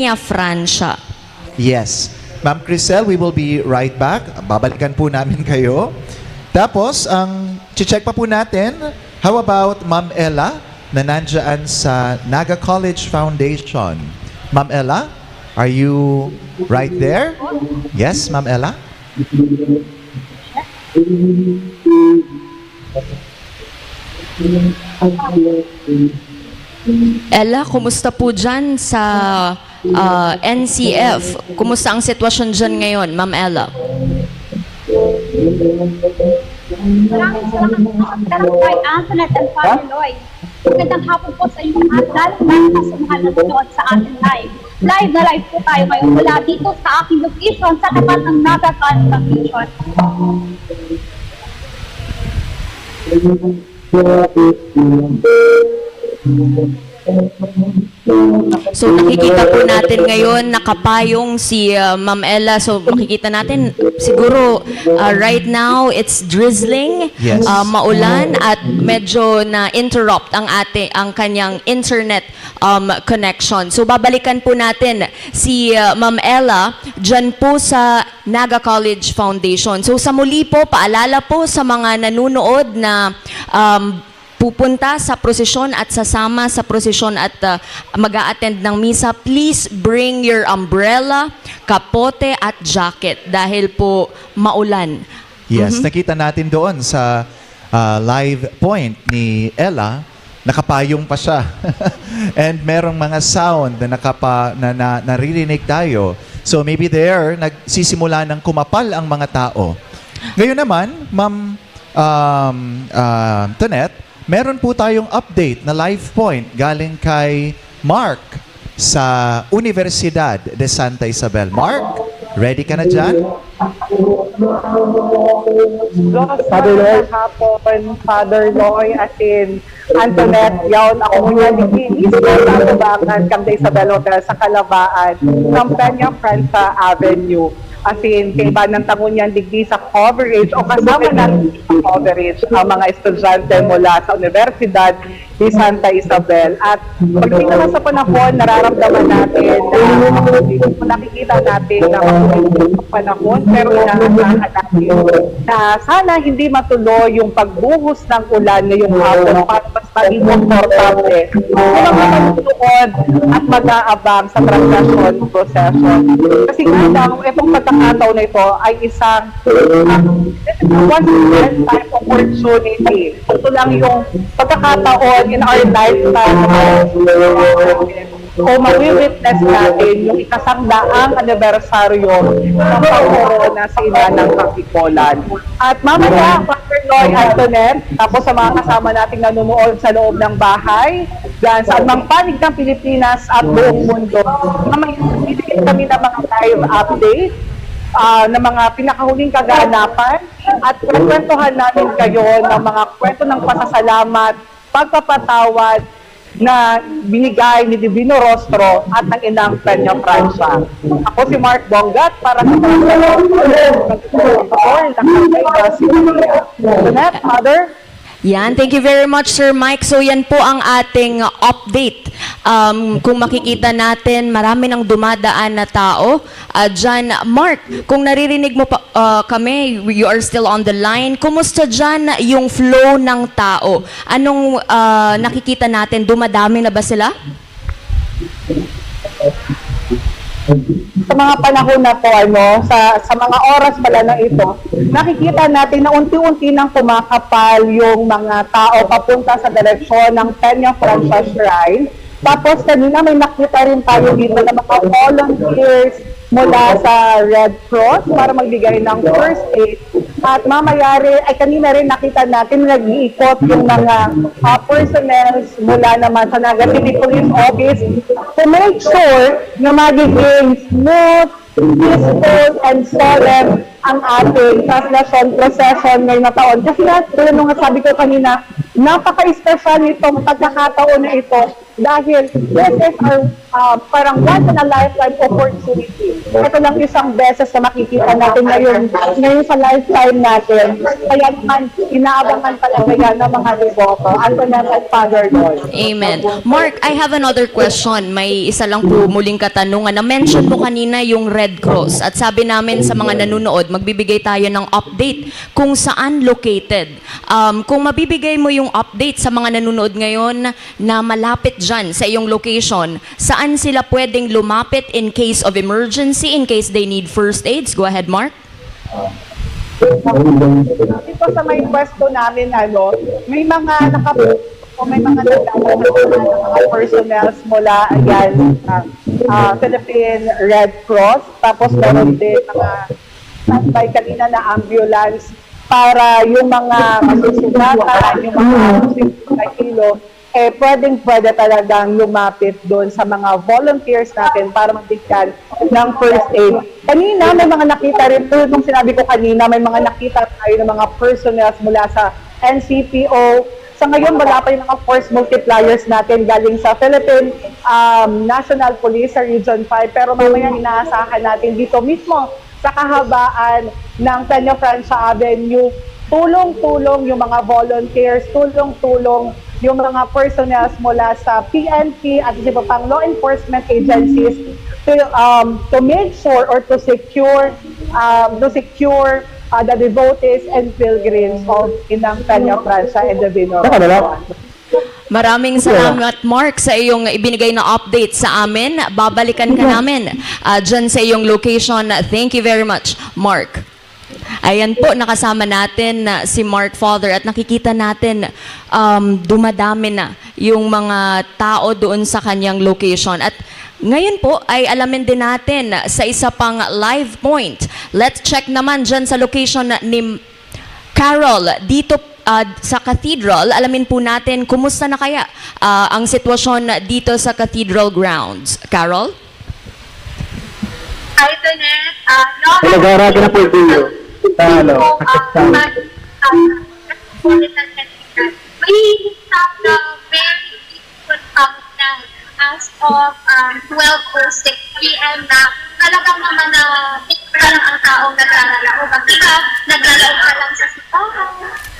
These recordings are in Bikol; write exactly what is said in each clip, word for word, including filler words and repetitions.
Peñafrancia. Yes. Ma'am Crisel, we will be right back. Babalikan po namin kayo. Tapos, ang check pa po natin, how about Ma'am Ella na nandyan sa Naga College Foundation? Ma'am Ella, are you right there? Yes, Ma'am Ella? Ella, kumusta po dyan sa ah, N C F? Kumusta ang sitwasyon dyan ngayon, Ma'am Ella? Maraming salamat po, Barangay Antoinette and Father Lloyd. Magandang hapon po sa inyo lahat, lalong-lalo na sa mga nanonood sa ating live. Live na live po tayo ngayon mula dito sa aking location sa tapat ng Naga College Foundation. So nakikita po natin ngayon nakapayong si uh, Ma'am Ella. So makikita natin siguro uh, right now it's drizzling, Yes. uh, maulan at medyo na-interrupt ang ate ang kanyang internet um, connection. So babalikan po natin si uh, Ma'am Ella diyan po sa Naga College Foundation. So sa muli po, paalala po sa mga nanunood na um, pupunta sa prosesyon at sasama sa prosesyon at uh, mag-a-attend ng misa, please bring your umbrella, kapote at jacket dahil po maulan. Yes, nakita natin doon sa ah, live point ni Ella, nakapayong pa siya. And merong mga sound na nakapa, na, na naririnig tayo. So maybe there nagsisimula ng kumapal ang mga tao. Ngayon naman, Ma'am um, ah, Tonet, meron po tayong update na live point galing kay Mark sa Universidad de Santa Isabel. Mark, ready ka na dyan? Father Loy. Hapon, Father Loy, asin Antoinette, yaon ako ngunyan digdi mismo sa Ababangan, Camp de Isabel Hotel sa Kalabaan, ng Peña Francia Avenue. Asin, kaibanan ta ngunyan digdi sa coverage o kasama natin sa coverage ang mga estudyante mula sa Universidad de Santa Isabel. At pagdating naman sa panahon, nararamdaman natin na nakikita natin na makulit ang panahon, pero inaasahan natin na sana hindi matuloy yung pagbuhos ng ulan ngayong hapon para mas maging komportable yung mga manunood at mag-aabang sa translation procession. Kasi nga daw, itong pagkakataon na ito ay isang uh, once in a lifetime opportunity. Ito lang yung pagkakataon in our lifetime o mawi-witness natin yung ikasangdaang anibersaryo ng pagkorona sa ina ng Katipolan. At mamaya, Father Loy, Antoinette, tapos sa mga kasama nating nanonood sa loob ng bahay, dyan sa anumang panig ng Pilipinas at buong mundo, mamaya bibigyan kami ng mga live update ah, ng mga pinakahuling kaganapan at kwekwentuhan namin kayo ng mga kwento ng pasasalamat, pagpapatawad na binigay ni Divino Rostro at ng Inang Peña Francia. Ako si Mark Bongat para sa Pastor Pastor Lakay Basi. Jeanette, Father? Yan, thank you very much, Sir Mike. So yan po ang ating update. Um, kung makikita natin, marami nang dumadaan na tao. Uh, dyan, Mark, kung naririnig mo pa, uh, kami, you are still on the line. Kumusta dyan yung flow ng tao? Anong uh, nakikita natin? Dumadami na ba sila? Sa mga panahon na po, ano, sa, sa mga oras pala na ito, nakikita natin na unti-unti nang kumakapal yung mga tao papunta sa direksyon ng Peña Francia Shrine. Tapos kanina may nakita rin tayo dito ng mga volunteers mula sa Red Cross para magbigay ng first aid. At mamaya rin, ay kanina rin nakita natin na nag-iikot yung mga uh, personnel mula naman sa Naga City Police Office to make sure na magiging smooth, peaceful, and solemn ang ating translation procession ngayong taon. Kasi nga, tulad nung sabi ko kanina, Napaka-espesyal nitong pagkakataon na ito dahil this is our uh, parang once in a lifetime opportunity. Ito lang isang beses na makikita natin ngayon, ngayon sa lifetime natin. Kaya naman, inaabangan talaga yan ng mga deboto. Antoinette at Father Don. Amen. Mark, I have another question. May isa lang po muling katanungan. Na-mention mo kanina yung Red Cross. At sabi namin sa mga nanonood, magbibigay tayo ng update kung saan located. Um, kung mabibigay mo yung update sa mga nanonood ngayon na malapit dyan sa iyong location, saan sila pwedeng lumapit in case of emergency, in case they need first aids? Go ahead, Mark. Dito sa may pwesto namin, ano, may mga nakaputo, may mga nagdadala ng mga personnels mula ayan, uh, uh, Philippine Red Cross. Tapos meron din mga standby kanina na ambulance para yung mga masusugatan, yung mga posibleng mahilo, eh pwedeng pwede talagang lumapit doon sa mga volunteers natin para mabigyan ng first aid. Kanina may mga nakita rin, tulad nung sinabi ko kanina, may mga nakita tayo ng mga personnel mula sa N C P O. Sa ngayon, wala pa yung mga force multipliers natin galing sa Philippine um, National Police sa Region five. Pero mamaya inaasahan natin dito mismo sa kahabaan ng Peña Francia Avenue, tulong-tulong yung mga volunteers, tulong-tulong yung mga personnel mula sa P N P at sa iba pang law enforcement agencies to, um, to make sure or to secure um, to secure uh, the devotees and pilgrims of Inang Peña Francia and the Vineyard. Maraming salamat, Mark, sa iyong ibinigay na update sa amin. Babalikan ka namin uh, dyan sa iyong location. Thank you very much, Mark. Ayan po, nakasama natin na si Mark, Father, at nakikita natin um, dumadami na yung mga tao doon sa kanyang location. At ngayon po ay alamin din natin sa isa pang live point. Let's check naman dyan sa location ni Carol dito uh, sa Cathedral. Alamin po natin kumusta na kaya uh, ang sitwasyon dito sa Cathedral grounds. Carol? Hi, Tonet. Uh, no, Nagaraga na po yung video. Sa ano? Sa Metropolitan Cathedral. May isang uh, very peaceful pamumuhay as of um, twelve oh six p.m. na talagang naman na uh, lang ang taong naglalalaog. Ang iba, naglalaog pa lang sa simbahan.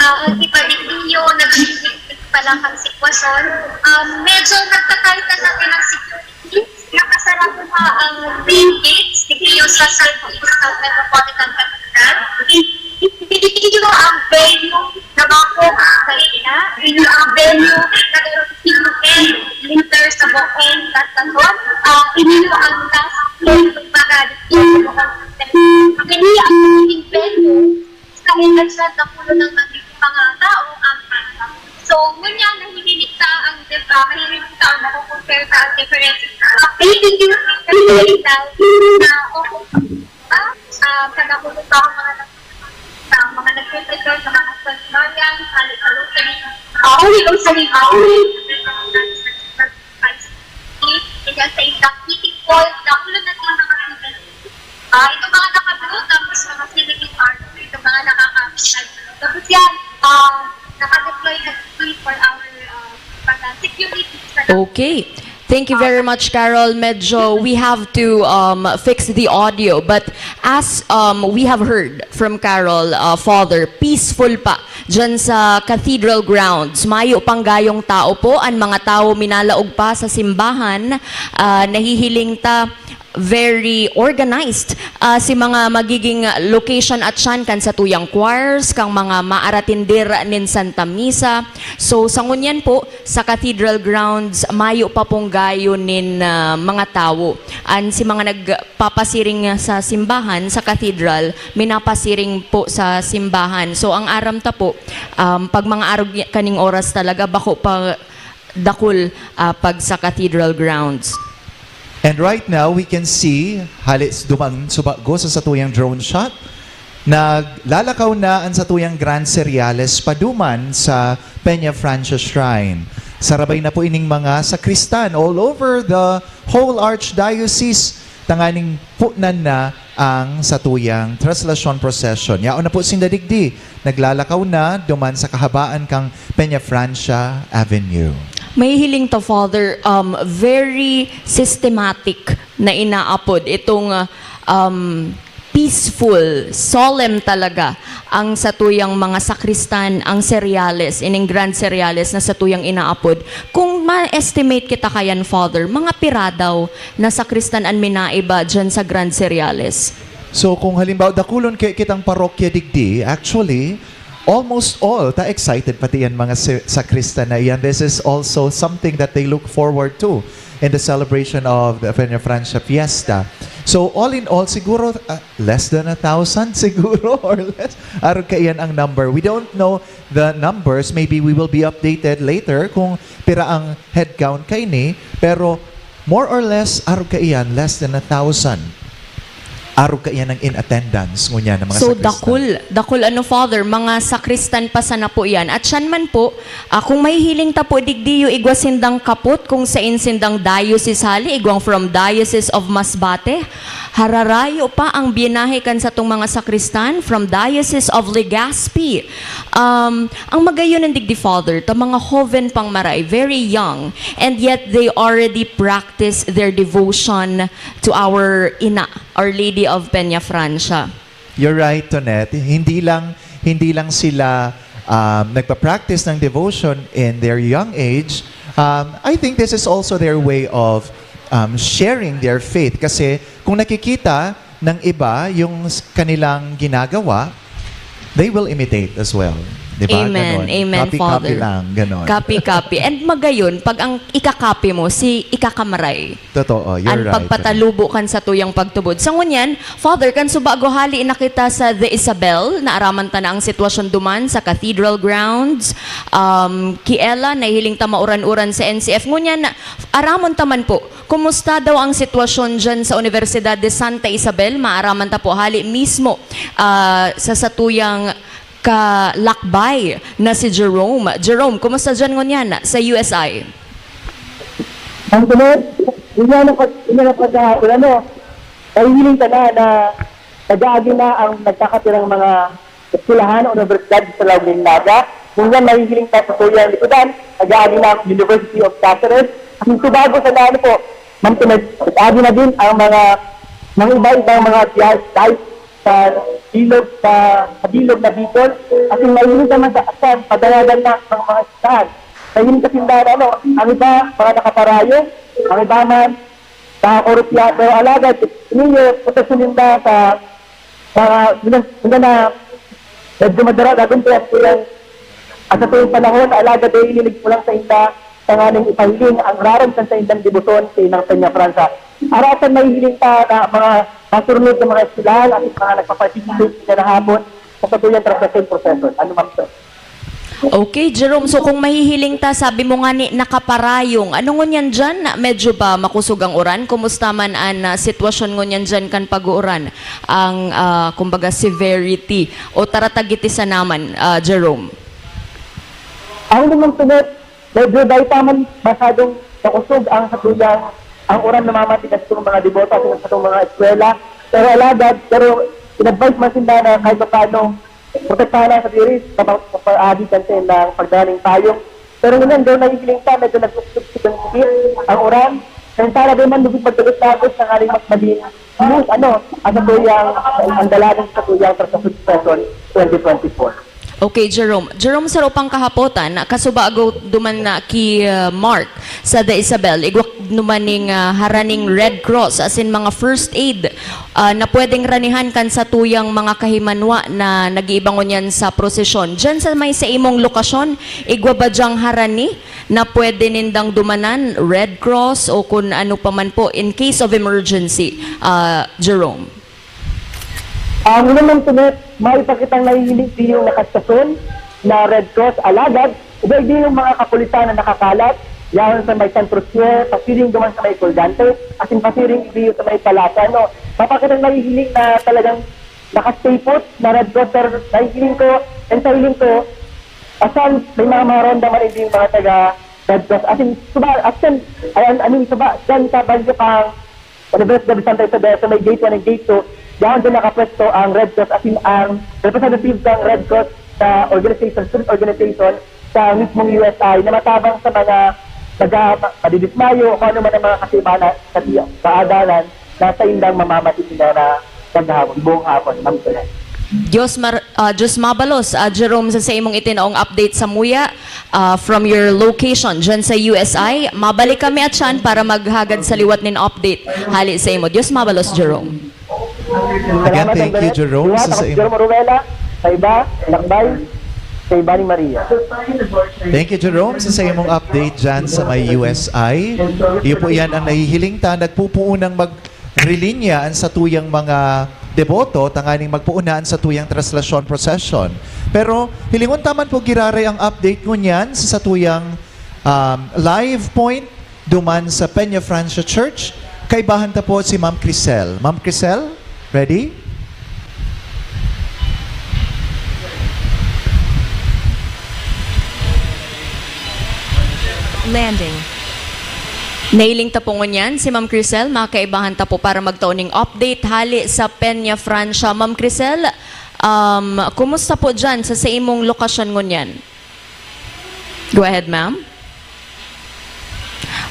Uh, ang iba din ninyo, nagsisigit pa lang ang sitwasyon. Um, medyo nagtataytan natin ang security. Nakasarado na ang main gates dito sa Southeast Metropolitan Cathedral. Dito ang venue na bako kanina. Dito ang venue na meron kinuhen leader sa buong Saskatoon. Uh, inyo ang last play ng mga dito sa buong Saskatoon. Kini ang leading venue sa eleksyon na puno ng mga tao ang So, ngunyan, nahihilitan ang uh, nahihilitan ang makukonsulta ang different uh, baby youth na uh, uh, kada puno pa ang mga ang mga nagtututo sa mga seminaryan, hali sa Rotary, uh, Holy Rosary, uh, Holy Rosary, sa isang meeting hall, nakulo na din mga students. Ah, itong mga naka-blue, tapos mga Philippine Army, itong mga nakaka-, tapos yan, ah, naka-deploy na for our ah, pag-, security sa Okay. Thank you very much, Carol. Medyo we have to um, fix the audio. But as um, we have heard from Carol, uh, Father, peaceful pa dyan sa Cathedral grounds. Mayo pang gayong tao po. Ang mga tao minalaog pa sa simbahan. Uh, nahihiling ta very organized uh, si mga magiging location at siyan kan satuyang choirs, kang mga maaratindir nin Santa Misa. So, sa ngunyan po, sa Cathedral grounds, mayo pa pong gayo nin uh, mga tawo. An si mga nagpapasiring sa simbahan, sa cathedral, minapasiring po sa simbahan. So, ang aram ta po, um, pag mga arog kaning oras talaga, bako pa dakul uh, pag sa cathedral grounds. And right now, we can see, halis duman subago sa satuyang drone shot, naglalakaw na ang satuyang Grand Seriales paduman sa Peña Francia Shrine. Sarabay na po ining mga sakristan all over the whole Archdiocese, tanganing punan na ang satuyang Traslasyon Procession. Yaon na po sinda digdi, naglalakaw na duman sa kahabaan kan Peñafrancia Avenue. Mahihiling ta, Father, um, very systematic na inaapod itong, um, peaceful, solemn talaga ang satuyang mga sakristan, ang seriales, ining grand seriales na satuyang inaapod. Kung ma-estimate kita kayan, Father, mga pira daw na sakristan an minaiba dyan sa grand seriales? So kung halimbawa, dakulon kaya kitang parokya digdi, actually, almost all, ta excited pati yan mga si- sakristan na iyan. This is also something that they look forward to in the celebration of the Peñafrancia Fiesta. So all in all, siguro ah, less than a thousand siguro or less. Arog kaiyan ang number. We don't know the numbers. Maybe we will be updated later kung pira ang headcount kaini. Pero more or less, arog kaiyan, less than a thousand. Arog kaiyan ang in attendance, ngunyan, ng mga So, sakristan. dakul, dakul ano, Father, mga sakristan pa sana po yan. At siyan man po, ah, kung mahihiling ta po digdi yung igwa sindang kapot, kung sain sindang diocese hali, igwang from Diocese of Masbate, hararayo pa ang binahe kan satong mga sakristan from Diocese of Legazpi. Um, ang magayon ng digdi, Father, ta mga hoven pang maray, very young, and yet they already practice their devotion to our ina, Our Lady of Peñafrancia. You're right, Tonet. Hindi lang hindi lang sila um, nagpa-practice ng devotion in their young age. Um, I think this is also their way of um, sharing their faith. Kasi kung nakikita ng iba yung s- kanilang ginagawa, they will imitate as well. Di ba? Amen. Ganon. Amen, Copy-copy Father. lang. Ganon. Copy-copy. And magayon, pag ang ikakapi mo, si ikakamaray. Totoo. You're Ang right. pagpatalubo kan satuyang pagtubod. Sa ngunyan, Father, kan subago hali na kita sa The Isabel, naaraman ta na ang sitwasyon duman sa Cathedral Grounds. Um, kiela, nahihiling ta mauran-uran sa N C F. Ngunyan, aramon ta man po, kumusta daw ang sitwasyon dyan sa Universidad de Santa Isabel? Maaraman ta po hali mismo ah, sa satuyang kalakbay na si Jerome. Jerome, kumusta dyan ngunyan sa U S I? Ang sunod, yun nga na pag, yun nga na pag, ah, ano, nahihiling ka na na nag-aagi na ang nagkakatirang mga eskwelahan o universidad sa Laog nin Naga. Kung yan, nahihiling ka sa Korean Likodan, nag-aagi na ang University of Cáceres. Ang Tobago sa ano po, Ma'am Pinag, nag-aagi na din ang mga, mga iba-ibang mga dias, dias sa bilog, sa, sa bilog na Bicol. At yung nahihiling naman sa asan, padayagan na ang mga eskwelahan. Nahihiling kasi na, ano, ang iba, mga nakaparayong, ang iba man, nakakorupya, pero alagad, ninyo, punta sininda sa mga, yun, yun na, medyo madara, dagon kaya silang, at sa tuwing panahon, alagad ay inilig ko lang sa inda, tanganing ipahiling ang rarom kan sa indang debosyon sa inang Peñafrancia. Arasan mahihiling ta na mga masurnod na mga eskwelahan at mga nagpa-participate sa na hapon sa satuyang transaction procession. Ano, ma'am, sir? Okay, Jerome. So kung mahihiling ta, sabi mo nga ni nakaparayong. Ano ngunyan dyan? Medyo ba makusog ang uran? Kumusta man ang ah, sitwasyon ngunyan dyan kan pag-uuran? Ang, ah, kumbaga, severity o taratagiti sa naman, ah, Jerome? Ang limang tunot, medyo dahil pa man masyadong makusog ang satuyang, ang uran namamatigas sa mga deboto at sa mga eskwela. Pero alagad, pero in-advise man sila na kahit pa paano, protektahan lang sa diri, kapag paagi kan sa ilang pagdaning payong. Pero ngunyan, daw nahihiling pa, medyo nagsuksok ang higit ang uran. Kaya sana di man lugod magdagos-dagos sa kaling mas maling smooth, ano, ang satuyang, ang dalagan sa satuyang Traslasyon Procession twenty twenty-four. Okay, Jerome. Jerome, sa rupang kahapotan, kasubago duman na ki uh, Mark sa The Isabel, igwa numan ning uh, haraning Red Cross asin mga first aid uh, na pwedeng ranihan kan satuyang mga kahimanwa na nag-iiba ngunyan sa prosesyon. Diyan sa may sa imong lokasyon, igwa ba diyang harani na pwede nindang dumanan, Red Cross o kun ano pa man po in case of emergency, uh, Jerome? Ang unang tunay, may pakitang nahihiling yung nakastason na Red Cross alagad, iba yung mga kapulisan na nakakalat, yaon sa may San Roque, pasiring duman sa may Colgante, asin pasiring iyo sa may Palacio. Ano, mapakitang nahihiling na talagang nakastay put na Red Cross, pero nahihiling ko, and sa hiling ko, asan may mga maronda man hindi yung mga taga Red Cross. Asin, suba, asan, ay, I mean, suba, dyan sa Barrio Pang, Universidad de Santa Isabel, sa may gate one and gate two, Diyan din nakapwesto ang Red Cross, as in, ang representative ng Red Cross sa organization, student organization sa mismong U S I na matabang sa mga naga-, madidismayo o kung ano man ang mga kasibahan na, na kaagalan na sa indang mamamasid nila na maghapon, buong hapon, Ma'am Kenneth. Diyos mar-, ah, Diyos mabalos, ah, Jerome, sa saimong itinaong update sa muya, ah, from your location dyan sa U S I. Mabalik kami at siyan para maghagad sa liwat nin update hali sa imo. Diyos mabalos, Jerome. Again, Salamat, thank you, Andres. Jerome, Iwas sa ako si saim- Jerome Oruela, sa iba, Lakbay, sa iba ni Maria. Thank you, Jerome, sa saimong update dyan sa may U S I. Iyo po yan ang nahihiling ta, nagpupuunang magrilinya ang satuyang mga deboto, tanganing magpuunaan sa tuyang traslasyon procession. Pero hilingon ta man po giraray ang update ngunyan sa satuyang, um, live point duman sa Peña Francia Church. Kaibahan ta po si Ma'am Crisel. Ma'am Crisel, ready? Landing. Nailing ta po ngunyan si Ma'am Crisel. Makakaibahan ta po para magtao ning update hali sa Peña Francia. Ma'am Crisel, um, kumusta po dyan sa, sa imong lokasyon ngunyan? Go ahead, ma'am.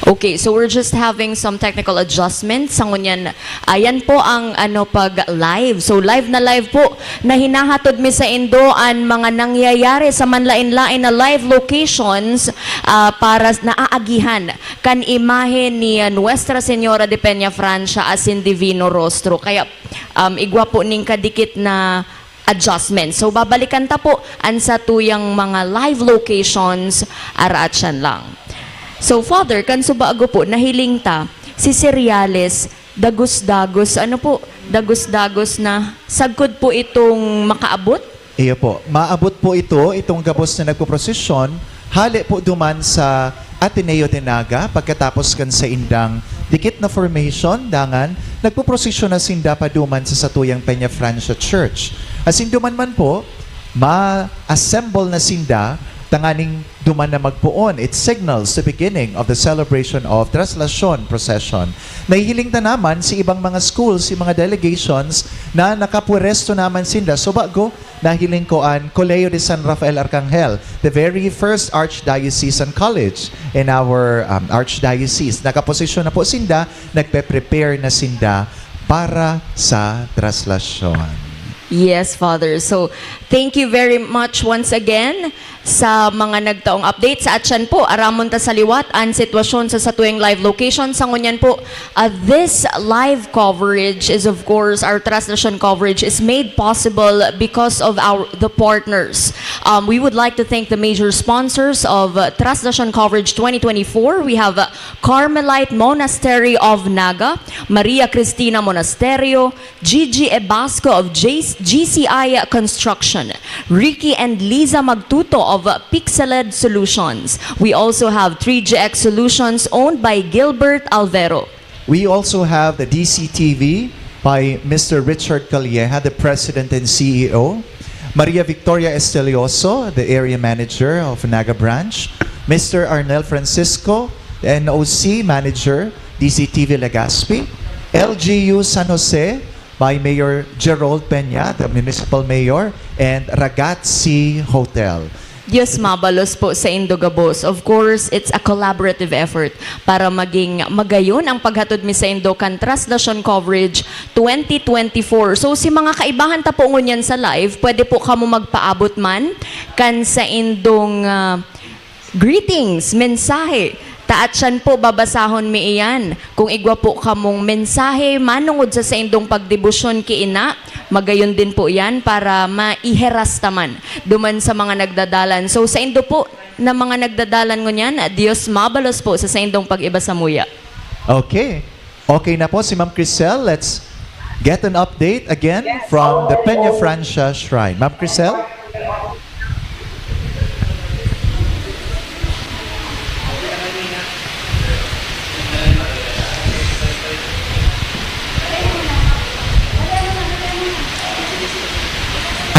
Okay, so we're just having some technical adjustments. Sa ngunyan, ayan po ang, ano, pag live. So, live na live po na hinahatod mi saindo an mga nangyayari sa manlain-lain na live locations, ah, para s-, naaagihan kan imahe ni, ah, Nuestra Señora de Peña Francia asin Divino Rostro. Kaya, um, igwa po ning kadikit na adjustment. So, babalikan ta po an satuyang mga live locations, araat siyan lang. So, Father, kan subago po, nahiling ta, si Cereales, dagos-dagos, ano po, dagos-dagos na sagkod po itong makaabot? Iyo po. Maabot po ito, itong gabos na nagpoprosesyon, hale po duman sa Ateneo de Naga, pagkatapos kan saindang dikit na formation, dangan nagpoprosesyon na sinda paduman sa satuyang Peña Francia Church. Asin duman man po, ma-assemble na sinda tanganing duman na magpoon. It signals the beginning of the celebration of Traslacion Procession. Nahihiling ta naman si ibang mga schools, si mga delegations na nakapweresto naman sinda. So, bago, nahiling ko an Colegio de San Rafael Arcangel, the very first archdiocesan college in our, um, archdiocese. Nakaposisyon na po sinda, nagpe-prepare na sinda para sa traslasyon. Yes, Father. So, thank you very much once again sa mga nagtaong update. Sa atyan po, aramon ta sa liwat an sitwasyon sa satuyang live location. Sa ngunyan po, uh, this live coverage is, of course, our traslasyon coverage is made possible because of our, the partners. Um, we would like to thank the major sponsors of, uh, Traslasyon Coverage twenty twenty-four. We have, uh, Carmelite Monastery of Naga, Maria Cristina Monasterio, Gigi Ebasco of J-, G C I Construction, Ricky and Liza Magtuto of Pixeled Solutions. We also have three G X Solutions, owned by Gilbert Alvero. We also have the D C T V by Mister Richard Calleja, the President and C E O. Maria Victoria Estelioso, the Area Manager of Naga Branch. Mister Arnel Francisco, the N O C Manager, D C T V Legazpi. L G U San Jose by Mayor Gerald Peña, the Municipal Mayor, and Ragazzi Hotel. Diyos mabalos po saindo gabos. Of course, it's a collaborative effort para maging magayon ang paghatod mi saindo kan Traslasyon Coverage twenty twenty-four. So, si mga kaibahan ta po ngunyan sa live, pwede po kamo magpaabot man kan saindong, ah, greetings, mensahe. Ta atyan po, babasahon mi iyan. Kung igwa po kamong mensahe manongod sa saindong pagdebosyon ki Ina, magayon din po iyan para maiheras ta man duman sa mga nagdadalan. So, saindo po na mga nagdadalan ngunyan, Diyos mabalos po sa saindong pag-iba samuya. Okay. Okay na po si Ma'am Crisel. Let's get an update again from the Peña Francia Shrine. Ma'am Crisel?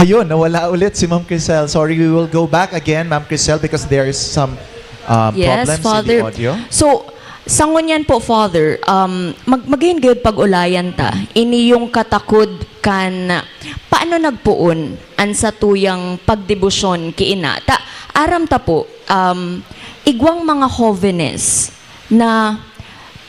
Ayun, nawala ulit si Ma'am Crisel. Sorry, we will go back again, Ma'am Crisel, because there is some, um, Yes, problems in the Father. audio. So, sa ngunyan po, Father, um, mag-, magayon gayud pag-ulayan ta. Ini yung katakod kan paano nagpoon an satuyang pagdebosyon ki ina. Ta, aram ta po, um, igwang mga hovenes na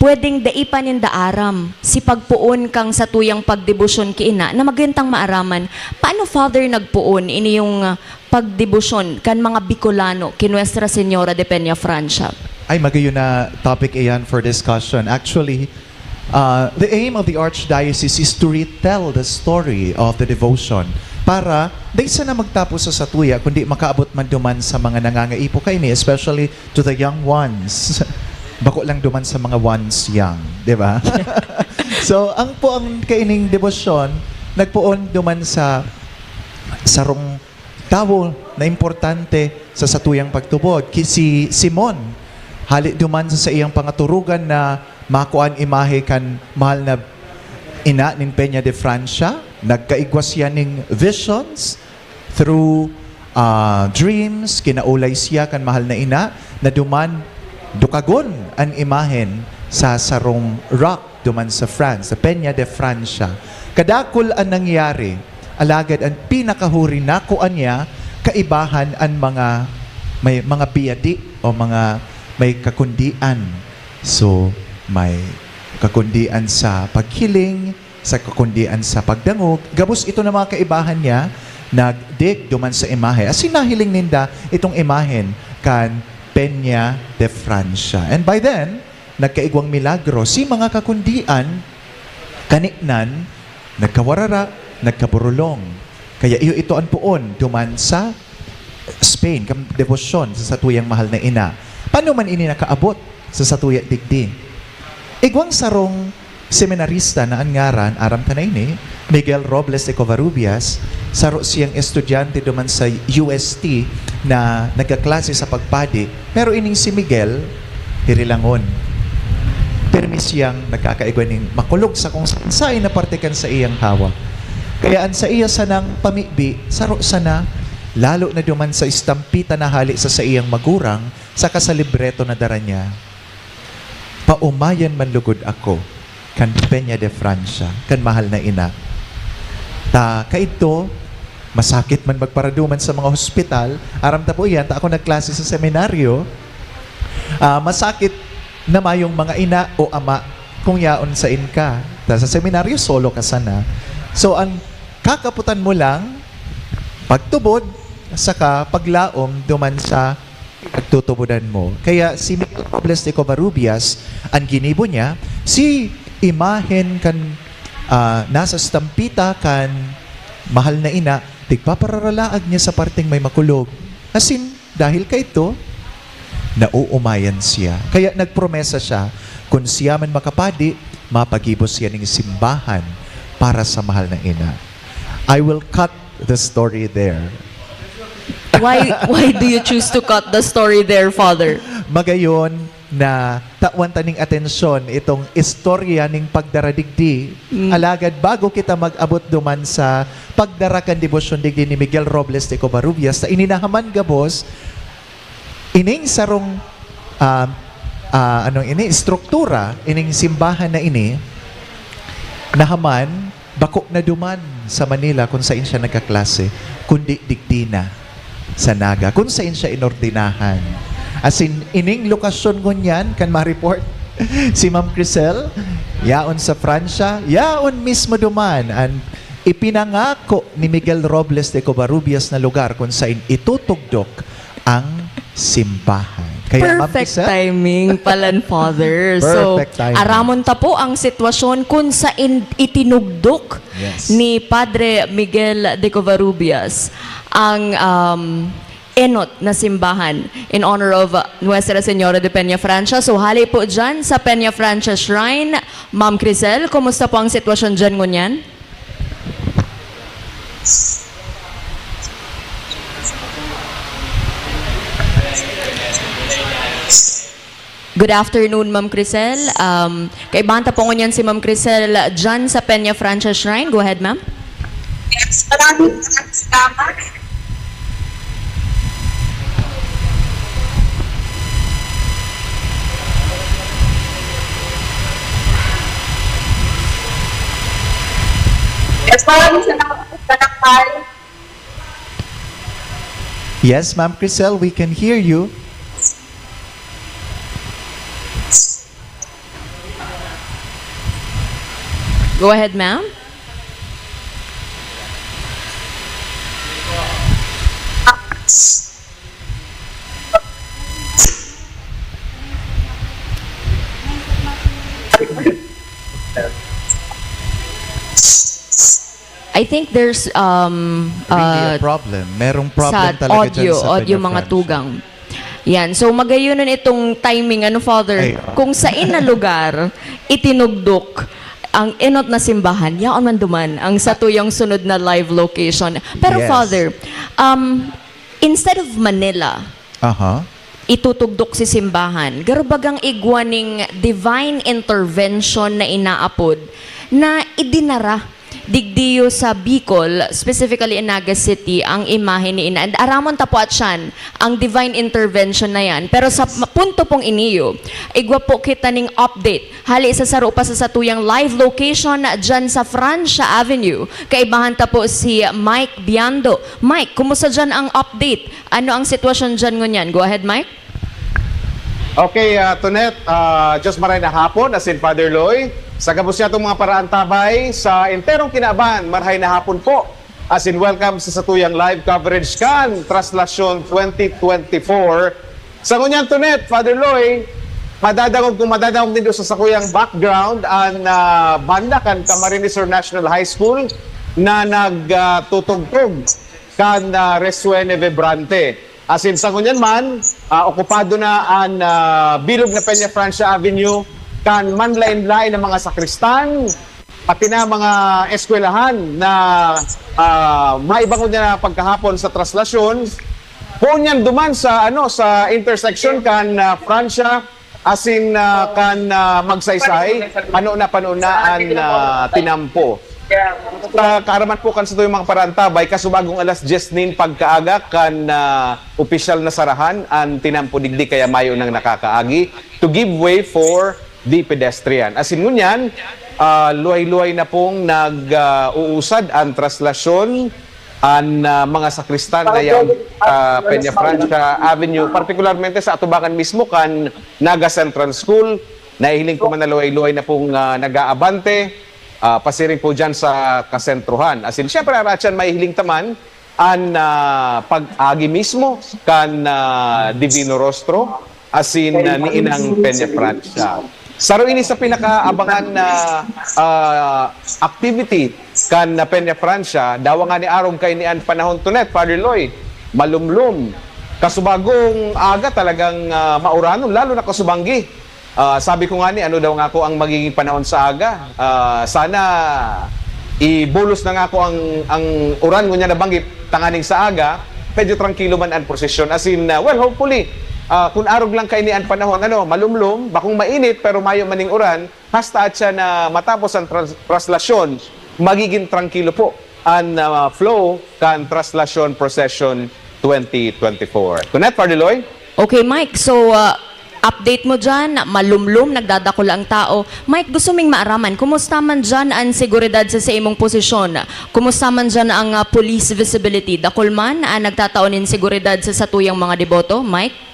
pwedeng dai pa ninda aram si pagpoon kan satuyang pagdebosyon ki ina na magandang maaraman. Paano, Father, nagpoon ini yung, ah, pagdebosyon kan mga Bicolano ki Nuestra Señora de Peñafrancia? Ay, magayon na topic iyan for discussion. Actually, uh, the aim of the Archdiocese is to retell the story of the devotion para dai sana magtapos sa satuya, kundi makaabot man duman sa mga nangangaipo kaini, especially to the young ones. Bako lang duman sa mga ones young, di ba? So, ang po ang kaining debosyon, nagpoon duman sa sarong tawo na importante sa satuyang pagtubod, ki si Simon. Hali duman sa saiyang pangaturugan na makua an imahe kan mahal na ina nin Peña de Francia, nagkaigwa siya ning visions through, ah, dreams, kinaulay siya kan mahal na ina na duman dukagon an imahen sa sarong rock duman sa France, sa Peña de Francia. Kadakul an nangyari, alagad an pinakahuri nakua niya, kaibahan an mga, may mga biyadi o mga may kakundian. So, may kakundian sa paghiling, sa kakundian sa pagdangog. Gabos ito na mga kaibahan niya, nagdig duman sa imahe. Asin nahiling ninda itong imahen kan Peña de Francia. And by then, nagkaigwang milagro si mga kakundian, kaninan, nagkawarara, nagkaborolong. Kaya iyo ito an poon duman sa Spain, kan debosyon sa satuyang mahal na ina. Paano man ini nakaabot sa satuya digdi? Igwang sarong seminarista na an ngaran, aram ta na ini, Miguel Robles de Covarrubias, saro siyang estudyante duman sa U S T na nagkaklase sa pagpadi, pero ining si Miguel, hirilangon. Pirmi siyang nagkakaigwa ning makulog sa kung saen-saen na parte kan saiyang hawak. Kaya an saiya sanang pamibi, saro sana, lalo na duman sa estampita na hale sa saiyang magurang, saka sa libreto na dara niya. Paomayan man lugod ako kan Peña de Francia, kan mahal na ina. Ta kaidto, masakit man magparaduman sa mga hospital, aram ta po iyan, ta ako nagklase sa seminaryo, ah, masakit na mayong mga ina o ama kung yaon sain ka. Ta sa seminaryo, solo ka sana. So, ang kakaputan mo lang, pagtubod, saka paglaom duman sa pagtutubodan mo. Kaya si Miguel Robles de Covarrubias, ang ginibo niya, si imahen kan, ah, nasa estampita kan mahal na ina, tigpapararalaag niya sa parteng may makulog. Asin, dahil kaito, nauumayan siya. Kaya nagpromesa siya, kun siya man makapadi, mapagibo siya ning simbahan para sa mahal na ina. I will cut the story there. Why, why do you choose to cut the story there, Father? Magayon na tawan ta ning atensyon itong istorya ning pagdaradigdi. Mm. Alagad bago kita mag-abot duman sa pagdara kan debosyon digdi ni Miguel Robles de Covarrubias, ta ini nahaman gabos, ining sarong, ah, ah, anong ini, estruktura, ining simbahan na ini, nahaman, bako na duman sa Manila kung sain siya nagkaklase, kundi digdi na sa Naga, kung sain siya inordinahan. Asin, ining lokasyon ngunyan, kan ma-report si Ma'am Crisel, yaon sa Francia, yaon mismo duman an ipinangako ni Miguel Robles de Covarrubias na lugar kung sain itutugdok ang simbahan. Kaya, Ma'am Perfect Crisel? Timing palan, Father. So, Perfect timing. Aramon ta po ang sitwasyon kung sain itinugdok Yes. ni Padre Miguel de Covarrubias ang, um, enot na simbahan in honor of, uh, Nuestra Señora de Peña Francia. So, hali po dyan sa Peña Francia Shrine. Ma'am Crisel, kumusta po ang sitwasyon dyan ngunyan? Good afternoon, Ma'am Crisel. Um, kaibahan ta po ngunyan si Ma'am Crisel dyan sa Peña Francia Shrine. Go ahead, ma'am. Yes, maraming maraming salamat. Yes, maraming salamat po sa lakay. Yes, Ma'am Crisel, we can hear you. Go ahead, ma'am. I think there's um Really a uh, problem. Merong problem sa talaga audio, dyan sa audio Peña mga Francia. Tugang. Yan. So, magayunan itong timing, ano, Father? Ay, ah. Kung sa ina lugar, itinugdok ang enot na simbahan, yaon man duman ang satuyang sunod na live location. Pero, Yes. Father, um, instead of Manila, Aha. itutugdok si simbahan, garo bagang igwa ning divine intervention na inaapod na idinara digdiyo sa Bicol, specifically in Naga City, ang imahe ni Ina. And aramon ta po at siyan, ang divine intervention na yan. Pero sa ma- punto pong iniyo, igwa po kita ning update. Hali sa saro pa sa satuyang live location dyan sa Francia Avenue. Kaibahan ta po si Mike Biando. Mike, kumusta dyan ang update? Ano ang sitwasyon dyan ngunyan? Go ahead, Mike. Okay, ah, Tonet, ah, Diyos maray na hapon, asin Father Loy. Sa gabos niya itong mga paraantabay, sa enterong kinaban, marhay na hapon po. Asin welcome sa satuyang live coverage kan Traslasyon twenty twenty-four. Sa ngunyan, Tonet, Father Loy, madadangog kung madadangog nindo sa sakuyang background an ah, banda kan Camarines Sur National High School na nagtutugtog kan ah, Resuene Vibrante. Asin sa ngunyan man, ah, okupado na an ah, bilog na Peña Francia Avenue kan manlain-lain na mga sakristan, pati na mga eskwelahan na ah, maibangod na pagkahapon sa traslasyon. Poon yan duman sa ano sa intersection kan ah, Francia asin ah, kan ah, Magsaysay, pano na pano na an ah, tinampo. Sa kaaraman po kan satuyang mga paraantabay, kasubagong alas dyes nin pagkaaga kan ah, opisyal na sarahan an tinampo digdi kaya mayo nang nakakaagi to give way for the pedestrian. Asin ngunyan, ah, luhay-luhay na pong nag-uusad an traslasyon an ah, mga sakristan na yaon sa Peña Francia Avenue, partikularmente sa atubangan mismo kan Naga Central School. Nahihiling ko man na luhay-luhay na pong ah, nag-aabante, ah, pasiring po dyan sa kasentrohan. Asin, syempre, aratyan, mahihiling taman an ah, pag-agi mismo kan ah, Divino Rostro, asin ah, ni Inang Peña Francia. Saro ini sa pinakaabangan na ah, activity kan ah, Peña Francia, dawa nga ni arog kaini an panahon, Tonet, Father Loy, malumlom. Kasubagong aga talagang ah, mauranon, lalo na kasubanggi. Ah, sabi ko nga ni, ano daw nga ako ang magiging panahon sa aga? Ah, sana ibulos na nga ako ang, ang uran ngunyan nabanggit tanganing sa aga, medyo trangkilo man ang prosesyon. As in, ah, well, hopefully, ah, kung arog lang kaini an panahon, ano, malumlom, bakong mainit, pero mayo maning uran, hasta at siya na matapos ang trans- traslasyon, magiging trangkilo po ang ah, flow kan traslasyon procession twenty twenty-four. Kunet, Father Loy? Okay, Mike. So, ah, update mo dyan, malumlom, nagdadakula ang tao. Mike, gusto ming maaraman, kumusta man dyan ang seguridad sa, sa imong posisyon? Kumusta man dyan ang ah, police visibility? Dakul man ang nagtatao nin seguridad sa satuyang mga deboto? Mike?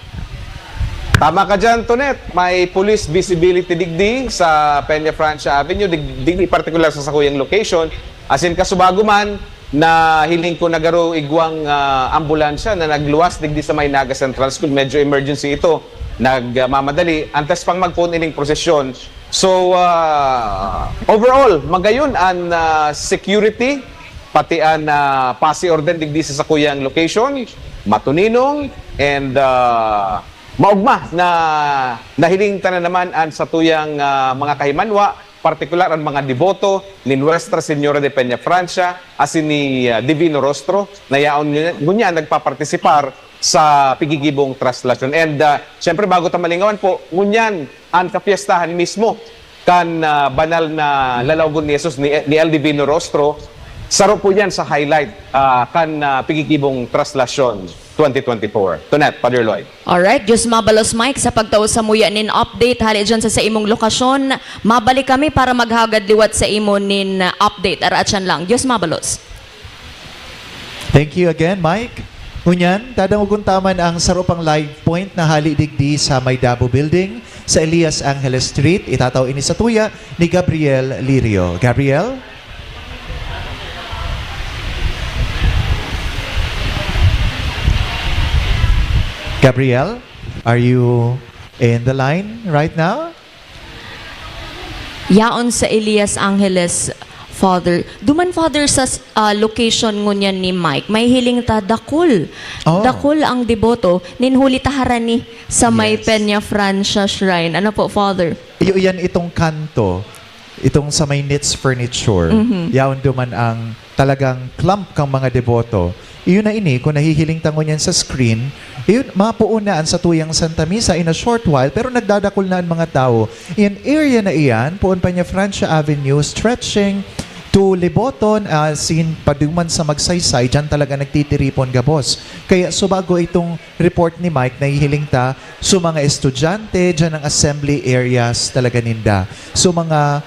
Tama ka dyan, Tonet. May police visibility digdi sa Peña Francia Avenue, dig- digdi partikular sa sakuyang location. As in, kasubago man, nahiling ko na garo igwang ah, ambulansya na nagluwas digdi sa may Naga Central School. Medyo emergency ito. Nagmamadali. Antes pang magpoon ining prosesyon. So, ah, overall, magayon ang ah, security, pati ang ah, pasi orden digdi sa sakuyang location, matuninong, and ah, maugma na nahiling ta na naman ang satuyang ah, mga kahimanwa, partikular ang mga deboto ni Nuestra Señora de Peña Francia asin ni ah, Divino Rostro na yaon ngunyan, ngunyan nagpapartisipar sa pigigibong traslasyon. And ah, syempre, bago ta malingawan po, ngunyan ang kapiestahan mismo kan ah, banal na lalawgon ni Jesus ni, ni El Divino Rostro, saro po yan sa highlight ah, kan ah, pigigibong traslasyon. twenty twenty-four. Tonet, Father Lloyd. Alright, Diyos mabalos, Mike, sa pagtao samuya nin update hali dyan sa, sa imong lokasyon. Mabalik kami para maghagad liwat sa imo nin update. Araatsan lang. Diyos mabalos. Thank you again, Mike. Ngunyan, tadangogon ta man ang saro pang live point na hali digdi sa may Dabo Building, sa Elias Angeles Street. Itatao ini sa tuya ni Gabriel Lirio. Gabriel? Gabriel, are you in the line right now? Yaon sa Elias Angeles, Father. Duman, Father, sa ah, location ngunyan ni Mike, may hiling ta dakul. Oh. Dakul ang deboto, nin huli ta harani sa may Yes. Peña Francia Shrine. Ano po, Father? Iyo iyan itong kanto, itong sa may Knits Furniture. Yaon duman ang talagang clump kang mga deboto. Iyo na ini, kung nahihiling ta ngunyan sa screen, iyo, mapuon na an satuyang Santa Misa in a short while, pero nagdadakul na an mga tawo. Iyan area na iyan, poon pa niya Francia Avenue, stretching to Liboton, as in, paduman sa Magsaysay, dyan talaga nagtitiripon gabos. Kaya subago itong report ni Mike, nahihiling ta, so mga estudyante, dyan ang assembly areas talaga ninda. So mga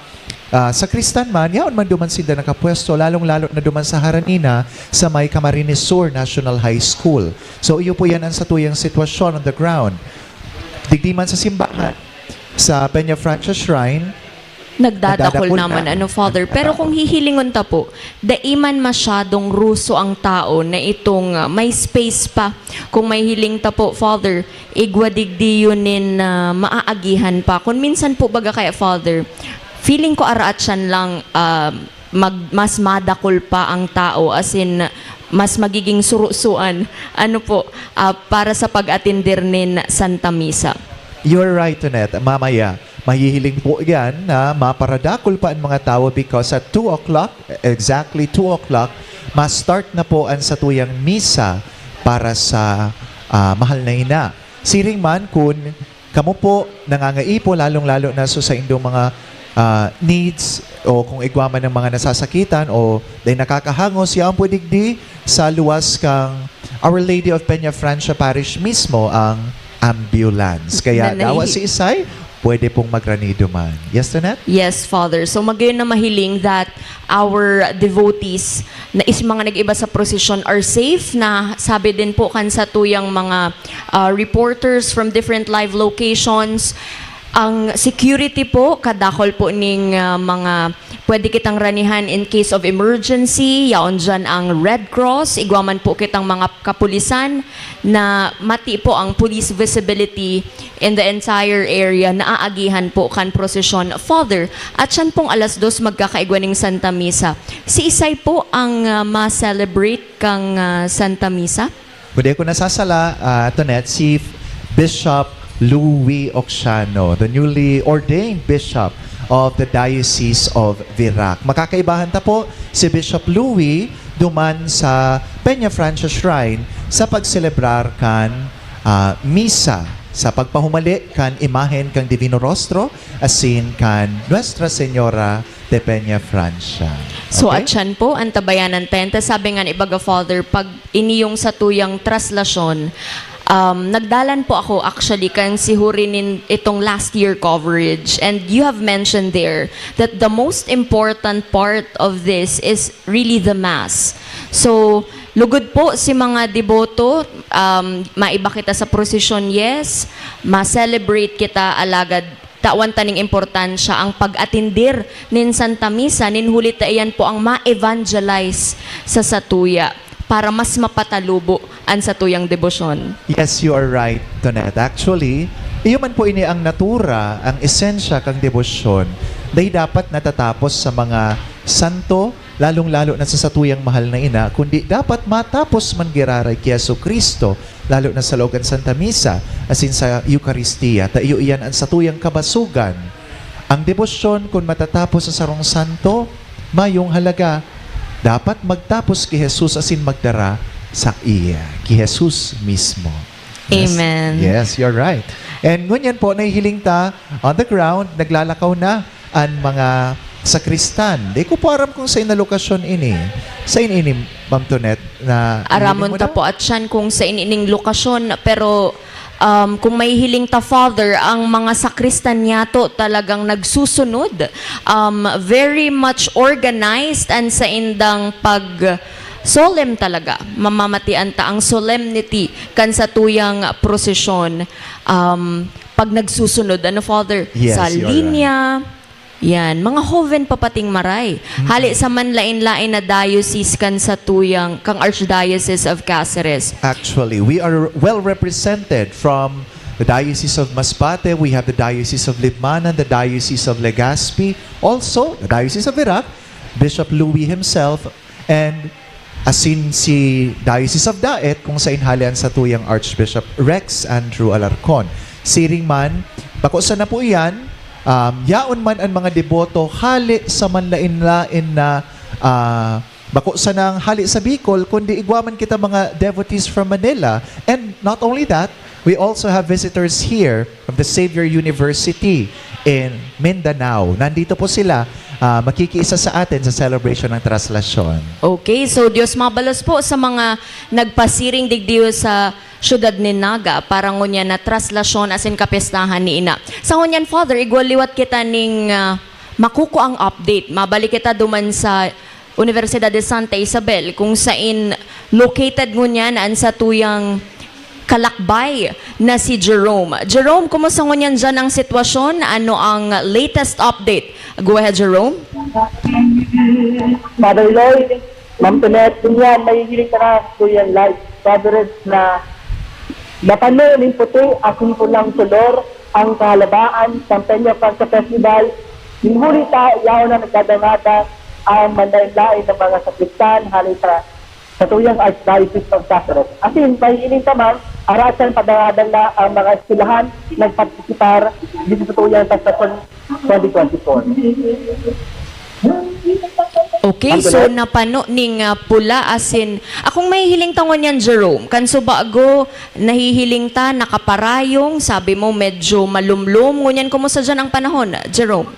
ah, sakristan man, yaon man duman sinda nakapwesto, lalong-lalo na duman sa harani na sa may Camarines Sur National High School. So, iyo po yan ang satuyang sitwasyon on the ground. Digdi man sa simbahan, sa Peña Francia Shrine, Nagdadakol Nagdadakol naman, na. Ano, Father. Pero kung hihilingon ta po, dai man masyadong ruso ang tao na itong ah, may space pa. Kung may hiling ta po, Father, igwa digdi yun nin ah, maaagihan pa. Kung minsan po, baga kaya, Father, feeling ko araat siyan lang ah, mag, mas madakol pa ang tao, as in, mas magiging surusuan, ano po, ah, para sa pag-atender nin Santa Misa. You're right, Tonet. Mamaya, mahihiling po yan na maparadakol pa ang mga tao because at two o'clock, exactly two o'clock, ma-start na po ang satuyang misa para sa ah, mahal na ina. Siring man kun kamo po nangangaipo, lalong-lalo na so sa indong mga ah, needs o kung igwa man ng mga nasasakitan o dahil nakakahangos, yaon po digdi sa luwas kang Our Lady of Peña Francia Parish mismo ang ambulance. Kaya Na dawa nahihi- si Isay, pwede pong magranido man. Yes, Tonet? Yes, Father. So, magayon na mahiling that our devotees na is mga nag-iba sa prosesyon are safe, na sabi din po kan satuyang mga ah, reporters from different live locations. Ang security po, kadakol po ning ah, mga pwede kitang ranihan in case of emergency. Yaon dyan ang Red Cross, igwa man po kitang mga kapulisan na mati po ang police visibility in the entire area na aagihan po kan prosesyon, Father. At siyan pong alas dos magkakaigwa ning Santa Misa. Si Isay po ang ah, ma-celebrate kang ah, Santa Misa? Kung di ako nasasala, ah, Tonet, si Bishop Louis Occiano, the newly ordained Bishop of the Diocese of Virac. Makakaibahan ta po si Bishop Louis duman sa Peña Francia Shrine sa pagselebrar kan ah, misa sa pagpahumali kan imahen kan Divino Rostro asin kan Nuestra Señora de Peña Francia. So, Okay? At siyan po, ang tabayanan tenta, sabi nga ni Baga Father, pag iniyong satuyang traslasyon, um, nagdalan po ako actually kan si Huri nin itong last year coverage, and you have mentioned there that the most important part of this is really the Mass. So, lugod po si mga deboto, um, maiba kita sa prosesyon, yes, ma-celebrate kita, alagad tawan ta ning importansya ang pag-atindir nin Santa Misa, nin huli ta iyan po ang ma-evangelize sa satuya para mas mapatalubo an satuyang debosyon. Yes, you are right, Tonet. Actually, iyo man po ini ang natura, ang esensya kang debosyon. Dahil dapat natatapos sa mga santo, lalong-lalo na sa satuyang mahal na ina, kundi dapat matapos man giraray ki Jesu-Cristo, lalo na sa laog kan Santa Misa, asin sa Eukaristia, ta iyo iyan an satuyang kabasogan. Ang debosyon, kun matatapos sa sarong santo, mayong halaga. Dapat magtapos ki Jesus asin magdara sa iya, ki Jesus mismo. Yes. Amen. Yes, you're right. And ngunyan po, nahihiling ta on the ground, naglalakaw na ang mga sakristan. Di ko po aram kung sain na lokasyon ini. Sain ini, Ma'am Tonet, na Aramon ta po at siyan kung sain ining lokasyon, pero, um, kung mahihiling ta, Father, ang mga sakristan niyato talagang nagsusunod, um, very much organized and saindang pag solemn talaga. Mamamatian ta ang solemnity kan satuyang prosesyon, um, pag nagsusunod, ano, Father? Yes, Sa you're linya, yan, mga hoven pa pating maray. Mm. Hali sa manlain-lain na diocese kan satuyang, kang Archdiocese of Caceres. Actually, we are well represented from the Diocese of Masbate, we have the Diocese of Libmanan, the Diocese of Legazpi, also the Diocese of Virac, Bishop Louis himself, and asin si Diocese of Daet, kung sain hali an satuyang Archbishop Rex Andrew Alarcon. Siring man, bako sana po iyan, um, yaon man an mga deboto hali sa manlain-lain na, ah, bako sanang hali sa Bicol, kundi igwa man kita mga devotees from Manila. And not only that, we also have visitors here from the Xavier University in Mindanao. Nandito po sila, ah, makikiisa sa atin sa celebration ng Traslasyon. Okay, so Diyos mabalos po sa mga nagpasiring digdiyo sa siyudad nin Naga para ngunyan na traslasyon asin kapyestahan ni Ina. Sa ngunyan, Father, igwa liwat kita ning, ah, makukuang update. Mabalik kita duman sa Universidad de Santa Isabel, kung sain located ngunyan an satuyang kalakbay na si Jerome. Jerome, kumusta ngunyan dyan ang sitwasyon? Ano ang latest update? Go ahead, Jerome. Father Lloyd, Ma'am Tonet, ngunyan, mahihiling ka na sa satuyang live coverage na napano nin puti asin pulang kolor ang kahalabaan sa Peña Franca Festival. Nin huli ta, yaon na nagdadangada ang manlain-lain na mga sakristan hali sa satuyang Archdiocese of Caceres. Asin, mahihiling ka man, arasan padangadan na ang mga eskwelahan nagpartisipar dito sa satuyang Traslasyon twenty twenty-four. Okay, Ang so tunay. Napano ning, ah, pula asin, akong mahihiling ta ngunyan, Jerome, kan subago, nahihiling ta, nakaparayong, sabi mo, medyo malumlom. Ngunyan, kumusta dyan ang panahon, Jerome?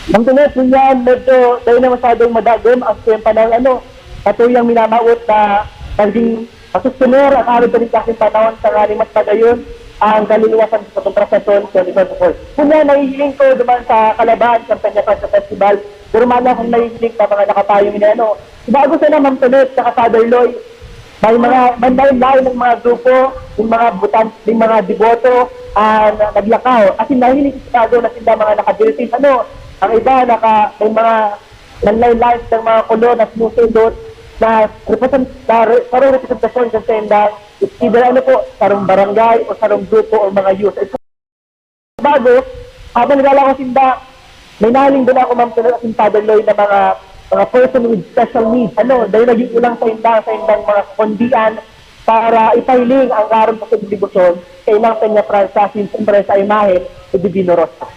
Ang tunay, ngunyan, medyo dahil na masyadong madagom ang siyang panahon, ano, katuyang minamawot na naging masusunod ang aram pa rin kasing panahon sa nganing mas padayon ang kaluluwasan sa Pagkaprasasyon twenty twenty-four. Ngunyan, nahihiling ko duman sa Kalaban, sa Peña Franca Festival, normal lang kung nahihiling ka mga nakapayong ini, ano. Bago sana, Ma'am Tonet, saka Father Loy, may mga, may lain-lain ng mga grupo, yung mga butan-, yung mga deboto, ah, na naglakaw. As in, nahihiling ko bago na sila mga nakabiritis, ano. Ang iba, naka, may mga nanlain-lain ng mga kolor na sinusundot na represent-, na re-, parang representasyon sa sendang, either ano po, sarong barangay o sarong grupo o mga youth. Bago, habang naglalakaw sinda, may nahiling din ako, Ma'am Tulay, asin Father Lloyd, na mga, mga person with special needs. Ano, dahil naging kulang sa indang, sa indang mga kakundian para ipahiling ang karon sa debosyon kay Inang Peña Franca, siyempre sa imahen ni Divino Rosa.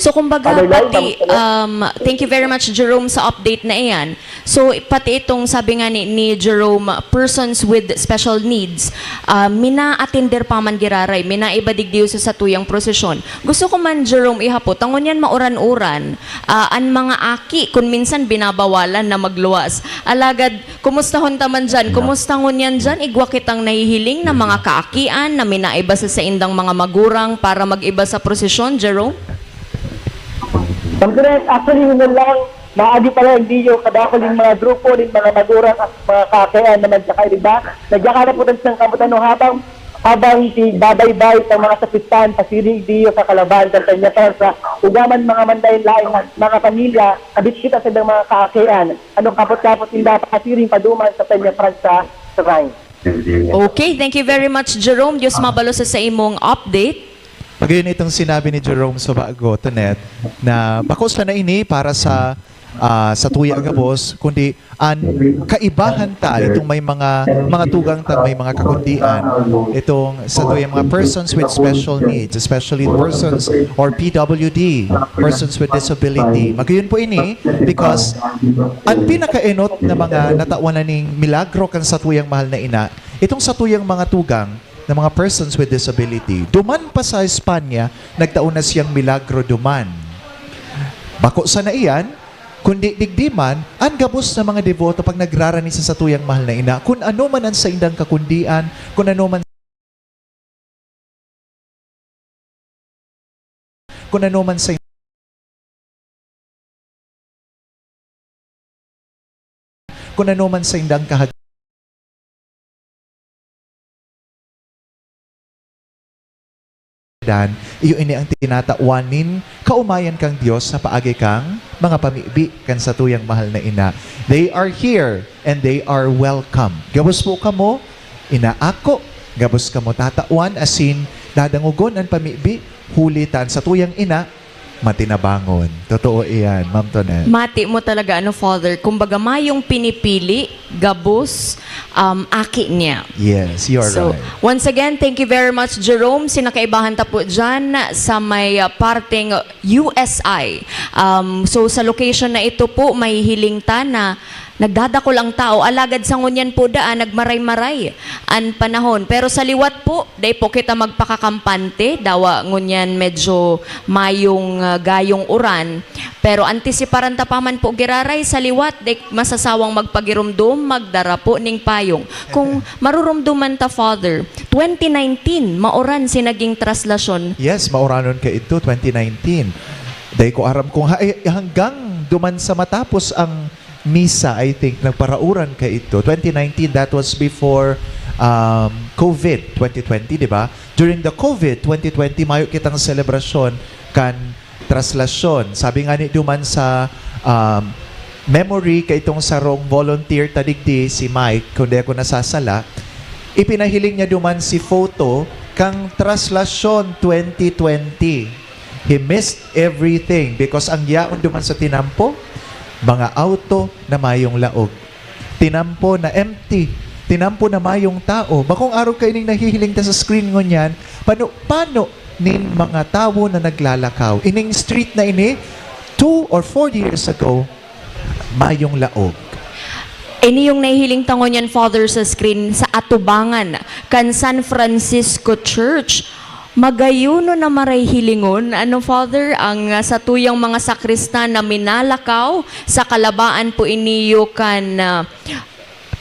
So, kumbaga, Father Lloyd, pati, Ma'am Tulay. Um, thank you very much, Jerome, sa update na iyan. So, pati itong sabi nga ni, ni Jerome, persons with special needs, ah, mina-atender pa man giraray, minaiba digdiyo sa satuyang prosesyon. Gusto ko man, Jerome, ihapot, ta ngunyan mauran-uran, ah, an mga aki, kun minsan binabawalan na magluwas. Alagad, kumustahon ta man dyan? Yeah. Kumusta ngunyan dyan? Igwa kitang nahihiling na mga kaakian na minaiba sa saindang mga magurang para mag-iba sa prosesyon, Jerome? Ma'am Grace, actually, yun lang, maagi pa lang, Dio, kadakul yung mga grupo, yung mga magurang at mga kaakian na nagsakay, di ba? Nagyakara po tayo sa kabutan, no, habang, habang si babaybay sa mga sakristan, pasiring, Dio, sa Kalaban, sa Peña Franca, ugaman mga manlain-lain, mga pamilya, kabit kita sa mga kaakian. Ano, kapot-kapot, hindi pa pasiring paduman sa Peña Franca Shrine. Okay, thank you very much, Jerome. Diyos mabalos sa, sa imong update. Pagayon itong sinabi ni Jerome Sobago, Tonet, na bako sana ini para sa, ah, sa tuya gabos, kundi an kaibahan ta, itong may mga, mga tugang ta, may mga kakundian, itong sa tuya mga persons with special needs, especially persons or P W D, persons with disability. Magayon po ini because an pinakaenot na mga natawan na ning milagro kan satuyang mahal na ina, itong satuyang mga tugang, na mga persons with disability. Duman pa sa Espanya, nagtao na siyang milagro duman. Bako sana iyan, kundi digdi man, an gabos na mga deboto pag nagrarani sa satuyang mahal na ina, kun ano man an saindang kakundian, kun ano man kun ano man sa kun ano man saindang kahag- dan, iyo ini ang tinatawan nin kaomayan kan Dios sa paagi kan mga pamibi kan satuyang mahal na ina. They are here and they are welcome. Gabos po kamo inaako, gabos kamo tatawan, asin dadangogon an pamibi, huli ta an satuyang ina matinabangon. Totoo iyan, Ma'am Tonette. Mati mo talaga, ano, Father? Kumbaga, mayong pinipili, gabos, um, aki niya. Yes, you are So, right. once again, thank you very much, Jerome. Sinakaibahan ta po dyan sa may, uh, parteng U S I. Um, so, sa location na ito po, mahihiling ta na nagdadakol ang tao. Alagad sa ngunyan po daan, nagmaray-maray an panahon. Pero sa liwat po, dai po kita magpakakampante. Dawa ngunyan medyo mayong, ah, gayong uran. Pero antisiparan ta pa man po giraray sa liwat, dai masasawang magpagiromdom, magdara po ning payong. Kung maruromdoman ta, Father, twenty nineteen, mauran si naging traslasyon. Yes, mauranon kaidto, twenty nineteen. Dai ko aram kung ha-, eh, hanggang duman sa matapos ang misa, I think, nagparauran kaidto. Twenty nineteen, that was before, um, COVID, twenty twenty, di ba? During the COVID, twenty twenty, mayo kitang selebrasyon kan traslasyon. Sabi nga ni duman sa, um, memory kaitong sarong volunteer ta digdi, si Mike, kung di ako nasasala, ipinahiling niya duman si photo kang traslasyon twenty twenty. He missed everything because ang yaon duman sa tinampo, mga auto na mayong laog. Tinampo na empty. Tinampo na mayong tao. Bakong arog kaining nahihiling ta sa screen ngunyan, pano-pano nin mga tawo na naglalakaw. Ining street na ini, two or four years ago, mayong laog. Ini yung nahihiling ta ngunyan, Father, sa screen, sa atubangan kan San Francisco Church. Magayuno na maray hilingon, ano, Father, ang, ah, satuyang mga sakristan na minalakaw sa kalabaan po iniyo kan, ah,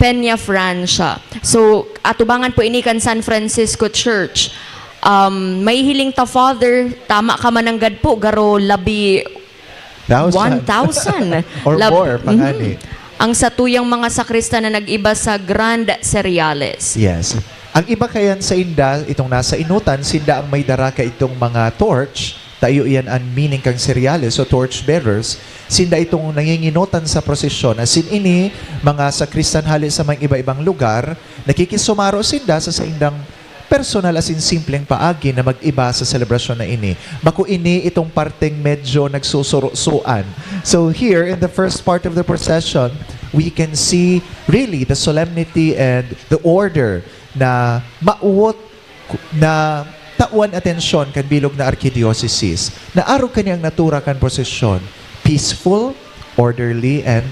Peña Francia. So, atubangan po ini kan San Francisco Church. Um, mahihiling ta, Father, tama ka mananggad po, garo labi Thousand. One thousand. Or Lab-, more, pangani. Mhm. Ang satuyang mga sakristan na nag-iba sa Grand Cereales. Yes. Ang iba kayan sa inda, itong nasa inutan, sinda ang may dara kaitong mga torch, tayo iyan ang meaning kang sereales o torch bearers, sinda itong nanginginotan sa prosesyon. Asin ini, mga sakristan hali sa mga iba-ibang lugar, nakikisumaro sinda sa saindang personal asin simpleng paagi na mag-iba sa selebrasyon na ini. Bako ini itong parteng medyo nagsusurusuan. So here, in the first part of the procession, we can see really the solemnity and the order na mawot na tawan atensyon kan bilog na arkidiocesis na arog kani ang natura kan prosesyon, peaceful, orderly, and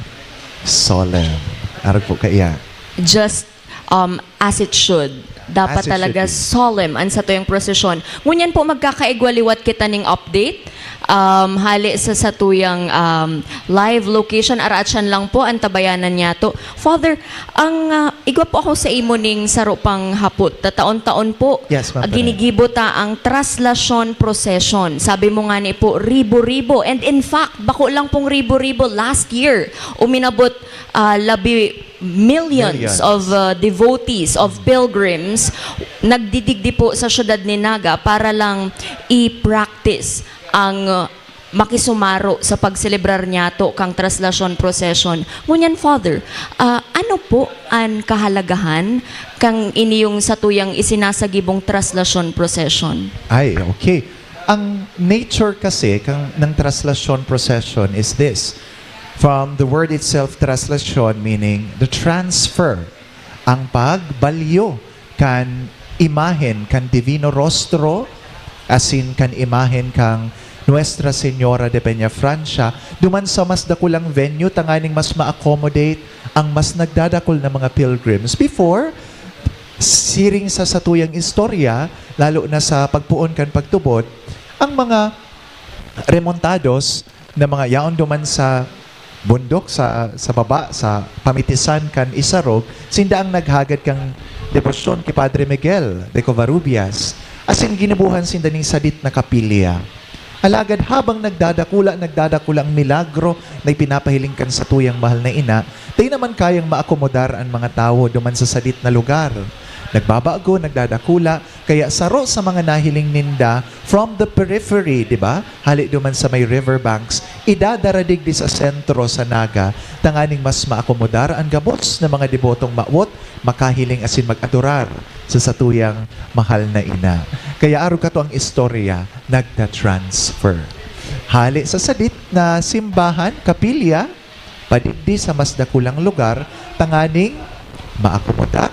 solemn. Arog po kaiya. Just, um, as it should. Dapat As it talaga should be. Solemn ang satuyang prosesyon. Ngunyan po, magkakaigwa liwat kita ning update, um, hali sa satuyang, um, live location. Araat siyan lang po ang tabayanan niyato. Father, ang, ah, igwa po ako sa imo ning saro pang hapot. Tataon-taon po, Yes, Ma'am Tonette. ginigibo ta ang traslasyon procession. Sabi mo nga ni po, ribo-ribo. And in fact, bako lang pong ribo-ribo, last year, uminabot, ah, labi millions Millions. of, uh, devotees, of pilgrims, nagdidigdi po sa siyudad ni Naga para lang i-practice ang, uh, makisumaro sa pagselebrar niyato kang traslasyon procession. Ngunyan, Father, ah, ano po an kahalagahan kang iniyong satuyang isinasagibong traslasyon procession? Ay, okay. Ang nature kasi kang, ng traslasyon procession is this. From the word itself, traslasyon, meaning the transfer, ang pagbalyo kan imahen kan Divino Rostro, asin kan imahen kang Nuestra Señora de Peñafrancia, duman sa mas dakulang venue, tanganing mas ma-accommodate ang mas nagdadakul na mga pilgrims. Before, siring sa satuyang istorya, lalo na sa pagpoon kan pagtubod, ang mga remontados, na mga yaon duman sa bundok, sa, sa baba, sa pamitisan kan Isarog, sinda ang naghagad kan debosyon ki Padre Miguel de Covarrubias, asin ginibohan sinda ning sadit na kapilya. Alagad habang nagdadakula, nagdadakula ang milagro na ipinapahiling kan satuyang mahal na ina, dai naman kayang maakomodar an mga tawo duman sa sadit na lugar. Nagbabago, nagdadakula, kaya saro sa mga nahiling ninda from the periphery, di ba? Hali duman sa may riverbanks, idadara digdi sa sentro sa Naga, tanganing mas maakomodar an gabos na mga debotong mawot, makahiling asin mag-adorar sa satuyang mahal na ina. Kaya arog kato ang istorya, nagta-transfer. Hali sa sadit na simbahan, kapilya, padigdi sa mas dakulang lugar, tanganing maakomodar,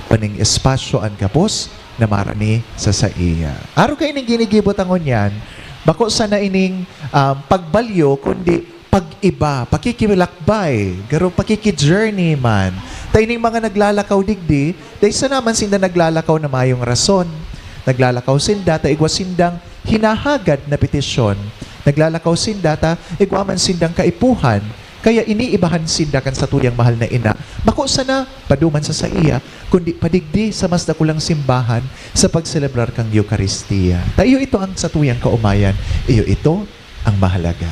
paning espasyo an gabos na marani sa saiya. Arog kaining ginigibo ta ngunyan, bako sana ining, um, pagbalyo, kundi pag-iba, pakikilakbay, garo pakiki-journey man. Ta ining mga naglalakaw digdi, dai sana man sinda naglalakaw na mayong rason. Naglalakaw sinda ta igwa sindang hinahagad na petisyon. Naglalakaw sinda ta igwa man sindang kaipuhan. Kaya iniibahan sinda kan satuyang mahal na ina. Bako sana paduman sa saiya, kundi padigdi sa mas dakulang simbahan sa pagselebrar kan Eukaristia. Ta iyo ito ang satuyang kaomayan, iyo ito ang mahalaga.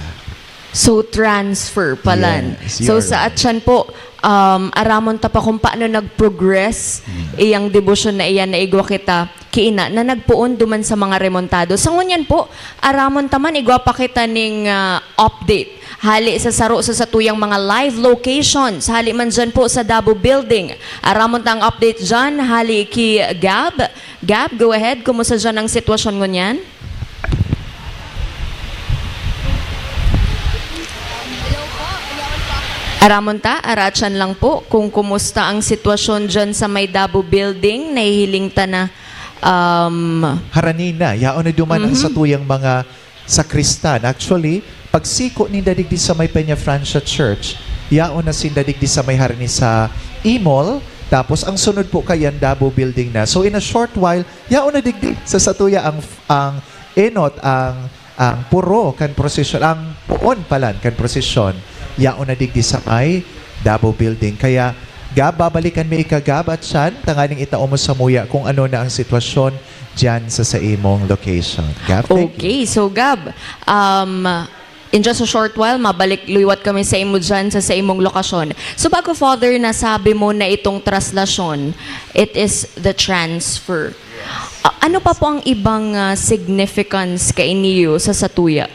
So, transfer palan. Yes, So, you're sa right. atyan po, um, aramon ta pa kung paano nag-progress Mm. iyang debosyon na iyan na igwa kita kiina na nagpoon duman sa mga remontado. Sa ngunyan po, aramon ta man igwa pa kita ning ah, update. Hali sa saro sa satuyang mga live locations. Hali man dyan po sa Dabo Building. Aramon ta ang update dyan. Hali ki Gab. Gab, go ahead. Kumusta dyan ang sitwasyon ngunyan? Aramon ta, aratyan lang po kung kumusta ang sitwasyon dyan sa may Dabo Building. Nahihiling ta na um, Harani na, yaon na duman ang Mhm. satuyang mga sakristan. Actually, pagsiko ninda digdi sa may Peña Francia Church, yaon na sinda digdi sa may harani sa Imol, tapos ang sunod po kay Dabo Building na. So in a short while, yaon na digdi sa satuya ang, ang enot, ang, ang puro kan prosesyon, ang poon palan kan prosesyon, yaon na digdi sa may Dabo Building. Kaya, Gab, babalikan mi ika, Gab, at Shan, tanganing itao mo samuya kung ano na ang sitwasyon diyan sa, sa imong location. Gab, thank you. Okay, so Gab, um, in just a short while, mabalik liwat kami sa imo dyan sa, sa imong lokasyon. So bago, Father, nasabi mo na itong traslasyon, it is the transfer. A- ano pa po ang ibang ah, significance kainiyo sa satuya?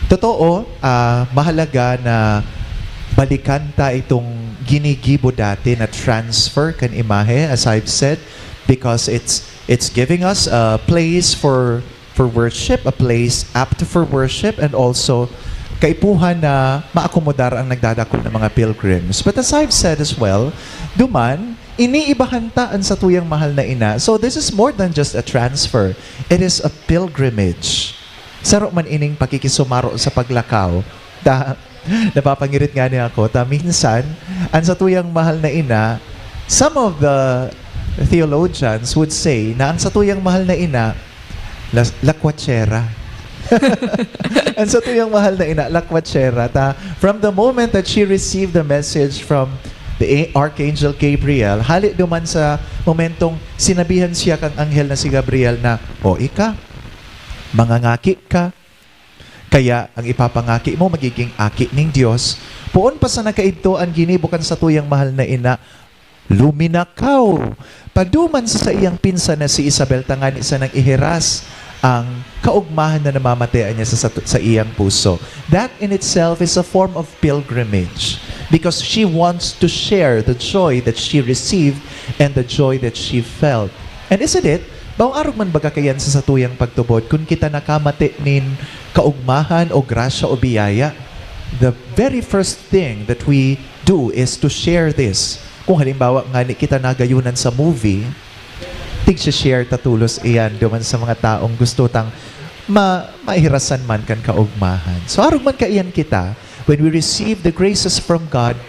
Totoo, ah, mahalaga na balikan ta itong ginigibo dati na transfer kan imahe, as I've said, because it's it's giving us a place for for worship, a place apt for worship, and also kaipuhan na maakomodar ang nagdadakul na mga pilgrims. But as I've said as well, duman, iniibahan ta an satuyang mahal na ina. So this is more than just a transfer. It is a pilgrimage. Saro man ining pakikisumaro sa paglakaw. Ta, napapangirit nga niya ako. Ta, minsan, ang satuyang mahal na ina, some of the theologians would say na ang satuyang mahal na ina, las, lakwatsyera. Ang satuyang mahal na ina, lakwatsyera. Ta, from the moment that she received the message from the a- Archangel Gabriel, hali duman sa momentong sinabihan siya kang anghel na si Gabriel na, "O ika, mangangaki ka, kaya ang ipapangaki mo magiging aki ning Dios." Poon pa sana kaidto an ginibo kan satuyang mahal na ina, luminakaw paduman sa saiyang pinsan na si Isabel, tangani sanang ihiras ang kaugmahan na namamatean niya sa, sa, sa iyang puso. That in itself is a form of pilgrimage because she wants to share the joy that she received and the joy that she felt. And isn't it? Bawang arog man baga kayan sa satuyang pagtubod kun kita nakamate nin kaugmahan o grasya o biyaya. The very first thing that we do is to share this. Kung halimbawa nga ni kita nagayunan sa movie, tig-share ta tulos iyan duman sa mga taong gusto tang ma mahirasan man kan kaugmahan. So arog man kaiyan kita, when we receive the graces from God,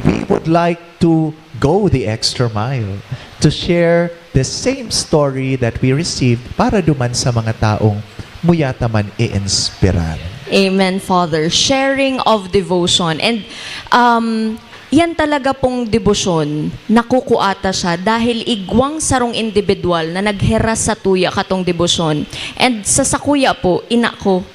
we would like to go the extra mile to share the same story that we received para duman sa mga taong muya ta man i-inspirar. Amen, Father. Sharing of devotion. And, um, yan talaga pong debosyon, nakukuata siya dahil igwang sarong individual na nagheras sa tuya katong debosyon. And sa sakuya po, ina ko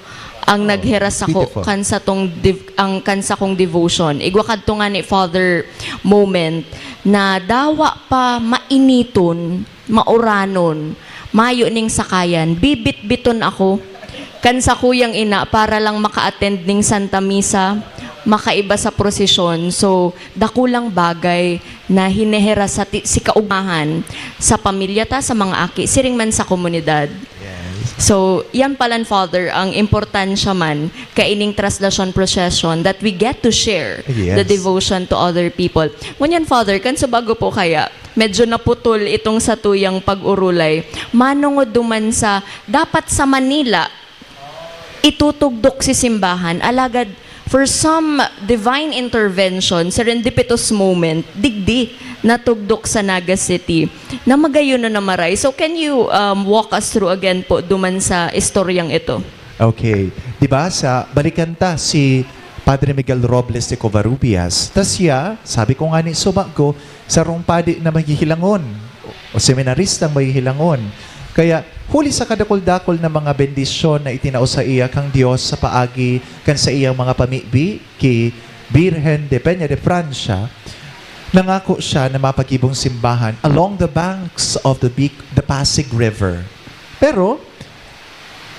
ang Oo, nagheras ako beautiful. Kan sa tong dev-, ang kan sa kong devotion. Igwa kadto nga ni Father moment na dawa pa mainiton, mauranon, mayo ning sakayan, bibitbiton ako kan sakuyang ina para lang maka-attend ning Santa Misa, makaiba sa prosesyon. So, dakulang bagay na hineheras sa ti-, si kaugmahan sa pamilya ta, sa mga aki, siring man sa komunidad. Yes. So, yan palan, Father, ang importansya man kaining traslasyon procession that we get to share Yes. the devotion to other people. Ngunyan, Father, kan subago po kaya, medyo naputol itong satuyang pag-urulay. Manongod duman sa, dapat sa Manila, itutugdok si simbahan, alagad for some divine intervention, serendipitous moment, digdi natugdok sa Naga City na magayon na namaray. So, can you, um, walk us through again po duman sa istoryang ito? Okay. Di ba, sa, balikan ta si Padre Miguel Robles de Covarrubias. Tas siya, sabi ko nga ni subago, sarong padi na maghihilangon o seminaristang maghihilangon. Kaya, huli sa kadakul-dakul na mga bendisyon na itinao sa iya kang Dios sa paagi kan sa iyang mga pamibi ki Birhen de Peña de Francia, nangako siya na mapagibong simbahan along the banks of the Big, the Pasig River. Pero,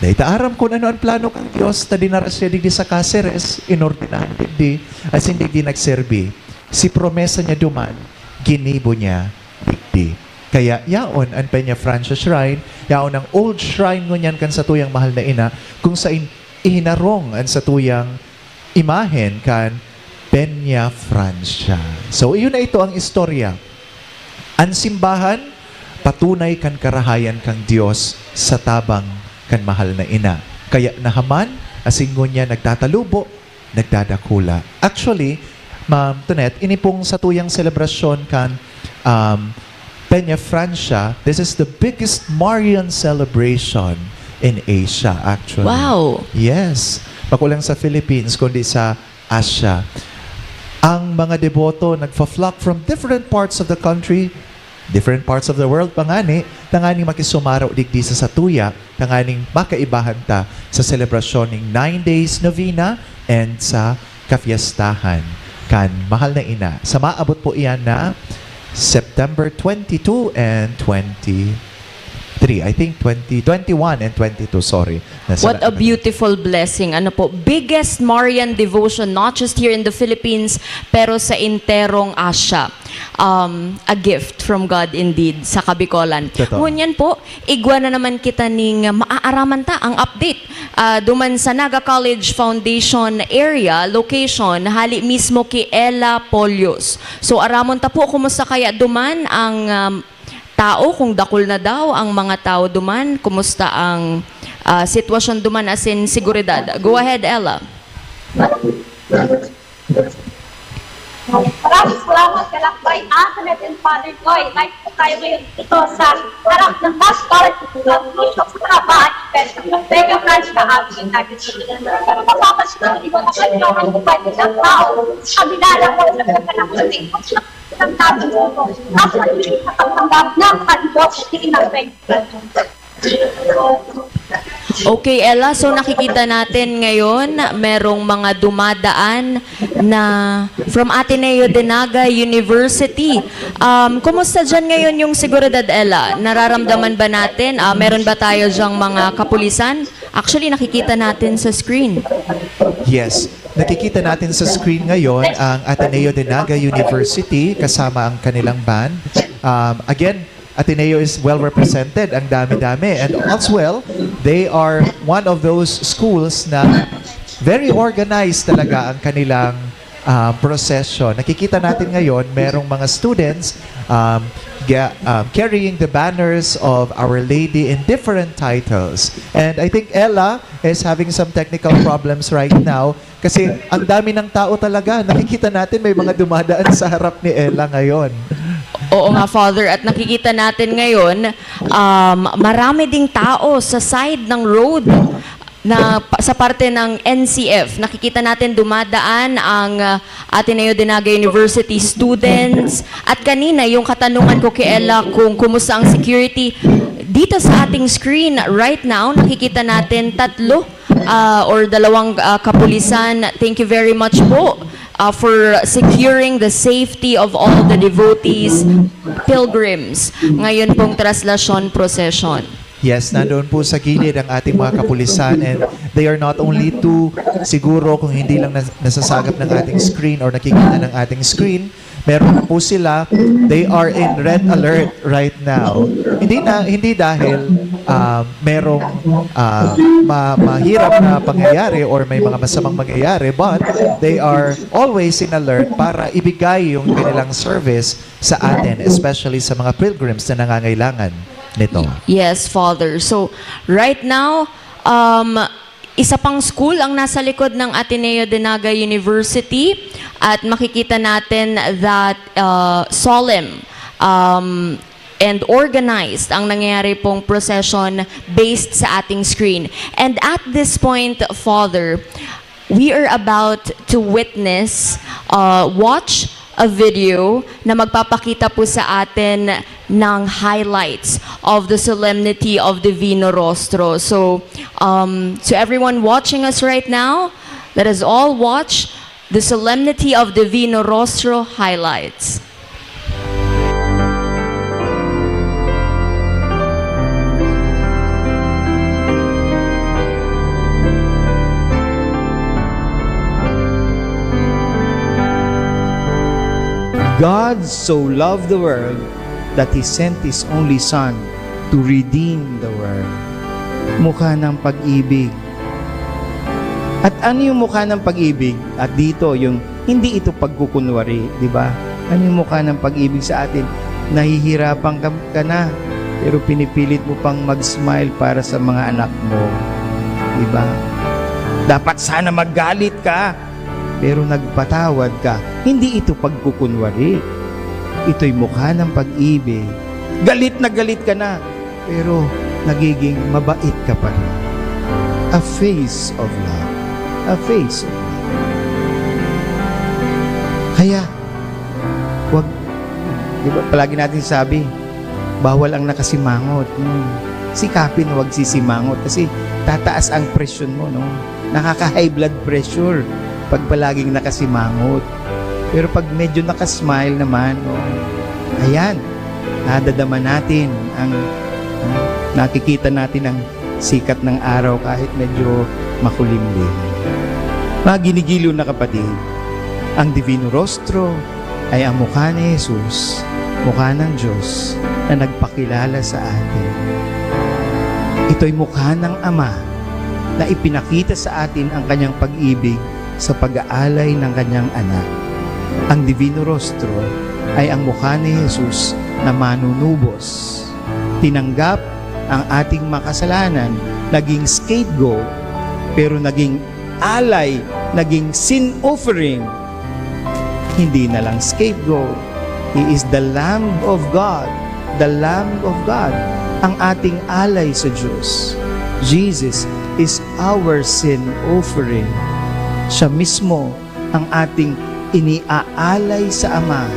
dai ta aram kun ano an plano kan Dios, ta dinara siya digdi sa Caceres, inordenahan digdi, asin digdi nagserbi. Si promesa niya duman, ginibo niya digdi. Kaya yaon an Peña Francia Shrine, yaon ang old shrine ngunyan kan satuyang mahal na ina, kung sain ihinarong an satuyang imahen kan Peña Francia. So, iyon na ito ang istorya. An simbahan, patunay kan karahayan kan Dios sa tabang kan mahal na ina. Kaya nahaman, asin ngunyan nagtatalubo, nagdadakula. Actually, Ma'am Tonet, ini pong satuyang selebrasyon kan, um, Peña Francia, this is the biggest Marian celebration in Asia, actually. Wow! Yes. Bako lang sa Philippines, kundi sa Asia. Ang mga deboto nagfa-flock from different parts of the country, different parts of the world pa ngani, tanganing makisumaro digdi sa satuya, tanganing makaibahan ta sa selebrasyon ning nine days novena and sa kafiestahan kan Mahal na Ina. Sa maabot po iyan na September twenty-two and twenty-three. I think twenty, twenty-one and twenty-two, sorry. Nasa What a beautiful blessing. Ano po, biggest Marian devotion, not just here in the Philippines, pero sa enterong Asia. Um, a gift from God indeed sa Kabikolan. Totoo. Ngunyan po, igwa na naman kita ning maaaraman ta ang update, ah, duman sa Naga College Foundation area, location, hali mismo ki Ella Polios. So, aramon ta po, kumusta kaya duman ang, um, tao, kung dakul na daw ang mga tao duman, kumusta ang, ah, sitwasyon duman asin seguridad? Go ahead, Ella. Maraming salamat, Kalakbay Antoinette and Father Goy. Live po tayo ngayon dito sa harap ng Mas College of Bishop sa Kabahan, Peña Francia, Avenue, Naga City. Kung mapapansin mo, di ba, ang mga tao, kabila lang po sa pagkanak ng tao. Nasa hindi sa pagtanggap ng kalibot, hindi ng Peña Francia. Okay, Ella, so nakikita natin ngayon, merong mga dumadaan na from Ateneo de Naga University. Um, kumusta dyan ngayon yung seguridad, Ella? Nararamdaman ba natin? Ah, meron ba tayo dyang mga kapulisan? Actually, nakikita natin sa screen. Yes. Nakikita natin sa screen ngayon ang Ateneo de Naga University kasama ang kanilang band. Um, again, Ateneo is well represented, ang dami-dami. And as well, they are one of those schools na very organized talaga ang kanilang, ah, procession. Nakikita natin ngayon, merong mga students, um, ga-, um, carrying the banners of Our Lady in different titles. And I think Ella is having some technical problems right now. Kasi ang dami ng tao talaga. Nakikita natin may mga dumadaan sa harap ni Ella ngayon. Oo nga, Father. At nakikita natin ngayon, um, marami ding tao sa side ng road. na pa- sa parte ng N C F, nakikita natin dumadaan ang, ah, Ateneo de Naga University students. At kanina, yung katanungan ko kay Ella kung kumusta ang security, dito sa ating screen right now, nakikita natin tatlo, ah, or dalawang, ah, kapulisan. Thank you very much po, ah, for securing the safety of all the devotees, pilgrims, ngayon pong traslasyon procession. Yes, nandoon po sa gilid ang ating mga kapulisan, and they are not only two, siguro kung hindi lang nas- nasasagap ng ating screen or nakikita ng ating screen, meron po sila, they are in red alert right now. Hindi na hindi dahil, ah, merong, ah, ma- mahirap na pangyayari or may mga masamang mangyayari, but they are always in alert para ibigay yung kanilang service sa atin, especially sa mga pilgrims na nangangailangan nito. Yes, Father. So, right now, um, isa pang school ang nasa likod ng Ateneo de Naga University, at makikita natin that, uh, solemn, um, and organized ang nangyayari pong procession based sa ating screen. And at this point, Father, we are about to witness, uh, watch a video na magpapakita po sa atin ng highlights of the Solemnity of Divino Rostro. So, um, to everyone watching us right now, let us all watch the Solemnity of Divino Rostro highlights. God so loved the world that He sent His only Son to redeem the world. Mukha ng pag-ibig. At ano yung mukha ng pag-ibig? At dito, yung hindi ito pagkukunwari, di ba? Ano yung mukha ng pag-ibig sa atin? Nahihirapan ka, ka na, pero pinipilit mo pang mag-smile para sa mga anak mo. Di ba? Dapat sana maggalit ka, pero nagpatawad ka. Hindi ito pagkukunwari. Ito'y mukha ng pag-ibig. Galit na galit ka na, pero nagiging mabait ka pa rin. A face of love. A face of love. Kaya, wag, di ba, palagi natin sabi, bawal ang nakasimangot. Hmm. Sikapin wag sisimangot kasi tataas ang presyon mo, no? Nakaka-high blood pressure pag palaging nakasimangot. Pero pag medyo nakasmile naman, no? Ayan, nadadama natin ang, ah, nakikita natin ang sikat ng araw kahit medyo makulimlim. Mga ginigiliw na kapatid, ang Divino Rostro ay ang mukha ni Jesus, mukha ng Diyos na nagpakilala sa atin. Ito'y mukha ng Ama na ipinakita sa atin ang kanyang pag-ibig sa pag-aalay ng kanyang anak. Ang Divino Rostro ay ang mukha ni Jesus na manunubos. Tinanggap ang ating makasalanan, naging scapegoat, pero naging alay, naging sin offering. Hindi na lang scapegoat. He is the Lamb of God, the Lamb of God, ang ating alay sa Diyos. Jesus is our sin offering. Siya mismo ang ating iniaalay sa Ama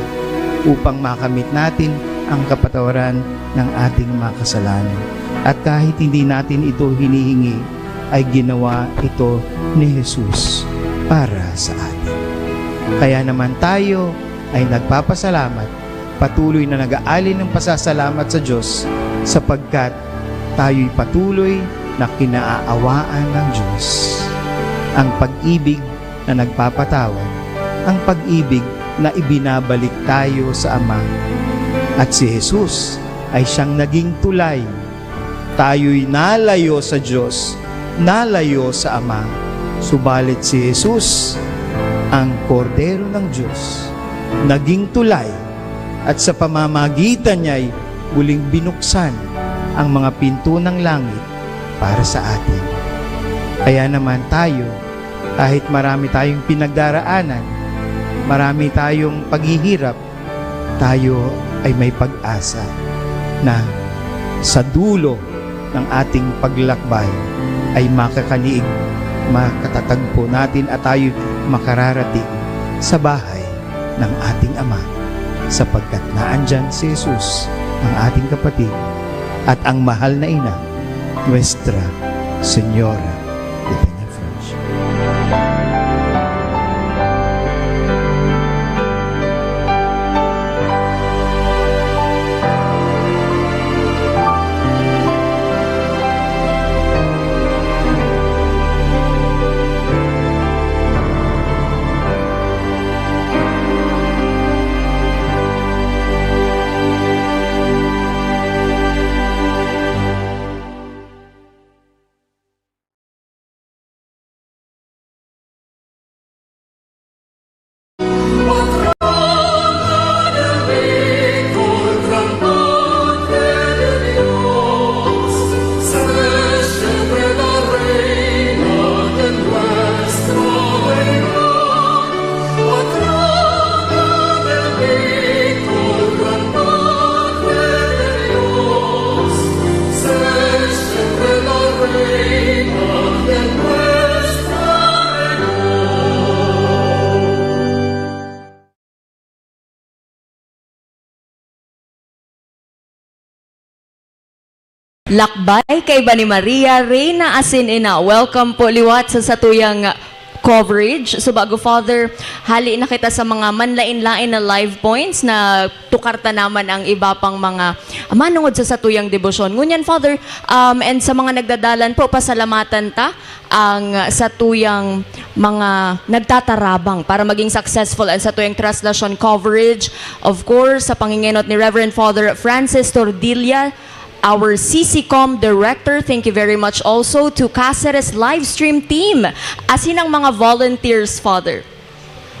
upang makamit natin ang kapatawaran ng ating mga kasalanan. At kahit hindi natin ito hinihingi, ay ginawa ito ni Jesus para sa atin. Kaya naman tayo ay nagpapasalamat, patuloy na nag-aali ng pasasalamat sa Diyos sapagkat tayo'y patuloy na kinaawaan ng Diyos. Ang pag-ibig na nagpapatawad, ang pag-ibig na ibinabalik tayo sa Ama. At si Jesus ay siyang naging tulay. Tayo'y nalayo sa Diyos, nalayo sa Ama. Subalit si Jesus, ang Kordero ng Diyos, naging tulay at sa pamamagitan niya'y muling binuksan ang mga pinto ng langit para sa atin. Kaya naman tayo, kahit marami tayong pinagdaraanan, marami tayong paghihirap, tayo ay may pag-asa na sa dulo ng ating paglakbay ay makakaliig, makatatagpo natin at tayo makararating sa bahay ng ating Ama, sapagkat naandyan si Jesus, ang ating kapatid, at ang mahal na ina, Nuestra Señora de Peñafrancia. Lakbay kaiba ni Maria, Reyna asin Ina. Welcome po liwat sa satuyang coverage. So, bago, Father, hali na kita sa mga manlain-lain na live points na tukar ta naman ang iba pang mga manongod sa satuyang debosyon. Ngunyan, Father, um, and sa mga nagdadalan po, pasalamatan ta ang satuyang mga nagtatarabang para maging successful ang satuyang traslasyon coverage. Of course, sa pangingenot ni Reverend Father Francis Tordilla, our C C com director. Thank you very much also to Caceres live stream team. Asin ang mga volunteers, Father.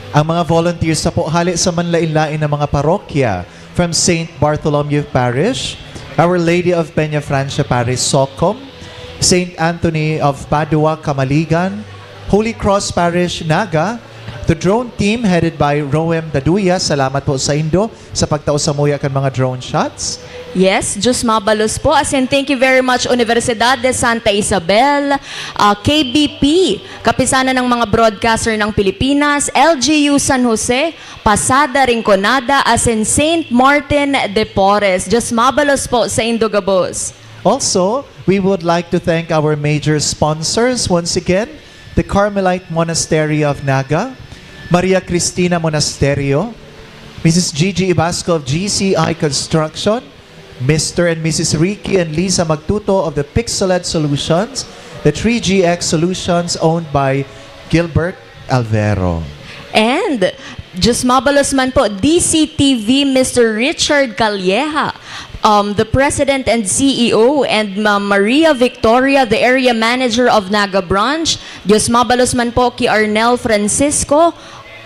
Ang mga volunteers sa po hali sa manlain-lain na mga parokya, from Saint Bartholomew Parish, Our Lady of Peñafrancia Parish, Socom, Saint Anthony of Padua, Camaligan, Holy Cross Parish, Naga, the drone team headed by Roem Daduya, salamat po saindo sa pagtao samuya kan mga drone shots. Yes, Diyos mabalos po. Asin, thank you very much, Universidad de Santa Isabel, ah, K B P, Kapisanan ng mga Broadcaster ng Pilipinas, L G U San Jose, Pasada Rinconada, asin Saint Martin de Porres. Diyos mabalos po saindo gabos. Also, we would like to thank our major sponsors once again, the Carmelite Monastery of Naga, Maria Cristina Monasterio, Missus Gigi Ibasco of G C I Construction, Mister and Missus Ricky and Lisa Magtuto of the Pixeled Solutions, the three G X Solutions owned by Gilbert Alvero. And, Diyos mabalos man po, D C T V, Mister Richard Calleja, um, the President and C E O, and Ma'am Maria Victoria, the Area Manager of Naga Branch. Diyos mabalos man po ki Arnel Francisco,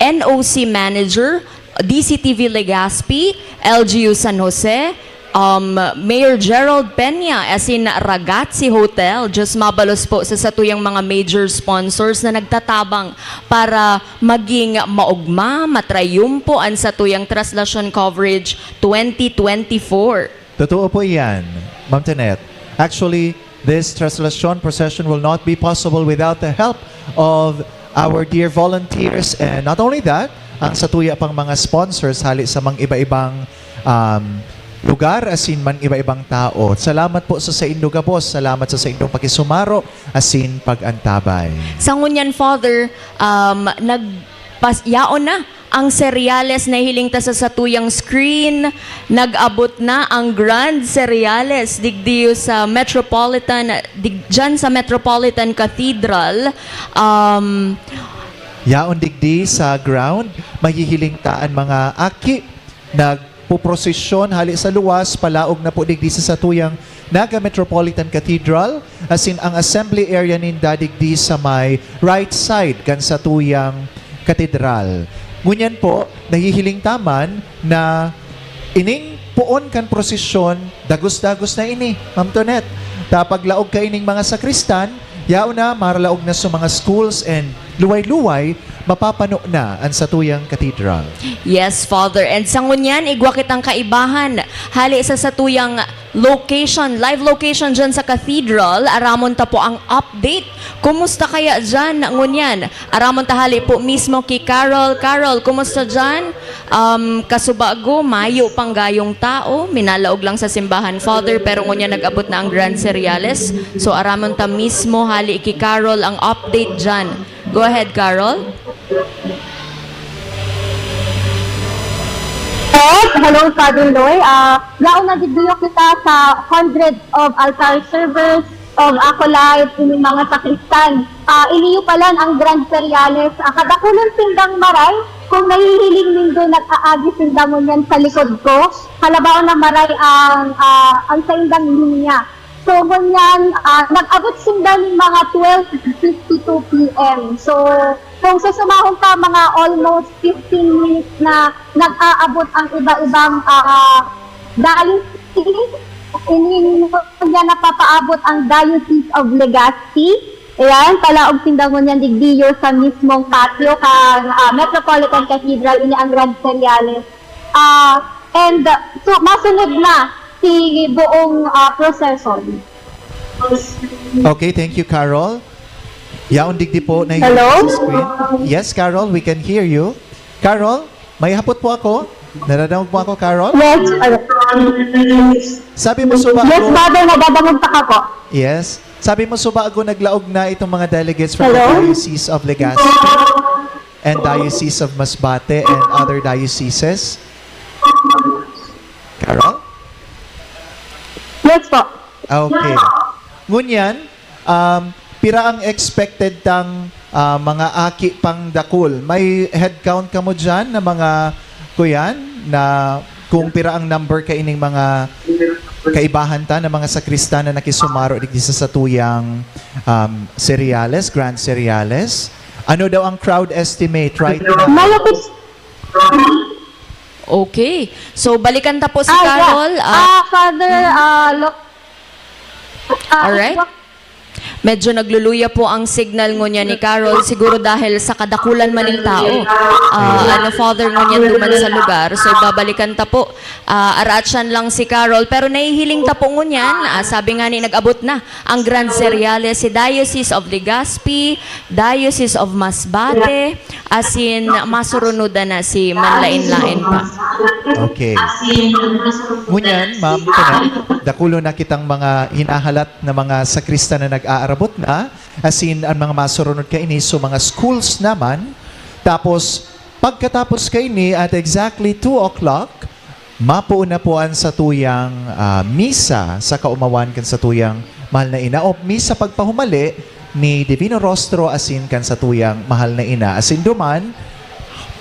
N O C Manager, D C T V Legazpi, L G U San Jose, um, Mayor Gerald Peña, asin Ragazzi Hotel. Diyos mabalos po sa satuyang mga major sponsors na nagtatabang para maging maogma, matrayumpo an satuyang traslasyon coverage twenty twenty-four. Totoo po iyan, Ma'am Tenet. Actually, this traslasyon procession will not be possible without the help of our dear volunteers. And not only that, ang satuya pang mga sponsors hali sa mga iba-ibang, um, lugar, asin man iba-ibang tao. Salamat po sa saindo gabos. Salamat sa saindong pakisumaro asin pag-antabay. Sa ngunyan, Father, um, nagpas-, yaon na ang seryales na hiling ta sa satuyang screen. Nag-abot na ang Grand Seryales digdi sa Metropolitan, dig-, dyan sa Metropolitan Cathedral. Um, Yaon digdi sa ground, mahihiling ta an mga aki nagpoprosesyon hale sa luwas, palaog na po digdi sa satuyang Naga Metropolitan Cathedral, asin ang assembly area ninda digdi sa may right side kan satuyang katedral. Ngunyan po, nahihiling ta man na ining poon kan prosesyon, dagos-dagos na ini, Ma'am Tonet. Ta paglaog kaining mga sakristan, yaon na, maralaog na sa mga schools and luway-luway, mapapano na an satuyang katedral. Yes, Father. And sa ngunyan, igwa kitang kaibahan hale sa satuyang location, live location dyan sa Cathedral. Aramon ta po ang update. Kumusta kaya dyan ngunyan? Aramon ta hali po mismo ki Carol. Carol, kumusta dyan? Um, kasubago, mayo pang gayong tao. Minalaog lang sa simbahan, Father, pero ngunyan nag-abot na ang Grand Cereales. So, aramon ta mismo hali ki Carol ang update dyan. Go ahead, Carol. Yes, hello, Father Loy. Ah, yaon na digdiyo kita sa hundreds of altar servers, of acolytes, ining mga sakristan. Ah, iniyo palan ang Grand Cereales. Ah, kadakulan sindang maray, kung nahihiling nindo, nag-aagi sinda ngunyan sa likod ko. Kalabaw na maray ang, ah, ang saindang linya. So, ngunyan, ah, nag-abot sinda ning mga twelve fifty-two P M. So, kung susumahon pa, mga almost fifteen minutes na nag-aabot ang iba-ibang, ah, diocese. Ini ngunyan napapaabot ang Diocese of Legazpi. Ayan, palaog sinda ngunyan digdiyo sa mismong patio kan, ah, Metropolitan Cathedral, ini ang Grand Cereales. Ah, and, uh, so, masunod na si buong, ah, procession. Okay, thank you, Carol. Yaon digdi po na Hello? sa screen. Yes, Carol, we can hear you. Carol, may hapot po ako. Nadadangog mo ako, Carol? Yes, ano? Sabi mo suba Yes, ako. Father, nadadangog pa ka po. Yes. Sabi mo suba ako naglaog na itong mga delegates from Hello? the Diocese of Legazpi and Diocese of Masbate and other dioceses. Carol? Yes po. Okay. Ngunyan, um, pira ang expected tang ah, mga aki pang dakul? May head count kamo dyan na mga kuyan na kung pira ang number kaining mga kaibahan ta na mga sakristan na nakisumaro digdi sa satuyang um, Cereales, Grand Cereales? Ano daw ang crowd estimate right now? Malapit. Okay. So, balikan ta po si Ah, yeah. Carol. Ah, Ah, Father, ah, look. Ah, Alright. Medyo nagluluya po ang signal ngunyan ni Carol, siguro dahil sa kadakulan man ning tao. Ah, ano, Father, ngunyan duman sa lugar. So, babalikan ta po. Ah, aratsyan lang si Carol. Pero nahihiling ta po ngunyan. Ah, sabi nga ni, nag-abot na ang Grand Cereales, si Diocese of Legazpi, Diocese of Masbate, asin masurunodan na si manlain-lain pa. Okay. Ngunyan, Ma'am Tonette, dakulo na kitang mga hinahalat na mga sakristan na nag-aarabot na, asin an mga masurunod kaini so mga schools naman. Tapos, pagkatapos kaini at exactly two o'clock, mapoon na po an satuyang ah, misa sa kaomawan kan satuyang mahal na ina o misa pagpahumali ni Divino Rostro asin kan satuyang mahal na ina. Asin duman,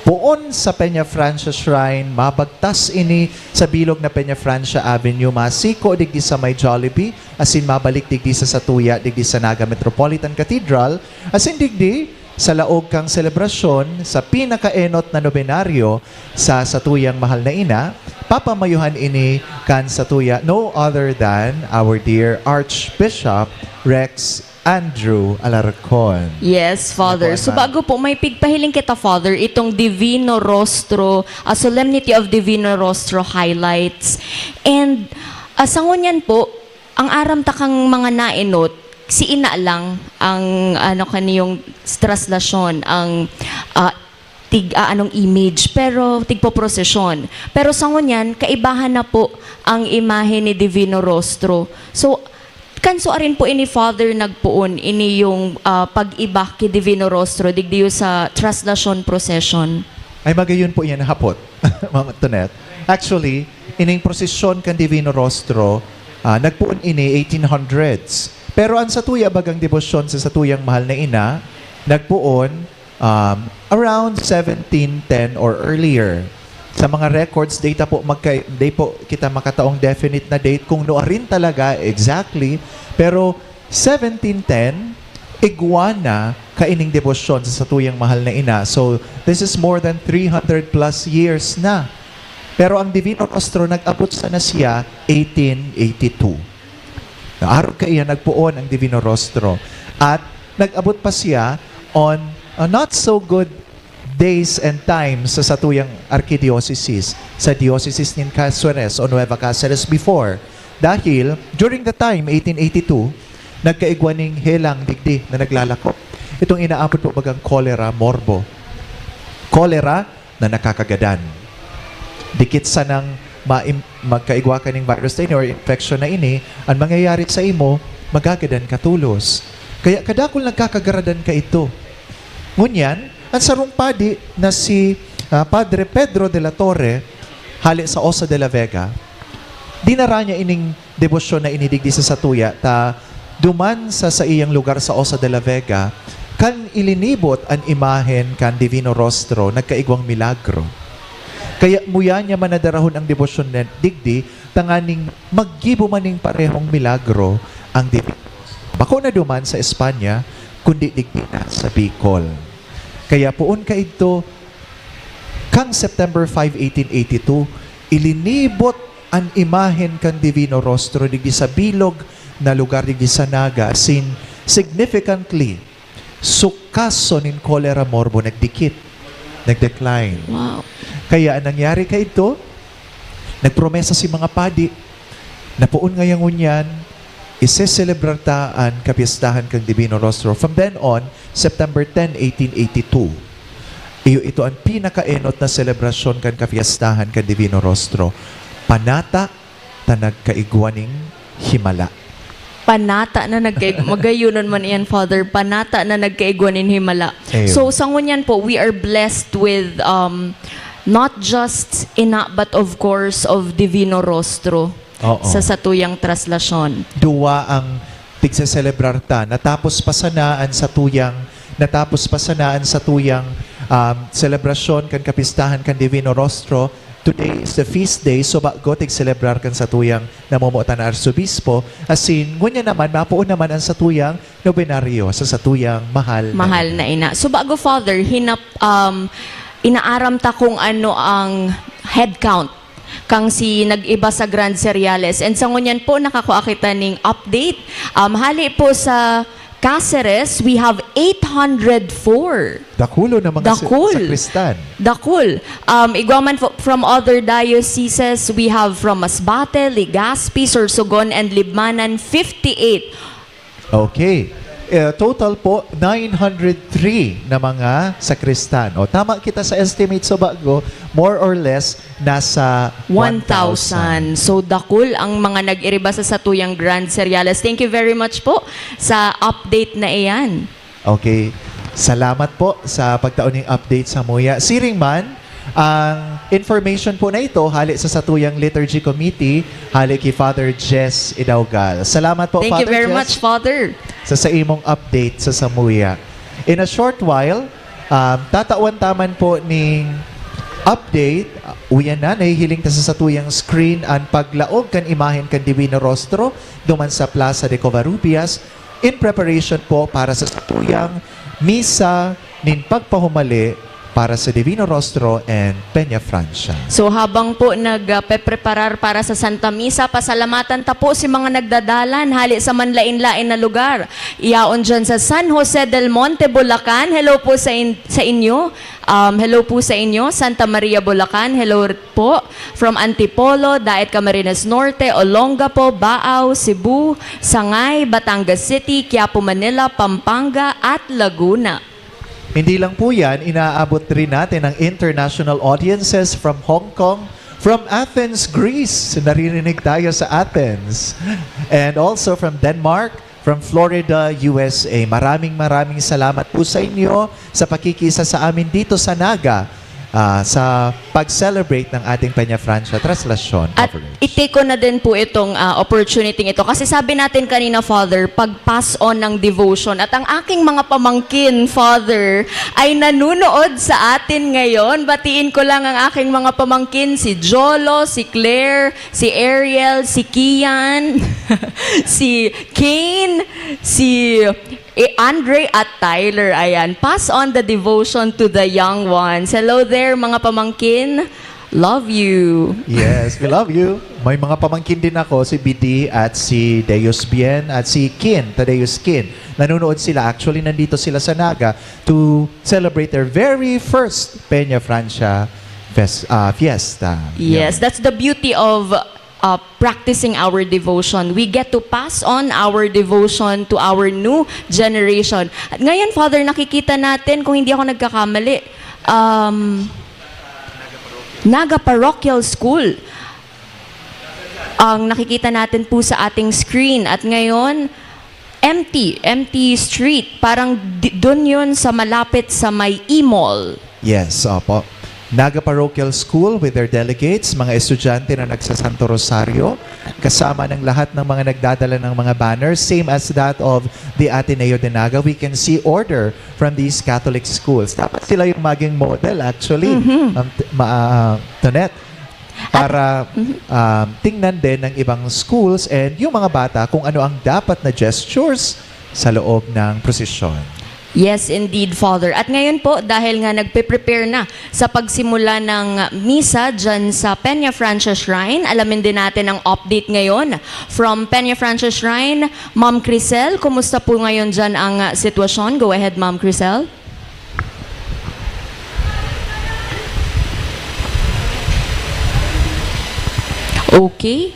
poon sa Peña Francia Shrine, mabagtas ini sa bilog na Peña Francia Avenue, masiko digdi sa may Jollibee, asin mabalik digdi sa satuya, digdi sa Naga Metropolitan Cathedral, asin digdi sa laog kan selebrasyon sa pinakaenot na nobenaryo sa satuyang mahal na ina, papamayuhan ini kan satuya no other than our dear Archbishop Rex Andrew Alarcon. Yes, Father. Apo, So ma'am. Bago po, may pigpahiling kita, Father, itong Divino Rostro, a Solemnity of Divino Rostro highlights. And uh, sa ngunyan po, ang aram ta kang mga naenot, si ina lang ang ano kaniyong traslasyon, ang ah, tig aanong image, pero tigpoprosesyon. Pero sa ngunyan, kaibahan na po ang imahe ni Divino Rostro. So, kanso arin po ini, Father, nagpoon ini yung ah, pag-iba ki Divino Rostro digdiyo sa traslasyon procession? Ay magayon po yan hapot, Ma'am Antoinette. Actually, ining prosesyon kan Divino Rostro, ah, nagpoon ini eighteen hundreds. Pero ang satuya bagang debosyon sa satuyang mahal na ina, nagpoon um, around seventeen ten or earlier. Sa mga records, data po, magka, di po kita makataong definite na date kung nuarin talaga exactly. Pero seventeen ten, igwa na kaining debosyon sa satuyang mahal na ina. So, this is more than three hundred plus years na. Pero ang Divino Rostro, nag-abot sana siya eighteen eighty-two. Arog kaiyan, nagpoon ang Divino Rostro. At nag-abot pa siya on a not so good days and times sa satuyang arkidiocese, sa diocese nin Caceres o Nueva Caceres before. Dahil during the time, eighteen eighty-two, nagkaigwa ning helang digdi na naglalako. Itong inaapod po bagang cholera morbo. Cholera na nakakagadan. Dikit sanang maim-, magkaigwa ka ning virus na ini or infection na ini, ang mangyayari sa imo, magagadan ka tolos. Kaya kadakul nagkakagaradan ka ito. Ngunyan, ang sarong padi na si, ah, Padre Pedro de la Torre, hale sa Osa de la Vega, dinara niya ining debosyon na ini digdi sa satuya ta duman sa saiyang lugar sa Osa de la Vega, kan ilinibot an imahen kan Divino Rostro, nagkaigwang milagro. Kaya muya niya man nadarahon ang debosyon na digdi, tanganing maggibo man ning parehong milagro ang Divino Rostro. Bako na duman sa Espanya, kundi digdi na sa Bicol. Kaya poon kaidto, kan September five, eighteen eighty-two, ilinibot an imahen kan Divino Rostro digdi sa bilog na lugar digdi sa Naga, asin significantly, so kaso nin cholera morbo nagdikit, nag-decline. Wow. Kaya ang nangyari kaidto, nagpromesa si mga padi na poon ngayang ngunyan, iseselebrar ta an kapyestahan kan Divino Rostro. From then on, September ten, eighteen eighty-two, iyo ito an pinakaenot na selebrasyon kan kapyestahan kan Divino Rostro. Panata ta nagkaigwa ning himala. Panata na nagkaig... Magayonon man iyan, Father. Panata na nagkaigwa nin himala. Ayun. So, sa ngunyan po, we are blessed with um, not just ina, but of course, of Divino Rostro Oo. sa satuyang traslasyon. Duwa ang tigseselebrar ta. Natapos pa sana an satuyang, natapos pa sana an satuyang um, selebrasyon kan kapistahan kan Divino Rostro. Today is the feast day, so bago tigselebrar kan satuyang namomotan na Arsobispo. Asin, ngunyan naman, mapoon naman ang satuyang nobenaryo sa satuyang mahal na Mahal ina. na ina. So bago, Father, hinap, um, inaaram ta kung ano ang head count kang si nag-iba sa Grand Seriales. And sa ngunyan po, nakakua kita ning update. Um, hali po sa Caceres, we have eight hundred four. Dakulo na mga sa- Dakul. sakristan. Dakul. Um, igwa man fo- from other dioceses, we have from Masbate, Legazpi, Sorsogon, and Libmanan, fifty-eight. Okay. Eh, total po, nine hundred three na mga sakristan. O, tama kita sa estimate sa bago, more or less, nasa One thousand. So, dakul ang mga nag-iriba sa satuyang Grand Seriales. Thank you very much po sa update na iyan. Okay. Salamat po sa pagtaon ning update sa muya. Siring man, ang information po na ito, hali sa satuyang Liturgy Committee, hali ki Father Jess Idaugal. Salamat po, Thank you Father very Jess, much, Father. sa, sa imong update sa samuya. In a short while, um, tatawan taman po ning update. Uyan na, nahihiling ta sa satuyang screen ang paglaog kan imahen kan Divino Rostro duman sa Plaza de Covarrubias in preparation po para sa satuyang misa nin pagpahumali para sa Divino Rostro and Peña Francia. So habang po nagpepreparar para sa Santa Misa, pasalamatan ta po si mga nagdadalan hali sa manlain-lain na lugar. Iyaon dyan sa San Jose del Monte, Bulacan. Hello po sa, in- sa inyo. Um, hello po sa inyo, Santa Maria, Bulacan. Hello po from Antipolo, Daet, Camarines Norte, Olongapo, Baao, Cebu, Sangay, Batangas City, Quiapo, Manila, Pampanga, at Laguna. Hindi lang po yan, inaabot rin natin ang international audiences from Hong Kong, from Athens, Greece. Naririnig tayo sa Athens. And also from Denmark, from Florida, U S A. Maraming, maraming salamat po sa inyo sa pakikisa sa amin dito sa Naga, ah, sa pag-celebrate ng ating Peña Francia Traslasyon At coverage. I-take ko na din po itong ah, opportunity ito. Kasi sabi natin kanina, Father, pag-pass on ng devotion. At ang aking mga pamangkin, Father, ay nanunood sa atin ngayon. Batiin ko lang ang aking mga pamangkin, si Jolo, si Claire, si Ariel, si Kian, si Kane, si eh, Andre at Tyler. Ayan, pass on the devotion to the young ones. Hello there, mga pamangkin. Love you. Yes, we love you. May mga pamangkin din ako, si Bidi at si Deus Bien at si Kin, Tadeus Kin. Nanonood sila. Actually, nandito sila sa Naga to celebrate their very first Peña Francia fes- ah, fiesta. Yes, Yun. That's the beauty of uh, practicing our devotion. We get to pass on our devotion to our new generation. At ngayon, Father, nakikita natin, kung hindi ako nagkakamali, um, Naga Parochial School ang nakikita natin po sa ating screen. At ngayon, empty, empty street. Parang di- dun yun sa malapit sa may e-mall. Yes, opo. Naga Parochial School with their delegates, mga estudyante na nagsasanto rosario, kasama ng lahat ng mga nagdadala ng mga banners, same as that of the Ateneo de Naga. We can see order from these Catholic schools. Dapat sila yung maging model, actually, um, t- ma- ah, Tonet, para um, tingnan din ng ibang schools and yung mga bata kung ano ang dapat na gestures sa loob ng prosesyon. Yes, indeed, Father. At ngayon po, dahil nga nagpe-prepare na sa pagsimula ng misa dyan sa Peña Francia Shrine, alamin din natin ang update ngayon from Peña Francia Shrine. Ma'am Crisel, kumusta po ngayon dyan ang sitwasyon? Go ahead, Ma'am Crisel. Okay.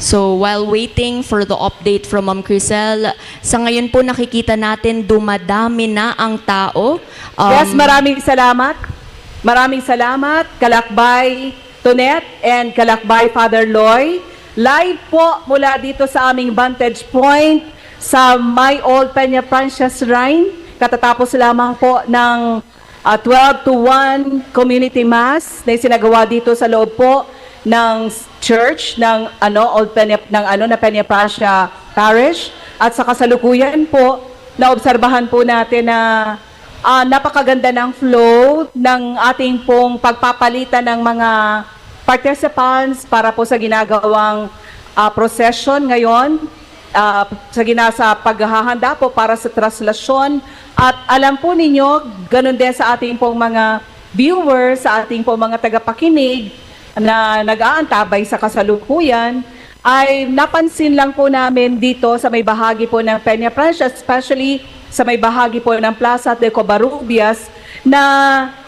So, while waiting for the update from Ma'am Crisel, sa ngayon po nakikita natin dumadami na ang tao. Um, Yes, maraming salamat. Maraming salamat, Kalakbay Tonet and Kalakbay Father Loy. Live po mula dito sa aming vantage point sa My Old Peña Francia Shrine. Katatapos lamang po ng ah, twelve to one community mass na isinagawa dito sa loob po ng s- church ng ano Old Peña, ng ano na Peña Francia Parish, at sa kasalukuyan po naobserbahan po natin na ah, napakaganda ng flow ng ating pong pagpapalitan ng mga participants para po sa ginagawang ah, procession ngayon, ah, sa ginasa paghahanda po para sa traslasyon. At alam po ninyo, ganun din sa ating pong mga viewers, sa ating pong mga tagapakinig na nag-aantabay sa kasalukuyan, ay napansin lang po namin dito sa may bahagi po ng Peña Francia, especially sa may bahagi po ng Plaza de Covarrubias, na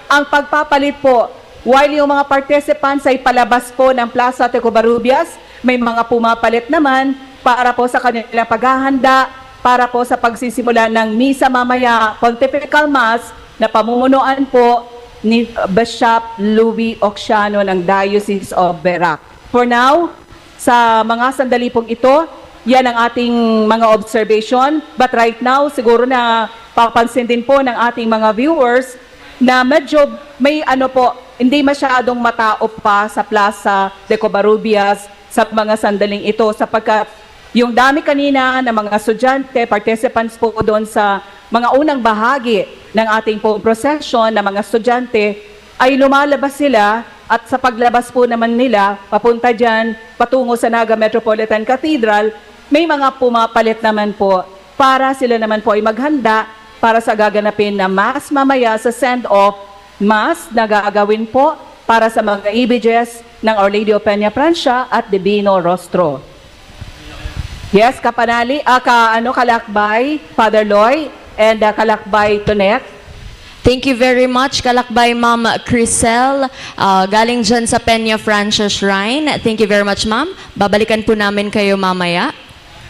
ang pagpapalit po, while yung mga participants ay palabas po ng Plaza de Covarrubias, may mga pumapalit naman para po sa kanilang paghahanda para po sa pagsisimula ng misa mamaya, Pontifical Mass, na pamumunuan po ni Bishop Louis Occiano ng Diocese of Verac. For now, sa mga sandali pong ito, yan ang ating mga observation. But right now, siguro na papansin din po ng ating mga viewers na medyo may ano po, hindi masyadong matao pa sa Plaza de Covarrubias sa mga sandaling ito, sapagkat yung dami kanina ng mga estudyante, participants po doon sa mga unang bahagi ng ating pong procession na mga estudyante, ay lumalabas sila, at sa paglabas po naman nila papunta dyan, patungo sa Naga Metropolitan Cathedral, may mga pumapalit naman po para sila naman po ay maghanda para sa gaganapin na Mass mamaya sa send-off Mass na gagawin po para sa mga E B Gs ng Our Lady of Peña Francia at Divino Rostro. Yes, kapanali, ah, ka, ano, Kalakbay, Father Loy, and ah, Kalakbay Tonet. Thank you very much, Kalakbay Ma'am Crisel, ah, galing dyan sa Peña Francia Shrine. Thank you very much, Ma'am. Babalikan po namin kayo mamaya.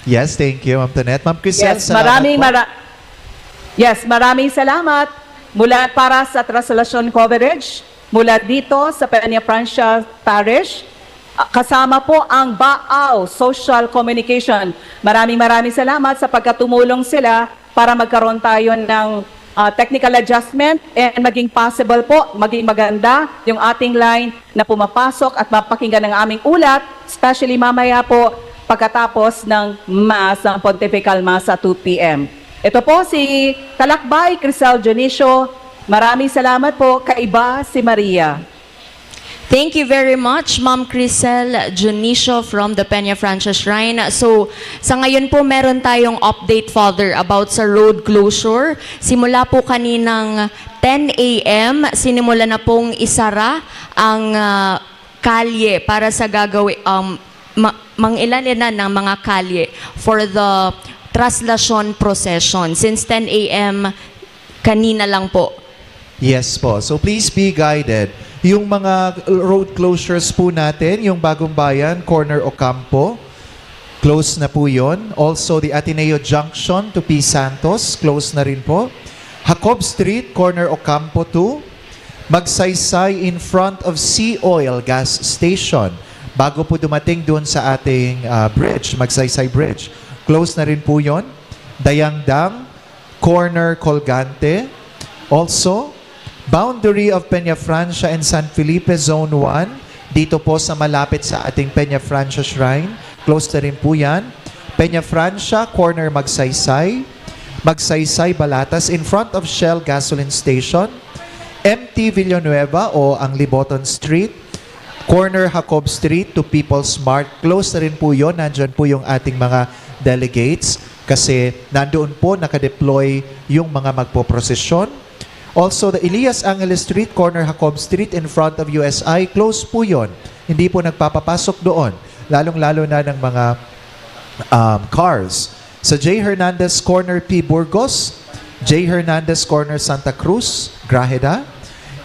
Yes, thank you, Ma'am Tonet. Ma'am Crisel, Yes, salamat maraming po. mara- Yes, maraming salamat mula para sa translation coverage mula dito sa Peña Francia Parish, ah, kasama po ang Baaw Social Communication. Maraming maraming salamat sa pagkatumulong sila para magkaroon tayo ng ah, technical adjustment and maging possible po, maging maganda yung ating line na pumapasok at mapakinggan ang aming ulat, especially mamaya po pagkatapos ng Mass, ang Pontifical Mass sa two p.m. Ito po si Kalakbay Crisel Dionisio. Maraming salamat po, Kaiba si Maria. Thank you very much, Ma'am Crisel Dionisio from the Peña Francia Shrine. So, sa ngayon po, meron tayong update, Father, about sa road closure. Simula po kaninang ten a.m., sinimula na pong isara ang ah, kalye para sa gagawin, um, ma- mangilan-ilan ng mga kalye for the traslasyon procession since ten a.m. kanina lang po. Yes po. So please be guided. Yung mga road closures po natin, yung Bagong Bayan, corner Ocampo, close na po yon. Also, the Ateneo Junction to P. Santos, close na rin po. Jacob Street, corner Ocampo two. Magsaysay in front of Sea Oil Gas Station. Bago po dumating doon sa ating ah, bridge, Magsaysay Bridge. Close na rin po yon. Dayangdang, corner Colgante. Also, boundary of Peña Francia and San Felipe, Zone one. Dito po sa malapit sa ating Peña Francia Shrine. Close na rin po yan. Peña Francia, corner Magsaysay. Magsaysay, Balatas, in front of Shell Gasoline Station. M T Villanueva o ang Liboton Street. Corner Jacob Street to People's Mart. Close na rin po yon. Nandyan po yung ating mga delegates kasi nandoon po nakadeploy yung mga magpoprosesyon. Also, the Elias Angeles Street, corner Jacob Street in front of U S I. Close po yon. Hindi po nagpapapasok doon. Lalong-lalo na ng mga um, cars. Sa J. Hernandez, corner P. Burgos. J. Hernandez, corner Santa Cruz, Grajeda.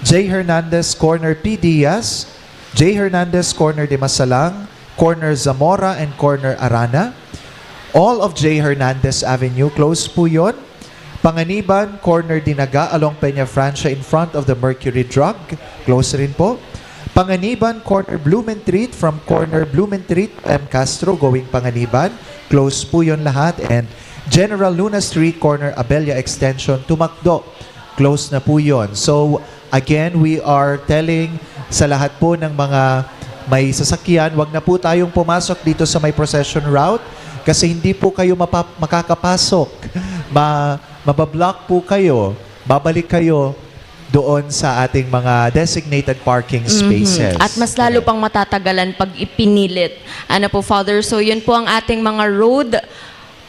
J. Hernandez, corner P. Diaz. J. Hernandez, corner de Masalang, corner Zamora and corner Arana. All of J. Hernandez Avenue, close po yon. Panganiban, corner Dinaga along Peña Francia in front of the Mercury Drug. Close rin po. Panganiban, corner Blumentritt, from corner Blumentritt, M. Castro, going Panganiban. Close po yon lahat. And General Luna Street, corner Abella Extension, tumakdo. Close na po yon. So, again, we are telling sa lahat po ng mga may sasakyan, wag na po tayong pumasok dito sa may procession route kasi hindi po kayo mapa- makakapasok. Ma- mabablock po kayo. Babalik kayo doon sa ating mga designated parking spaces. At mas lalo pang matatagalan pag ipinilit. Ano po, Father? So, yun po ang ating mga road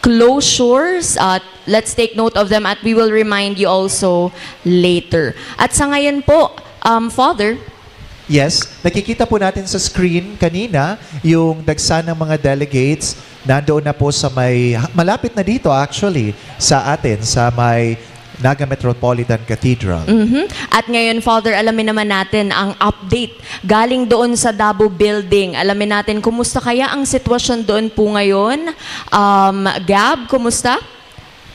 closures. At let's take note of them at we will remind you also later. At sa ngayon po, um, Father, Yes, nakikita po natin sa screen kanina yung dagsa ng mga delegates. Nandoon na po sa may, malapit na dito actually, sa atin, sa may Naga Metropolitan Cathedral. Mhm. At ngayon, Father, alamin naman natin ang update galing doon sa Dabo Building. Alamin natin, kumusta kaya ang sitwasyon doon po ngayon? Um, Gab, kumusta?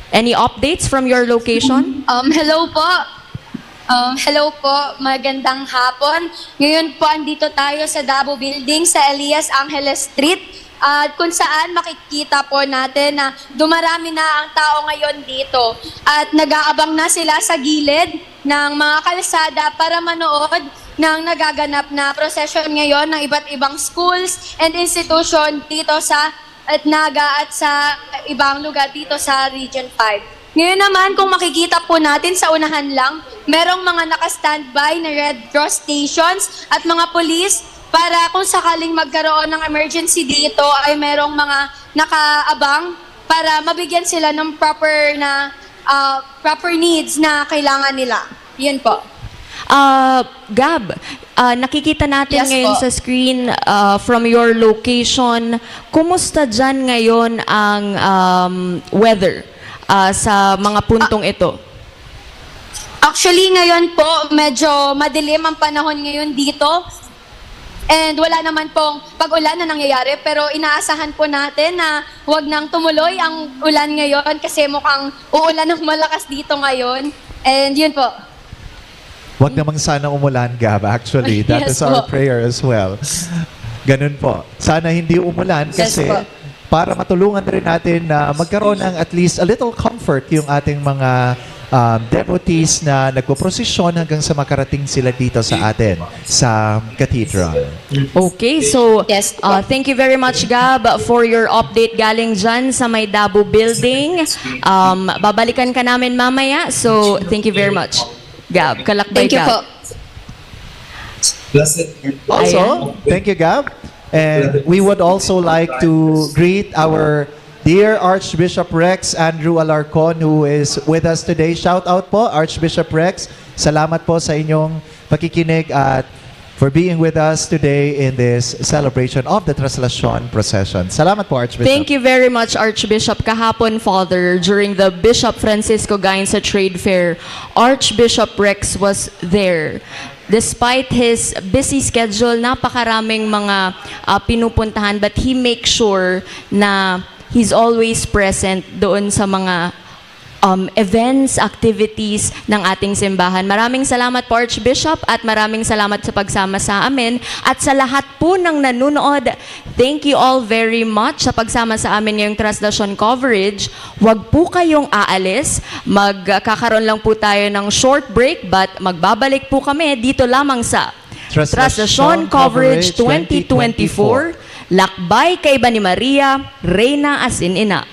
Any updates from your location? Um, hello po. Um, hello po. Magandang hapon. Ngayon po, andito tayo sa Dabo Building sa Elias Angeles Street. At kung saan makikita po natin na dumarami na ang tao ngayon dito. At nag-aabang na sila sa gilid ng mga kalsada para manood ng nagaganap na procession ngayon ng iba't ibang schools and institution dito sa at Naga at sa ibang lugar dito sa Region five. Ngayon naman, kung makikita po natin sa unahan lang, merong mga naka-standby na Red Cross stations at mga pulis para kung sakaling magkaroon ng emergency dito ay merong mga nakaabang para mabigyan sila ng proper na ah, proper needs na kailangan nila. Yun po. Ah, Gab, ah, nakikita natin Yes ngayon po. sa screen ah, from your location, kumusta dyan ngayon ang um, weather ah, sa mga puntong ito? Actually, ngayon po, medyo madilim ang panahon ngayon dito. And wala naman pong pag-ulan na nangyayari, pero inaasahan po natin na wag nang tumuloy ang ulan ngayon kasi mukhang uulan ng malakas dito ngayon. And yun po. Wag namang sana umulan, Gab. Actually, that Yes is our po. prayer as well. Ganun po. Sana hindi umulan Yes kasi po. para matulungan rin natin na magkaroon ng at least a little comfort yung ating mga um, devotees na nagpoprosesyon hanggang sa makarating sila dito sa atin, sa cathedral. Okay, so Yes. uh, thank you very much, Gab, for your update galing dyan sa may Dabo Building. Um, babalikan ka namin mamaya, so thank you very much, Gab. Kalakbay, Thank you Gab. po. Also, thank you, Gab. And we would also like to greet our dear Archbishop Rex Andrew Alarcon, who is with us today. Shout out po, Archbishop Rex. Salamat po sa inyong pakikinig at for being with us today in this celebration of the Traslacion Procession. Salamat po, Archbishop. Thank you very much, Archbishop. Kahapon, Father, during the Bishop Francisco Gainza Trade Fair, Archbishop Rex was there. despite his busy schedule, napakaraming mga, ah, pinupuntahan, but he makes sure na he's always present doon sa mga, um, events, activities ng ating simbahan. Maraming salamat po, Archbishop, at maraming salamat sa pagsama sa amin. At sa lahat po ng nanonood, thank you all very much sa pagsama sa amin ngayong traslasyon coverage. Huwag po kayong aalis. Magkakaroon lang po tayo ng short break, but magbabalik po kami dito lamang sa Traslasyon Coverage twenty twenty-four, Lakbay Kaiba ni Maria, Reyna asin Ina.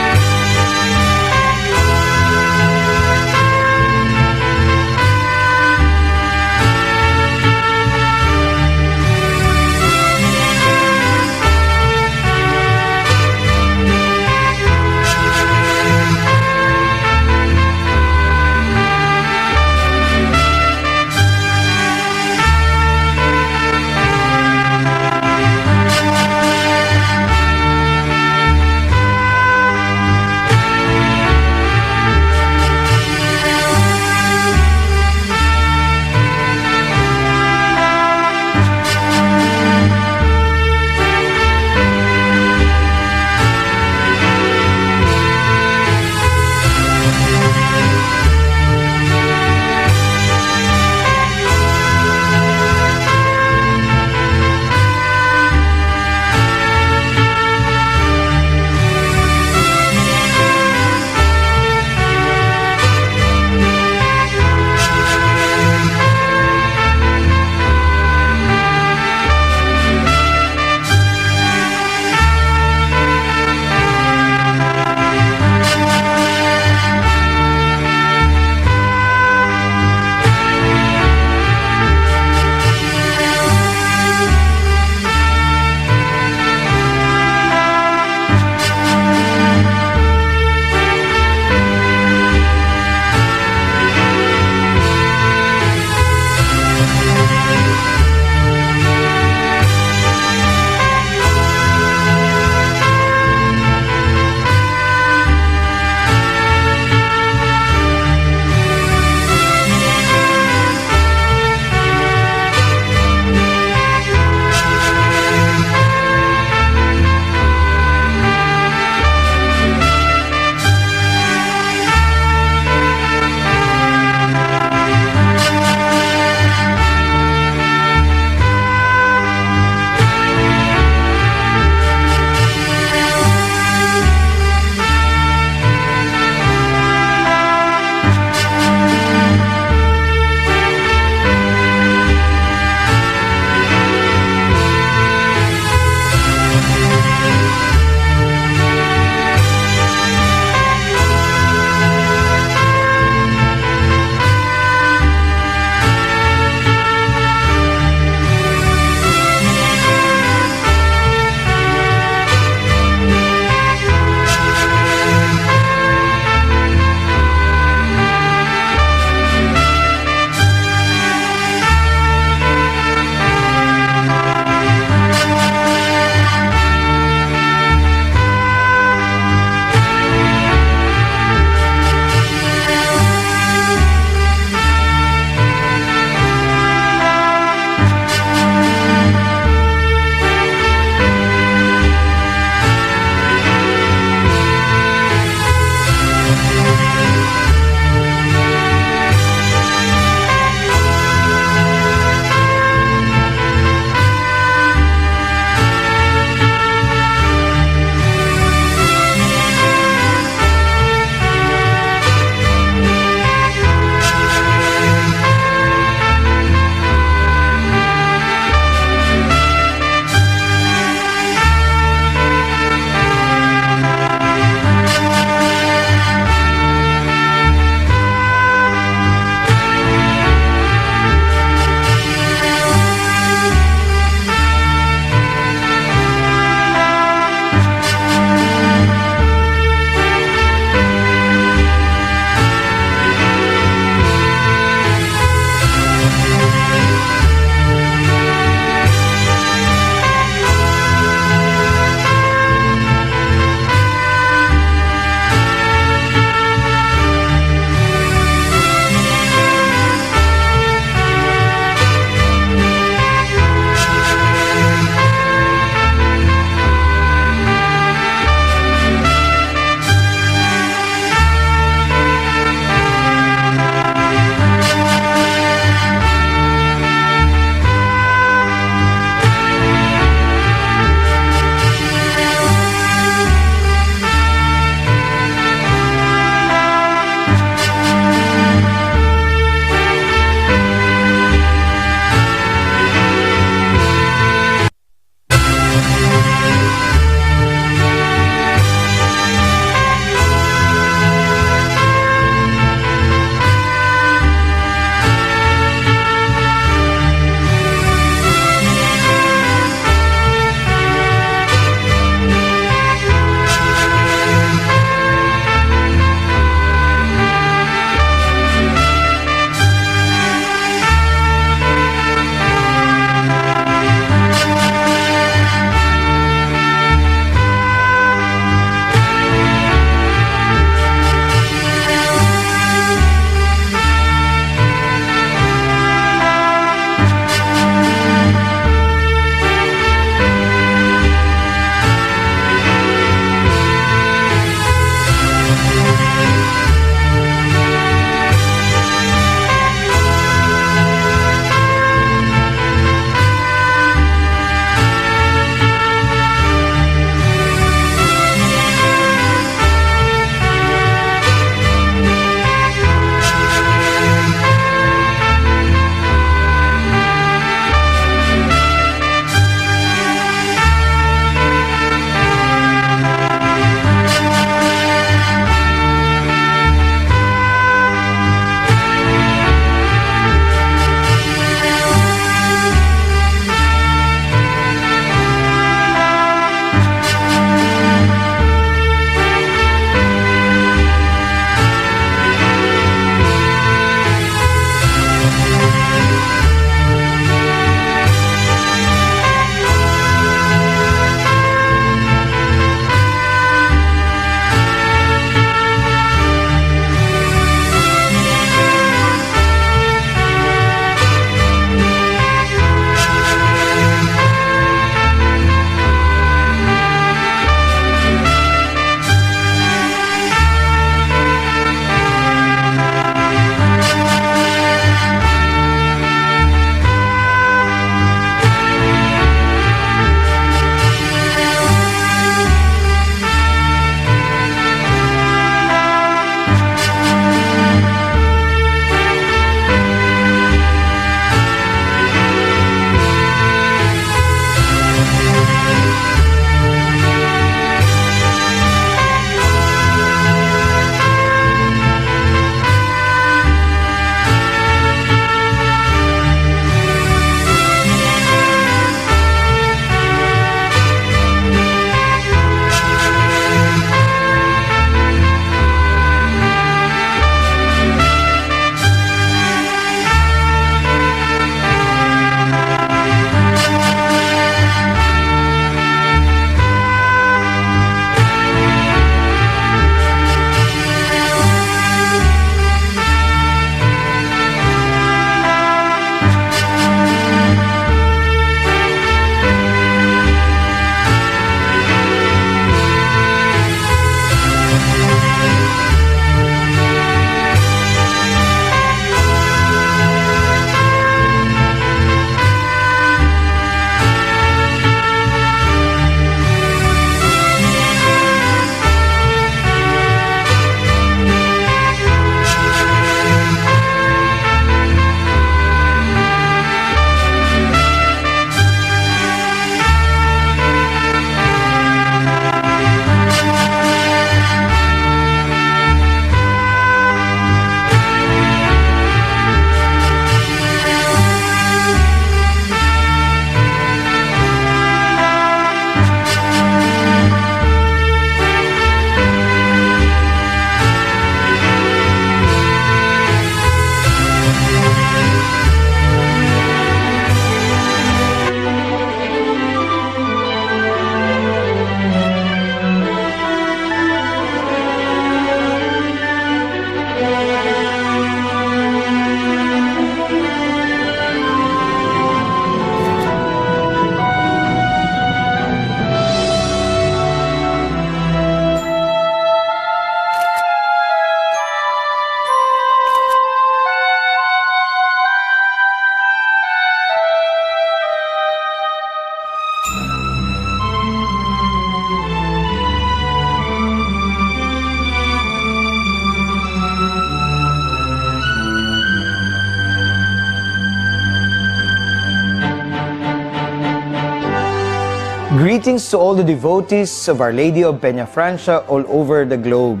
Greetings to all the devotees of Our Lady of Peña Francia all over the globe.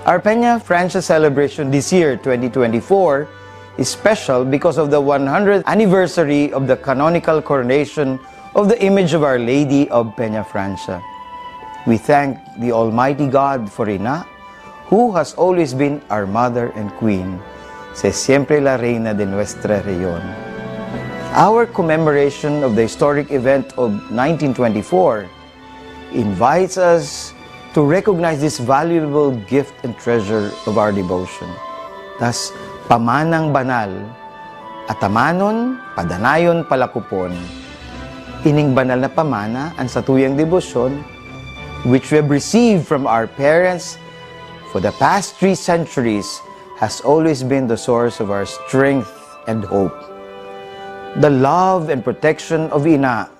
Our Peña Francia celebration this year, twenty twenty-four, is special because of the one hundredth anniversary of the canonical coronation of the image of Our Lady of Peña Francia. We thank the Almighty God for Ina, who has always been our Mother and Queen, si siempre la Reina de nuestra región. Our commemoration of the historic event of nineteen twenty-four invites us to recognize this valuable gift and treasure of our devotion. Tas, pamanang banal, atamanon, padanayon, palakopon. Ining banal na pamana, an satuyang debosyon, which we have received from our parents for the past three centuries, has always been the source of our strength and hope. The love and protection of Ina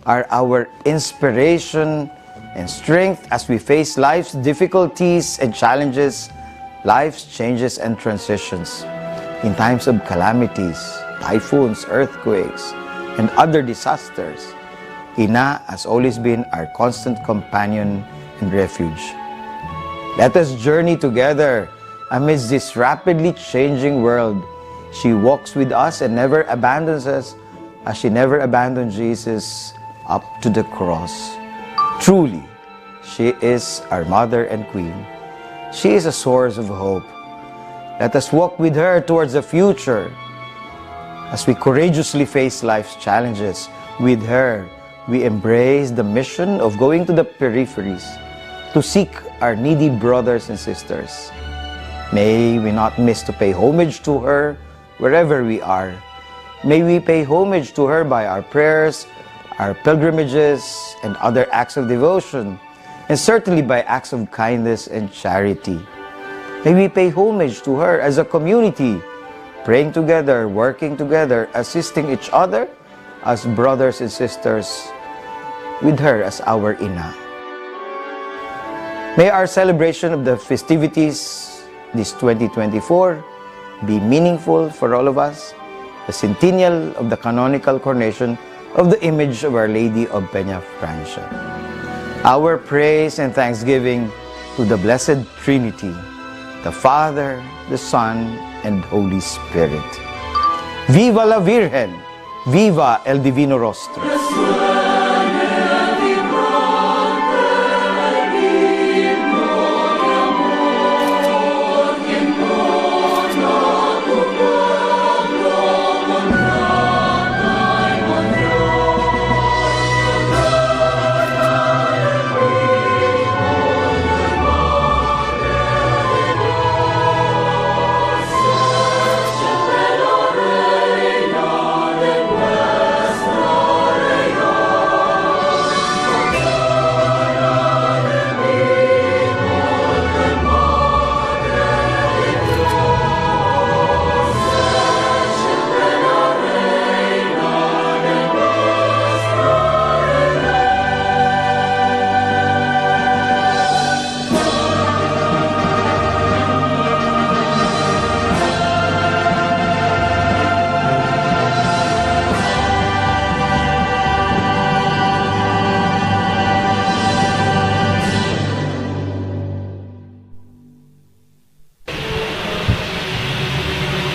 are our inspiration and strength as we face life's difficulties and challenges, life's changes and transitions. In times of calamities, typhoons, earthquakes, and other disasters, Ina has always been our constant companion and refuge. Let us journey together amidst this rapidly changing world. She walks with us and never abandons us, as she never abandoned Jesus up to the cross. Truly, she is our Mother and Queen. She is a source of hope. Let us walk with her towards the future as we courageously face life's challenges. With her, we embrace the mission of going to the peripheries to seek our needy brothers and sisters. May we not miss to pay homage to her wherever we are. May we pay homage to her by our prayers, our pilgrimages, and other acts of devotion, and certainly by acts of kindness and charity. May we pay homage to her as a community, praying together, working together, assisting each other as brothers and sisters with her as our Ina. May our celebration of the festivities this twenty twenty-four be meaningful for all of us, the centennial of the canonical coronation of the image of Our Lady of Peña Francia. Our praise and thanksgiving to the Blessed Trinity, the Father, the Son, and Holy Spirit. Viva la Virgen! Viva el Divino Rostro!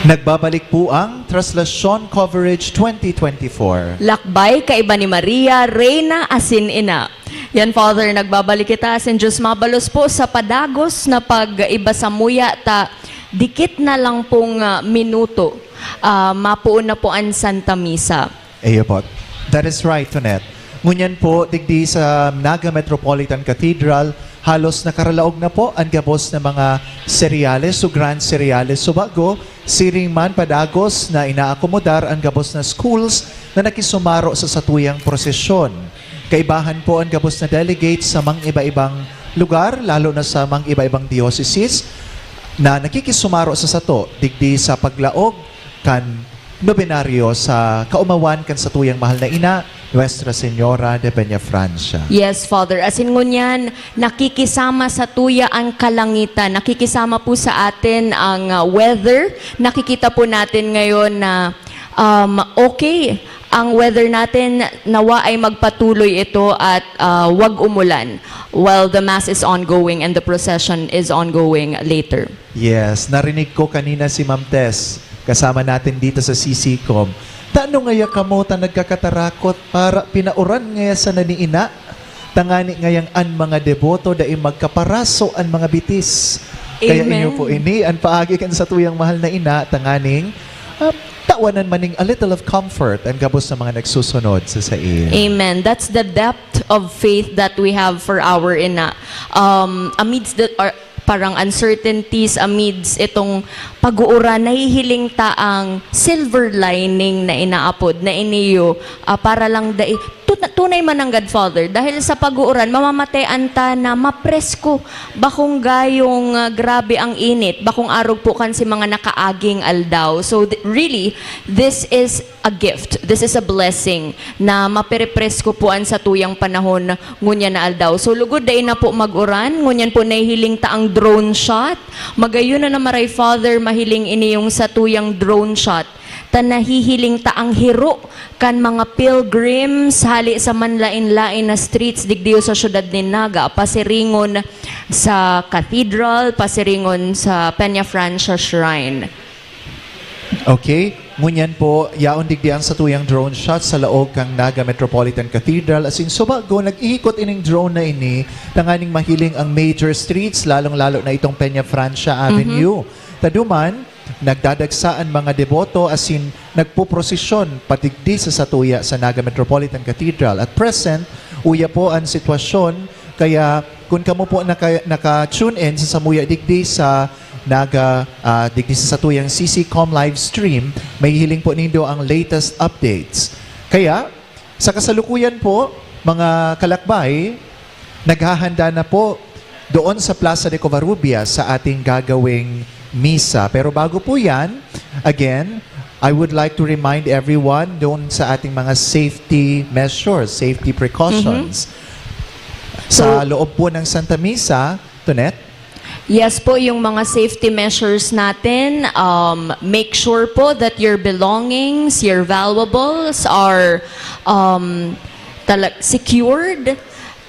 Nagbabalik po ang Traslasyon Coverage twenty twenty-four. Lakbay kaiba ni Maria, Reyna asin Ina. Yan, Father, nagbabalik kita asin Diyos mabalos po sa padagos na pag-iba samuya ta dikit na lang pong, ah, minuto, ah, mapoon na po an Santa Misa. Iyo po. That is right, Tonet. Ngunyan po, digdi sa Naga Metropolitan Cathedral, halos nakaralaog na po an gabos na mga seryales o grand seryales. So bago, siring man padagos na inaakomodar an gabos na schools na nakisumaro sa satuyang prosesyon. Kaibahan po an gabos na delegates sa mang iba-ibang lugar, lalo na sa mang iba-ibang dioceses, na nakikisumaro sa sato digdi sa paglaog kan nobenaryo sa kaomawan kan satuyang mahal na ina, Nuestra Señora de Peñafrancia. Yes, Father. Asin ngunyan, nakikisama satuya ang kalangitan. Nakikisama po sa atin ang, ah, weather. Nakikita po natin ngayon na, um, okay ang weather natin, nawa ay magpatuloy ito at, ah, wag umulan while the mass is ongoing and the procession is ongoing later. Yes, narinig ko kanina si Ma'am Tess, kasama natin dito sa C C com. Tano ngaya kamo ta nagkakatarakot para pinauran ngaya sana ni Ina? Tangani ngayang an mga deboto dai magkaparaso an mga bitis. Kaya Amen. inyo po ini, an paagi kan satuyang mahal na Ina, tanganing, ah, tawanan man ning a little of comfort an gabos na mga nagsusunod sa sain. Amen. That's the depth of faith that we have for our Ina. Um, amidst the, or, parang uncertainties, amidst itong pag-uuran, nahihiling ta ang silver lining na inaapod na iniyo, ah, para lang dai, tut-, tunay man ang Godfather. Dahil sa pag-uuran, mamamatean ta na mapresko. Bakong gayong, ah, grabe ang init. Bakong arog po kan si mga nakaaging aldaw. So, th-, really, this is a gift. This is a blessing na maperepresko po an satuyang panahon ngunyan na aldaw. So, lugod dai na po mag-uran, ngunyan po nahihiling ta ang drone shot. Magayon na na maray, Father, mahiling ini yung satuyang drone shot. Ta nahihiling ta ang hiro kan mga pilgrims hali sa manlain-lain na streets digdiyo sa siyudad nin Naga, pasiringon sa cathedral, pasiringon sa Peñafrancia Shrine. Okay. Ngunyan po, yaon digdi ang satuyang drone shot sa laog kan Naga Metropolitan Cathedral. Asin subago, nag-ihikot ining drone na ini tanganing mahiling ang major streets, lalong-lalo na itong Peñafrancia Avenue. Ta duman, nagdadagsa an mga deboto asin nagpoprosesyon padigdi sa satuya sa Naga Metropolitan Cathedral. At present, uya po an sitwasyon, kaya kun kamo po naka, naka-tune in sa samuya digdi sa Naga, ah, digdi sa satuyang C C com live stream, mahihiling po nindo ang latest updates. Kaya, sa kasalukuyan po, mga kalakbay, naghahanda na po doon sa Plaza de Covarrubias sa ating gagawing misa. Pero bago po yan, again, I would like to remind everyone doon sa ating mga safety measures, safety precautions. Mhm. Sa So, loob po ng Santa Misa, Tonet? Yes po, yung mga safety measures natin, um, make sure po that your belongings, your valuables are, um, tala-, secured,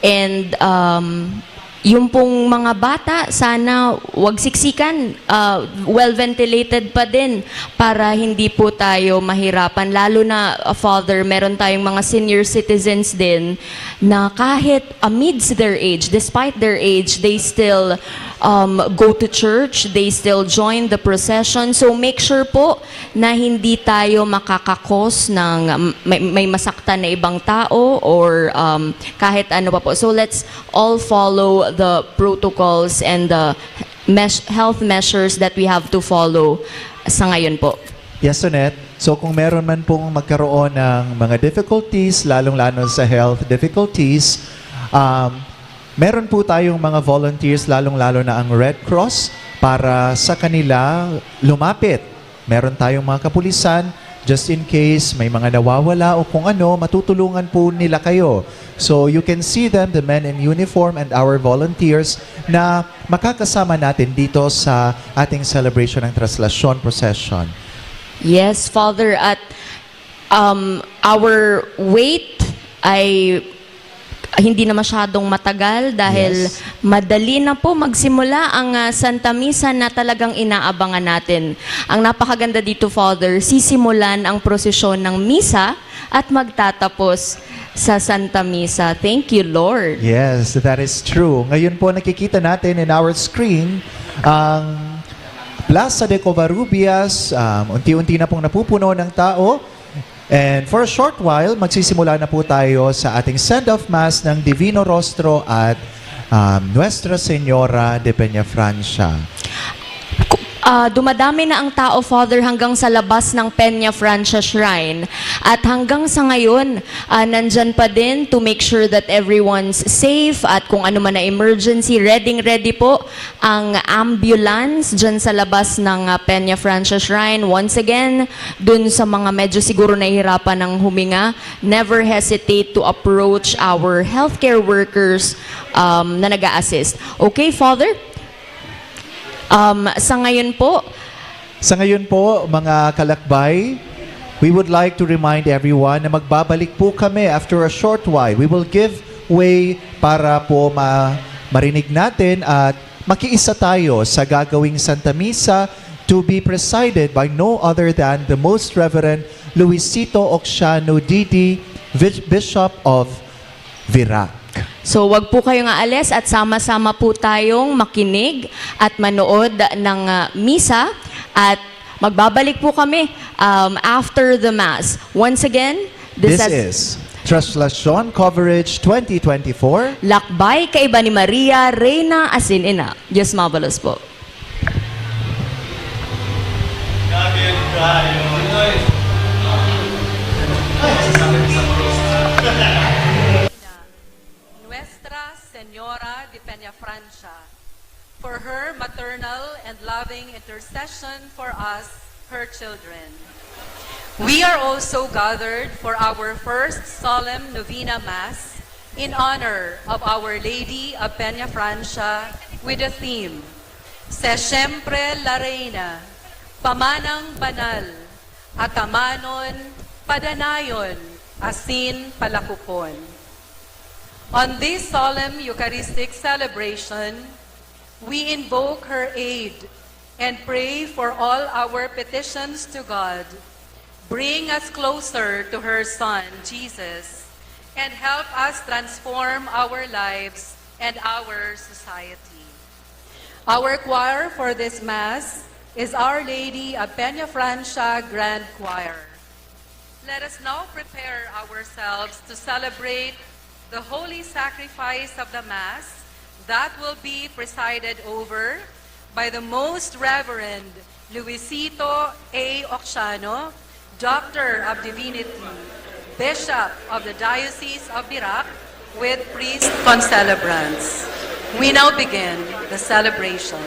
and, um, yung pong mga bata, sana wag siksikan, ah, well ventilated pa din para hindi po tayo mahirapan. Lalo na, ah, Father, meron tayong mga senior citizens din na kahit amidst their age, despite their age, they still, um, go to church, they still join the procession. So make sure po na hindi tayo makakakos ng, um, may, may masaktan na ibang tao or, um, kahit ano pa po. So let's all follow the protocols and the meas-, health measures that we have to follow sa ngayon po. Yes, Tonet. So, kung meron man pong magkaroon ng mga difficulties, lalong-lalo sa health difficulties, um, meron po tayong mga volunteers, lalong-lalo na ang Red Cross, para sa kanila lumapit. Meron tayong mga kapulisan, just in case may mga nawawala o kung ano, matutulungan po nila kayo. So, you can see them, the men in uniform and our volunteers, na makakasama natin dito sa ating celebration ng Traslasyon Procession. Yes, Father, at, um, our wait ay hindi na masyadong matagal dahil Yes. madali na po magsimula ang, ah, Santa Misa na talagang inaabangan natin. Ang napakaganda dito, Father, sisimulan ang prosesyon ng Misa at magtatapos sa Santa Misa. Thank you, Lord. Yes, that is true. Ngayon po, nakikita natin in our screen ang Plaza de Covarrubias. Um, unti-unti na pong napupuno ng tao. And for a short while, magsisimula na po tayo sa ating send-off mass ng Divino Rostro at, um, Nuestra Señora de Peñafrancia. Ku-, ah, dumadami na ang tao, Father, hanggang sa labas ng Peñafrancia Shrine. At hanggang sa ngayon, ah, nandyan pa din to make sure that everyone's safe at kung ano man na emergency, ready-ready po ang ambulance dyan sa labas ng, ah, Peñafrancia Shrine. Once again, dun sa mga medyo siguro nahihirapan ng huminga, never hesitate to approach our healthcare workers, um, na nag-a-assist. Okay, Father? Um, sa ngayon po, Sa ngayon po, mga kalakbay, We would like to remind everyone na magbabalik po kami after a short while. We will give way para po ma- marinig natin at makiisa tayo sa gagawing Santa Misa to be presided by no other than the Most Reverend Luisito Oxiano D D, Vis- Bishop of Virac. So, wag po kayong aalis at sama-sama po tayong makinig at manood ng ah, misa at magbabalik po kami um, after the Mass. Once again, this, This has is Translation Coverage twenty twenty-four. Lakbay Kaiba ni Maria, Reyna asin Ina. Diyos mabalos po. Nuestra Señora de Peñafrancia, for her maternal and loving intercession for us, her children. We are also gathered for our first solemn novena Mass in honor of Our Lady of Peñafrancia with the theme, Se Siempre La Reina, Pamanang Banal, Atamanon, Padanayon, asin Palakupon. On this solemn Eucharistic celebration, we invoke her aid and pray for all our petitions to God. Bring us closer to her Son, Jesus, and help us transform our lives and our society. Our choir for this Mass is Our Lady of Peñafrancia Grand Choir. Let us now prepare ourselves to celebrate the holy sacrifice of the Mass that will be presided over by the Most Reverend Luisito A. Oxiano, Doctor of Divinity, Bishop of the Diocese of Virac, with priest concelebrants. We now begin the celebration.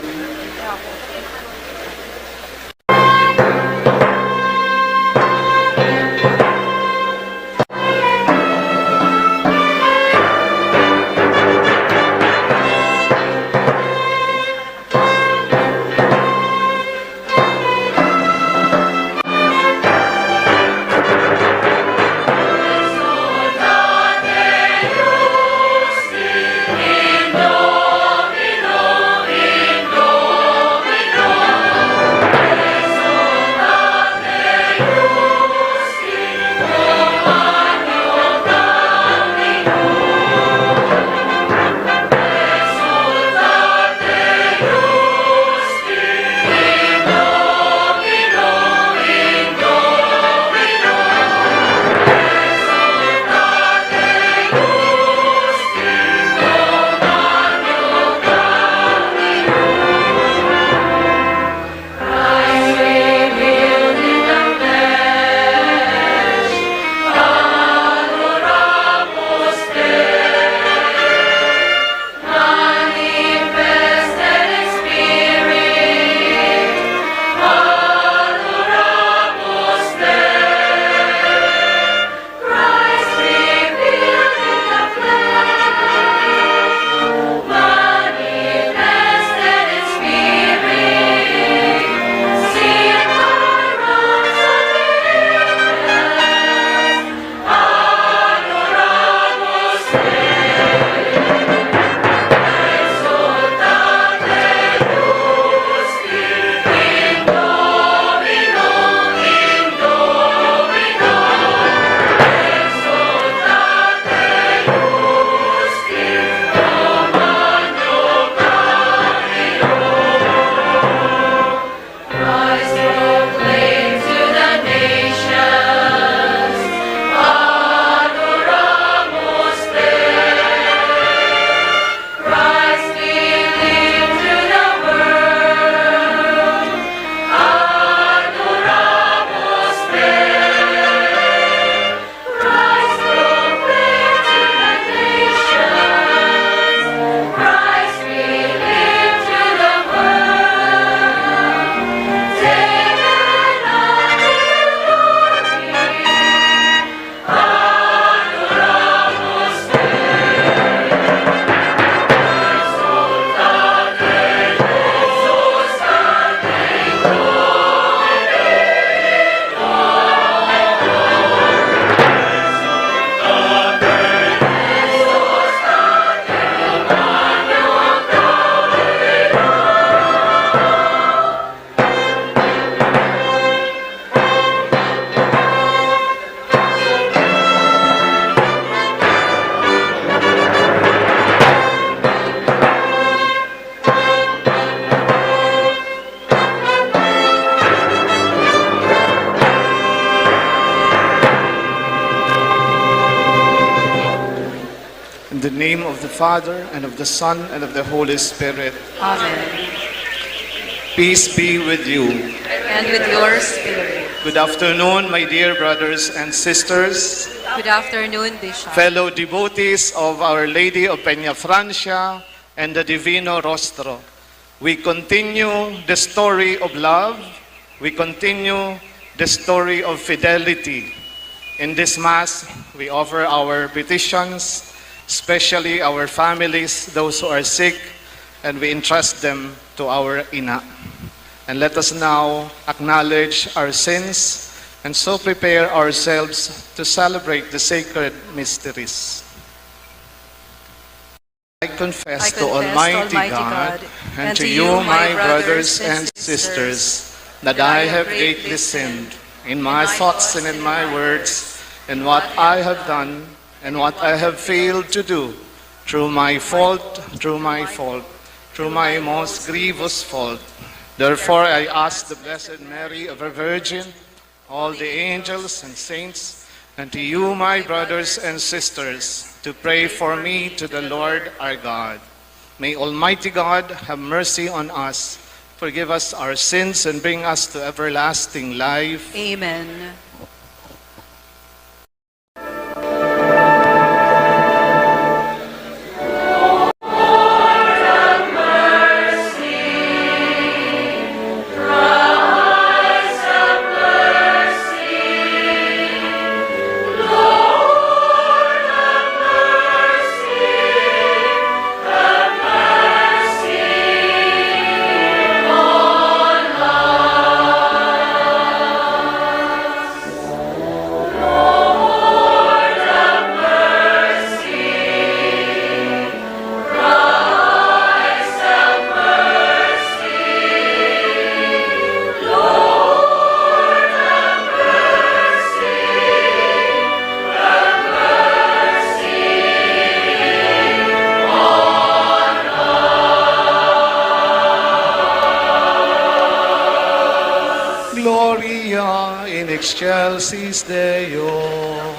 In the name of the Father, and of the Son, and of the Holy Spirit. Amen. Peace be with you. And with your spirit. Good afternoon, my dear brothers and sisters, Good afternoon, Bishop. fellow devotees of Our Lady of Peñafrancia and the Divino Rostro. We continue the story of love. We continue the story of fidelity. In this Mass, we offer our petitions, especially our families, those who are sick, and we entrust them to our Ina. And let us now acknowledge our sins and so prepare ourselves to celebrate the sacred mysteries. I confess, I to confess, Almighty Almighty God, God, and to you, my brothers and sisters, that I have greatly sinned in my thoughts and in my words, in what I have done and what I have failed to do, through my fault, through my fault, through my most grievous fault. Therefore, I ask the Blessed Mary, ever Virgin, all the angels and saints, and to you, my brothers and sisters, to pray for me to the Lord our God. May Almighty God have mercy on us, forgive us our sins, and bring us to everlasting life. Amen. Gloria in excelsis Deo.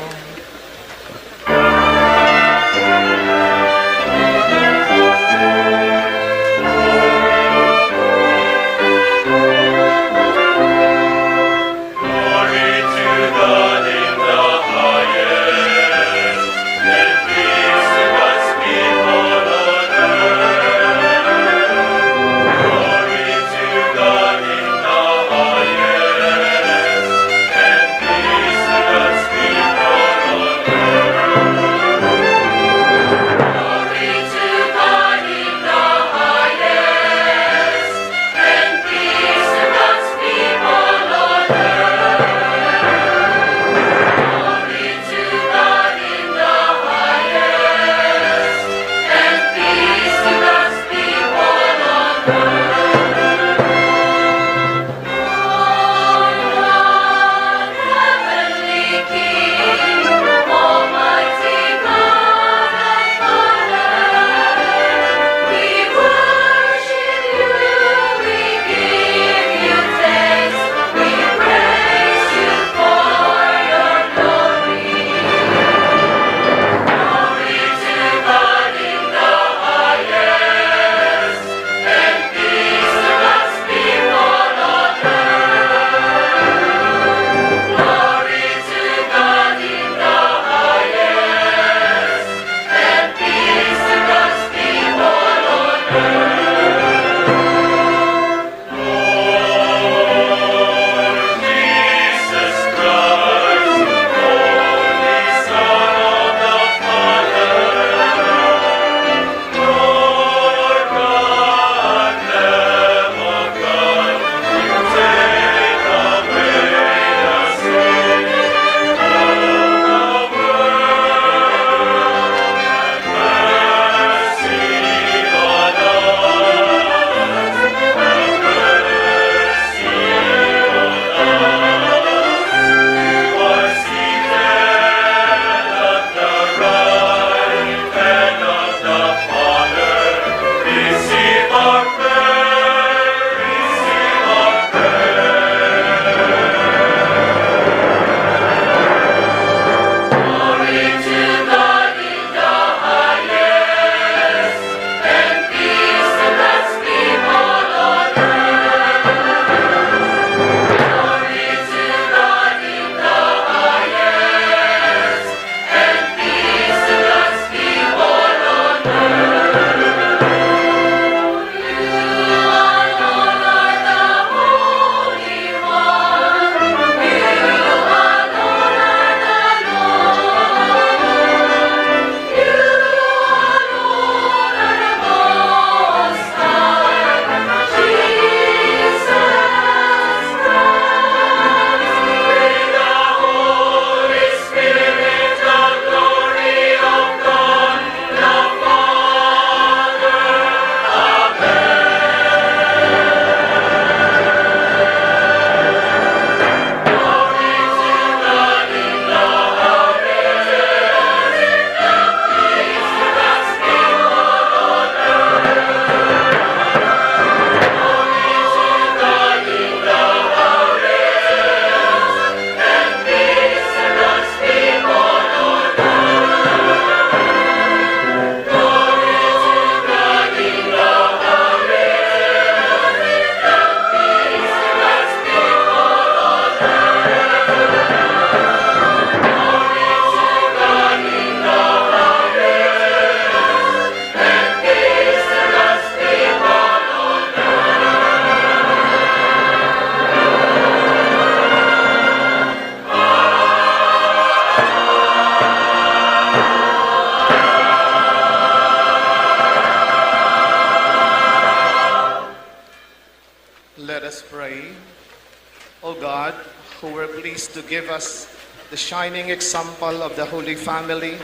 Is to give us the shining example of the Holy Family,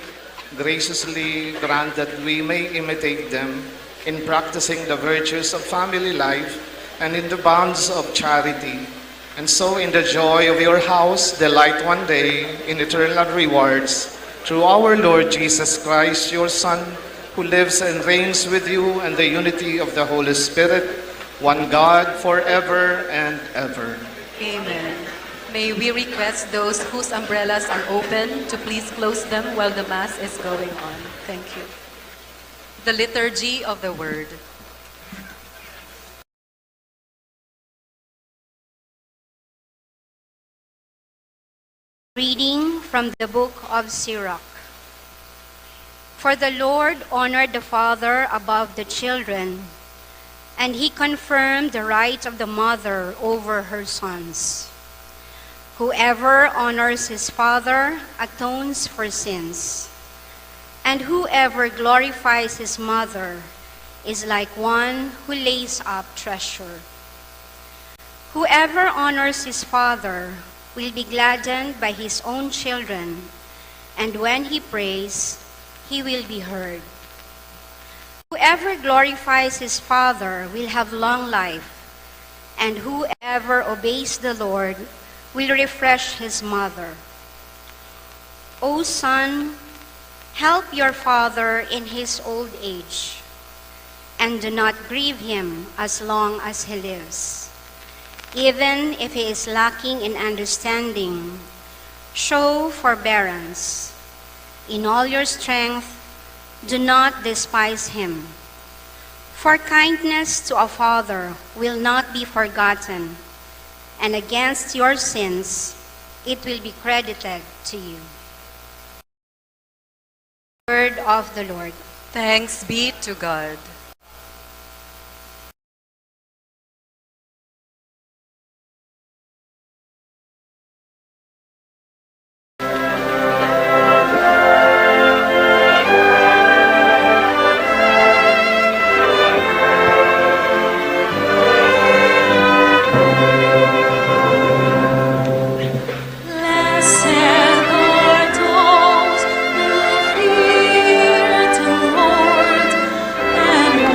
graciously grant that we may imitate them in practicing the virtues of family life and in the bonds of charity. And so, in the joy of your house, delight one day in eternal rewards through our Lord Jesus Christ, your Son, who lives and reigns with you in the unity of the Holy Spirit, one God, forever and ever. Amen. May we request those whose umbrellas are open to please close them while the Mass is going on. Thank you. The Liturgy of the Word. Reading from the book of Sirach. For the Lord honored the father above the children, and he confirmed the right of the mother over her sons. Whoever honors his father atones for sins, and whoever glorifies his mother is like one who lays up treasure. Whoever honors his father will be gladdened by his own children, and when he prays, he will be heard. Whoever glorifies his father will have long life, and whoever obeys the Lord will refresh his mother. O son, help your father in his old age, and do not grieve him as long as he lives. Even if he is lacking in understanding, show forbearance. In all your strength, do not despise him. For kindness to a father will not be forgotten, and against your sins it will be credited to you. Word of the Lord. Thanks be to God. Blessed are those who fear the Lord and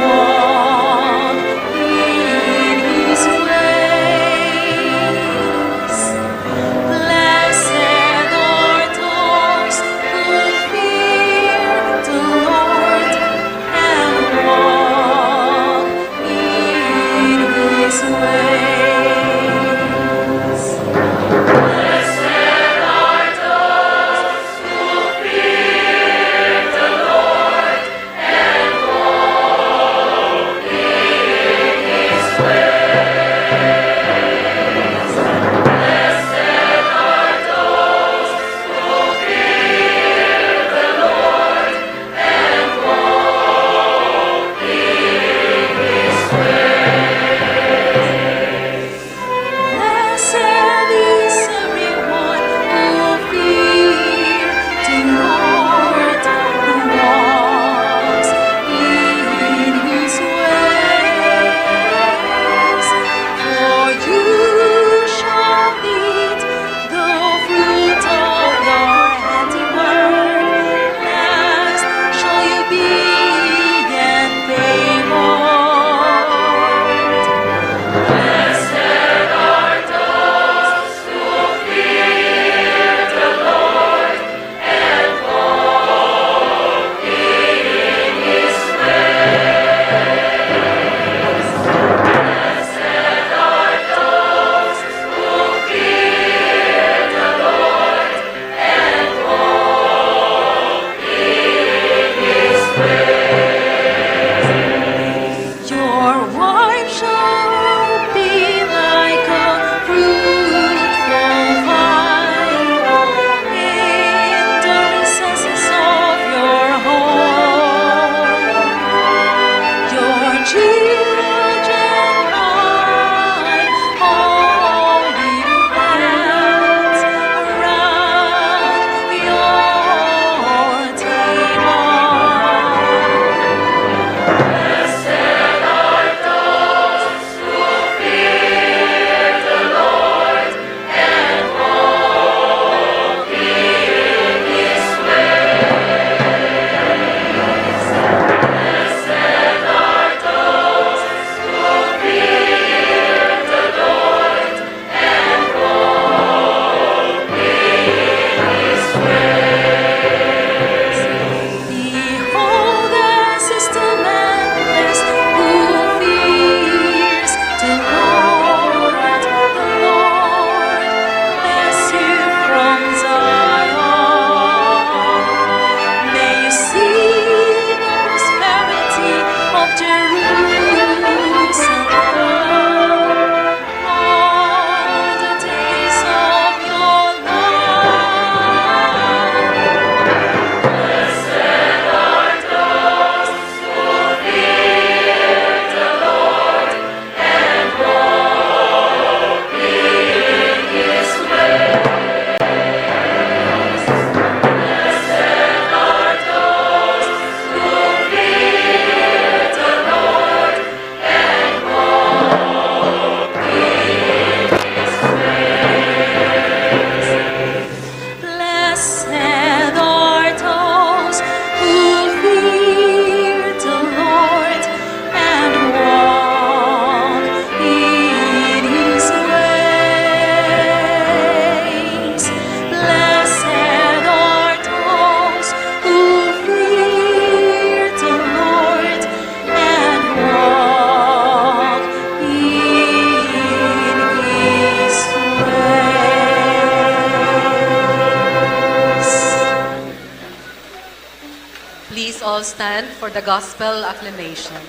Please all stand for the gospel acclamation.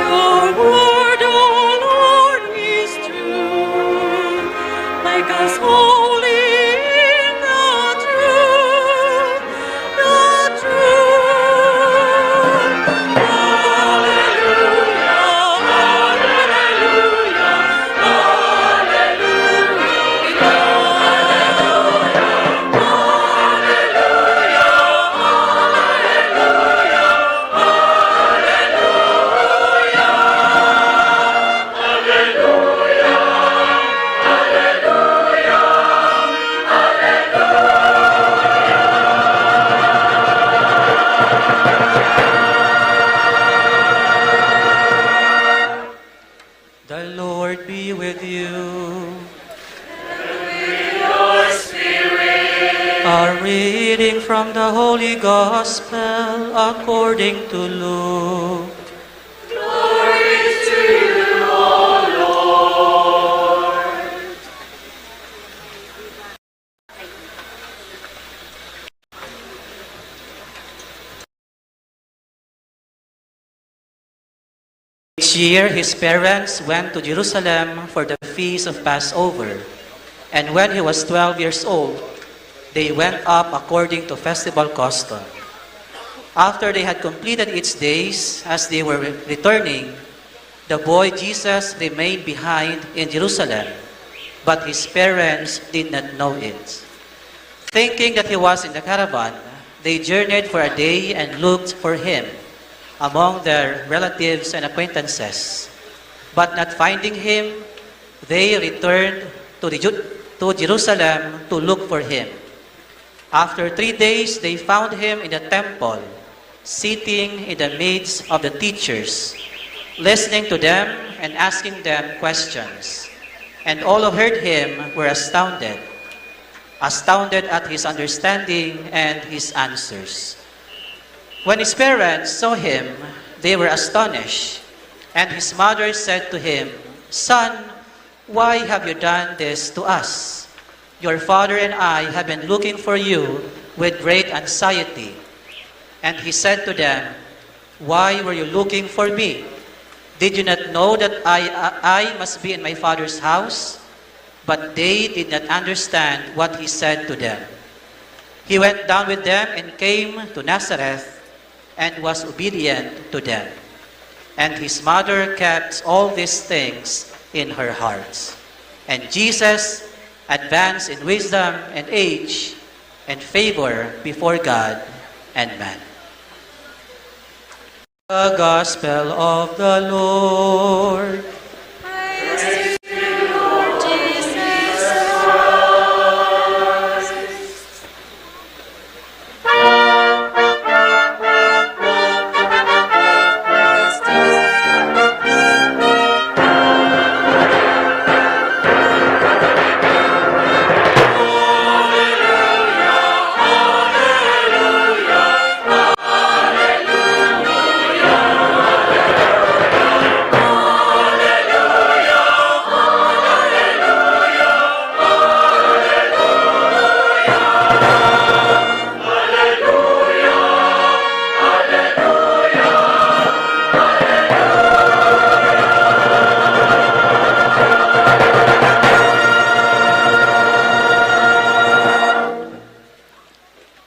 Your word, O Lord, is true. Make us holy in the truth, the truth. Hallelujah, hallelujah, hallelujah. The Lord be with you. And with your spirit. A reading from the Holy Gospel according to Luke. Glory to you, O Lord. Each year, his parents went to Jerusalem for the feast of Passover. And when he was twelve years old, they went up according to festival custom. After they had completed its days, as they were re-, returning, the boy Jesus remained behind in Jerusalem, but his parents did not know it. Thinking that he was in the caravan, they journeyed for a day and looked for him among their relatives and acquaintances. But not finding him, they returned to the Ju-, to Jerusalem to look for him. After three days, they found him in the temple, sitting in the midst of the teachers, listening to them and asking them questions. And all who heard him were astounded, astounded at his understanding and his answers. When his parents saw him, they were astonished, and his mother said to him, "Son, why have you done this to us? Your father and I have been looking for you with great anxiety." And he said to them, "Why were you looking for me? Did you not know that I, I must be in my father's house?" But they did not understand what he said to them. He went down with them and came to Nazareth and was obedient to them. And his mother kept all these things in her heart. And Jesus advanced in wisdom and age and favor before God and man. The Gospel of the Lord. Praise to you, Lord Jesus Christ.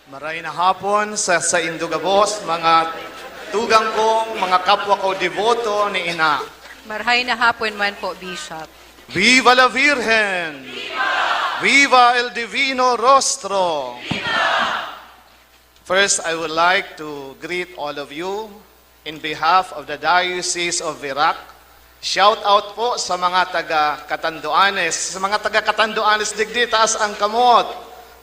Maray na hapon sa saindo gabos, mga tugang kong, mga kapwa ko deboto ni Ina. Marhay na hapon man po, Bishop. Viva la Virgen! Viva el Divino Rostro! First, I would like to greet all of you in behalf of the Diocese of Virac. Shout out po sa mga taga Catanduanes. Sa mga taga Catanduanes, digdi, taas ang kamot.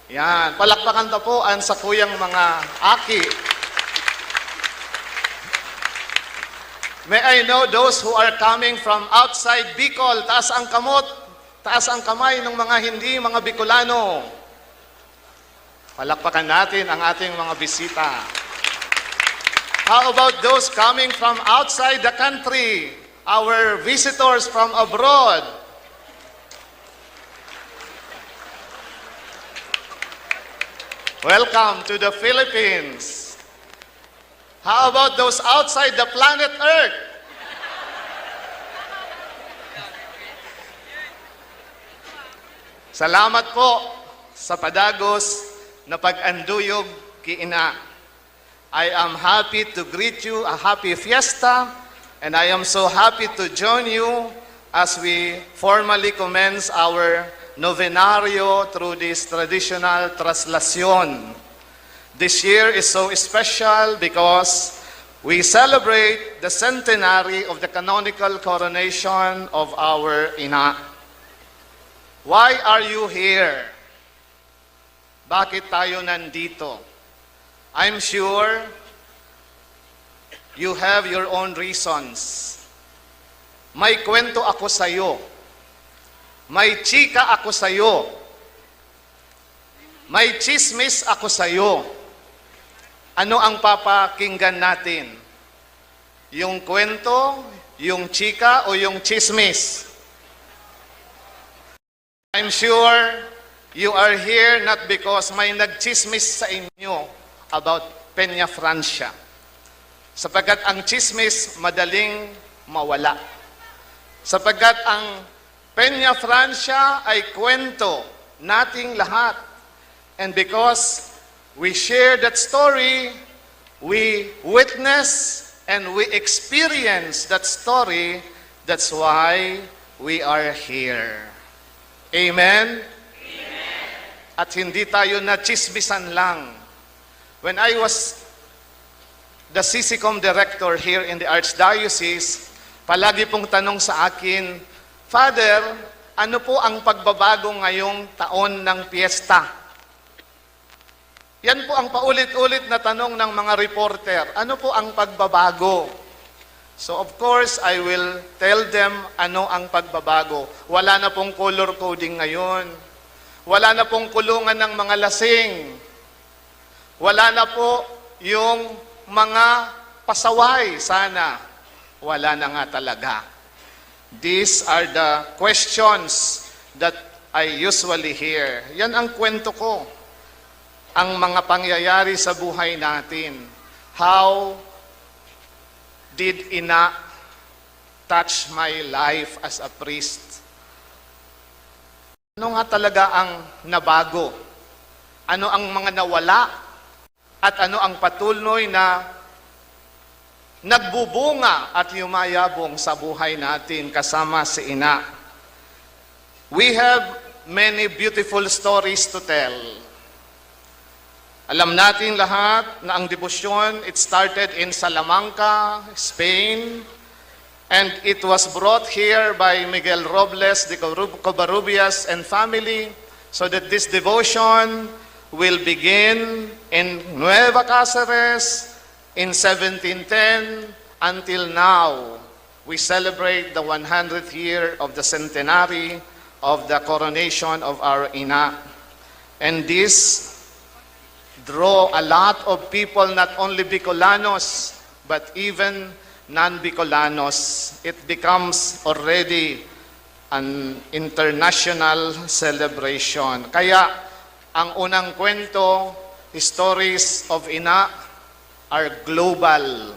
Yan. Palakpakan ta po ang sakuyang mga aki. May I know those who are coming from outside Bicol? Taas ang kamot, taas ang kamay ng mga hindi mga Bicolano. Palakpakan natin ang ating mga bisita. How about those coming from outside the country? Our visitors from abroad. Welcome to the Philippines. How about those outside the planet Earth? Salamat po sa padagos na pag-anduyog ki Ina. I am happy to greet you a happy fiesta, and I am so happy to join you as we formally commence our novenario through this traditional traslacion. This year is so special because we celebrate the centenary of the canonical coronation of our Ina. Why are you here? Bakit tayo nandito? I'm sure you have your own reasons. May kwento ako sa'yo. May chika ako sa'yo. May chismis ako sa'yo. Ano ang papakinggan natin? Yung kwento, yung chika, o yung chismis? I'm sure you are here not because may nagchismis sa inyo about Peña Francia. Sapagkat ang chismis madaling mawala. Sapagkat ang Peña Francia ay kwento nating lahat. And because we share that story, we witness and we experience that story, that's why we are here. Amen? At hindi tayo nachismisan lang. When I was the CCCOM director here in the Archdiocese, palagi pong tanong sa akin, "Father, ano po ang pagbabago ngayong taon ng piyesta?" Yan po ang paulit-ulit na tanong ng mga reporter, "Ano po ang pagbabago?" So of course, I will tell them ano ang pagbabago. Wala na pong color coding ngayon. Wala na pong kulungan ng mga lasing. Wala na po yung mga pasaway, sana. Wala na nga talaga. These are the questions that I usually hear. Yan ang kwento ko. Ang mga pangyayari sa buhay natin. How did Ina touch my life as a priest? Ano nga talaga ang nabago? Ano ang mga nawala? At ano ang patuloy na nagbubunga at yumayabong sa buhay natin kasama si Ina? We have many beautiful stories to tell. Alam natin lahat na ang debosyon, it started in Salamanca, Spain, and it was brought here by Miguel Robles de Corru-, Covarrubias and family, so that this devotion will begin in Nueva Cáceres in seventeen ten until now. We celebrate the one hundredth year of the centenary of the coronation of our Ina. And this draw a lot of people, not only Bicolanos, but even non-Bicolanos. It becomes already an international celebration. Kaya, ang unang kwento, stories of Ina, are global.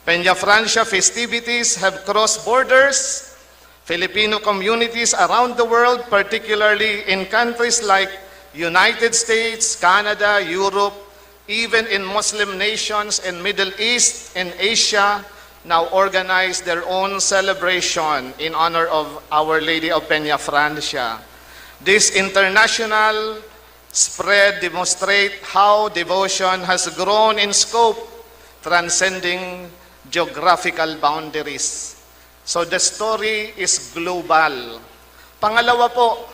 Peña Francia festivities have crossed borders. Filipino communities around the world, particularly in countries like United States, Canada, Europe, even in Muslim nations in Middle East, in Asia, now organize their own celebration in honor of Our Lady of Peña Francia. This international spread demonstrate how devotion has grown in scope, transcending geographical boundaries. So the story is global. Pangalawa po,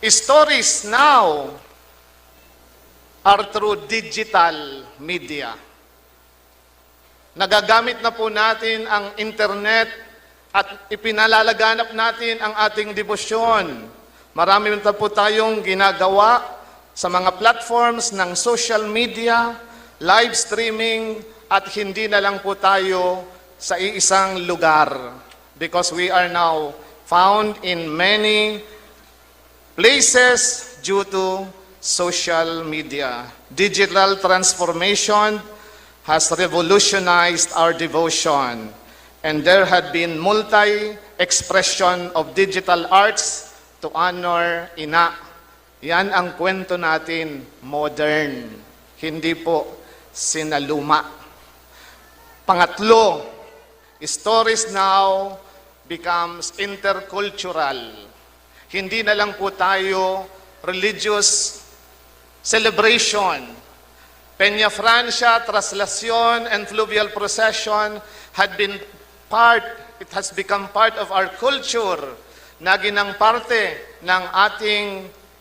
stories now are through digital media. Nagagamit na po natin ang internet at ipinalalaganap natin ang ating debosyon. Marami na po tayong ginagawa sa mga platforms ng social media, live streaming, at hindi na lang po tayo sa iisang lugar, because we are now found in many places due to social media. Digital transformation has revolutionized our devotion, and there had been multi-expression of digital arts to honor Ina. Yan ang kwento natin, modern, hindi po sinaluma. Pangatlo, stories now becomes intercultural. Hindi na lang po tayo religious celebration. Peña Francia, traslacion, and fluvial procession had been part, it has become part of our culture. Naging parte ng ating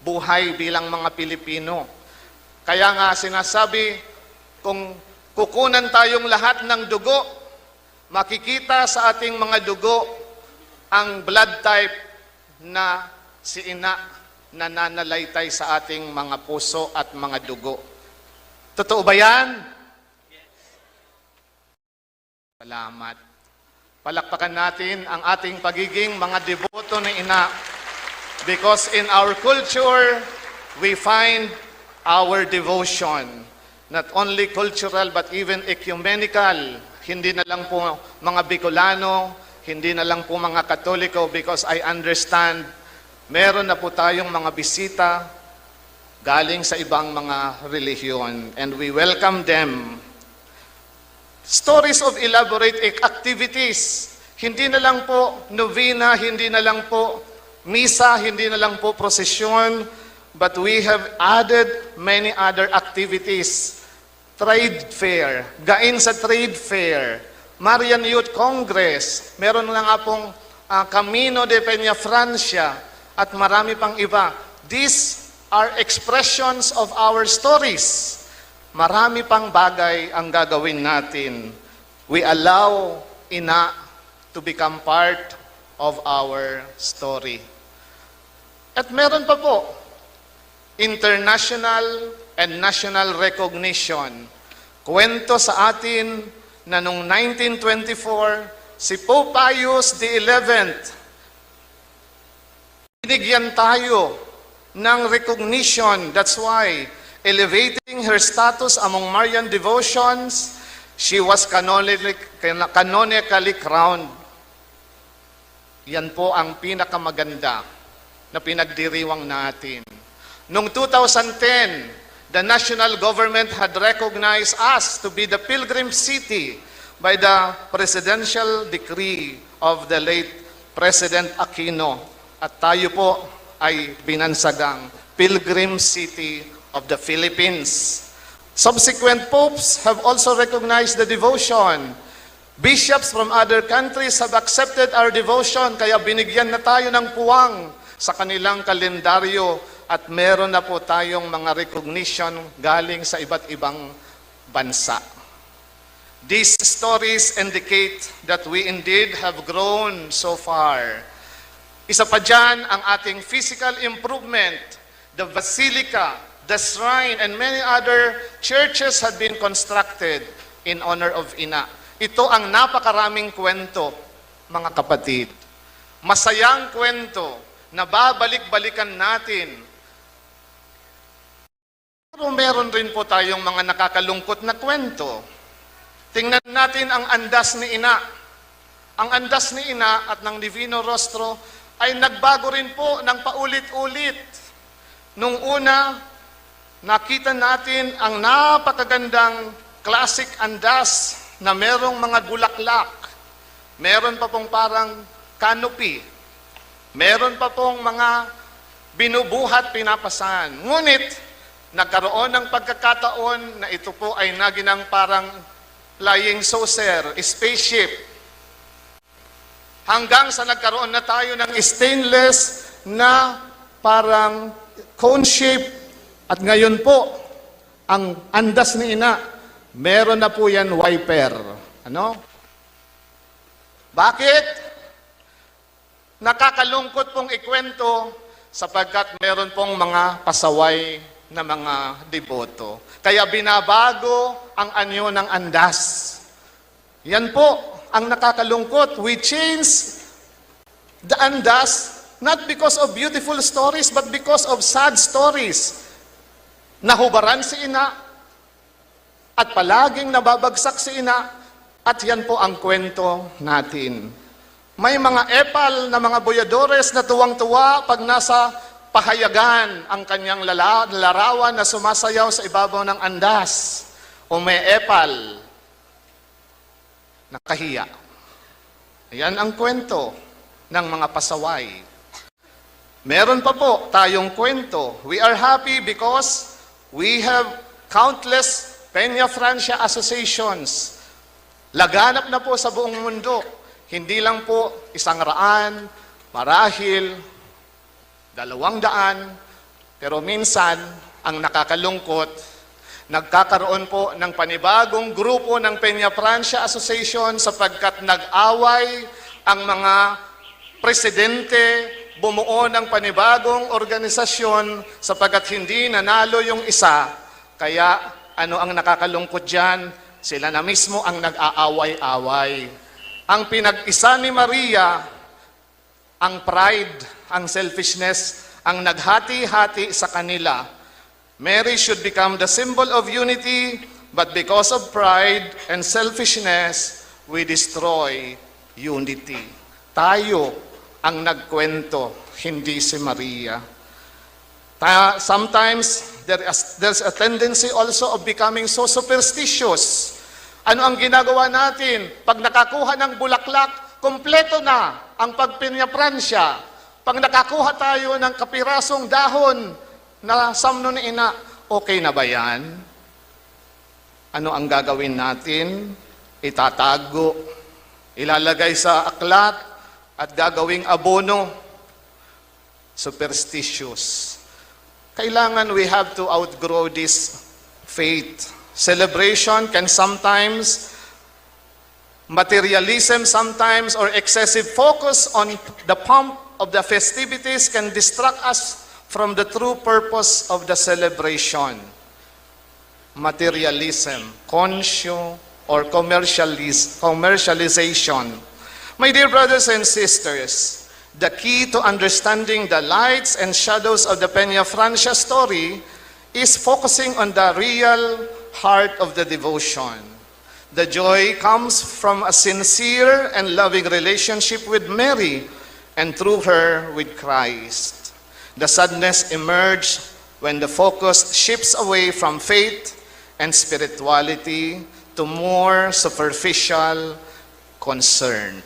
buhay bilang mga Pilipino. Kaya nga sinasabi, kung kukunan tayong lahat ng dugo, makikita sa ating mga dugo ang blood type na si Ina nananalaytay sa ating mga puso at mga dugo. Totoo ba yan? Salamat. Palakpakan natin ang ating pagiging mga deboto ni Ina. Because in our culture, we find our devotion, not only cultural but even ecumenical. Hindi na lang po mga Bicolano, hindi na lang po mga Katoliko, because I understand meron na po tayong mga bisita galing sa ibang mga relihiyon, and we welcome them. Stories of elaborate ac-, activities. Hindi na lang po novena, hindi na lang po misa, hindi na lang po prosesyon, but we have added many other activities. Trade fair, Gain sa Trade Fair, Marian Youth Congress, meron na nga pong, ah, Camino de Peña Francia, at marami pang iba. These are expressions of our stories. Marami pang bagay ang gagawin natin. We allow Ina to become part of our story. At meron pa po, international and national recognition. Kwento sa atin na noong nineteen twenty-four, si Pope Pius the eleventh, binigyan tayo ng recognition. That's why, elevating her status among Marian devotions, she was canonically, canonically crowned. Yan po ang pinakamaganda na pinagdiriwang natin. Noong two thousand ten, the national government had recognized us to be the pilgrim city by the presidential decree of the late President Aquino. At tayo po ay binansagang Pilgrim City of the Philippines. Subsequent popes have also recognized the devotion. Bishops from other countries have accepted our devotion, kaya binigyan na tayo ng puwang sa kanilang kalendaryo at meron na po tayong mga recognition galing sa iba't ibang bansa. These stories indicate that we indeed have grown so far. Isa pa dyan ang ating physical improvement. The basilica, the shrine, and many other churches had been constructed in honor of Ina. Ito ang napakaraming kwento, mga kapatid. Masayang kwento na babalik-balikan natin. Pero meron rin po tayong mga nakakalungkot na kwento. Tingnan natin ang andas ni Ina. Ang andas ni Ina at ng Divino Rostro ay nagbago rin po ng paulit-ulit. Nung una, nakita natin ang napakagandang classic andas na merong mga bulaklak. Meron pa pong parang canopy. Meron pa pong mga binubuhat, pinapasan. Ngunit, nagkaroon ng pagkakataon na ito po ay naginang parang flying saucer, spaceship. Hanggang sa nagkaroon na tayo ng stainless na parang cone shape. At ngayon po, ang andas ni ina, meron na po yan wiper. Ano? Bakit? Nakakalungkot pong ikwento sapagkat meron pong mga pasaway na mga deboto. Kaya binabago ang anyo ng andas. Yan po ang nakakalungkot. We change the andas not because of beautiful stories but because of sad stories. Nahubaran si ina at palaging nababagsak si ina at yan po ang kwento natin. May mga epal na mga boyadores na tuwang-tuwa pag nasa pahayagan ang kanyang lala- larawan na sumasayaw sa ibabaw ng andas. O may epal, nakahiya. Ayan ang kwento ng mga pasaway. Meron pa po tayong kwento. We are happy because we have countless Peña Francia associations. Laganap na po sa buong mundo. Hindi lang po isang raan, marahil dalawang daan, pero minsan, ang nakakalungkot, nagkakaroon po ng panibagong grupo ng Peña Francia Association sapagkat nag-away ang mga presidente, bumuo ng panibagong organisasyon sapagkat hindi nanalo yung isa. Kaya ano ang nakakalungkot diyan? Sila na mismo ang nag-aaway-away. Ang pinag-isa ni Maria, ang pride, ang selfishness, ang naghati-hati sa kanila. Mary should become the symbol of unity, but because of pride and selfishness, we destroy unity. Tayo ang nagkwento, hindi si Maria. Ta- sometimes, there is, there's a tendency also of becoming so superstitious. Ano ang ginagawa natin? Pag nakakuha ng bulaklak, kompleto na ang pagpinyapransya. Pag nakakuha tayo ng kapirasong dahon na samno ni ina, okay na ba yan? Ano ang gagawin natin? Itatago, ilalagay sa aklat, at gagawing abono. Superstitious. Kailangan we have to outgrow this faith. Celebration can sometimes, materialism sometimes, or excessive focus on the pomp of the festivities can distract us from the true purpose of the celebration. Materialism, conscio, or commercialis- commercialization. My dear brothers and sisters, the key to understanding the lights and shadows of the Peña Francia story is focusing on the real heart of the devotion. The joy comes from a sincere and loving relationship with Mary and through her with Christ. The sadness emerges when the focus shifts away from faith and spirituality to more superficial concern.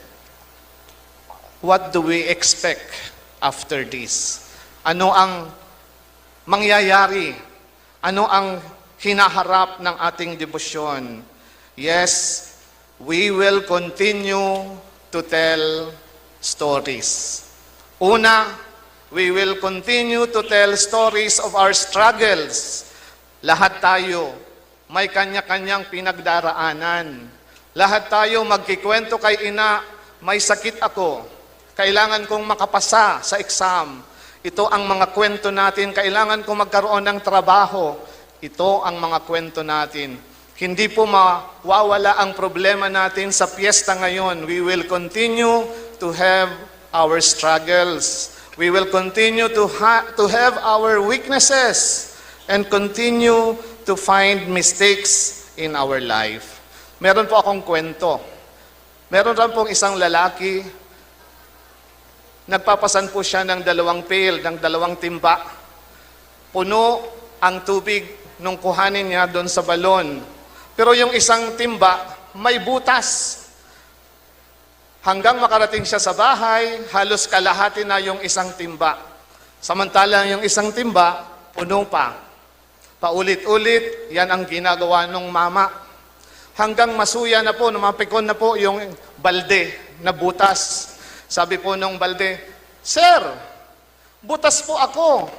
What do we expect after this? Ano ang mangyayari? Ano ang hinaharap ng ating debosyon? Yes, we will continue to tell stories. Una, we will continue to tell stories of our struggles. Lahat tayo may kanya-kanyang pinagdaraanan. Lahat tayo magkikwento kay ina, "May sakit ako. Kailangan kong makapasa sa exam." Ito ang mga kwento natin. "Kailangan kong magkaroon ng trabaho." Ito ang mga kwento natin. Hindi po mawawala ang problema natin sa piyesta ngayon. We will continue to have our struggles. We will continue to ha- to have our weaknesses and continue to find mistakes in our life. Meron po akong kwento. Meron lang pong isang lalaki, nagpapasan po siya ng dalawang pail, ng dalawang timba. Puno ang tubig nung kuhanin niya doon sa balon. Pero yung isang timba, may butas. Hanggang makarating siya sa bahay, halos kalahati na yung isang timba. Samantalang yung isang timba, puno pa. Paulit-ulit, yan ang ginagawa ng mama. Hanggang masuya na po, mapikon na po yung balde na butas. Sabi po nung balde, "Sir, butas po ako.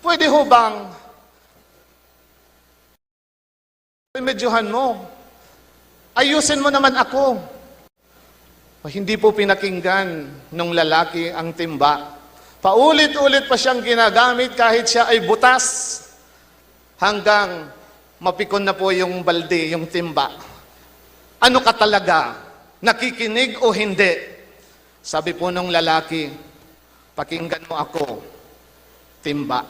Pwede ho bang remedyohan mo? Ayusin mo naman ako." Hindi po pinakinggan nung lalaki ang timba. Paulit-ulit pa siyang ginagamit kahit siya ay butas, hanggang mapikon na po yung balde, yung timba. "Ano ka talaga? Nakikinig o hindi?" Sabi po nung lalaki, "Pakinggan mo ako, timba.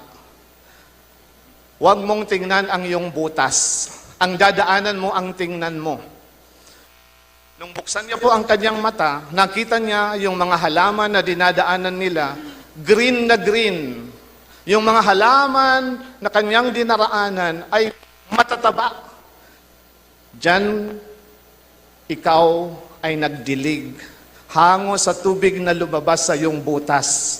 Huwag mong tingnan ang iyong butas. Ang dadaanan mo ang tingnan mo." Nung buksan niya po ang kanyang mata, nakita niya yung mga halaman na dinadaanan nila, green na green. Yung mga halaman na kanyang dinaraanan ay matataba. Diyan, ikaw ay nagdilig hango sa tubig na lumabas sa iyong butas.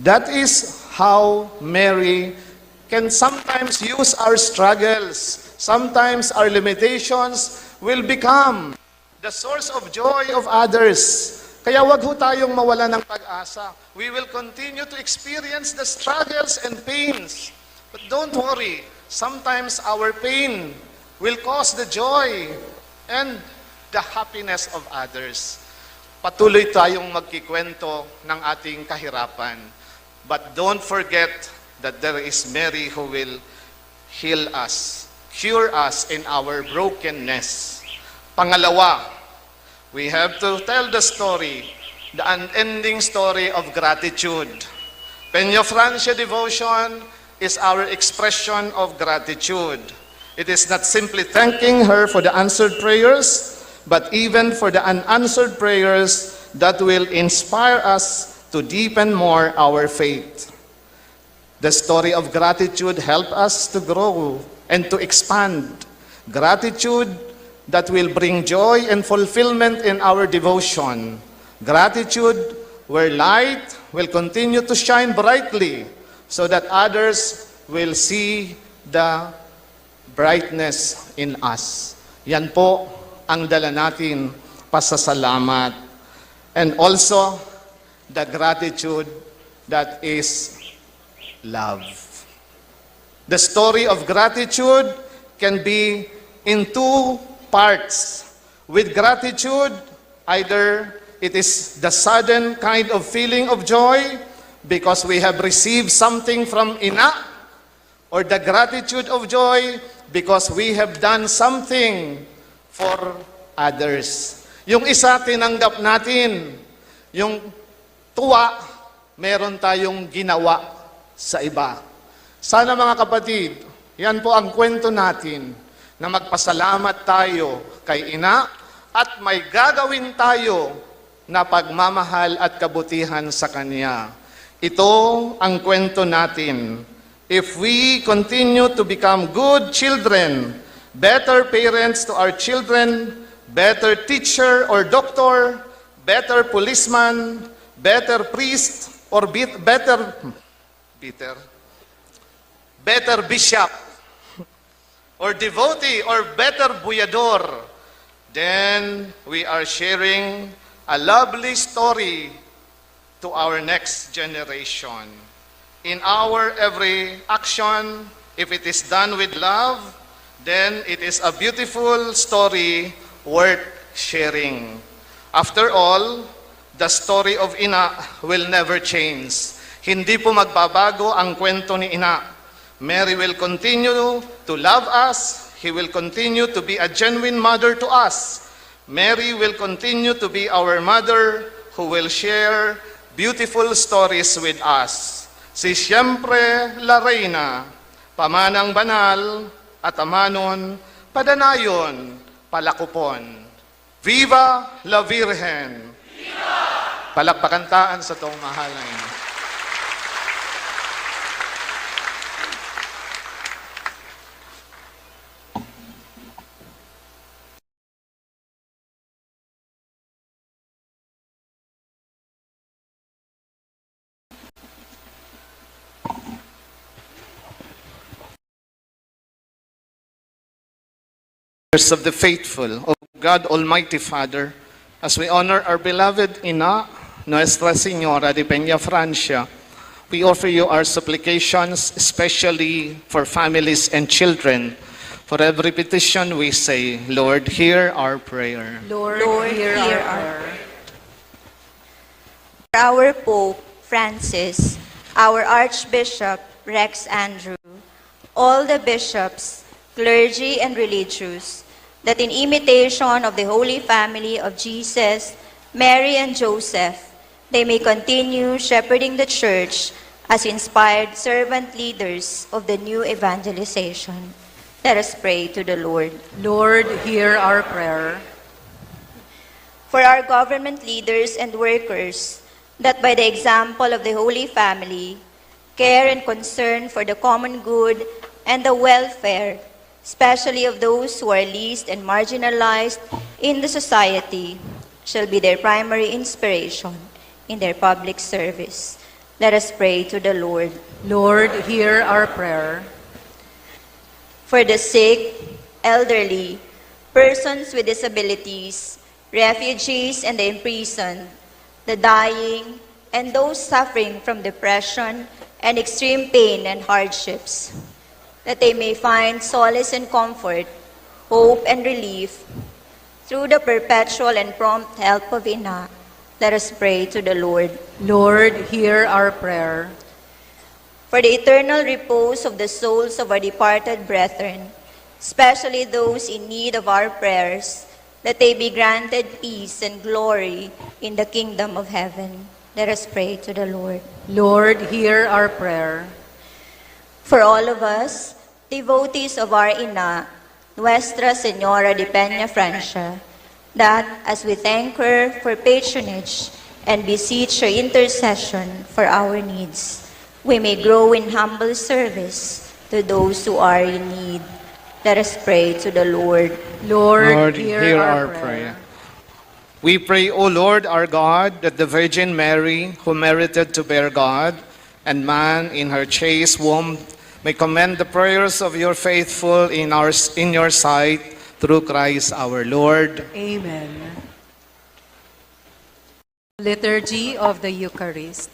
That is how Mary can sometimes use our struggles. Sometimes our limitations will become the source of joy of others. Kaya wag ho tayong mawala ng pag-asa. We will continue to experience the struggles and pains. But don't worry, sometimes our pain will cause the joy and the happiness of others. Patuloy tayong magkikwento ng ating kahirapan. But don't forget that there is Mary who will heal us, cure us in our brokenness. Pangalawa, we have to tell the story, the unending story of gratitude. Peñafrancia devotion is our expression of gratitude. It is not simply thanking her for the answered prayers, but even for the unanswered prayers that will inspire us to deepen more our faith. The story of gratitude help us to grow and to expand. Gratitude that will bring joy and fulfillment in our devotion. Gratitude where light will continue to shine brightly so that others will see the brightness in us. Yan po ang dala natin, pasasalamat. And also, the gratitude that is love. The story of gratitude can be in two parts. With gratitude, either it is the sudden kind of feeling of joy because we have received something from ina, or the gratitude of joy because we have done something for others. Yung isa, tinanggap natin. Yung tuwa, meron tayong ginawa sa iba. Sana, mga kapatid, yan po ang kwento natin, na magpasalamat tayo kay ina at may gagawin tayo na pagmamahal at kabutihan sa kanya. Ito ang kwento natin. If we continue to become good children, better parents to our children, better teacher or doctor, better policeman, better priest, or bit-, better, better, better bishop, or devotee, or better buyador, then we are sharing a lovely story to our next generation. In our every action, if it is done with love, then it is a beautiful story worth sharing. After all, the story of ina will never change. Hindi po magbabago ang kwento ni ina. Mary will continue to love us. He will continue to be a genuine mother to us. Mary will continue to be our mother who will share beautiful stories with us. Si Siempre la Reina, pamanang banal, atamanon, padanayon, palakopon. Viva la Virgen! Palakpakan ta an satong mahalay. prayers of the faithful. O God, Almighty Father, as we honor our beloved Ina, Nuestra Señora de Peña Francia, we offer you our supplications, especially for families and children. For every petition we say, Lord, hear our prayer. Lord, hear our prayer. For our Pope Francis, our Archbishop Rex Andrew, all the bishops, clergy, and religious, that in imitation of the Holy Family of Jesus, Mary, and Joseph, they may continue shepherding the Church as inspired servant leaders of the new evangelization. Let us pray to the Lord. Lord, hear our prayer. For our government leaders and workers, that by the example of the Holy Family, care and concern for the common good and the welfare, especially of those who are least and marginalized in the society, shall be their primary inspiration in their public service. Let us pray to the Lord. Lord, hear our prayer. For the sick, elderly, persons with disabilities, refugees and the imprisoned, the dying, and those suffering from depression and extreme pain and hardships, that they may find solace and comfort, hope and relief through the perpetual and prompt help of Ina. Let us pray to the Lord. Lord, hear our prayer. For the eternal repose of the souls of our departed brethren, especially those in need of our prayers, that they be granted peace and glory in the kingdom of heaven. Let us pray to the Lord. Lord, hear our prayer. For all of us, devotees of our Ina, Nuestra Señora de Peña Francia, that as we thank her for patronage and beseech her intercession for our needs, we may grow in humble service to those who are in need. Let us pray to the Lord. Lord, Lord, hear, hear our, our prayer. prayer. We pray, O Lord our God, that the Virgin Mary, who merited to bear God and man in her chaste womb, may commend the prayers of your faithful in, our, in your sight through Christ our Lord. Amen. Liturgy of the Eucharist.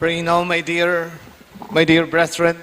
Pray now, my dear, my dear brethren,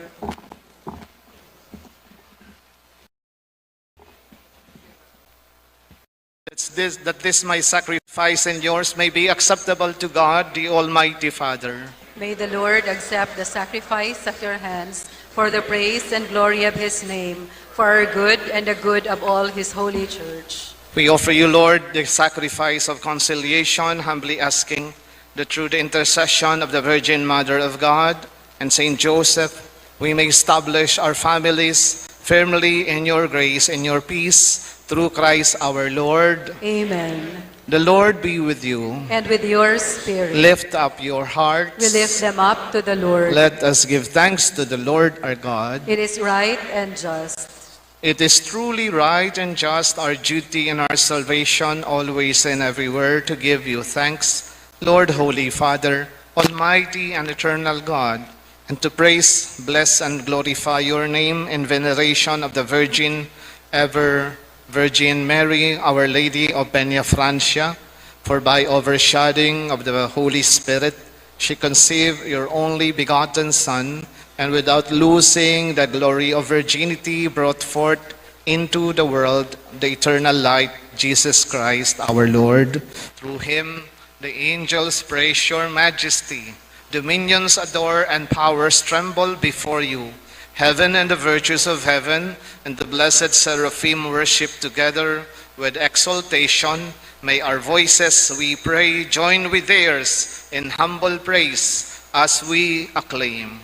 that this, that this my sacrifice and yours may be acceptable to God, the Almighty Father. May the Lord accept the sacrifice at your hands for the praise and glory of his name, for our good and the good of all his holy church. We offer you, Lord, the sacrifice of conciliation, humbly asking that through the intercession of the Virgin Mother of God and Saint Joseph, we may establish our families firmly in your grace and your peace through Christ our Lord. Amen. The Lord be with you. And with your spirit. Lift up your hearts. We lift them up to the Lord. Let us give thanks to the Lord our God. It is right and just. It is truly right and just, our duty and our salvation, always and everywhere to give you thanks, Lord, Holy Father, Almighty and eternal God, and to praise, bless, and glorify your name in veneration of the Virgin, ever Virgin Mary, Our Lady of Peñafrancia, for by overshadowing of the Holy Spirit, she conceived your only begotten Son, and without losing the glory of virginity, brought forth into the world the eternal light, Jesus Christ our Lord. Through him, the angels praise your majesty. Dominions adore and powers tremble before you. Heaven and the virtues of heaven and the blessed seraphim worship together with exaltation. May our voices, we pray, join with theirs in humble praise as we acclaim.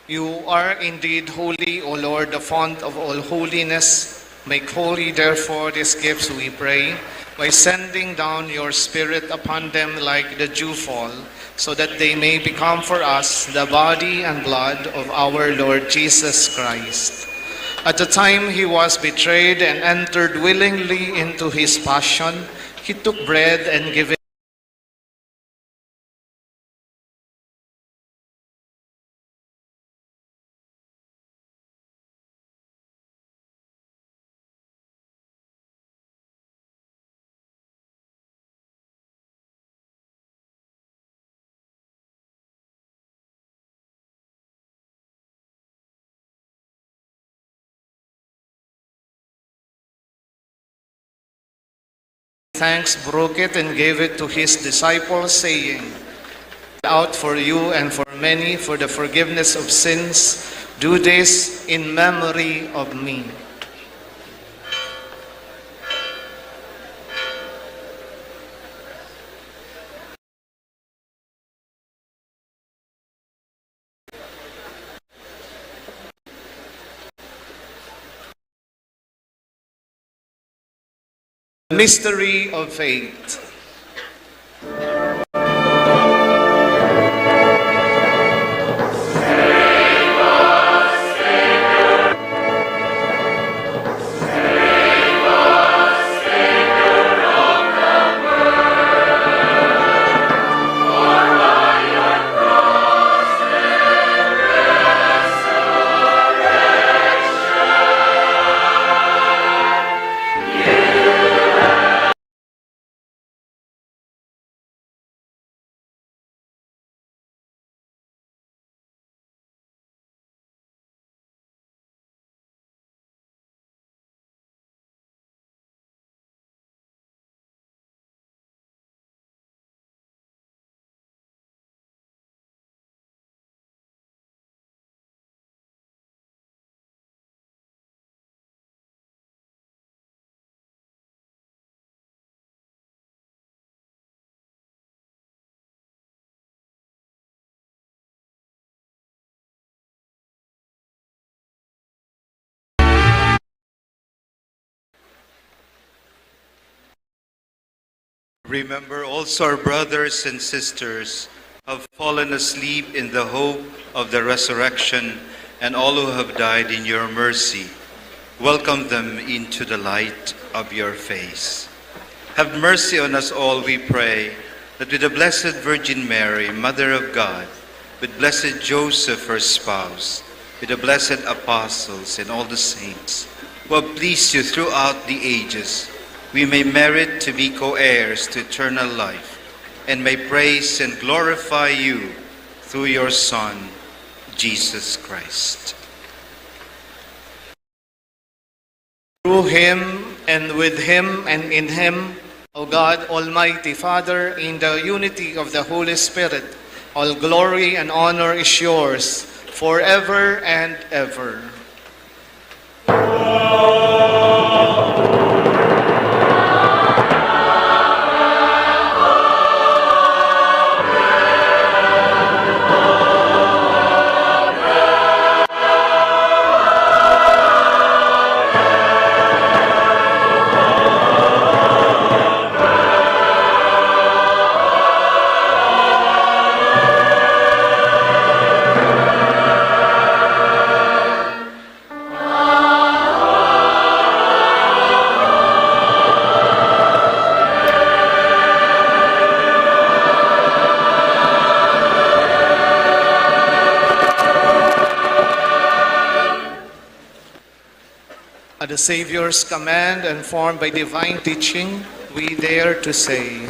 You are indeed holy, O Lord, the font of all holiness. Make holy, therefore, these gifts, we pray, by sending down your Spirit upon them like the dewfall, so that they may become for us the body and blood of our Lord Jesus Christ. At the time he was betrayed and entered willingly into his passion, he took bread and giving thanks, broke it, and gave it to his disciples, saying, "Out for you and for many for the forgiveness of sins. Do this in memory of me." Mystery of faith. Remember also our brothers and sisters who have fallen asleep in the hope of the resurrection, and all who have died in your mercy. Welcome them into the light of your face. Have mercy on us all, we pray, that with the Blessed Virgin Mary, Mother of God, with Blessed Joseph, her spouse, with the blessed apostles and all the saints who have pleased you throughout the ages, we may merit to be co-heirs to eternal life and may praise and glorify you through your Son, Jesus Christ. Through him, and with him, and in him, O God, Almighty Father, in the unity of the Holy Spirit, all glory and honor is yours forever and ever. At the Savior's command, and formed by divine teaching, we dare to say,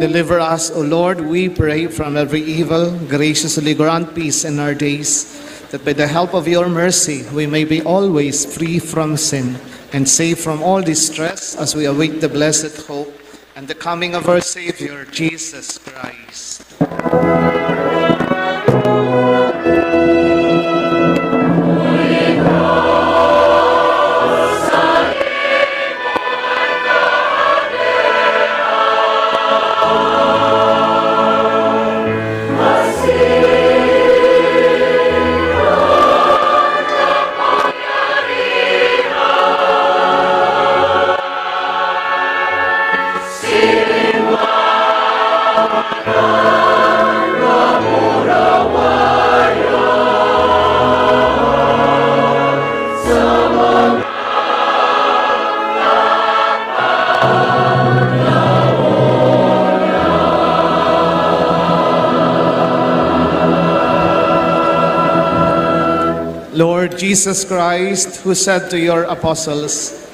Deliver us, O Lord, we pray, from every evil. Graciously grant peace in our days, that by the help of your mercy we may be always free from sin and safe from all distress as we await the blessed hope and the coming of our Savior, Jesus Christ. Lord Jesus Christ, who said to your apostles,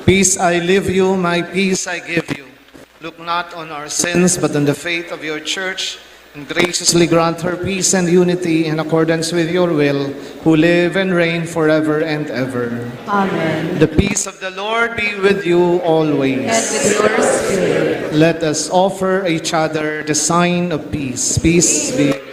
"Peace I leave you, my peace I give you." Look not on our sins, but on the faith of your church, and graciously grant her peace and unity in accordance with your will, who live and reign forever and ever. Amen. The peace of the Lord be with you always. And with your spirit. Let us offer each other the sign of peace. Peace be with you.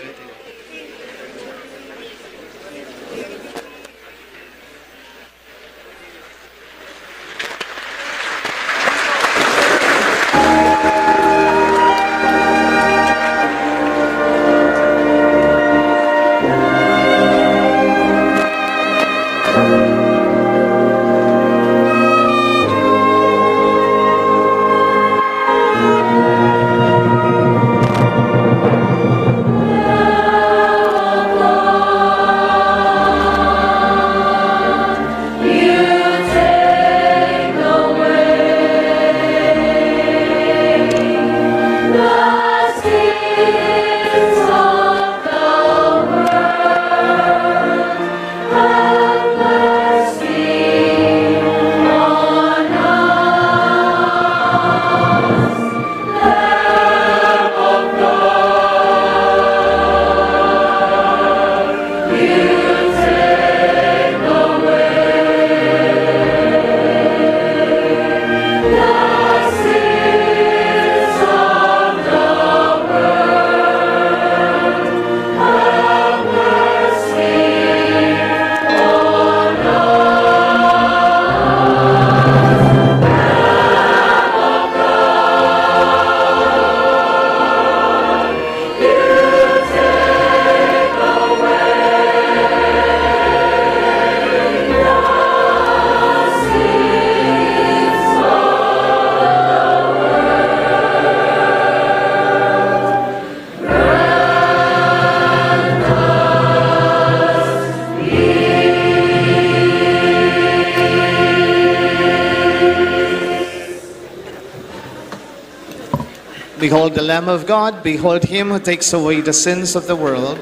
Behold the Lamb of God, behold him who takes away the sins of the world.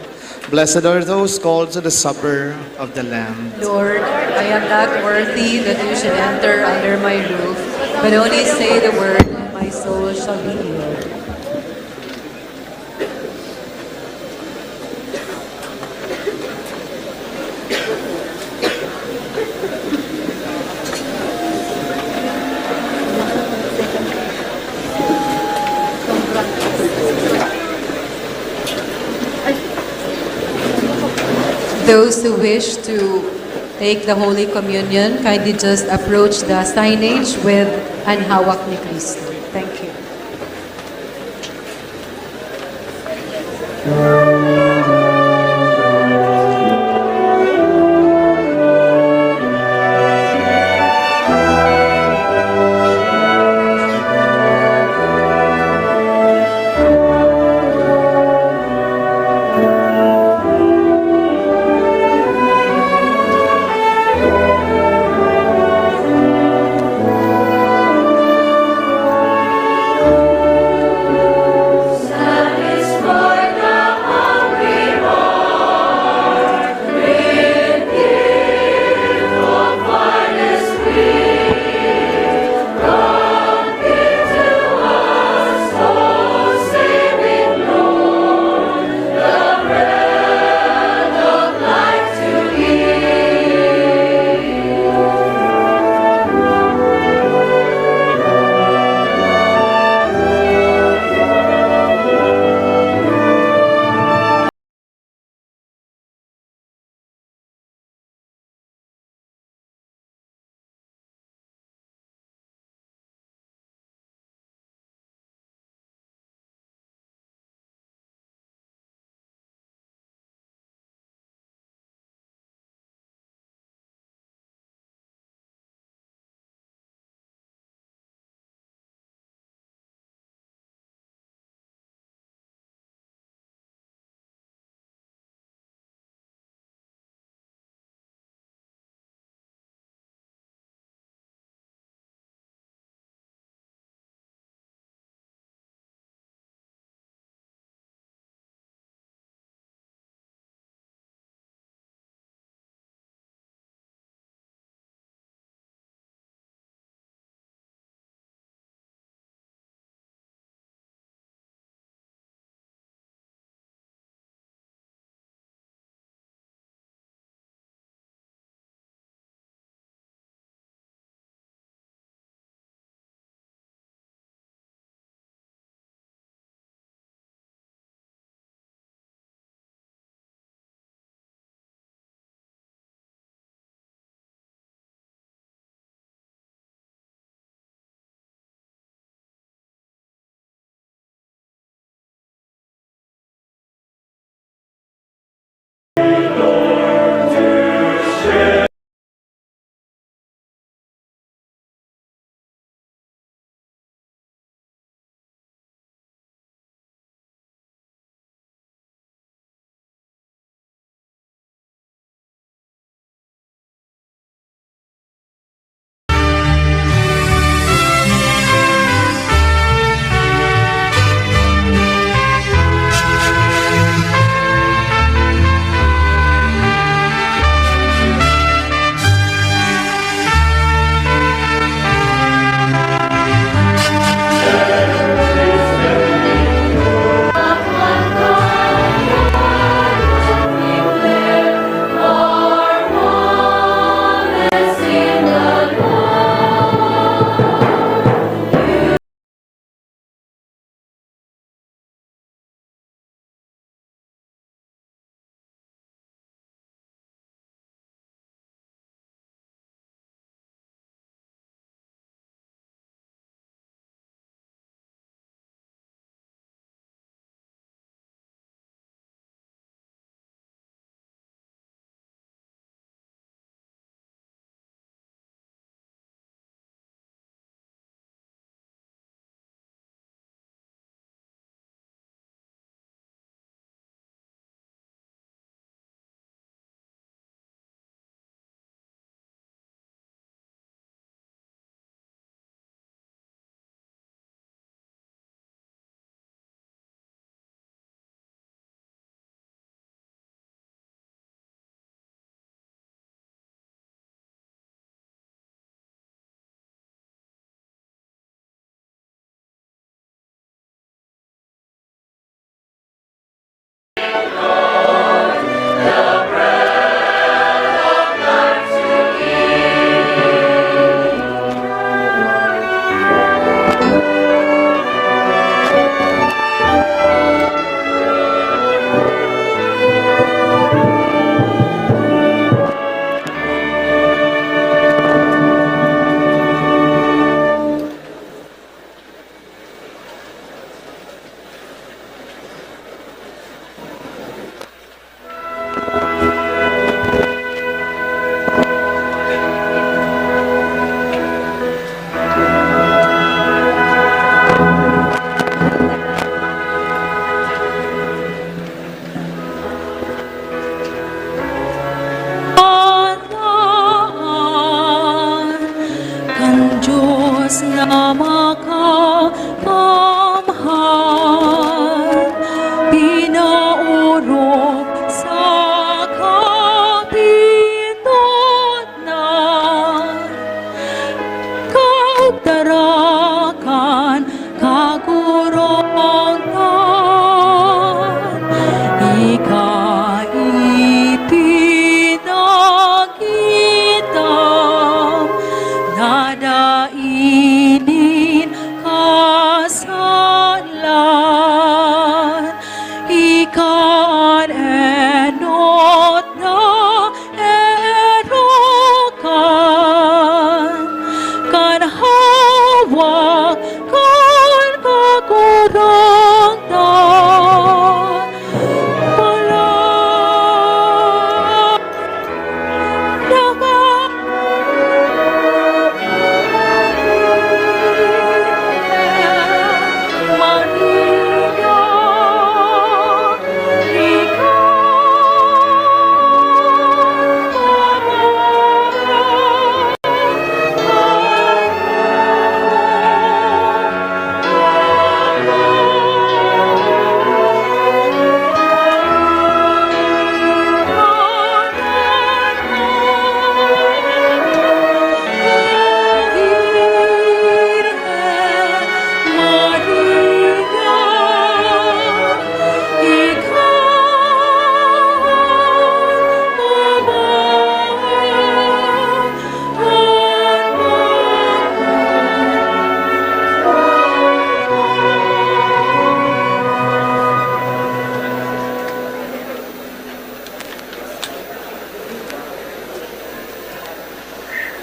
Blessed are those called to the supper of the Lamb. Lord, I am not worthy that you should enter under my roof, but only say the word, and my soul shall be healed. Those who wish to take the Holy Communion, kindly just approach the signage with "An Hawak ni Cristo." Thank you.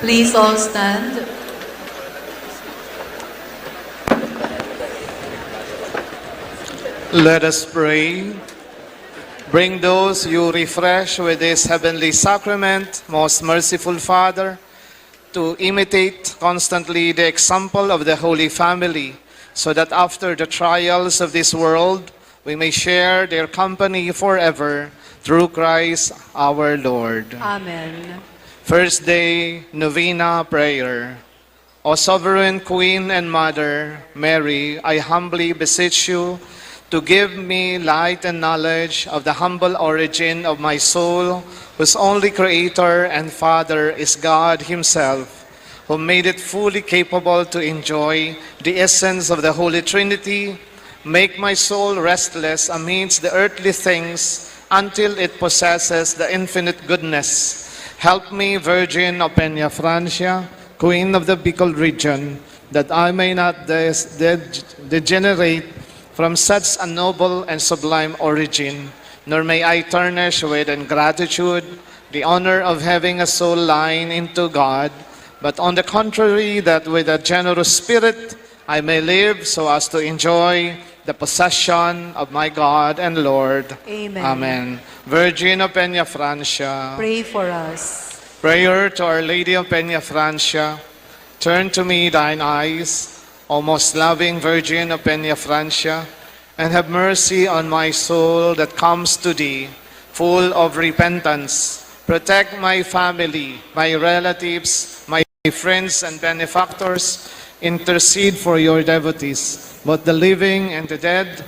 Please all stand. Let us pray. Bring those you refresh with this heavenly sacrament, most merciful Father, to imitate constantly the example of the Holy Family, so that after the trials of this world, we may share their company forever, through Christ our Lord. Amen. First Day, Novena Prayer. O Sovereign Queen and Mother, Mary, I humbly beseech you to give me light and knowledge of the humble origin of my soul, whose only Creator and Father is God Himself, who made it fully capable to enjoy the essence of the Holy Trinity. Make my soul restless amidst the earthly things until it possesses the infinite goodness. Help me, Virgin of Peñafrancia, Queen of the Bicol region, that I may not des- deg- degenerate from such a noble and sublime origin, nor may I tarnish with ingratitude the honor of having a soul line into God, but on the contrary, that with a generous spirit I may live so as to enjoy the possession of my God and Lord. Amen. Amen. Virgin of Peñafrancia. Pray for us. Prayer to Our Lady of Peñafrancia. Turn to me thine eyes, O most loving Virgin of Peñafrancia, and have mercy on my soul that comes to thee, full of repentance. Protect my family, my relatives, my friends and benefactors. Intercede for your devotees, both the living and the dead,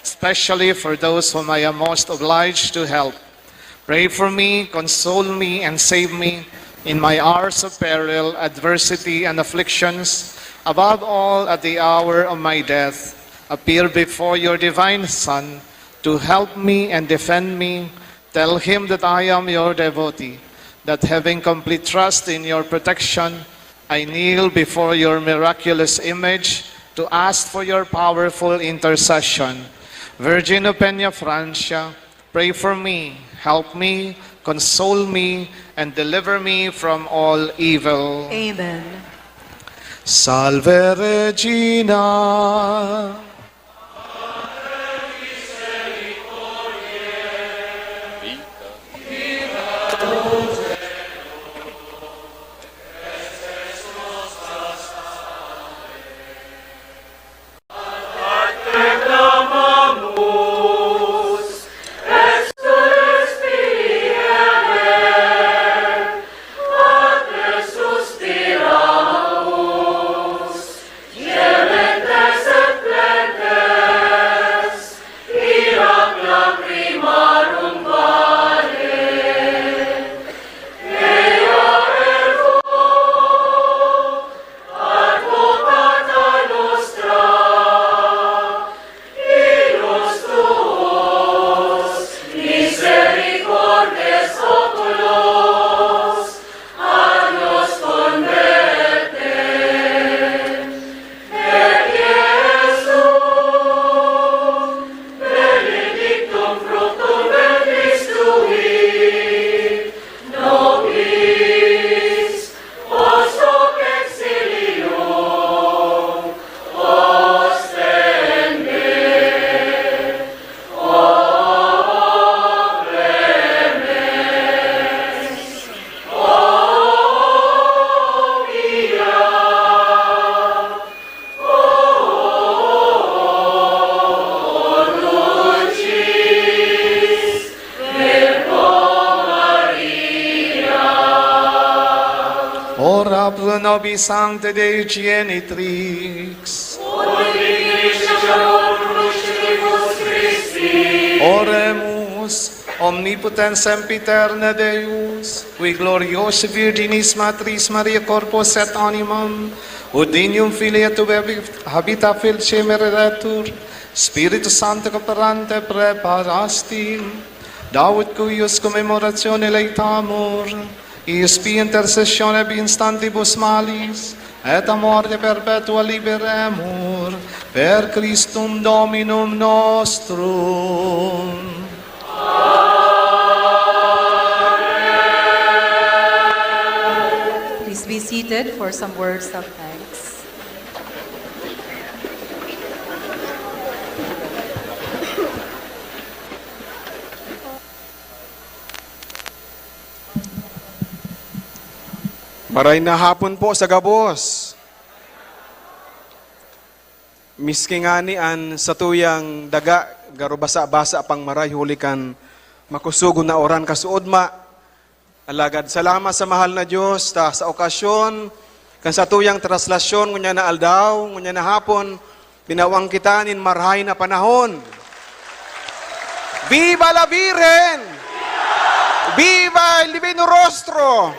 especially for those whom I am most obliged to help. Pray for me, console me, and save me in my hours of peril, adversity, and afflictions, above all at the hour of my death. Appear before your divine Son to help me and defend me. Tell him that I am your devotee, that having complete trust in your protection, I kneel before your miraculous image to ask for your powerful intercession. Virgin of Peñafrancia, pray for me, help me, console me, and deliver me from all evil. Amen. Salve Regina! Ora pro nobis Sancte Dei Genitrix. Oremus. Omnipotens sempiterna Deus, qui gloriosae Virginis Matris Maria corpus et animam, ut dignum Filii Tuae habitare fecit meretur, Spiritus Sancto cooperante praeparasti, da ut cuius commemoratione laetamur, ius pia intercessione ab instantibus malis, et a morte perpetua liberemur, per Christum Dominum nostrum. Please be Did for some words of thanks. Maray na hapon po sa gabos. Miski ngani an satuyang daga, garo basa-basa pang maray huli kan makusugon na uran kasuodma. Alagad salamat sa mahal na Dios ta sa okasyon kan satuyang traslasyon ngunyan na aldaw, ngunyan na hapon, binawang kita nin marahay na panahon. Viva la Virgen! Viva el Divino Rostro!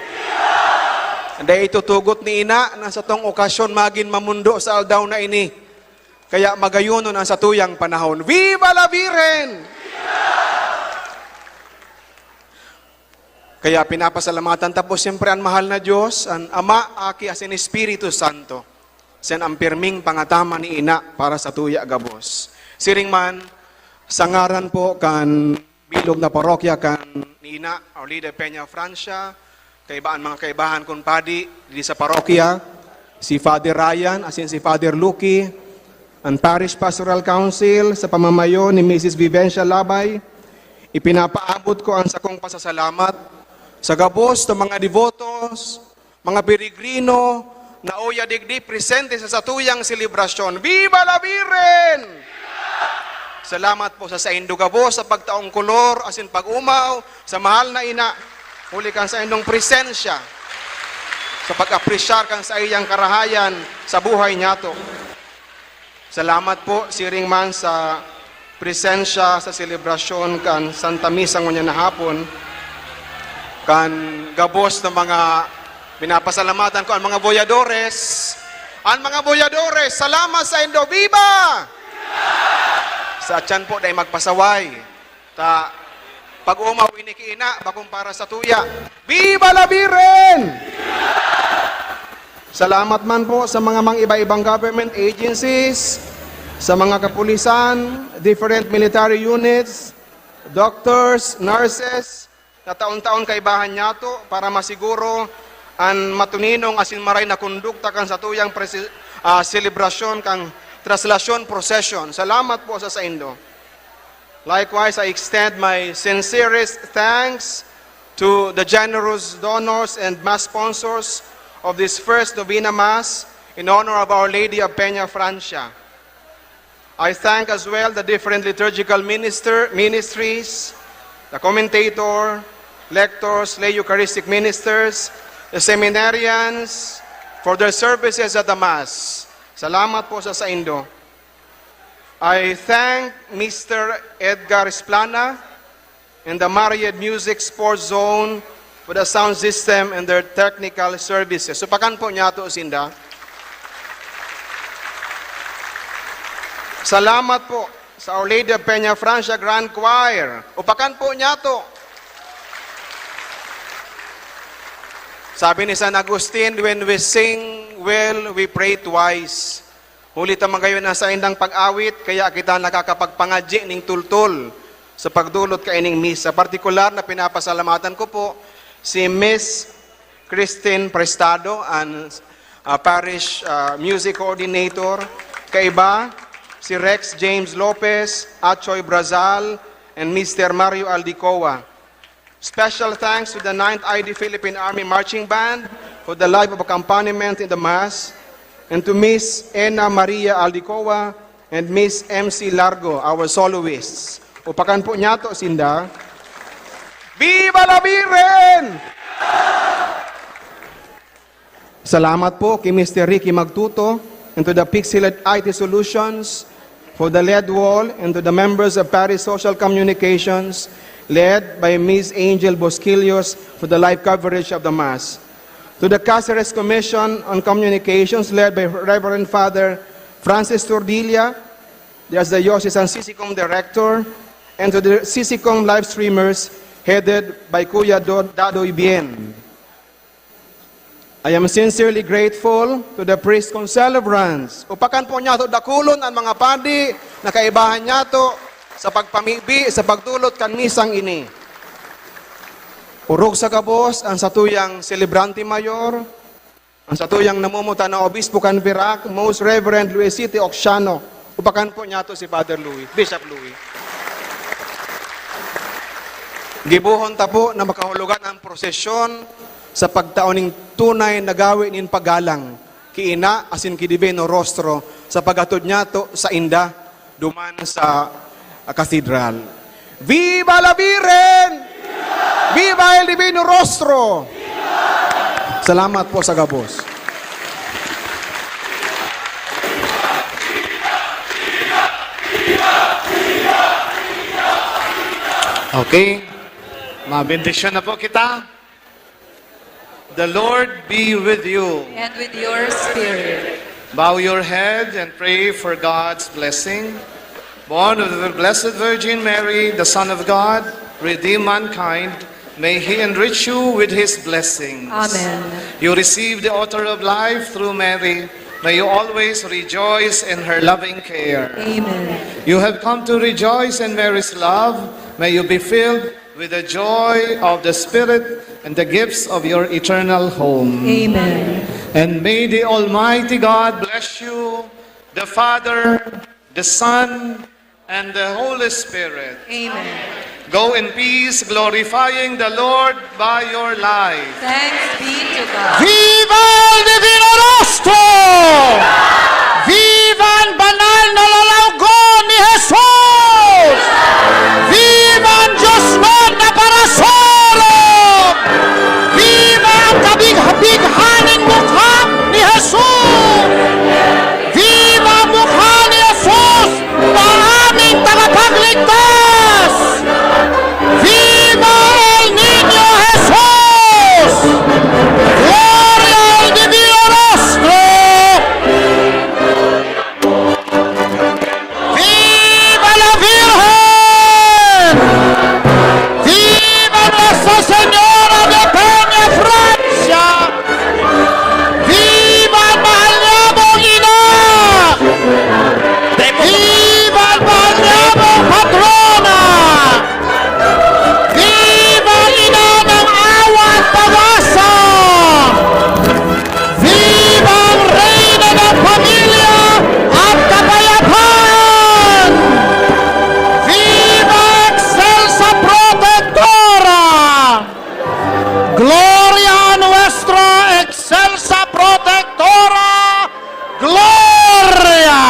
Dai itutugot ni Ina na satong okasyon magin mamundo sa aldaw na ini. Kaya magayonon ang satuyang panahon. Viva la Virgen! Kaya pinapasalamatan ta po siyempre an mahal na Dios, an Ama, Aki, asin Espiritu Santo. Siyan an pirming pangataman ni Ina para sa tuya gabos. Siring man, sa ngaran po kan bilog na parokya kan ni Ina, Our Lady of Peña Francia, kaiba an mga kaibahan kong padi di sa parokya, si Father Ryan, asin si Father Lucky, an Parish Pastoral Council sa pamamayo ni Missus Vivencia Labay, ipinapaabot ko ang sakong pasasalamat sa gabos na mga devotos, mga peregrino na uya digdi presente sa satuyang selebrasyon. Viva la Virgen! Salamat po sa saindo gabos sa pagtaong kolor asin pag-omaw sa mahal na Ina, huli kan saindong presensya sa pag-apresyar kan saiyang karahayan sa buhay niyato. Salamat po, siring man sa presensya sa selebrasyon kan Santa Misa ngunyan na hapon, kan gabos na mga pinapasalamatan ko, ang mga boyadores. Ang mga boyadores, salamat saindo. Viva! Sa atyan po, dai magpasaway. Ta, pag-omaw ini ki Ina, bakong para sa tuya. Viva la Virgen! Salamat man po sa mga mang iba-ibang government agencies, sa mga kapulisan, different military units, doctors, nurses, na taon-taon kaibahan niyato para masiguro an matuninong asin maray na kondukta kan satuyang presi-, ah, selebrasyon kan Traslasyon Procession. Salamat po sa saindo. Likewise, I extend my sincerest thanks to the generous donors and mass sponsors of this first novena mass in honor of Our Lady of Peña Francia. I thank as well the different liturgical minister, ministries, the commentator, lectors, lay Eucharistic ministers, the seminarians, for their services at the Mass. Salamat po sa saindo. I thank Mister Edgar Esplana and the Maried Music Sports Zone for the sound system and their technical services. Upakan po niyato sinda. Salamat po sa Our Lady of Peña Francia Grand Choir. Upakan po niyato. Sabi ni San Agustin, "When we sing well, we pray twice." Huli ta magayon an saindang pag-awit, kaya kita nakakapagpangadyi ning tultol sa pagdulot kaining misa. Partikular na pinapasalamatan ko po si Miss Christine Prestado, an, ah, Parish, ah, Music Coordinator. Kaiba, si Rex James Lopez, Achoy Brazal, and Mister Mario Aldicoa. Special thanks to the ninth I D Philippine Army Marching Band for the life of accompaniment in the Mass, and to Miss Ena Maria Aldicoa and Miss M C Largo, our soloists. Upakan po niyato sinda. Viva la Virgen! Salamat po ki Mister Ricky Magtuto and to the Pixelate I T Solutions for the L E D wall and to the members of Parish Social Communications led by Miss Angel Bosquillos for the live coverage of the Mass. To the Caceres Commission on Communications led by Reverend Father Francis Tordilla, the Archdiocese and CCCOM Director, and to the CCCOM live streamers headed by Kuya Do-, Dadoy Bien. I am sincerely grateful to the priest concelebrants. Upakan po niyato dakulon an mga padi na kaibahan niyato sa pagpamibi sa pagdulot kan misang ini. Orog sa gabos an satuyang selebrante mayor, Ang satuyang namumutan na obispo kan Virac, Most Reverend Luisito Oxiano. Upakan po niyato si Father Louis, Bishop Louis. Gibohon ta po na makahulogan ang prosesyon sa pagtao ning tunay na gawi nin paggalang ki Ina asin ki Divino Rostro sa paghatod niyato sainda duman sa, ah, katedral. Viva la Virgen! Viva el Divino Rostro! Salamat po sa gabos. Okay. Mabendisyon na po kita. The Lord be with you. And with your spirit. Bow your head and pray for God's blessing. Born of the Blessed Virgin Mary, the Son of God, redeem mankind. May He enrich you with His blessings. Amen. You receive the author of life through Mary. May you always rejoice in her loving care. Amen. You have come to rejoice in Mary's love. May you be filled with the joy of the Spirit and the gifts of your eternal home. Amen. And may the Almighty God bless you, the Father, the Son, and the Holy Spirit. Amen. Go in peace, glorifying the Lord by your life. Thanks be to God. Viva el Divino Rostro! Viva an banal na lalawgon ni Jesus! Viva an Dios man na parasurog! Viva an kabig-bighaning mukha ni Jesus! Viva an mukha ni Jesus na aming tagapagligtas! Viva el Niño Jesus! Gloria al Divino Rostro! Viva la Virgen! Viva Nuestra Señora de Peña Francia! Viva an mahal nyamong ina! Viva an mahal nyamong patrona! Viva an ina ng awa at pag-asa! Viva ang Reyna ng Pamilya at Kapayapaan! Viva Excelsa Protectora! Gloria a nuestra Excelsa Protectora! Gloria!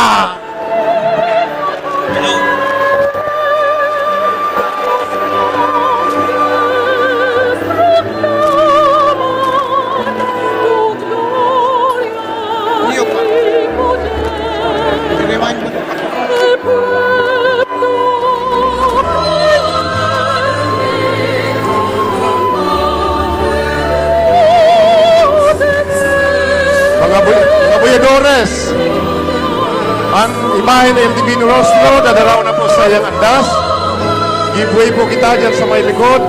Mga, buy- mga buyadores, ang imahe ni El Divino Rostro dadaraw na po sa iyang andas. Gibuhay po kita dyan sa may likod.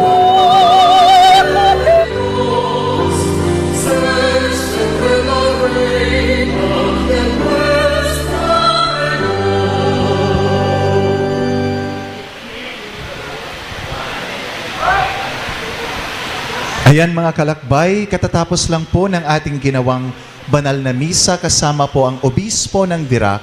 Ayan mga kalakbay, katatapos lang po ng ating ginawang banal na misa kasama po ang Obispo ng Virac,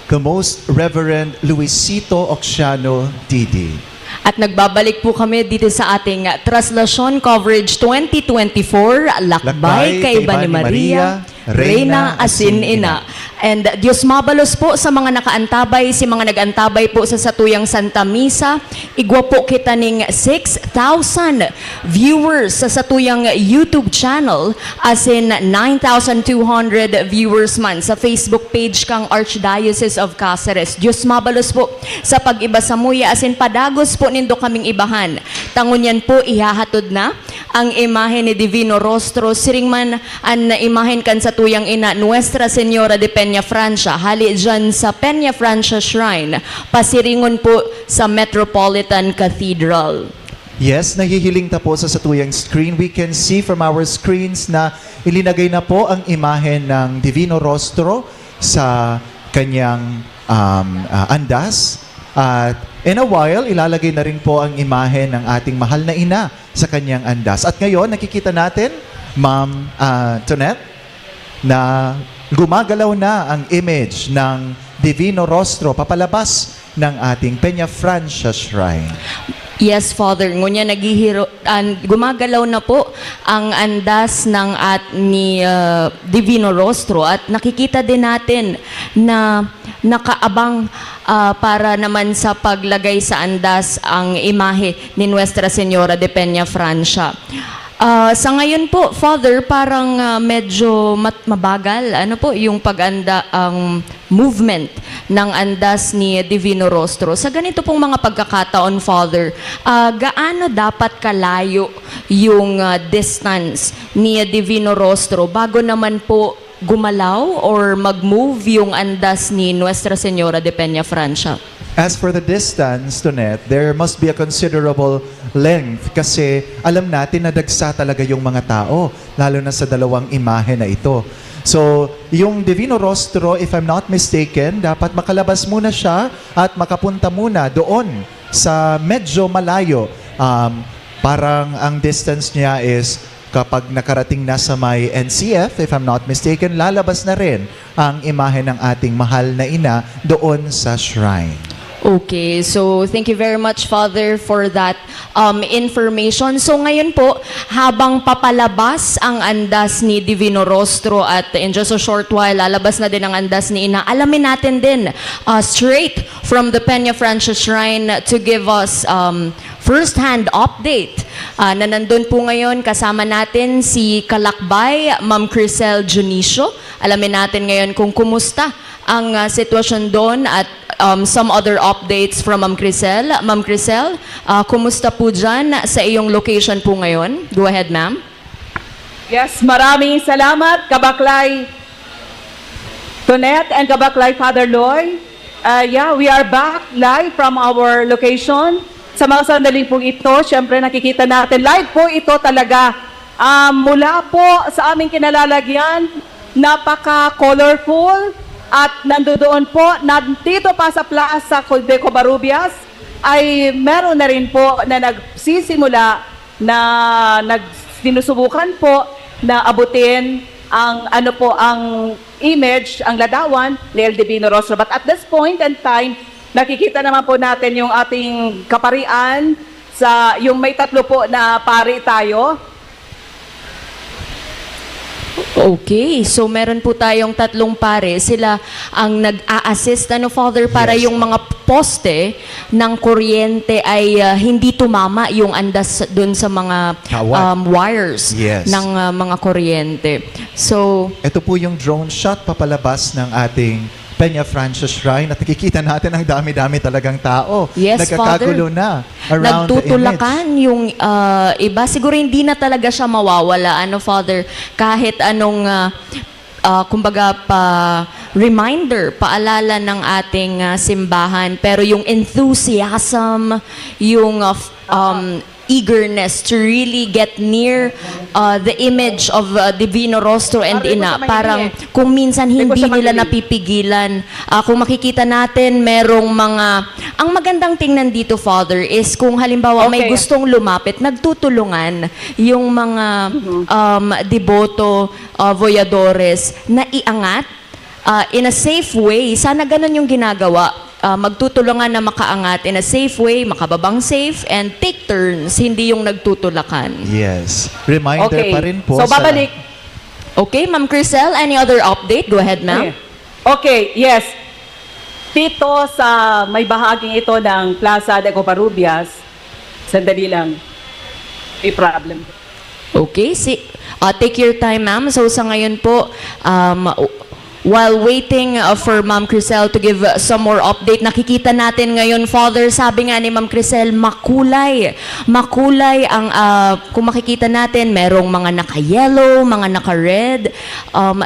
the Most Reverend Luisito Oxiano, D D. At nagbabalik po kami dito sa ating Traslasyon Coverage twenty twenty-four, Lakbay, Kaiba ni Maria, Reyna asin Ina. And Diyos mabalos po sa mga nakaantabay, si mga nag-antabay po sa satuyang Santa Misa, igwa po kita ning six thousand viewers sa satuyang YouTube channel, asin nine thousand two hundred viewers man sa Facebook page kang Archdiocese of Caceres. Diyos mabalos po sa pag-iba samuya, asin padagos po nindo kaming ibahan. Ta ngunyan po, ihahatod na ang imahe ni Divino Rostro, siring man an imahen kan satuyang ina, Nuestra Señora de Peña Francia, hali dyan sa Peña Francia Shrine, pasiringon po sa Metropolitan Cathedral. Yes, nahihiling ta po sa satuyang screen. We can see from our screens na ilinagay na po ang imahen ng Divino Rostro sa kanyang, um, ah, andas. At in a while, ilalagay na rin po ang imahen ng ating mahal na ina sa kanyang andas. At ngayon, nakikita natin, Ma'am, ah, Tonet, na gumagalaw na ang image ng Divino Rostro papalabas ng ating Peña Francia Shrine. Yes, Father. Ngunyan naghihiro, an, gumagalaw na po ang andas ng at ni ah, Divino Rostro at nakikita din natin na nakaabang ah, para naman sa paglagay sa andas ang imahe ni Nuestra Señora de Peña Francia. Ah, sa ngayon po, Father, parang ah, medyo mat- mabagal ano po yung pag-anda ang movement ng andas ni Divino Rostro. Sa ganito pong mga pagkakataon, Father, ah, gaano dapat kalayo yung ah, distance ni Divino Rostro bago naman po gumalaw or mag-move yung andas ni Nuestra Señora de Peña Francia? As for the distance, Tonet, there must be a considerable length kasi alam natin na dagsa talaga yung mga tao, lalo na sa dalawang imahe na ito. So, yung Divino Rostro, if I'm not mistaken, dapat makalabas muna siya at makapunta muna doon sa medyo malayo. Um, parang ang distance niya is kapag nakarating na sa may N C F, if I'm not mistaken, lalabas na rin ang imahe ng ating mahal na ina doon sa shrine. Okay, so thank you very much, Father, for that um, information. So ngayon po, habang papalabas ang andas ni Divino Rostro at in just a short while, lalabas na din ang andas ni Ina, alamin natin din uh, straight from the Peña Francia Shrine to give us um, first-hand update uh, na nandun po ngayon kasama natin si Kalakbay, Ma'am Crisel Dionisio. Alamin natin ngayon kung kumusta ang uh, sitwasyon doon at um, some other updates from Ma'am Crisel. Ma'am Crisel, uh, kumusta po dyan sa iyong location po ngayon? Go ahead, ma'am. Yes, maraming salamat, Kabaklay Tonet and Kabaklay Father Loy. Uh, yeah, we are back live from our location. Sa mga sandaling pong ito, syempre nakikita natin, live po ito talaga. Um, mula po sa aming kinalalagyan, napaka-colorful at nandoon po, nandito pa sa Plaza de Covarrubias, ay meron na rin po na nagsisimula na nag, sinusubukan po na abutin ang ano po ang image, ang ladawan ni El Divino Rostro. But at this point and time, nakikita naman po natin yung ating kaparian sa yung may tatlo po na pari tayo. Okay, so meron po tayong tatlong pare. Sila ang nag-a-assist, ano, Father, para Yes. yung mga poste ng kuryente ay ah, hindi tumama yung andas dun sa mga Kawat. um, wires Yes. ng ah, mga kuryente. So, Ito po yung drone shot papalabas ng ating Peña Francia Shrine at nakikita natin ang dami-dami talagang tao. Yes, Nagkakagulo Father. na around the Nagtutulakan image. Yung ah, iba. Siguro hindi na talaga siya mawawala, ano, Father? Kahit anong, ah, ah, kumbaga, pa reminder, paalala ng ating ah, simbahan. Pero yung enthusiasm, yung ah, f- um, eagerness to really get near uh, the image of uh, Divino Rostro and Ina, parang kung minsan hindi nila napipigilan. Uh, kung makikita natin, merong mga, ang magandang tingnan dito, Father, is kung halimbawa may Okay. gustong lumapit, nagtutulungan yung mga um, deboto, uh, voyadores na iangat uh, in a safe way. Sana ganun yung ginagawa. Uh, magtutulungan na makaangat in a safe way, makababang safe, and take turns, hindi yung nagtutulakan. Yes. Reminder Okay. pa rin po. So, sa- babalik. Okay, Ma'am Crisel, any other update? Go ahead, ma'am. Okay. Okay, yes. Dito sa may bahaging ito ng Plaza de Covarrubias, sandali lang. May problem. Okay, si, uh, take your time, ma'am. So sa ngayon po, um, while waiting uh, for Ma'am Crisel to give uh, some more update, nakikita natin ngayon, Father, sabi nga ni Ma'am Crisel, makulay. Makulay ang, uh, kung makikita natin, merong mga naka-yellow, mga naka-red. Um,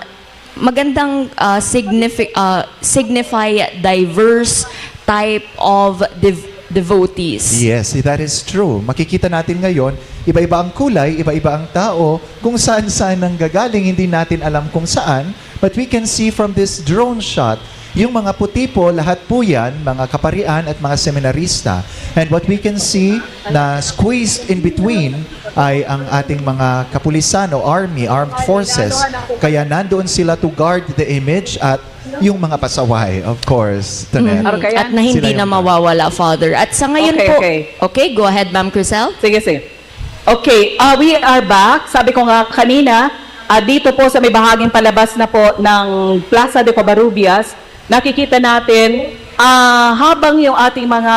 magandang uh, signifi- uh, signify diverse type of dev- devotees. Yes, that is true. Makikita natin ngayon, iba-iba ang kulay, iba-iba ang tao, kung saan-saan nanggagaling, hindi natin alam kung saan, but we can see from this drone shot Yung mga puti po, lahat po yan, mga kaparian at mga seminarista. And what we can see na squeezed in between ay ang ating mga kapulisan o army, armed forces. Kaya nandoon sila to guard the image at yung mga pasaway, of course, Tonet. Mhm. At na hindi na mawawala, Father. At sa ngayon po, okay, go ahead, Ma'am Crisel. Sige, sige. Okay, uh, we are back. Sabi ko nga kanina, uh, dito po sa may bahaging palabas na po ng Plaza de Covarrubias, nakikita natin, uh, habang yung ating mga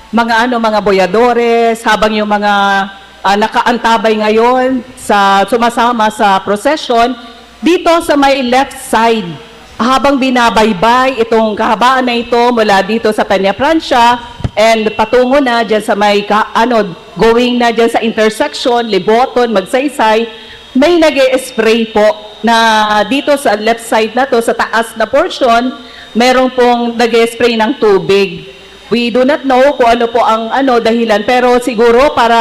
mga ano mga boyadores, habang yung mga uh, nakaantabay ngayon sa sumasama sa procession, dito sa may left side, habang binabaybay itong kahabaan na ito mula dito sa Peña Francia and patungo na dyan sa may ka, ano, going na dyan sa intersection, Liboton, Magsaysay, may nag spray po na dito sa left side na to, sa taas na portion, meron pong nag spray ng tubig. We do not know kung ano po ang ano dahilan, pero siguro para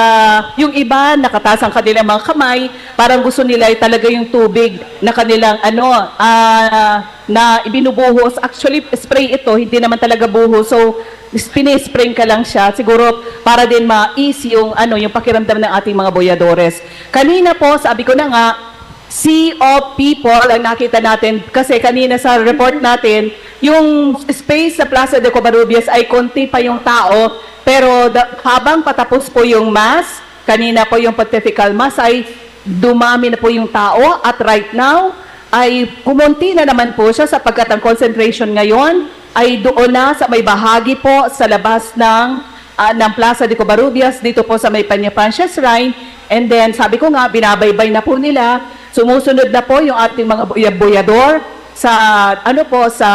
yung iba nakataas ang kanilang mga kamay, parang gusto nila ay talaga yung tubig na kanilang ano ah, na ibinubuhos. Actually, spray ito, hindi naman talaga buhos. So, pini-spray ka lang siya. Siguro para din ma-ease yung ano, yung pakiramdam ng ating mga boyadores. Kanina po, sabi ko na nga, sea of people ang nakita natin kasi kanina sa report natin, yung space sa Plaza de Covarrubias ay konti pa yung tao, pero da- habang patapos po yung mass, kanina po yung pontifical mass ay dumami na po yung tao at right now ay kumonti na naman po siya sapagkat ang concentration ngayon ay doon na sa may bahagi po sa labas ng ah, ng Plaza de Covarrubias dito po sa may Peña Francia Shrine. And then, sabi ko nga, binabaybay na po nila. Sumusunod na po yung ating mga buya-, buyador sa, ano po, sa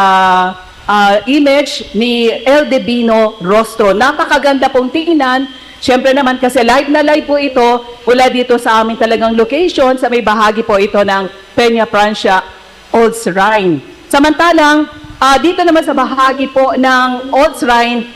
ah, image ni El Divino Rostro. Napakaganda pong tingnan. Siyempre naman kasi live na live po ito mula dito sa aming talagang location sa may bahagi po ito ng Peña Francia Old Shrine. Samantalang ah, dito naman sa bahagi po ng Old Shrine,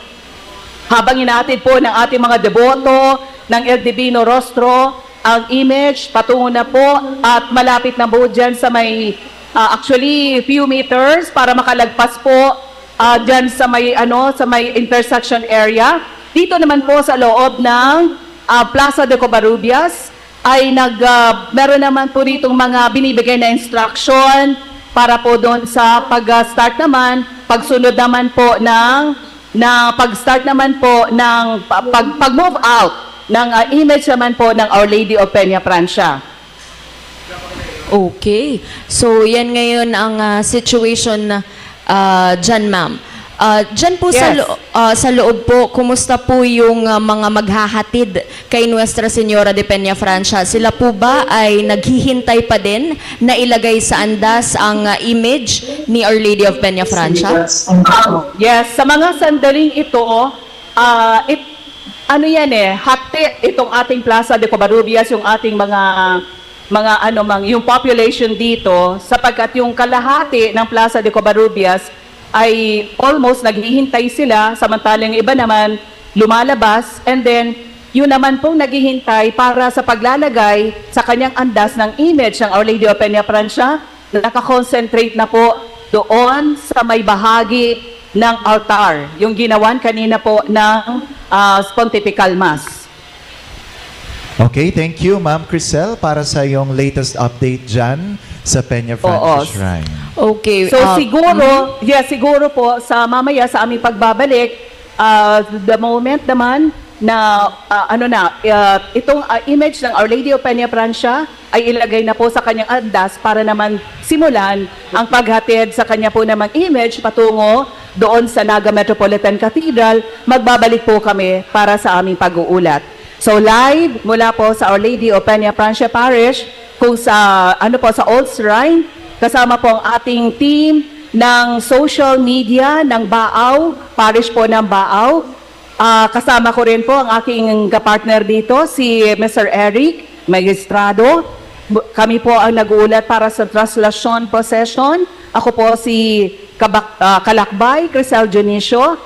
habang inaatid po ng ating mga deboto ng El Divino Rostro ang image, patungo na po at malapit na po dyan sa may, ah, actually, few meters para makalagpas po ah, dyan sa may, ano, sa may intersection area. Dito naman po sa loob ng ah, Plaza de Covarrubias ay nag, ah, meron naman po ditong mga binibigay na instruction para po doon sa pag-start naman, pagsunod naman po ng na pag-start naman po ng pa- pag, pag-move out ng ah, image naman po ng Our Lady of Peña Francia. Okay. So, yan ngayon ang ah, situation ah, dyan, ma'am. Ah, dyan po sa, Yes. lo- ah, sa loob po, kumusta po yung ah, mga maghahatid kay Nuestra Señora de Peña Francia? Sila po ba ay naghihintay pa din na ilagay sa andas ang ah, image ni Our Lady of Peña Francia? Yes, sa mga sandaling ito, ah, it, ano yan eh, hati itong ating Plaza de Covarrubias, yung ating mga mga ano mang yung population dito sapagkat yung kalahati ng Plaza de Covarrubias ay almost naghihintay sila, samantalang yung iba naman lumalabas, and then yun naman pong naghihintay para sa paglalagay sa kanyang andas ng image ng Our Lady of Peña Francia na nakakonsentrate na po doon sa may bahagi ng altar, yung ginawan kanina po ng ah, Pontifical Mass. Okay, thank you, Ma'am Crisel, para sa iyong latest update dyan sa Peña Francia Oo. Shrine. Okay. So ah, siguro, yeah, siguro po sa mamaya sa aming pagbabalik, ah, the moment naman na ah, ano na, ah, itong ah, image ng Our Lady of Peña Francia ay ilagay na po sa kanyang andas para naman simulan ang paghatid sa kanya po namang image patungo doon sa Naga Metropolitan Cathedral, magbabalik po kami para sa aming pag-uulat. So live mula po sa Our Lady of Peña Francia Parish, kung sa ano po sa Old Shrine, kasama po ang ating team ng social media ng Baao, Parish po ng Baao. Ah, kasama ko rin po ang aking kapartner dito, si Mister Eric Magistrado. Bu- Kami po ang nag-uulat para sa Traslasyon Procession. Ako po si Kabak- ah, Kalakbay, Crisel Dionisio.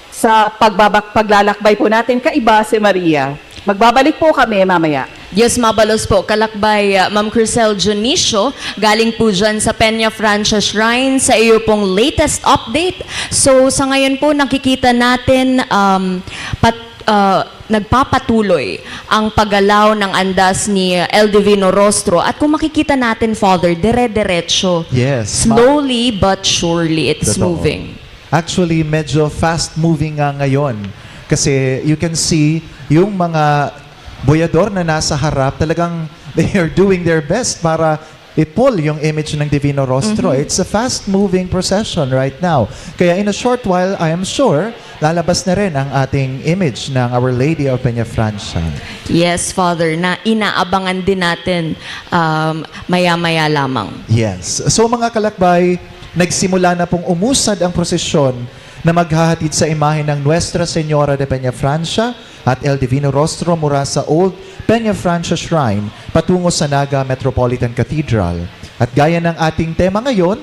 Sa pagbabak paglalakbay po natin, kaiba si Maria. Magbabalik po kami mamaya. Diyos mabalos po, kalakbay, ah, Ma'am Crisel Dionisio, galing po dyan sa Peña Francia Shrine, sa iyo pong latest update. So, sa ngayon po, nakikita natin, um, pat, ah, nagpapatuloy ang paggalaw ng andas ni El Divino Rostro. At kung makikita natin, Father, dire-diretso. Yes, ma- Slowly but surely, it's Totoo. moving. Actually, medyo fast-moving nga ngayon. Kasi you can see yung mga boyador na nasa harap, talagang they are doing their best para i-pull yung image ng Divino Rostro. It's a fast-moving procession right now. Kaya in a short while, I am sure, lalabas na rin ang ating image ng Our Lady of Peña Francia. Yes, Father, na inaabangan din natin, um, maya-maya lamang. Yes. So mga kalakbay, nagsimula na pong umusad ang prosesyon na maghahatid sa imahe ng Nuestra Señora de Peña Francia at El Divino Rostro mura sa Old Peña Francia Shrine patungo sa Naga Metropolitan Cathedral. At gaya ng ating tema ngayon,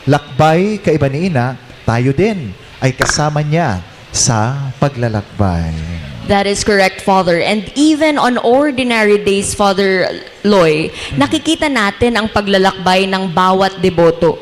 lakbay kaiba ni Ina, tayo din ay kasama niya sa paglalakbay. That is correct, Father. And even on ordinary days, Father Loy, nakikita natin ang paglalakbay ng bawat deboto.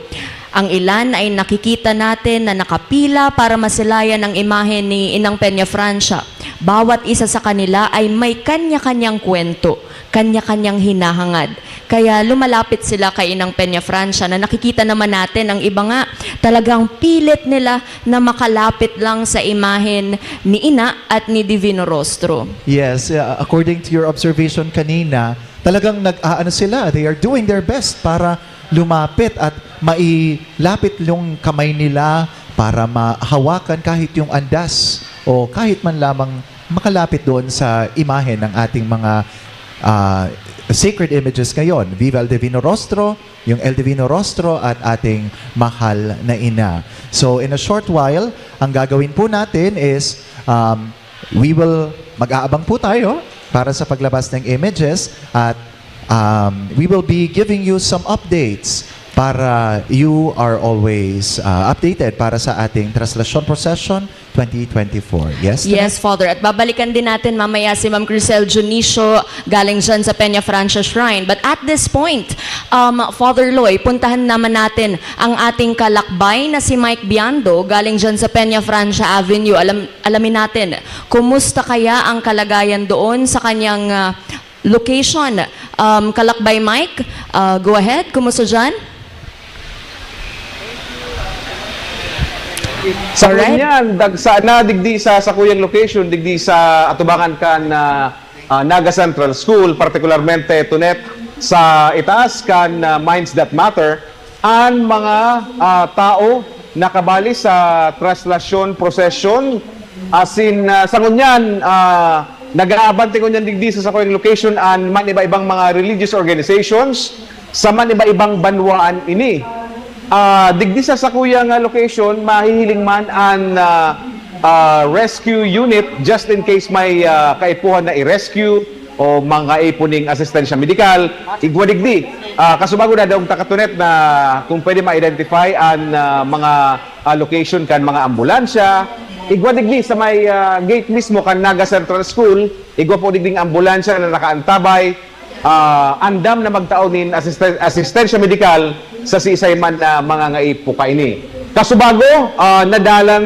Ang ilan ay nakikita natin na nakapila para masilayan ang imahe ni Inang Peña Francia. Bawat isa sa kanila ay may kanya-kanyang kwento, kanya-kanyang hinahangad. Kaya lumalapit sila kay Inang Peña Francia na nakikita naman natin ang iba nga talagang pilit nila na makalapit lang sa imahen ni Ina at ni Divino Rostro. Yes, uh, according to your observation kanina, talagang nag-aano sila, they are doing their best para lumapit at mailapit yung kamay nila para mahawakan kahit yung andas o kahit man lamang makalapit doon sa imahe ng ating mga ah, sacred images ngayon. Viva El Divino Rostro, yung El Divino Rostro at ating mahal na ina. So in a short while, ang gagawin po natin is um, we will, mag-aabang po tayo para sa paglabas ng images at um, we will be giving you some updates para you are always uh, updated para sa ating traslasyon procession twenty twenty-four. Yes, Tina? Yes, Father. At babalikan din natin mamaya si Ma'am Crisel Dionisio galing dyan sa Peña Francia Shrine. But at this point, um, Father Loy, puntahan naman natin ang ating kalakbay na si Mike Biando galing dyan sa Peña Francia Avenue. Alam, alamin natin, kumusta kaya ang kalagayan doon sa kanyang ah, location? Um, Kalakbay Mike, ah, go ahead. Kumusta dyan? Sa Alright. Ngunyan, dagsa na digdi sa sakuyang location, digdi sa atubangan kan ah, ah, Naga Central School, partikularmente Tunet, sa itaas kan ah, Minds That Matter, an mga ah, tao na kabali sa traslasyon, prosesyon, asin ah, sa ngunyan, ah, nag-aabante ngunyan digdi sa sakuyang location an man iba-ibang mga religious organizations, sa man iba-ibang banwaan ini. Ah, digdi sa sakuyang ah, location, mahihiling man an ah, ah, rescue unit just in case may ah, kaipuhan na i-rescue o mga ipo ning asistensya medikal. Igwa digdi. Ah, kasubago na daong takatunet na kung pwede ma-identify an ah, mga ah, location kan mga ambulansya. Igwa digdi sa may ah, gate mismo kan Naga Central School, igwa po digding ambulansya na nakaantabay ah, andam na magtao nin asisten- asistensya medikal sa siisay man na mga ngaipo kaini. Kasubago, ah, nadalan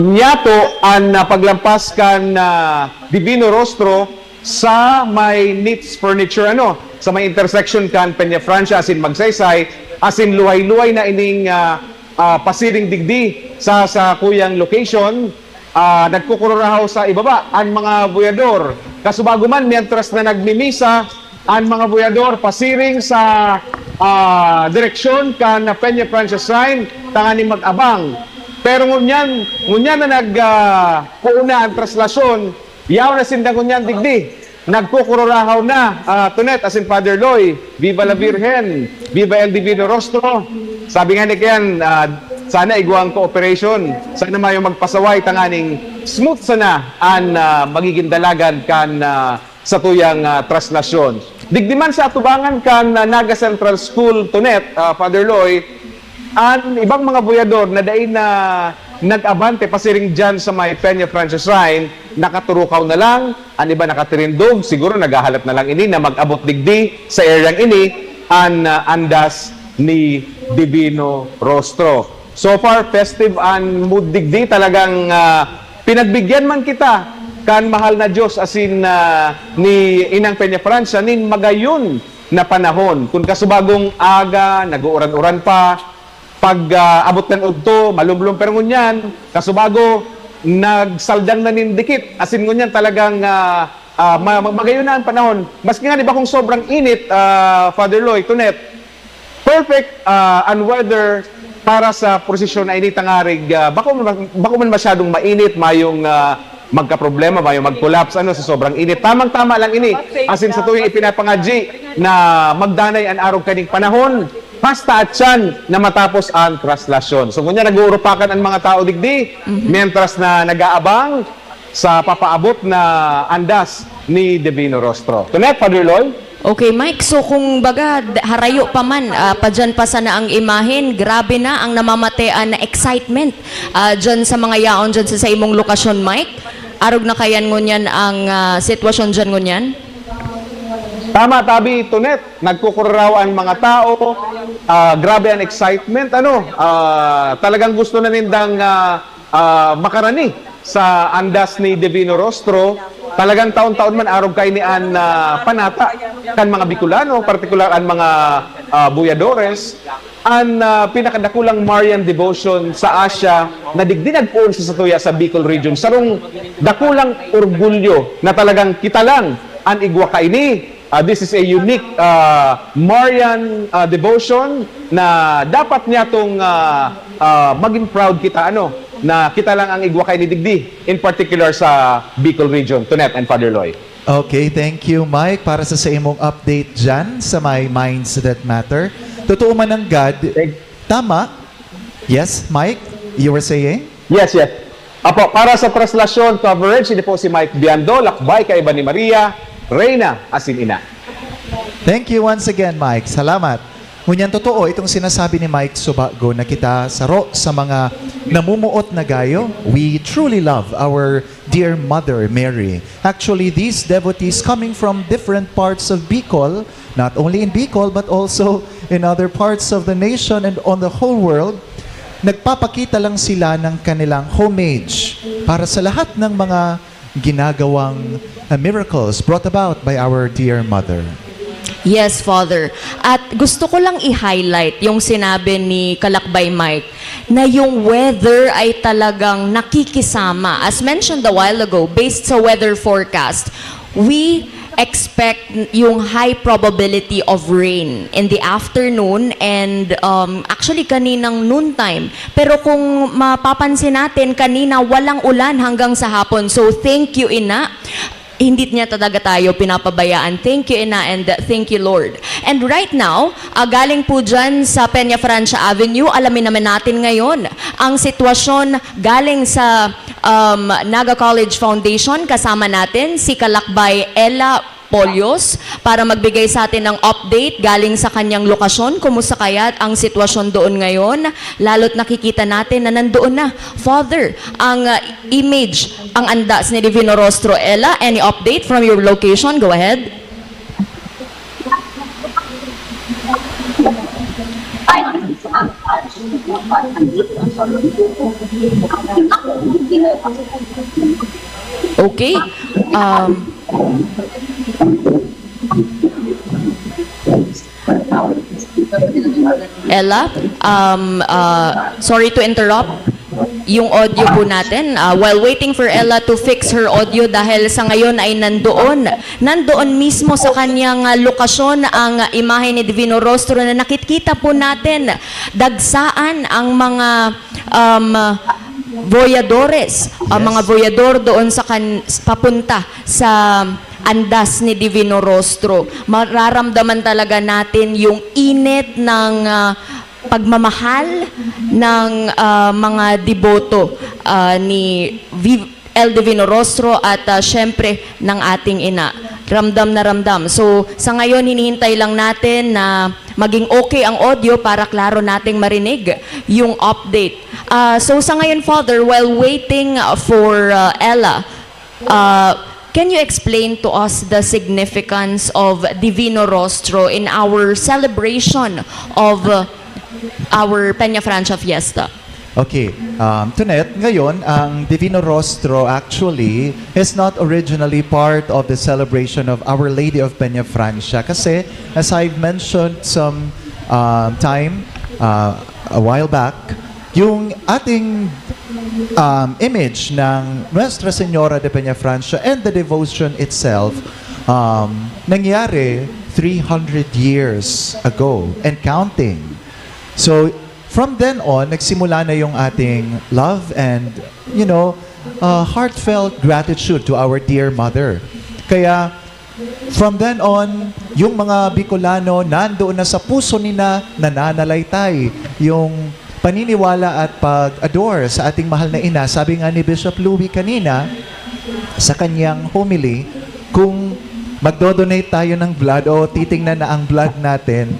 niyato an ah, paglampas kan ah, Divino Rostro sa may Nits Furniture, ano, sa may intersection kan Peña Francia asin Magsaysay, asin luhay-luhay na ining ah, ah, pasiring digdi sa sakuyang location. Ah, nagkukururahaw sa ibaba an mga buyador. Kasubago man, mientras na nagmimisa an mga buyador pasiring sa ah, direksyon kan Peña Francia Shrine, tanganing mag-abang. Pero ngunyan, ngunyan na nag ah, kuuna an traslasyon, yaon na sinda ngunyan digdi. Nagkukururahaw na, ah, Tunet asin Father Loy, Viva la Virgen, Viva El Divino Rostro. Sabi nga ni Kian, ah, sana igwang cooperation. Sana mayo magpasaway tanganing smooth sana an ah, magiging dalagan kan ah, satuyang ah, traslasyon. Digdi man sa atubangan kan ah, Naga Central School, Tunet, ah, Father Loy, an ibang mga buyador na dai na nag-abante pasiring dyan sa may Peña Francia Shrine, nakaturukaw na lang, an iba nakatirindog, siguro naghahalat na lang ini na mag-abot digdi sa eryang ini an, ah, andas ni Divino Rostro. So far, festive an mood digdi. Talagang, ah, pinagbigyan man kita kan mahal na Diyos, asin, ah, ni Inang Peña Francia nin magayon na panahon. Kun kasubagong aga, nag-uuran-uran pa, pag, ah, abot kan udto, malumlom, pero ngunyan, kasubago, nagsaldang na nin dikit. Asin ngunyan talagang, ah, ah, ma-, ma-, magayon na an panahon. Maski ngani bakong sobrang init, ah, Father Loy, Tonet, perfect, ah, an weather para sa prosesyon na ini tangarig, ah, bako man, bako man masyadong mainit, mayong, ah, magkaproblema, mayong mag-collapse, ano, sa sobrang init. Tamang-tama lang ini. Asin sa tuwing ipinapangadyi na magdanay an arog kaning panahon, hasta atyan na matapos an traslasyon. So, ngunyan, nag-uurupakan an mga tao digdi, mientras na nag-aabang sa papaabot na andas ni Divino Rostro. Tonet, Father Loy? Okay, Mike. So, kung baga, d-, harayo pa man, ah, padyan pa sana ang imahen, grabe na ang namamatean na excitement, ah, dyan sa mga yaon dyan sa, sa imong lokasyon, Mike. Arog na kayan ngunyan ang, ah, sitwasyon dyan ngunyan? Tama, tabi, Tonet. Nagkukuraraw ang mga tao. Ah, grabe ang excitement. Ano, ah, talagang gusto na nindang, ah, ah, makarani sa andas ni Divino Rostro. Talagang taon-taon man arog kaini an, ah, panata kan mga Bicolano, partikular an mga, ah, buyadores. An, ah, pinakadakulang Marian devotion sa Asia na digdi nagpoon sa satuya sa Bicol Region. Sarong dakulang orgulyo na talagang kita lang an igwa kaini. Ah, this is a unique, ah, Marian, ah, devotion na dapat niyatong, ah, ah, maging proud kita, ano, na kita lang ang igwa kaini digdi, in particular sa Bicol Region. Tonet and Father Loy. Okay, thank you, Mike, para sa, sa imong update dyan sa may Minds That Matter. Totoo man ang God. Thank- Tama? Yes, Mike? You were saying? Yes, yes. Apo, para sa traslasyon coverage, ini po si Mike Biando, lakbay kaiba ni Maria, Reyna, asin Ina. Thank you once again, Mike. Salamat. Ngunyan, totoo itong sinasabi ni Mike Subago na kita saro sa mga namumuot na gayo. We truly love our dear Mother Mary. Actually, these devotees coming from different parts of Bicol, not only in Bicol but also in other parts of the nation and on the whole world, nagpapakita lang sila ng kanilang homage para sa lahat ng mga ginagawang, uh, miracles brought about by our dear Mother. Yes, Father. At gusto ko lang i-highlight yung sinabi ni Kalakbay Mike na yung weather ay talagang nakikisama. As mentioned a while ago, based sa weather forecast, we expect yung high probability of rain in the afternoon and, um, actually kaninang noontime. Pero kung mapapansin natin, kanina walang ulan hanggang sa hapon. So, thank you, Ina. Hindi niya talaga tayo pinapabayaan. Thank you, Ina, and, uh, thank you, Lord. And right now, ah, galing po dyan sa Peña Francia Avenue, alamin naman natin ngayon ang sitwasyon galing sa, um, Naga College Foundation. Kasama natin si Kalakbay Ella Polios para magbigay sa atin ng update galing sa kanyang lokasyon. Kumusta kaya ang sitwasyon doon ngayon? Lalo't nakikita natin na nandoon na, Father, ang, uh, image, ang andas ni Divino Rostro. Ella, any update from your location? Go ahead. Okay. Um, Ella, um, uh, sorry to interrupt. Yung audio po natin, uh, while waiting for Ella to fix her audio, dahil sa ngayon ay nandoon, nandoon mismo sa kanyang, uh, lokasyon ang imahe ni Divino Rostro na nakikita po natin. Dagsaan ang mga, um, voyadores, ang mga voyador doon sa kan-, papunta sa andas ni Divino Rostro. Mararamdaman talaga natin yung init ng, ah, pagmamahal ng, ah, mga deboto, ah, ni Vi-, El Divino Rostro at, ah, syempre, ng ating ina. Ramdam na ramdam. So, sa ngayon, hinihintay lang natin na maging okay ang audio para klaro nating marinig yung update. Ah, so, sa ngayon, Father, while waiting for, ah, Ella, Uh, can you explain to us the significance of Divino Rostro in our celebration of uh, our Peña Francia Fiesta? Okay, um, Tonet, ngayon, ang Divino Rostro actually is not originally part of the celebration of Our Lady of Peña Francia kasi, as I've mentioned some um, time uh, a while back, yung ating um, image ng Nuestra Señora de Peña Francia and the devotion itself um, nangyari three hundred years ago and counting. So, from then on, nagsimula na yung ating love and, you know, uh, heartfelt gratitude to our dear mother. Kaya, from then on, yung mga Bicolano, nandoon na sa puso nila, nananalaytay yung paniniwala at pag-adore sa ating mahal na ina. Sabi nga ni Bishop Louie kanina, sa kanyang homily, kung magdo-donate tayo ng blood o titingnan na ang blood natin,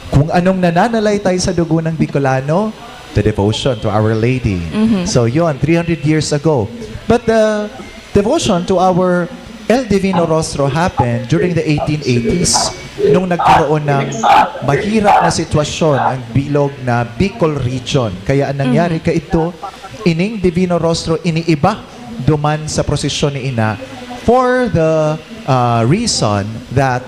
kung anong nananalaytay sa dugo ng Bicolano, the devotion to Our Lady. So yon, three hundred years ago. But the devotion to our El Divino Rostro happened during the eighteen eighties nung nagkaroon ng mahirap na sitwasyon ang bilog na Bicol region. Kaya ang nangyari kaito, ining Divino Rostro iniiba duman sa prosesyon ni Ina for the uh, reason that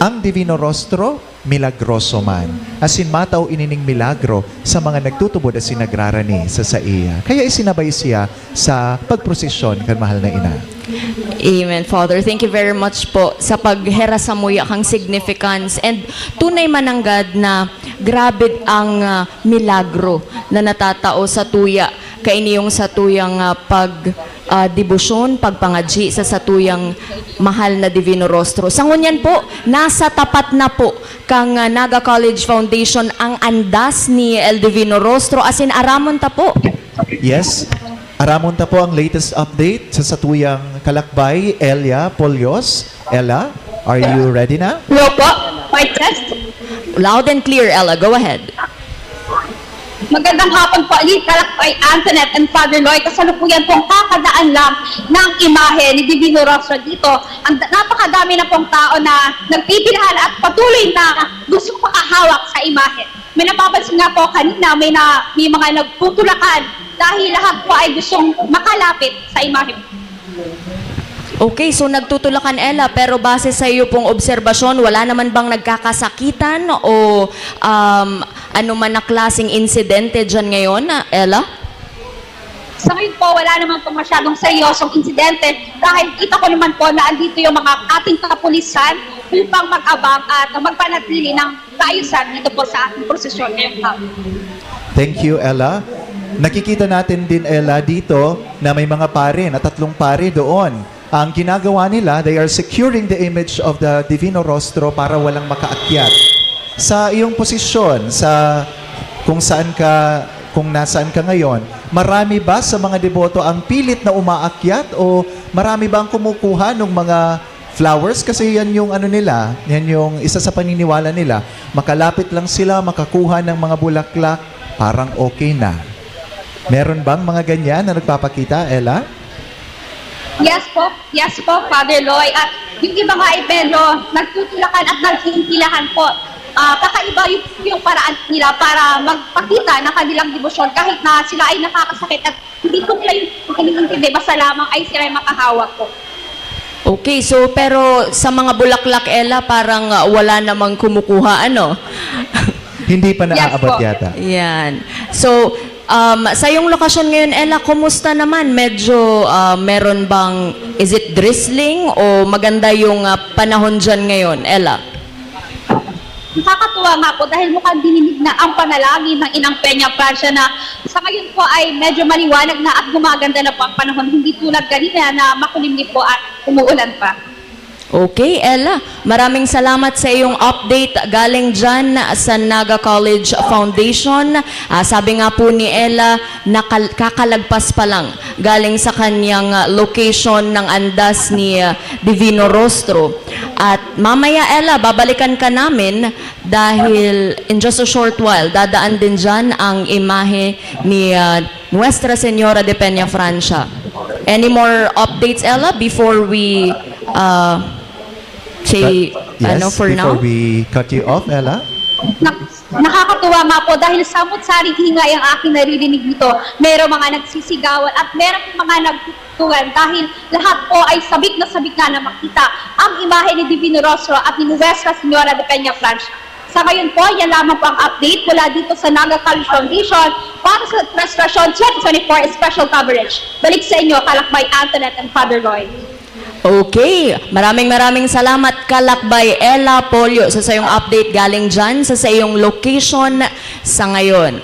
ang Divino Rostro milagroso man. Asin matao inining milagro sa mga nagtutubod asin nagrarani sa saiya. Kaya isinabay siya sa pagprosesyon kan mahal na ina. Amen, Father. Thank you very much po sa paghera samuya kang significance. And tunay mananggad na grabe ang ah, milagro na natatao sa tuya. Kaini yung sa tuyang ah, pag ah, debosyon, pagpangadyi sa satuyang mahal na Divino Rostro. Sa ngunyan po, nasa tapat na po kang ah, Naga College Foundation ang andas ni El Divino Rostro, asin aramon ta po. Yes, aramon ta po ang latest update sa satuyang kalakbay, Elia Polios. Ella, are you ready na? Hello po, my test. Loud and clear, Ella. Go ahead. Magandang hapon po, Lisa, Lakbay, Antoinette, and Father Lloyd. Kasalukuyan pong kakadaan lang ng imahe ni Divino Rostro dito. Ang napakadami na pong tao na nagpipilhan at patuloy na gusto makahawak sa imahe. May napapansin nga po kanina, may, na, may mga nagtutulakan dahil lahat po ay gustong makalapit sa imahe. Okay, so nagtutulakan, Ella, pero base sa iyo pong obserbasyon, wala naman bang nagkakasakitan o um, ano man na klaseng insidente dyan ngayon, Ella? Sa ngayon po, wala naman po masyadong seryosong insidente dahil kita ko naman po na andito yung mga ating kapulisan upang mag-abang at magpanatili ng kaayusan dito po sa ating prosesyon ngayong hapon. Thank you, Ella. Nakikita natin din, Ella, dito na may mga pare, na tatlong pare doon. Ang ginagawa nila, they are securing the image of the Divino Rostro para walang makaakyat. Sa iyong posisyon, sa kung saan ka, kung nasaan ka ngayon, marami ba sa mga deboto ang pilit na umaakyat o marami ba ang kumukuha ng mga flowers? Kasi yan yung ano nila, yan yung isa sa paniniwala nila. Makalapit lang sila, makakuha ng mga bulaklak, parang okay na. Meron bang mga ganyan na nagpapakita, Ella? Yes po, yes po, Father Loy. At yung iba nga ay medyo nagtutulakan at nagsiintilahan po. Ah, kakaiba yung, yung paraan nila para magpakita ng kanilang debosyon kahit na sila ay nakakasakit at hindi ko nila yung iniintindi, basta lamang ay sila ay makahawak po. Okay, so pero sa mga bulaklak, Ella, parang ah, wala namang kumukuha, ano? Hindi pa Yes naaabot po. yata. Yan. So, um, sa iyong lokasyon ngayon, Ella, kumusta naman? Medyo ah, meron bang, is it drizzling o maganda yung ah, panahon dyan ngayon, Ella? Nakakatuwa nga po dahil mukhang dininig na ang panalangin ng Inang Peña Francia na sa ngayon po ay medyo maliwanag na at gumaganda na po ang panahon. Hindi tulad kanina na makulimlim po at umuulan pa. Okay, Ella, maraming salamat sa iyong update galing dyan sa Naga College Foundation. Ah, sabi nga po ni Ella, nakal- kakalagpas pa lang galing sa kanyang ah, location ng andas ni ah, Divino Rostro. At mamaya, Ella, babalikan ka namin dahil in just a short while, dadaan din dyan ang imahe ni ah, Nuestra Señora de Peña Francia. Any more updates, Ella, before we uh, say But, yes, ano for before now? We cut you off, Ella. Nak- nakakatuwa nga po dahil samot-saring ingay ang aking naririnig dito. Merong mga nagsisigawan at merong mga nagtutukan dahil lahat po ay sabik na sabik nga na makita ang imahe ni Divino Rostro at ni Nuestra Señora de Peña Francia. Sa ngayon po, yan lamang po ang update mula dito sa Naga College Foundation para sa Transgression twenty twenty-four Special Coverage. Balik sa inyo, Kalakbay Antoinette and Father Roy. Okay. Maraming maraming salamat, Kalakbay Ella Polio, sa sayong update galing dyan, sa sayong location sa ngayon.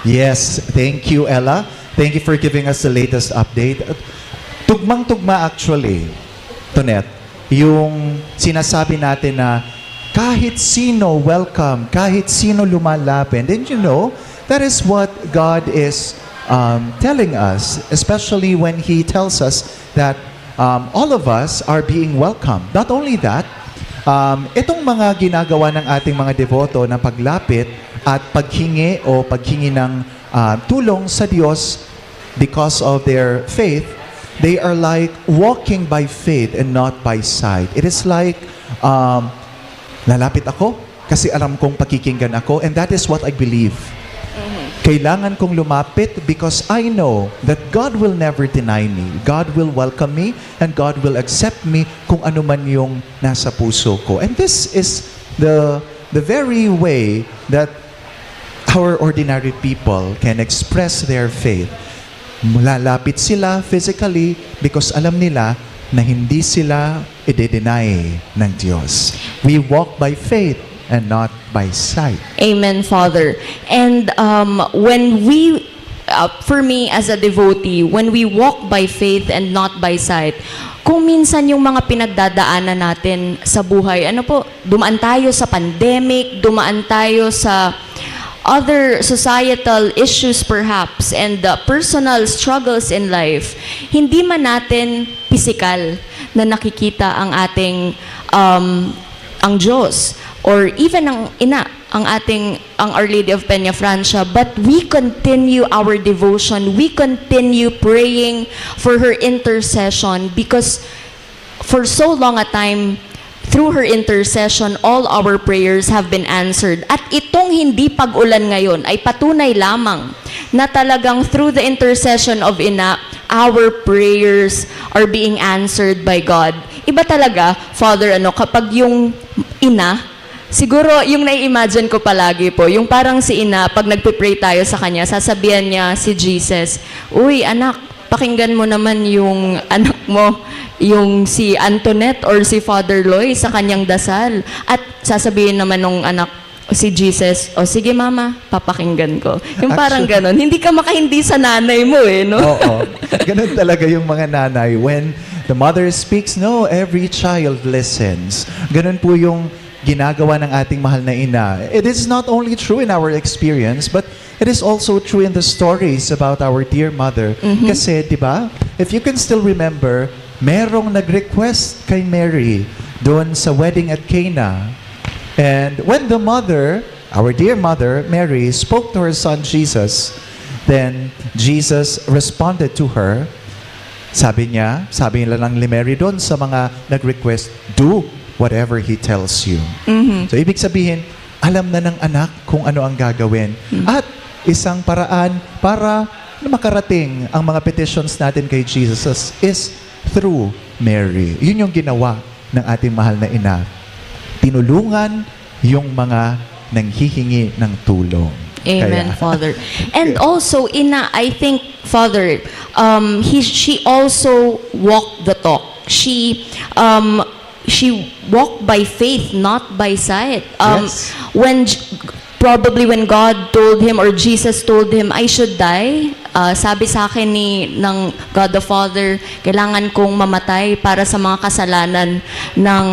Yes, thank you, Ella. Thank you for giving us the latest update. Tugmang-tugma actually, Tonet, yung sinasabi natin na kahit sino welcome, kahit sino lumalapit. And you know, that is what God is um, telling us, especially when He tells us that um, all of us are being welcome. Not only that, um, itong mga ginagawa ng ating mga deboto na paglapit at paghingi o paghingi ng ah, tulong sa Diyos because of their faith, they are like walking by faith and not by sight. It is like, um, lalapit ako kasi alam kong pakikinggan ako, and that is what I believe. Kailangan kong lumapit because I know that God will never deny me. God will welcome me and God will accept me kung ano man yung nasa puso ko. And this is the the very way that our ordinary people can express their faith. Lalapit sila physically because alam nila na hindi sila i-deny ng Diyos. We walk by faith and not by sight. Amen, Father. And um, when we, uh, for me as a devotee, when we walk by faith and not by sight, kung minsan yung mga pinagdadaanan natin sa buhay, ano po, dumaan tayo sa pandemic, dumaan tayo sa other societal issues perhaps, and uh, personal struggles in life, hindi man natin pisikal na nakikita ang ating um, ang Diyos or even ang ina, ang ating ang Our Lady of Peña Francia, but we continue our devotion, we continue praying for her intercession because for so long a time, through her intercession, all our prayers have been answered. At itong hindi pag-ulan ngayon ay patunay lamang na talagang through the intercession of Ina, our prayers are being answered by God. Iba talaga, Father, ano, kapag yung ina, siguro yung nai-imagine ko palagi po, yung parang si Ina, pag nagpe-pray tayo sa kanya, sasabihan niya si Jesus, "Uy, anak, pakinggan mo naman yung anak mo, yung si Antoinette or si Father Loy sa kanyang dasal." At sasabihin naman nung anak, si Jesus, "O sige mama, papakinggan ko." Yung parang Actually ganon. Hindi ka makahindi sa nanay mo eh, no? Oo. Ganun talaga yung mga nanay. When the mother speaks, no, every child listens. Ganun po yung ginagawa ng ating mahal na ina. It is not only true in our experience, but it is also true in the stories about our dear mother. Kasi, di ba, if you can still remember, merong nag-request kay Mary doon sa wedding at Cana. And when the mother, our dear mother, Mary, spoke to her son Jesus, then Jesus responded to her. Sabi niya, sabi nila lang ni Mary doon sa mga nag-request, "Do whatever He tells you." So, ibig sabihin, alam na ng anak kung ano ang gagawin. At isang paraan para na makarating ang mga petitions natin kay Jesus is through Mary. Yun yung ginawa ng ating mahal na ina. Tinulungan yung mga nanghihingi ng tulong. Amen, Kaya, Father. And also, Ina, I think, Father, um, he, she also walked the talk. She, um, she walked by faith, not by sight. Um, Yes. When J- probably when God told him or Jesus told him, "I should die," uh, sabi sa akin ni ng God the Father, "Kailangan kong mamatay para sa mga kasalanan ng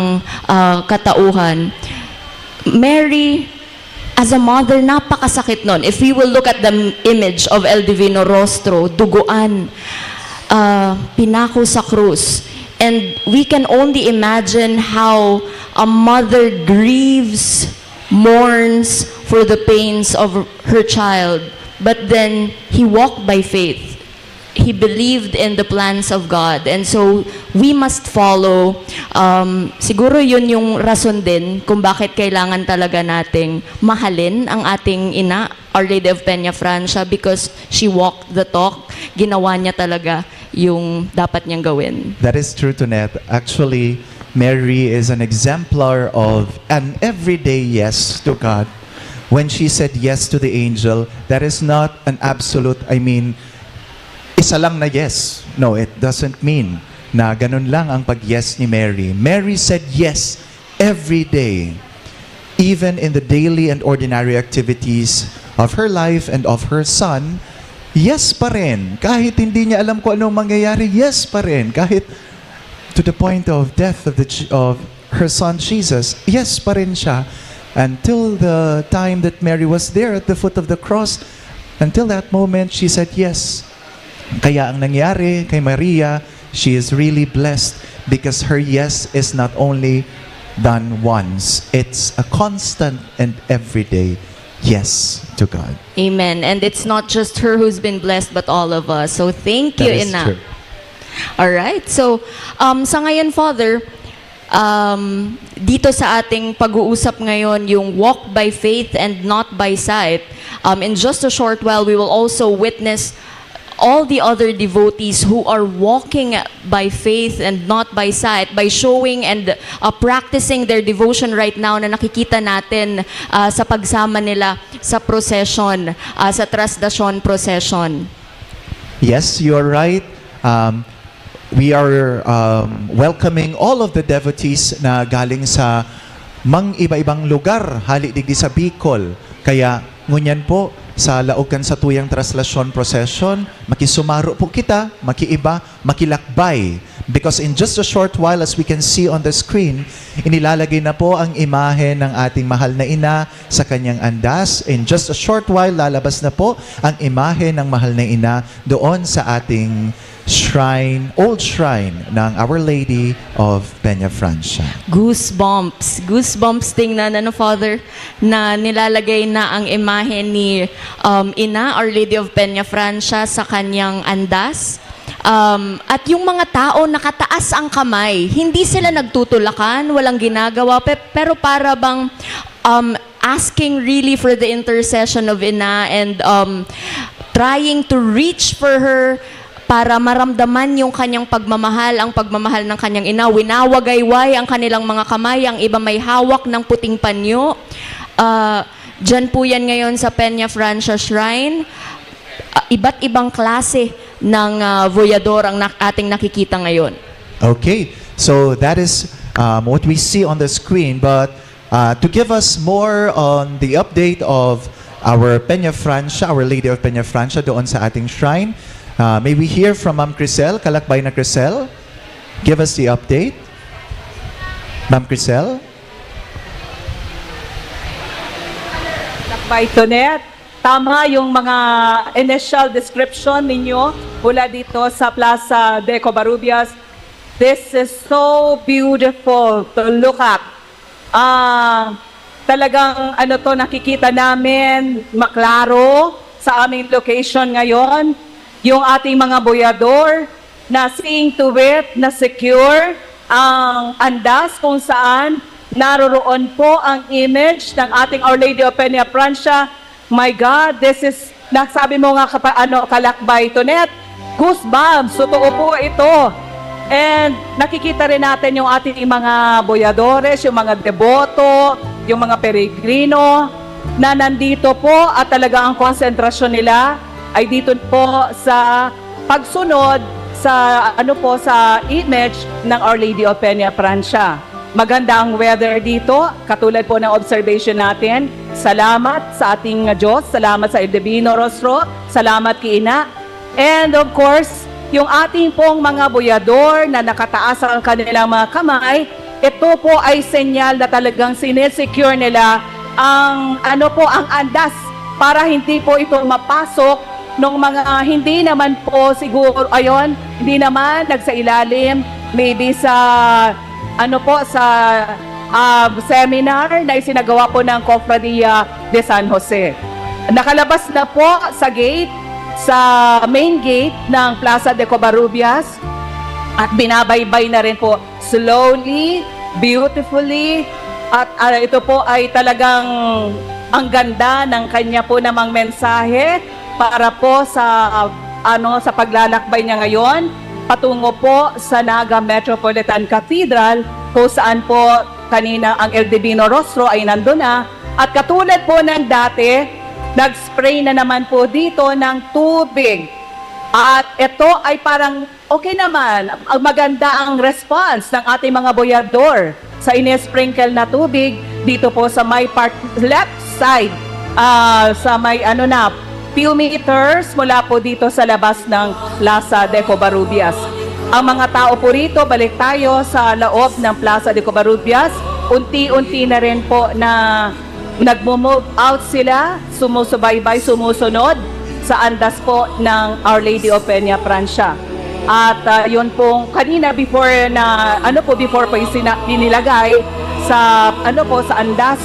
uh, katauhan." Mary, as a mother, napakasakit nun. If we will look at the image of El Divino Rostro, duguan, uh, pinako sa krus. And we can only imagine how a mother grieves, mourns for the pains of her child. But then, he walked by faith. he believed in the plans of God. And so, we must follow. Um, siguro yun yung rason din kung bakit kailangan talaga nating mahalin ang ating ina, Our Lady of Peña Francia, because she walked the talk. Ginawa niya talaga yung dapat niyang gawin. That is true, Tonet. Actually, Mary is an exemplar of an everyday yes to God. When she said yes to the angel, that is not an absolute, I mean, isa lang na yes. No, it doesn't mean na ganun lang ang pag-yes ni Mary. Mary said yes every day, even in the daily and ordinary activities of her life and of her son. Yes pa rin. Kahit hindi niya alam kung anong mangyayari, yes pa rin. Kahit to the point of death of, the, ch- of her son Jesus, yes pa rin siya. Until the time that Mary was there at the foot of the cross, until that moment, she said yes. Kaya ang nangyari kay Maria, she is really blessed because her yes is not only done once. It's a constant and everyday yes to God. Amen. And it's not just her who's been blessed, but all of us. So thank you, That is Ina. True. All right. So, um, sa ngayon, Father, um, dito sa ating pag-uusap ngayon, yung walk by faith and not by sight, um, in just a short while, we will also witness all the other devotees who are walking by faith and not by sight, by showing and uh, practicing their devotion right now na nakikita natin uh, sa pagsama nila sa procession, uh, sa traslasyon procession. Yes, you're right. Um, we are um, welcoming all of the devotees na galing sa mang iba-ibang lugar, hali digdi sa Bicol. Kaya ngunyan po, sa laog kan satuyang traslasyon procession, makisumaro po kita, makiiba, makilakbay. Because in just a short while, as we can see on the screen, inilalagay na po ang imahe ng ating mahal na ina sa kanyang andas. In just a short while, lalabas na po ang imahe ng mahal na ina doon sa ating shrine, old shrine ng Our Lady of Peña Francia. Goosebumps. Goosebumps tingnan, ano, Father, na nilalagay na ang imahe ni um, Ina, Our Lady of Peña Francia, sa kanyang andas. Um, at yung mga tao nakataas ang kamay, hindi sila nagtutulakan, walang ginagawa, pe- pero para bang um, asking really for the intercession of Ina and um, trying to reach for her para maramdaman yung kanyang pagmamahal, ang pagmamahal ng kanyang ina. Winawagayway ang kanilang mga kamay, ang iba may hawak ng puting panyo. Ah, diyan po yan ngayon sa Peña Francia Shrine. Ah, iba't ibang klase ng ah, voyador ang nak- ating nakikita ngayon. Okay, so that is um, what we see on the screen. But uh, to give us more on the update of our Peña Francia, Our Lady of Peña Francia, doon sa ating shrine, uh, may we hear from Ma'am Crisel? Kalakbay na Crisel, give us the update. Ma'am Crisel? Kalakbay Tonet. Tama yung mga initial description ninyo mula dito sa Plaza de Covarrubias. This is so beautiful to look at. Ah, talagang ano to, nakikita namin maklaro sa aming location ngayon, yung ating mga boyador na seeing to it na secure ang andas kung saan naroroon po ang image ng ating Our Lady of Peña Francia. My God, this is, nasabi mo nga, kapa, ano, Kalakbay Tonet, goosebumps, totoo po ito. And nakikita rin natin yung ating mga boyadores, yung mga deboto, yung mga peregrino na nandito po at talaga ang konsentrasyon nila ay dito po sa pagsunod sa, ano po, sa image ng Our Lady of Peña Francia. Maganda ang weather dito, katulad po ng observation natin. Salamat sa ating Diyos, salamat sa Divino Rostro, salamat kay Ina. And of course, yung ating pong mga boyador na nakataas ang kanilang mga kamay, ito po ay senyal na talagang sinesecure nila ang, ano po, ang andas para hindi po ito mapasok ng mga hindi naman po siguro, ayon, hindi naman nagsailalim, maybe sa, ano po, sa ah, seminar na isinagawa po ng Cofradia de San Jose. Nakalabas na po sa gate sa main gate ng Plaza de Covarrubias at binabaybay na rin po slowly, beautifully, at, ah, ito po ay talagang ang ganda ng kanya po namang mensahe para po sa, ah, ano, sa paglalakbay niya ngayon patungo po sa Naga Metropolitan Cathedral, kung saan po kanina ang El Divino Rostro ay nandun na. At katulad po ng dati, nag-spray na naman po dito ng tubig. At ito ay parang okay naman, ang maganda ang response ng ating mga boyador sa ini-sprinkle na tubig dito po sa may part, left side, ah, sa may ano na, few meters mula po dito sa labas ng Plaza de Covarrubias. Ang mga tao po rito, balik tayo sa loob ng Plaza de Covarrubias, unti-unti na rin po na nagmo-move out sila, sumusubaybay, sumusunod sa andas po ng Our Lady of Peña Francia. At, ah, yun pong kanina before na, ano po, before po isina-, inilagay sa, ano po, sa andas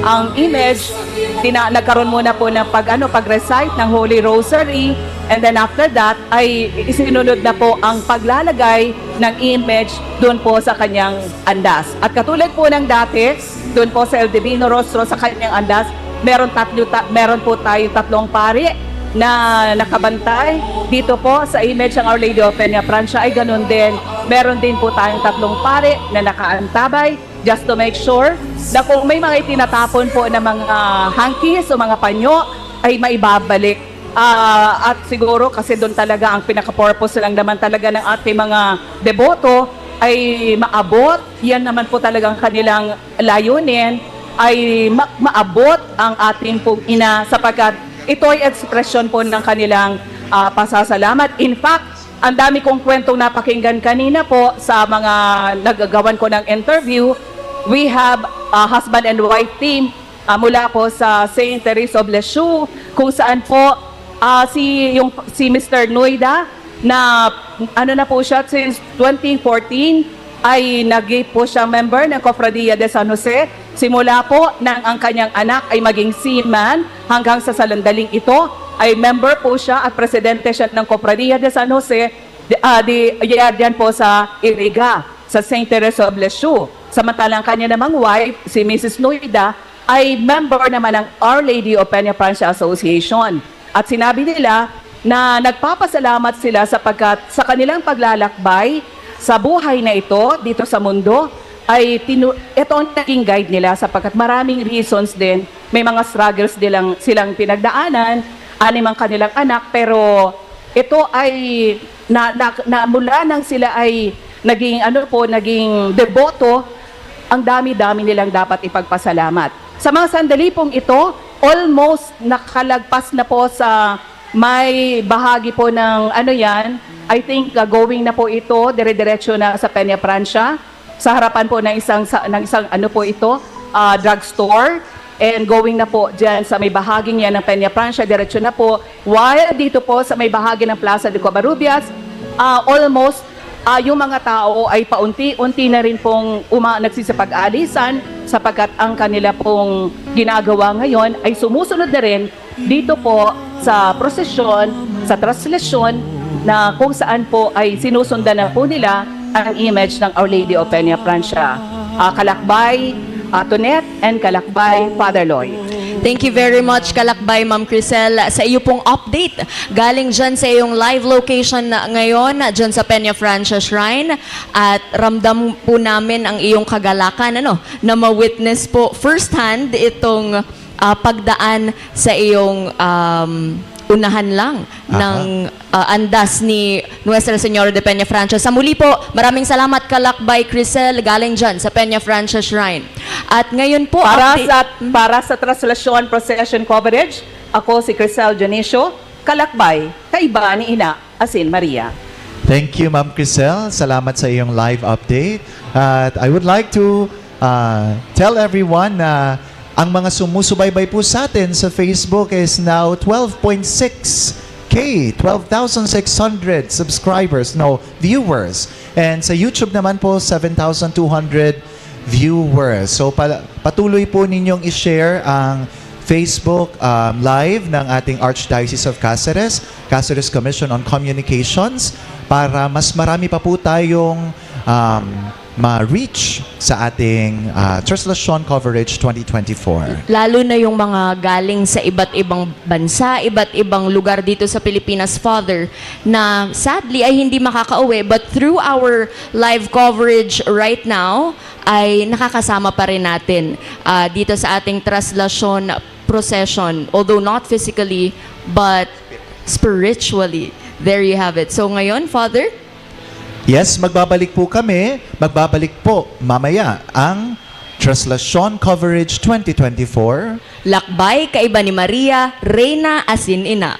ang image, tina-, nagkaroon muna po ng pag, ano, pag-recite ng Holy Rosary, and then after that ay isinunod na po ang paglalagay ng image doon po sa kanyang andas. At katulad po ng dati, doon po sa El Divino Rostro sa kanyang andas, meron tatlo ta-, meron po tayong tatlong pari na nakabantay. Dito po sa image ng Our Lady of Peña Francia ay ganun din. Meron din po tayong tatlong pari na nakaantabay just to make sure na kung may mga itinatapon po na mga hangkis o mga panyo ay maibabalik. Ah, at siguro kasi doon talaga ang pinaka-purpose lang naman talaga ng ating mga deboto ay maabot. Yan naman po talagang kanilang layunin ay ma-, maabot ang ating pong ina sapagkat ito ay ekspresyon po ng kanilang, ah, pasasalamat. In fact, ang dami kong kwentong napakinggan kanina po sa mga nagagawan ko ng interview. We have a husband and wife team, ah, mula po sa Saint Teresa of Lisieux, kung saan po, ah, si, yung, si Mister Noida, na ano na po siya, since twenty fourteen ay naging po siya member ng Cofradia de San Jose. Simula po nang ang kanyang anak ay maging seaman hanggang sa salandaling ito ay member po siya at presidente siya ng Cofradia de San Jose, di, ah, di, ya-, diyan po sa Iriga, sa Saint Teresa of Lisieux. Samantalang kanya namang wife, si Missus Noida, ay member naman ng Our Lady of Peña Francia Association. At sinabi nila na nagpapasalamat sila sapagkat sa kanilang paglalakbay sa buhay na ito, dito sa mundo, ay tinu-, ito ang naging guide nila sapagkat maraming reasons din, may mga struggles nilang, silang pinagdaanan, anim ang kanilang anak, pero ito ay na, na, na mula nang sila ay naging, ano po, naging deboto, ang dami-dami nilang dapat ipagpasalamat. Sa mga sandali pong ito, almost nakalagpas na po sa may bahagi po ng, ano yan, I think, uh, going na po ito, dire-diretso na sa Peña Francia, sa harapan po ng isang, sa, ng isang, ano po ito, ah, drugstore. And going na po dyan sa may bahaging yan ng Peña Francia, diretso na po. While dito po sa may bahagi ng Plaza de Covarrubias, ah, almost, ah, yung mga tao ay paunti-unti na rin pong uma-, nagsisipag-aalisan sapagkat ang kanila pong ginagawa ngayon ay sumusunod na rin dito po sa prosesyon, sa traslasyon na kung saan po ay sinusundan na po nila ang image ng Our Lady of Peña Francia. Ah, Kalakbay, ah, Tonet, and Kalakbay, Father Lloyd. Thank you very much, Kalakbay, Ma'am Crisel, sa iyo pong update. Galing dyan sa iyong live location na ngayon, dyan sa Peña Francia Shrine. At ramdam po namin ang iyong kagalakan, ano, na ma-witness po firsthand itong, ah, pagdaan sa iyong, um, unahan lang Aha. ng, ah, andas ni Nuestra Señora de Peña Francia. Sa muli po, maraming salamat, Kalakbay Crisel, galing dyan sa Peña Francia Shrine. At ngayon po, Para update sa, para sa traslasyon procession coverage, ako si Crisel Dionisio, Kalakbay, kaiba ni Ina asin Maria. Thank you, Ma'am Crisel. Salamat sa iyong live update. At I would like to, uh, tell everyone na ang mga sumusubaybay po sa atin sa Facebook is now twelve point six K, twelve thousand six hundred subscribers, no, viewers. And sa YouTube naman po, seven thousand two hundred viewers. So, pa-, patuloy po ninyong i-share ang Facebook, um, Live ng ating Archdiocese of Caceres, Caceres Commission on Communications, para mas marami pa po tayong, um, ma-reach sa ating, ah, Translation Coverage twenty twenty-four. Lalo na yung mga galing sa iba't ibang bansa, iba't ibang lugar dito sa Pilipinas, Father, na sadly ay hindi makakauwi, but through our live coverage right now, ay nakakasama pa rin natin, ah, dito sa ating Translation procession, although not physically, but spiritually. There you have it. So ngayon, Father? Yes, magbabalik po kami. Magbabalik po mamaya ang Translation Coverage twenty twenty-four. Lakbay kaiba ni Maria, Reyna asin Ina.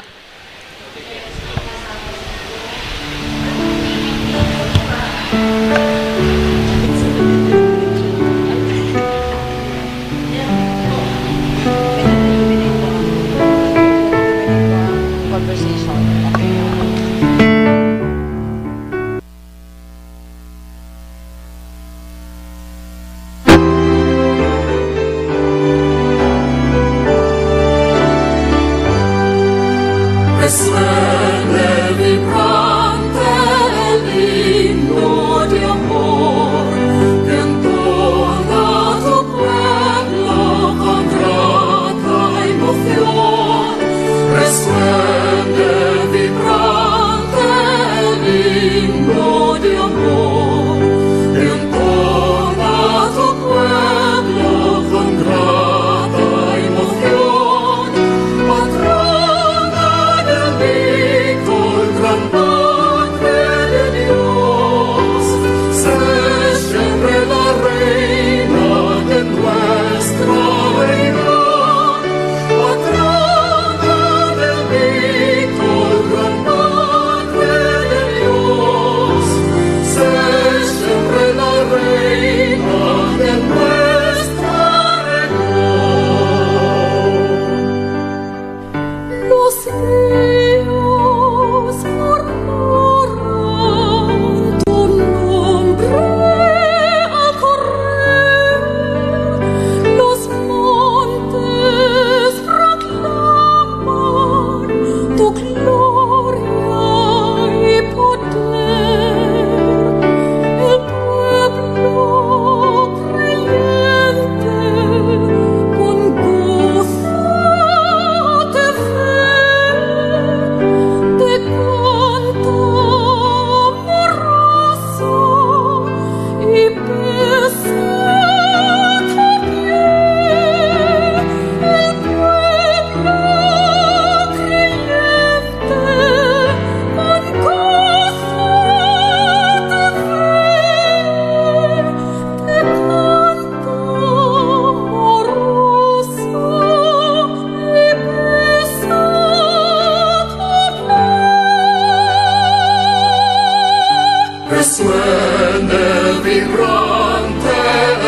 Resuene vibrante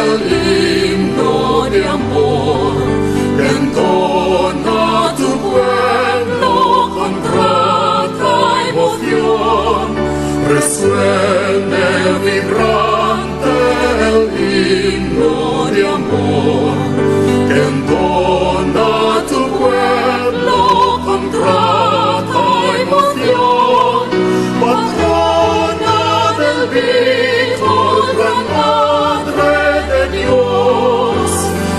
el himno de amor, entona tu pueblo con grata emoción. Resuene vibrante el himno de amor, entona tu pueblo con grata emoción. Patrona del Bicol, gran Madre de Dios,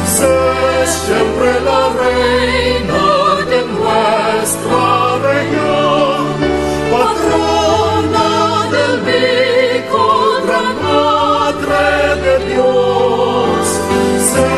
sé siempre la reina de nuestra región. Patrona del Bicol, gran Madre de Dios, sé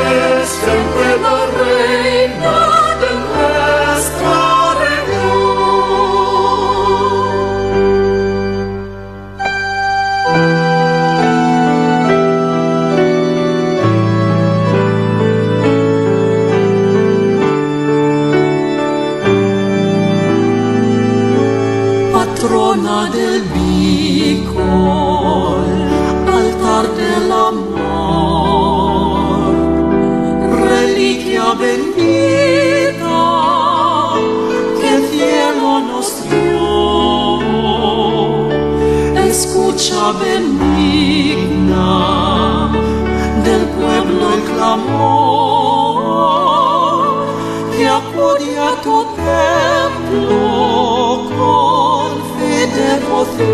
Odia tu templo con fe devoción,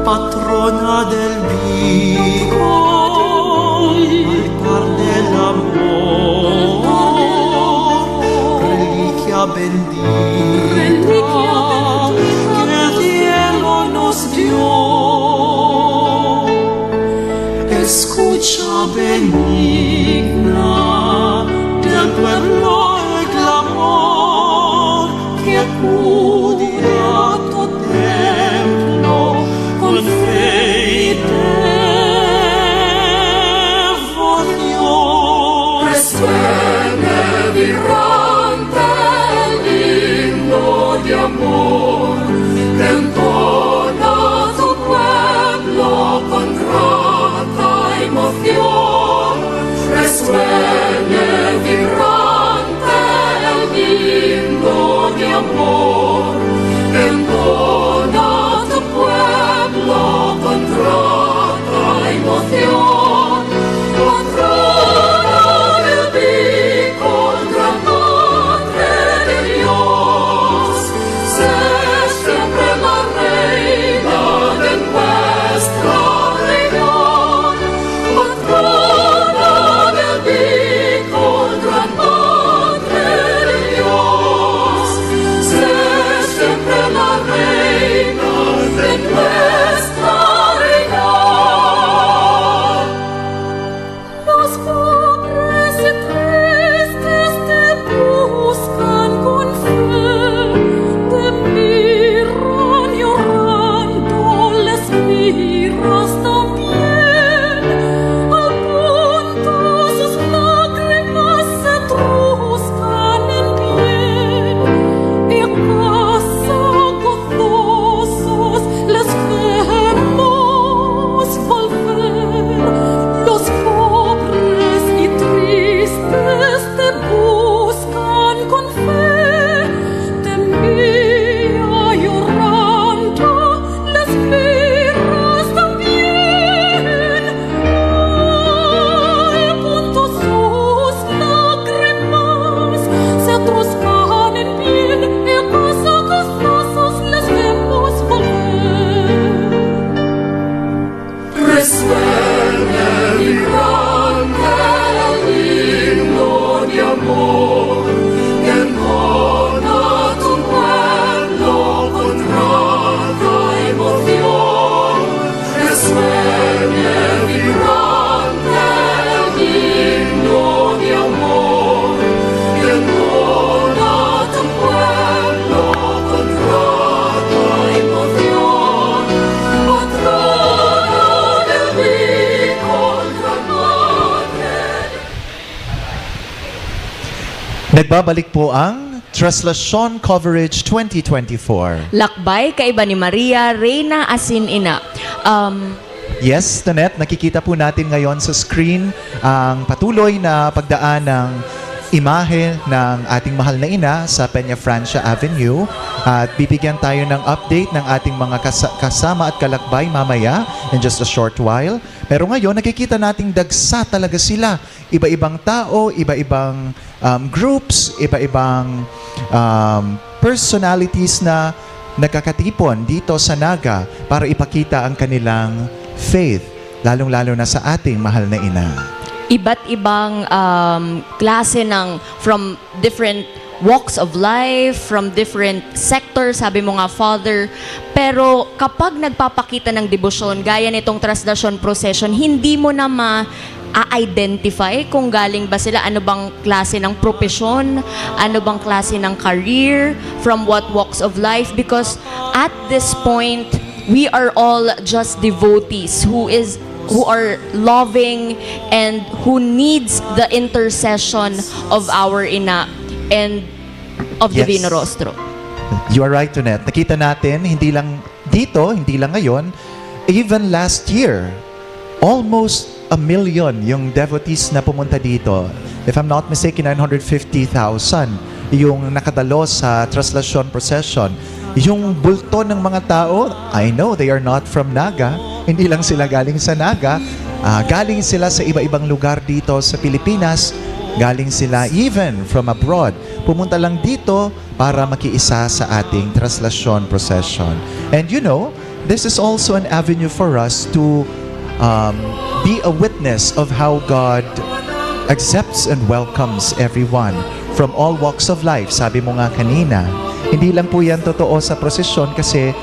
patrona del Bicol, altar del amor, reliquia bendita que el cielo nos dio. Escucha benigna del pueblo el clamor que acude a tu templo con fe y devoción. Resuene vibrante el himno de amor, entona tu pueblo con grata emoción. Resuene vibrante el himno de amor, entona tu pueblo con grata emoción. Patrona del Bicol, gran madre de Dios, sé siempre la reina de nuestra región. Patrona del Bicol, gran madre de Dios, sé siempre la reina de nuestra región. Los pobres y tristes te buscan con fe, te miran llorando, les miras también. Al punto sus lágrimas se traduzcan en bien, y a casa gozosos les vemos volver. Los pobres y tristes te buscan con fe, te mira llorando, les miras también. Al punto sus lágrimas se traduzcan en bien, y a casa gozosos les vemos volver. Resuene vibrante el himno de amor, entona tu pueblo con grata emoción. Resuene vibrante el himno de amor, entona tu pueblo con grata emoción. Patrona del Bicol, gran madre. Nagbabalik po ang Traslasyon Coverage twenty twenty-four. Lakbay kaiba ni Maria, Reyna asin Ina. Um, Yes, Tonet, nakikita po natin ngayon sa screen ang patuloy na pagdaan ng imahe ng ating mahal na ina sa Peña Francia Avenue. At bibigyan tayo ng update ng ating mga kasa-, kasama at kalakbay mamaya in just a short while. Pero ngayon, nakikita nating dagsa talaga sila. Iba-ibang tao, iba-ibang, um, groups, iba-ibang, um, personalities na nagkakatipon dito sa Naga para ipakita ang kanilang faith, lalong-lalo na sa ating mahal na ina. Iba't ibang, um, klase ng, from different walks of life, from different sectors, sabi mo nga, Father. Pero kapag nagpapakita ng debosyon, gaya nitong traslasyon procession, hindi mo na ma-identify kung galing ba sila, ano bang klase ng propesyon, ano bang klase ng career, from what walks of life, because at this point, we are all just devotees who is, who are loving and who needs the intercession of our Ina and of Yes. Divino Rostro. You are right, Tonet. Nakita natin, hindi lang dito, hindi lang ngayon, even last year, almost a million yung devotees na pumunta dito. If I'm not mistaken, nine hundred fifty thousand yung nakadalo sa traslasyon procession. Yung bulto ng mga tao, I know they are not from Naga. Hindi lang sila galing sa Naga. Ah, galing sila sa iba-ibang lugar dito sa Pilipinas. Galing sila even from abroad. Pumunta lang dito para makiisa sa ating traslasyon procession. And you know, this is also an avenue for us to um, be a witness of how God accepts and welcomes everyone from all walks of life. Sabi mo nga kanina, hindi lang po yan totoo sa prosesyon kasi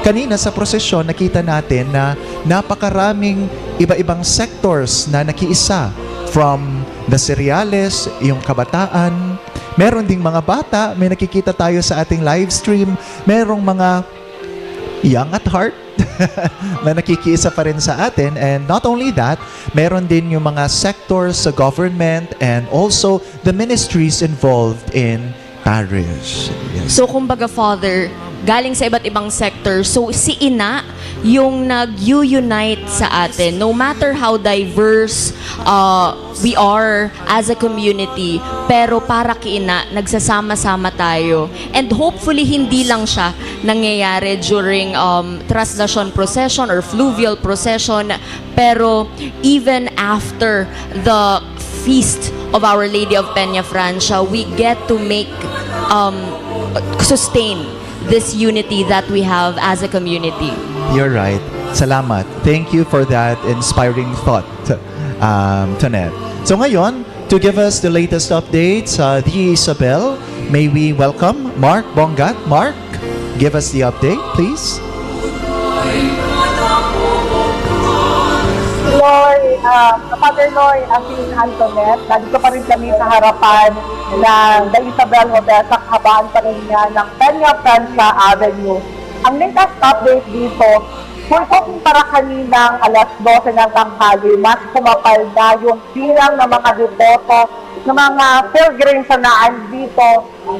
kanina sa prosesyon nakita natin na napakaraming iba-ibang sectors na nakiisa, from the Cereales, yung kabataan, meron ding mga bata, may nakikita tayo sa ating live stream, merong mga young at heart na nakikiisa pa rin sa atin. And not only that, meron din yung mga sectors sa government and also the ministries involved in parish. Yes. So, kumbaga, Father, galing sa iba't ibang sector. So, si ina yung nag-unite sa atin. No matter how diverse uh, we are as a community, pero para kay ina, nagsasama-sama tayo. And hopefully, hindi lang siya nangyayari during um, traslasyon procession or fluvial procession, pero even after the feast of Our Lady of Peña Francia, we get to make, um, sustain this unity that we have as a community. You're right. Salamat. Thank you for that inspiring thought, um, Tonet. So ngayon, to give us the latest updates, uh, Di Isabel, may we welcome Mark Bongat. Mark, give us the update, please. Loy, uh, Father Loy, at si Antoinette, nandito pa rin kami sa harapan ng The Isabel Hotel sa kahabaan pa rin niya ng Peña Francia Avenue. Ang latest update dito, kung para kaninang alas dose ng tanghali, mas kumapal na yung bilang ng mga deboto ng mga pilgrims na naandito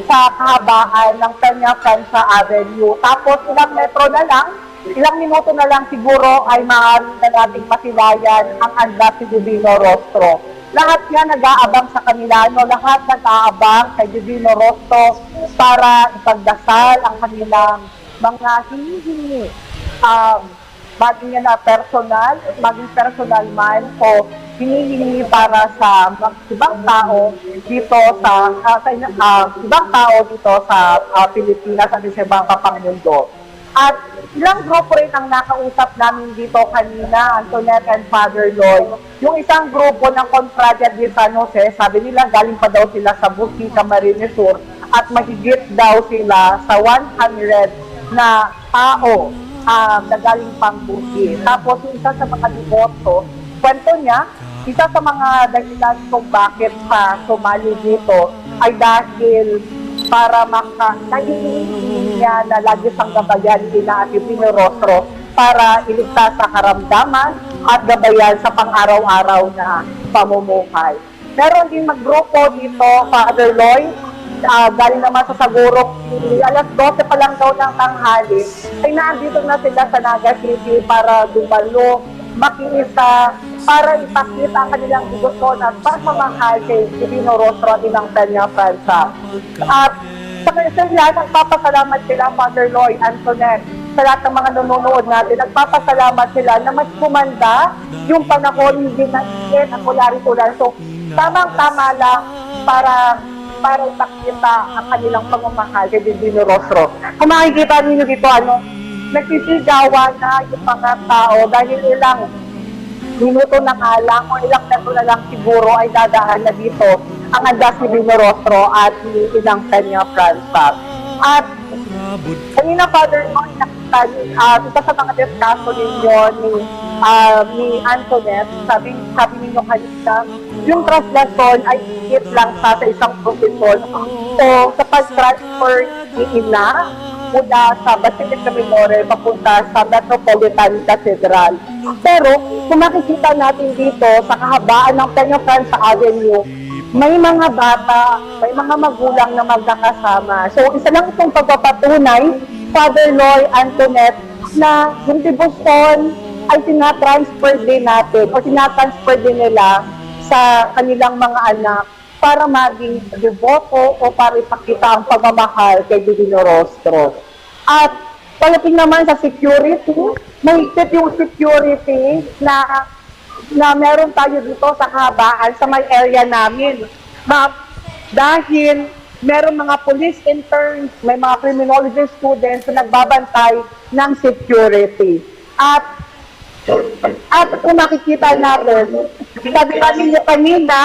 sa kahabaan ng Peña Francia Avenue. Tapos ilang metro na lang, ilang minuto na lang siguro ay maaari na nating masilayan ang andas ni Divino Rostro. Lahat nga nag-aabang sa kanila, no? Lahat nag-aabang kay Divino Rostro para ipagdasal ang kanilang mga hinihingi. Um, maging yan na personal, maging personal man o hinihingi para sa mga ibang tao dito sa, ah, sa ina- ah, ibang tao dito sa, ah, Pilipinas at sa ibang kapang mundo. At ilang grupo rin ang nakausap namin dito kanina, Antoinette and Father Lloyd. Yung isang grupo ng Confraria de San Jose, sabi nila galing pa daw sila sa Busi, Camarines Sur, at mahigit daw sila sa one hundred na tao, ah, na galing pang Busi. Tapos yung isa sa mga deboto, kwento niya, isa sa mga dahilan kung bakit siya sumali dito ay dahil para maka-, naiintindihan niya na lagi siyang gabayan ni Ina at Divino Rostro para iligtas sa karamdaman at gabayan sa pang-araw-araw na pamumuhay. Meron din maggrupo dito, Father Lloyd, ah, galing naman sa Sagurok City. Alas dose pa lang daw ng tanghali, ay naandito na sila sa Naga City para dumalo, makiisa, para ipakita ang kanilang debosyon at pagmamahal kay Divino Rostro at Inang Peña Francia. At sa kanya, nagpapasalamat sila, Father Lloyd, Antoinette, sa lahat ng mga nanonood natin. Nagpapasalamat sila na mas kumanda yung panahon, hindi na init at wala rin ulan. So, tamang-tama lang para, para ipakita ang kanilang pagmamahal kay Divino Rostro. Kung makikita ninyo dito, ano, nagsisigawan na yung mga tao dahil ilang minuto na nga lang o ilang metro na lang siguro ay dadaan na dito ang andas ni Divino Rostro at ni Inang Peña Francia. At kanina, Father, no, nakita ni, ah, isa sa mga discussion ninyo ni, ah, ni Antoinette, sabi, sabi ninyo kanina, yung traslasyon ay higit lang sa, sa isang prosesyon o sa pag-transfer ni Ina mula sa Basilica Minore papunta sa Metropolitan Cathedral. Pero kung makikita natin dito sa kahabaan ng Peña Francia Avenue, may mga bata, may mga magulang na magkakasama. So, isa lang itong pagpapatunay, Father Loy, Antoinette, na yung debosyon ay tinatransfer din natin o tinatransfer din nila sa kanilang mga anak para maging deboto o para ipakita ang pagmamahal kay Divino Rostro. At pagdating naman sa security, mahigpit yung security na, na meron tayo dito sa kahabaan, sa may area namin. Ma'am, dahil meron mga police interns, may mga criminology students na nagbabantay ng security. At, at kung makikita natin, sabi nga ninyo kanina,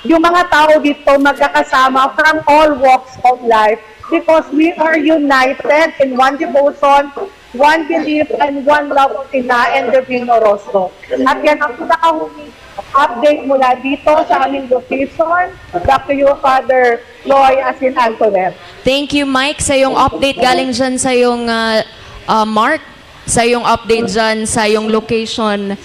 yung mga tao dito magkakasama from all walks of life because we are united in one devotion, one belief, and one love of Ina and Divino Rostro. At yan ang pinakahuli update mula dito sa aming location, back to you, Father Loy Asin Antoinette. Thank you, Mike, sa yung update galing dyan sa yung ah, ah, Mark, sa yung update dyan sa yung location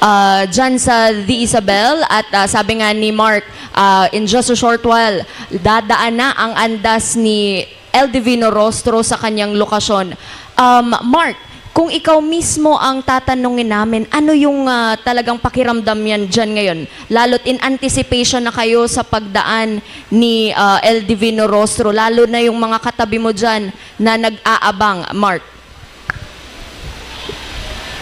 ah, dyan sa The Isabel. At ah, sabi nga ni Mark, ah, in just a short while, dadaan na ang andas ni El Divino Rostro sa kanyang lokasyon. Um, Mark, kung ikaw mismo ang tatanungin namin, ano yung ah, talagang pakiramdam yan dyan ngayon? Lalo't in anticipation na kayo sa pagdaan ni ah, El Divino Rostro, lalo na yung mga katabi mo dyan na nag-aabang, Mark.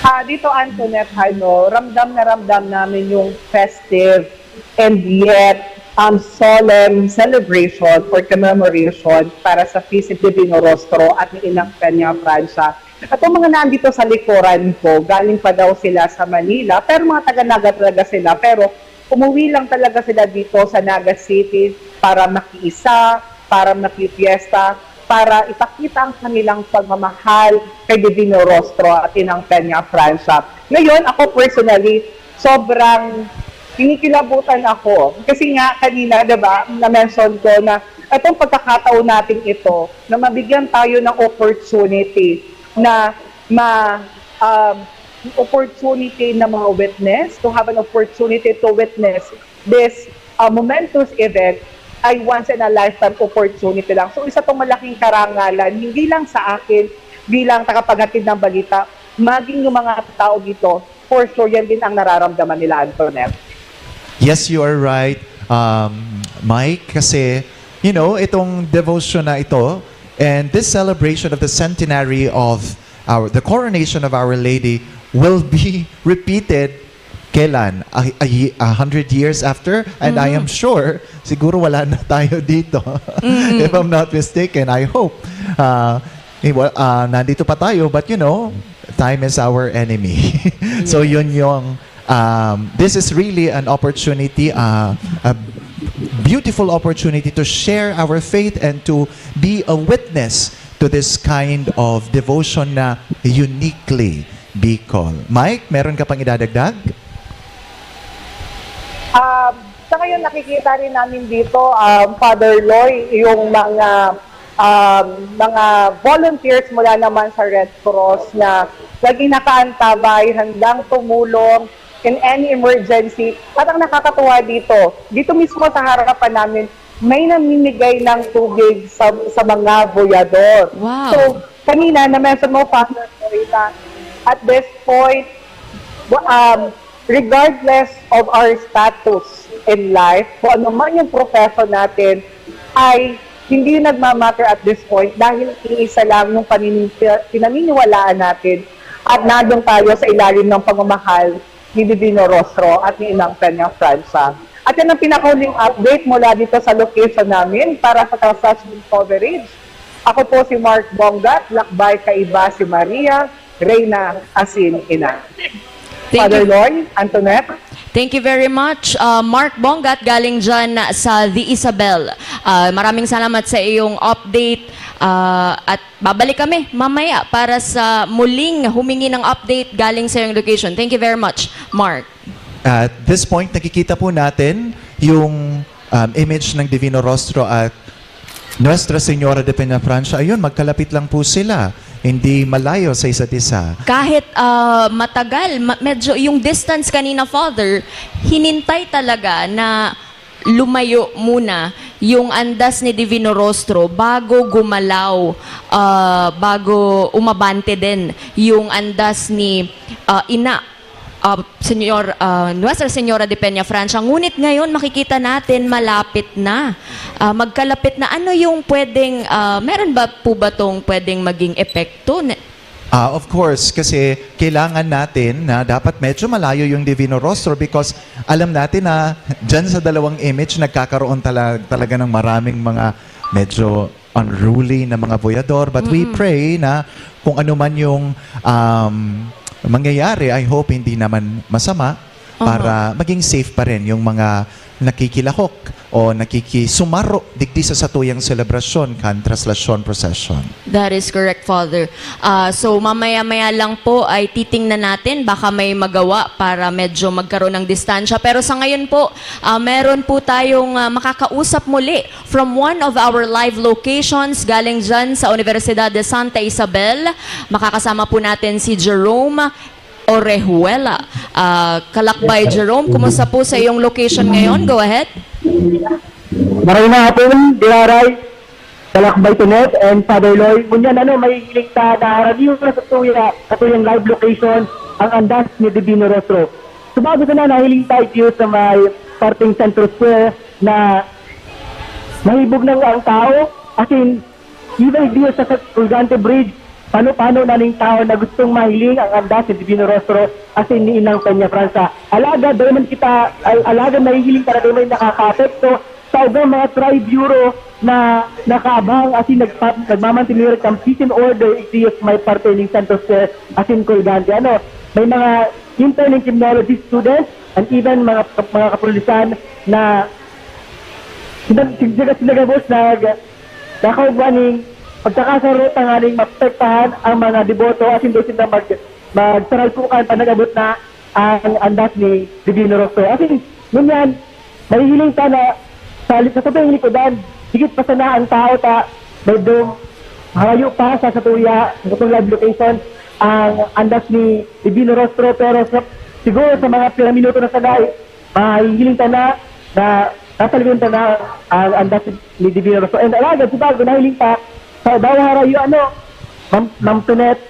Ah, dito, Antoinette, ano, ramdam na ramdam namin yung festive and yet um, solemn celebration or commemoration para sa Feast of Divino Rostro at ni Inang Peña Francia. At ang mga nandito sa likuran ko, galing pa daw sila sa Manila, pero mga taga-Naga talaga sila, pero umuwi lang talaga sila dito sa Naga City para makiisa, para makipiesta, para ipakita ang kanilang pagmamahal kay Divino Rostro at Inang Peña Francia. Ngayon, ako personally, sobrang kinikilabutan ako. Kasi nga, kanina, di ba, na-mention ko na itong pagkakataon natin ito, na mabigyan tayo ng opportunity na ma, um, opportunity na mga witness, to have an opportunity to witness this uh, momentous event ay once in a lifetime opportunity lang. So isa tong malaking karangalan, hindi lang sa akin bilang tagapaghatid ng balita, maging yung mga tao dito, for sure yan din ang nararamdaman nila, Antoinette. Yes, you are right, um, Mike, kasi, you know, itong devotion na ito and this celebration of the centenary of our the coronation of Our Lady will be repeated kailan? A, a, ye- a hundred years after? And I am sure, siguro wala na tayo dito. If I'm not mistaken, I hope. Uh, eh, well, uh, nandito pa tayo, but you know, time is our enemy. So yun yung, um, this is really an opportunity, uh, a beautiful opportunity to share our faith and to be a witness to this kind of devotion na uniquely Bicol. Mike, meron ka pang idadagdag? Um, sa ngayon, nakikita rin namin dito, um, Father Loy, yung mga um, mga volunteers mula naman sa Red Cross na laging nakaantabay, handang tumulong in any emergency. At ang nakakatuwa dito, dito mismo sa harapan namin, may namimigay ng tubig sa, sa mga boyador. Wow. So, kanina na-mention mo, Father Loy, na at this point, wa- um, regardless of our status in life, kung ano man yung profession natin, ay hindi nagmamatter at this point dahil iisa lang yung panini- pinaniniwalaan natin at nandun tayo sa ilalim ng pagmamahal ni Divino Rostro at ni Inang Peña Francia. At yan ang pinakahuling update mula dito sa location namin para sa Kalsasyon Coverage. Ako po si Mark Bongat, lakbay kaiba si Maria, Reyna, asin Ina. Thank Father you. Loy, Antoinette. Thank you very much, uh, Mark Bongat, galing dyan sa The Isabel. Uh, maraming salamat sa iyong update uh, at babalik kami mamaya para sa muling humingi ng update galing sa iyong location. Thank you very much, Mark. At this point, nakikita po natin yung um, image ng Divino Rostro at Nuestra Señora de Peñafrancia. Ayun, magkalapit lang po sila. Hindi malayo sa isa't isa. Kahit uh, matagal, ma- medyo yung distance kanina, Father, hinintay talaga na lumayo muna yung andas ni Divino Rostro bago gumalaw, uh, bago umabante din yung andas ni uh, Ina uh, Senyor, uh, Nuestra Señora de Peña Francia. Ngunit ngayon, makikita natin malapit na. Uh, magkalapit na. Ano yung pwedeng, uh, meron ba po ba tong pwedeng maging epekto? Ne- Ah, of course, kasi kailangan natin na dapat medyo malayo yung Divino Rostro because alam natin na dyan sa dalawang image nagkakaroon tala- talaga ng maraming mga medyo unruly na mga boyador. But we pray na kung ano man yung um, mangyayari, I hope hindi naman masama para maging safe pa rin yung mga nakikilahok o nakikisumaro digdi sa satuyang selebrasyon kan Traslasyon Procession. That is correct, Father. Ah, so mamaya-maya lang po ay titingnan natin, baka may magawa para medyo magkaroon ng distansya. Pero sa ngayon po, ah, meron po tayong ah, makakausap muli from one of our live locations galing dyan sa Universidad de Santa Isabel. Makakasama po natin si Jerome Orejuela. Ah, Kalakbay Jerome, kumusta po sa iyong location ngayon? Go ahead. Maray na hapon, Diraray, Kalakbay Tunet, and Father Loy. Ngunyan, ano, may hiling ta na haraniyo na sa tuya, sa tuyang live location, ang andas ni Divino Rostro. Subago sana nahiling tayo dito sa may parting Central Square na mahibog na ang tao, as in, even dito sa Colgante Bridge, pano-pano na ning tao na gustong mahiling ang andas ni Divino Rostro, as in, ni Inang Peña Franza. Alagad, dahil man kita, al- alagad nahihiling ka na dahil may nakakaapekto, sa ubang mga tri-bureau na nakaabang asin nagpa- nagmamantinuer kan peace and order igdi sa may parte ning Santos Square asin Colgante. Ano, may mga intern and criminology students and even mga mga kapulisan na sinag- sinag- sinagabos nag nakaugma ning pagkakasaro tanganing maprotektahan ang mga deboto asin dai sinda mag magsaralpukan pag nag-abot na ang andas ni Divino Rostro. Asin ngunyan, mahihiling ta na sa, sa satuyang likodan, higit pa sana ang tao ta, medyo harayo pa sa satuya, sa satuyang live location, ang andas ni Divino Rostro, pero sa, siguro sa mga pirang minuto na sana, mahihiling ta na, na tataligon ta na ang andas ni Divino Rostro. And alagad, si Bago, nahiling ta, sa bawat harayo, ano, Ma'am, Ma'am Tonet,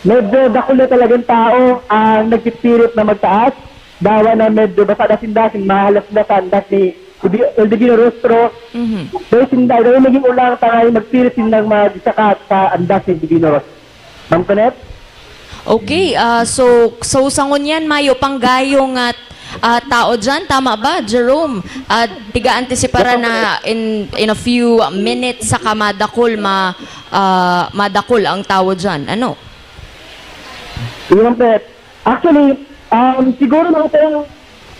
medyo dakul na talagang tao ang nagpipirit na magtaas. Dawa na medyo basa na sinda, sin mahalas na sa andas ni Divi- El Divino Rostro. Mhm. Dahil sinda, dahil naging ulang tangay magpirit sindang magsakat sa andas ni Divino Rostro. Ma'am Tonet? Okay, ah, so so sa ngunyan mayo pang gayong ah, ah, tao diyan, tama ba, Jerome? Ah, tiga-antisipara na in in a few minutes saka madakol ma ah, madakol ang tao diyan. Ano? Yun, Pet. Actually, um, siguro mga parang,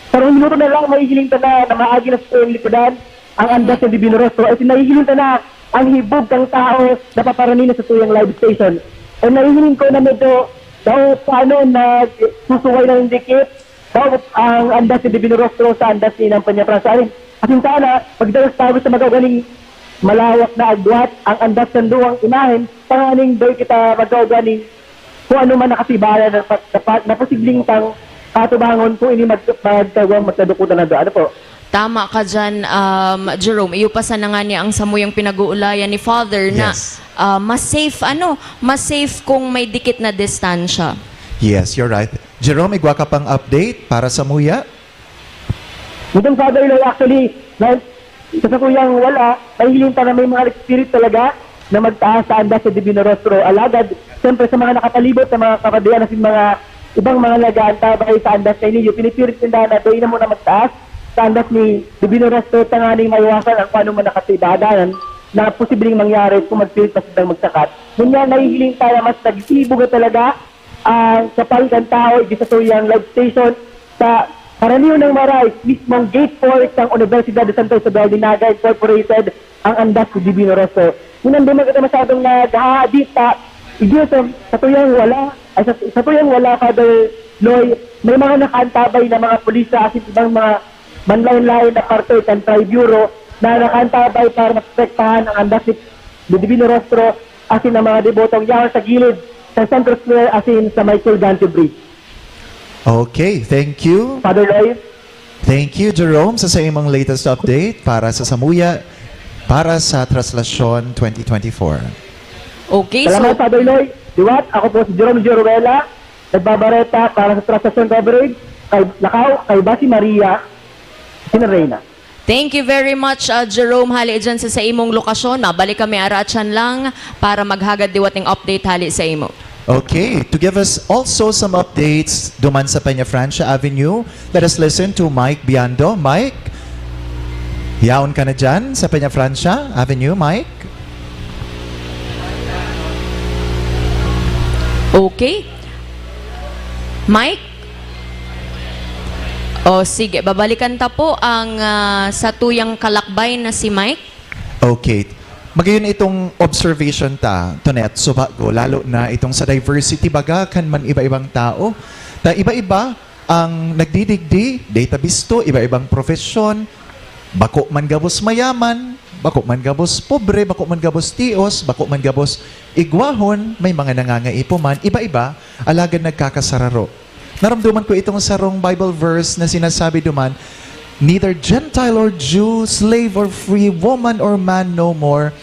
parang minuto na lang, mahihiling ta na, na maagi na sa tuyang likodan ang andas ng Divino Rostro. At nahihiling ta na ang hibog ng tao na paparani na sa tuyang live station. And nahihiling ko na medyo daw paano nagsusuway na ng dikit daw ang andas ni Divino Rostro sa andas ni Inang Peña Franza. Asin, asin sana, magdalas tayo sa magagaling malawak na agwat ang andas ng duwang imahen, tanganing daw kita magkaugaling kung ano man nakasibayan na, na, na posibleng pang katubangon kung ini mag, magkawang magkadukutan na doon. Ano po? Tama ka dyan, um, Jerome. Iyo pa sana nga niya ang samuyang pinag-uulayan ni Father na Yes. ah, mas safe, ano, mas safe kung may dikit na distansya. Yes, you're right. Jerome, igwa ka pang update para sa muya? Itong Father Loy, actually, na, sa satuyang wala, nahihiling ta na may mga spirit talaga na magtaas sa andas sa Divino Rostro. Alagad, siyempre sa mga nakapalibot na mga kapadean na mga ibang mga nag-aantabay sa andas na iniyo, pinipirit nila na dahil na muna magtaas sa andas ni Divino Rostro tanganing maiwasan ang paano man nakatibadayan na posibleng mangyari kung magpirit pa silang magsakat. Ngunyan, nahihiling tayo mas nagsisibog na talaga ang kapal kan tao, igdi sa tuyang live station sa karaniwan ng maray, mismong Gate four ng Universidad de Santa Isabel de Naga Incorporated, ang andas ni Divino Rostro. Ngunyan, di man kita masyadong naghahadita, igdi sa, sa tuyang wala, ay sa, sa tuyang wala, Father Loy, may mga nakaantabay na mga pulisya at ibang mga manlain-lain na parte kan Tri-Bureau na nakaantabay para maprotektahan ang andas ni, ni Divino Rostro asin ang mga debotong yaon sa gilid sa Central Square asin sa may Colgante Bridge. Okay, thank you. Father Loy? Thank you, Jerome, sa, sa imong latest update para sa Samuya, para sa Traslasyon twenty twenty-four. Okay, Salamat, so Father Loy. Liwat, ako po si Jerome Joruela, nagbabareta para sa Traslasyon Coverage, kay Lakaw, kay Basi Maria, Sinarena. Thank you very much, uh, Jerome. Hali dyan sa, sa imong lokasyon. Mabalik kami aratyan lang para maghagad diwat ning update hali sa imo. Okay, to give us also some updates duman sa Peña Francia Avenue, let us listen to Mike Biando. Mike, yaon ka na dyan sa Peña Francia Avenue, Mike? Okay. Mike? O sige, babalikan ta po ang ah, satuyang kalakbay na si Mike. Okay. Magayon itong observation ta, Tonet, subago, lalo na itong sa diversity baga kan man iba-ibang tao. Ta iba-iba ang nagdidigdi, data bisto, iba-ibang profesyon, bako man gabos mayaman, bako man gabos pobre, bako man gabos tios, bako man gabos igwahon, may mga nangangaipo man, iba-iba, alagad nagkakasararo. Naramdaman ko itong sarong Bible verse na sinasabi duman, "Neither Gentile or Jew, slave or free, woman or man no more."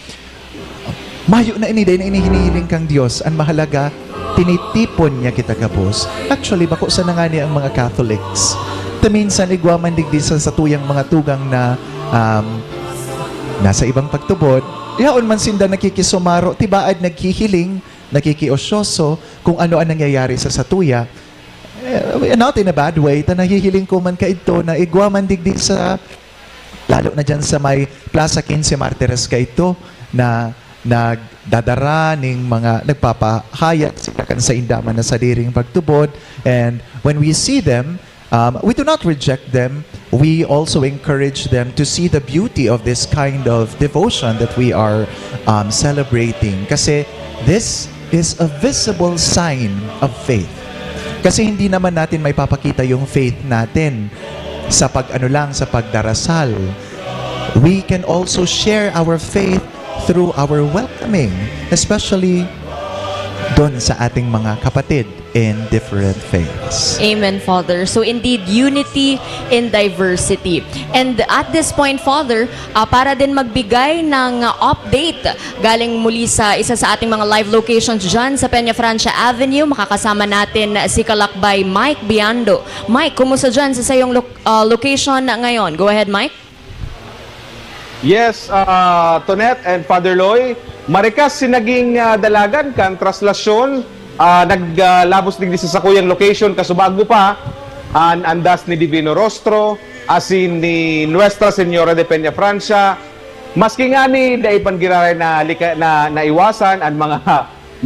Mayo na ini, dai na ini hinihiling kang Dios. Ang mahalaga, tinitipon niya kita gabos. Actually, bako sana ngani ang mga Catholics. Ta minsan, igwa man digdi sa satuyang mga tugang na um, nasa ibang pagtubod, yaon man sinda nakikisumaro, tibaad naghihiling, nakikiosyoso kung ano ang nangyayari sa satuya. Eh, not in a bad way, ta nahihiling ko man kaidto na igwa man digdi sa, lalo na dyan sa may Plaza Quince Martires kaidto, na nagdadara ning mga nagpapahayag sila kan sainda man na sadiring pagtubod. And when we see them, um, we do not reject them. We also encourage them to see the beauty of this kind of devotion that we are um, celebrating. Kasi this is a visible sign of faith. Kasi hindi naman natin maipapakita yung faith natin sa pag-ano lang, sa pagdarasal. We can also share our faith through our welcoming, especially doon sa ating mga kapatid in different faiths. Amen, Father. So indeed, unity in diversity. And at this point, Father, ah, para din magbigay ng ah, update galing muli sa isa sa ating mga live locations dyan sa Peña Francia Avenue, makakasama natin si Kalakbay Mike Biando. Mike, kumusta dyan sa sayong lo- ah, location ngayon? Go ahead, Mike. Yes, uh, Tonet and Father Loy, marikas si naging uh, dalagan kan traslasyon, uh, naglabos digdi sa sakuyang location, kasubago pa an andas ni Divino Rostro, asin ni Nuestra Señora de Peña Francia. Maski ngani dai pa giraray na, lika, na naiwasan an mga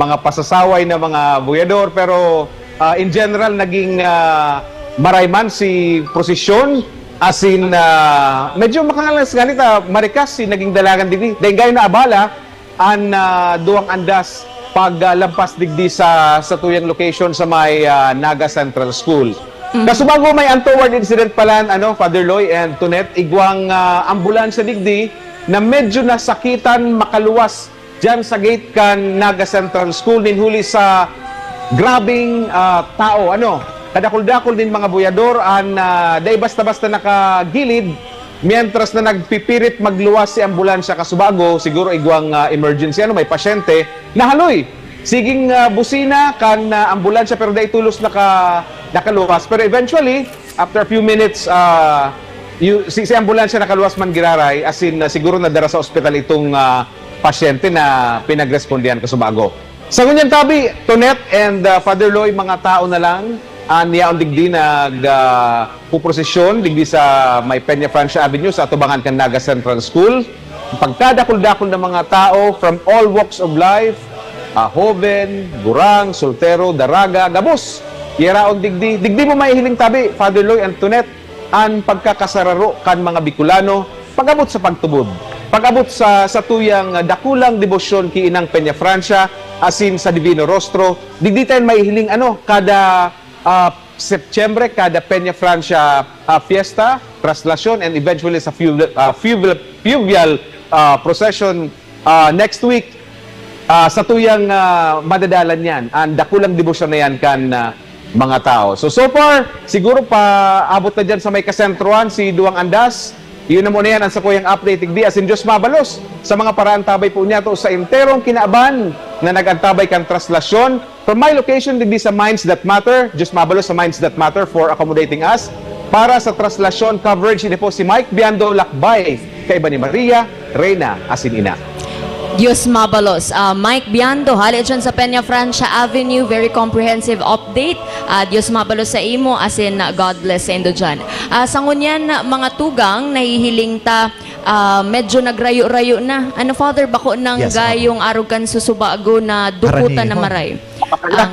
mga pasasaway na mga buyador, pero uh, in general naging uh, maray man si prosesyon, asin uh, medyo makangalas nga nita marikas si naging dalagan digdi. Dahil gayon na abala an uh, duwang andas paglampas digdi sa satuyang location sa may uh, Naga Central School. Mm-hmm. Kasubago may untoward incident pala, ano, Father Loy and Tunet, igwang uh, ambulansya digdi na medyo nasakitan makaluwas diyan sa gate kan Naga Central School nin huli sa grabing uh, tao, ano, kadakul-dakul nin mga buyador an uh, dai basta-basta nakagilid mientras na nagpipirit magluwas si ambulansya kasubago, siguro igwang uh, emergency, ano, may pasyente, nahaloy. Siging uh, busina kan uh, ambulansya pero dai tulos naka, nakaluwas. Pero eventually, after a few minutes, uh, you, si, si ambulansya nakaluwas man giraray, as in, uh, siguro nadara sa ospital itong uh, pasyente na pinagrespondihan kasubago. Sa ngunyan tabi, Tonet and uh, Father Loy, mga tao na lang an yaon digdi nag uh, puprosesyon digdi sa may Peña Francia Avenue sa atubangan kan Naga Central School. Pagkadakul-dakul na mga tao from all walks of life, uh, hoven, gurang, soltero, daraga, gabos. Yaraon digdi, digdi mo maihiling tabi, Father Loy and Tonet, an pagkakasararo kan mga Bicolano pag-abot sa pagtubod, pag-abot sa satuyang dakulang debosyon ki Inang Peña Francia asin sa Divino Rostro. Digdi tayo maihiling ano, kada uh, Setyembre, kada Peña Francia uh, fiesta, traslasyon, and eventually sa fluvial, uh, fluvial, fluvial uh, procession uh, next week, uh, sa tuyang uh, madadalan yan, ang dakulang debosyon na yan kan uh, mga tao. So, so far, siguro pa abot na dyan sa may kasentrohan, si Duang Andas. Yun na muna yan ang sakuyang update. Digdi, asin Diyos mabalos sa mga paraantabay po niya to sa enterong kinaaban na nag-antabay kan traslasyon. From my location, digdi sa Minds That Matter, Diyos mabalos sa Minds That Matter for accommodating us. Para sa traslasyon coverage, ini po si Mike Biando Lakbay, kaiba ni Maria, Reyna, asin Ina. Dios mabalos. Ah, Mike Biando, hale dyan sa Peña Francia Avenue, very comprehensive update. Ah, Dios mabalos sa imo, asin, ah, God bless sa indo dyan. Ah, sa ngunyan, mga tugang, nahihiling ta, ah, medyo nagrayo-rayo na. Ano, Father, bako nang Yes, oo. gayong arog kan susubago na dukutan na Aranihon. maray. Ang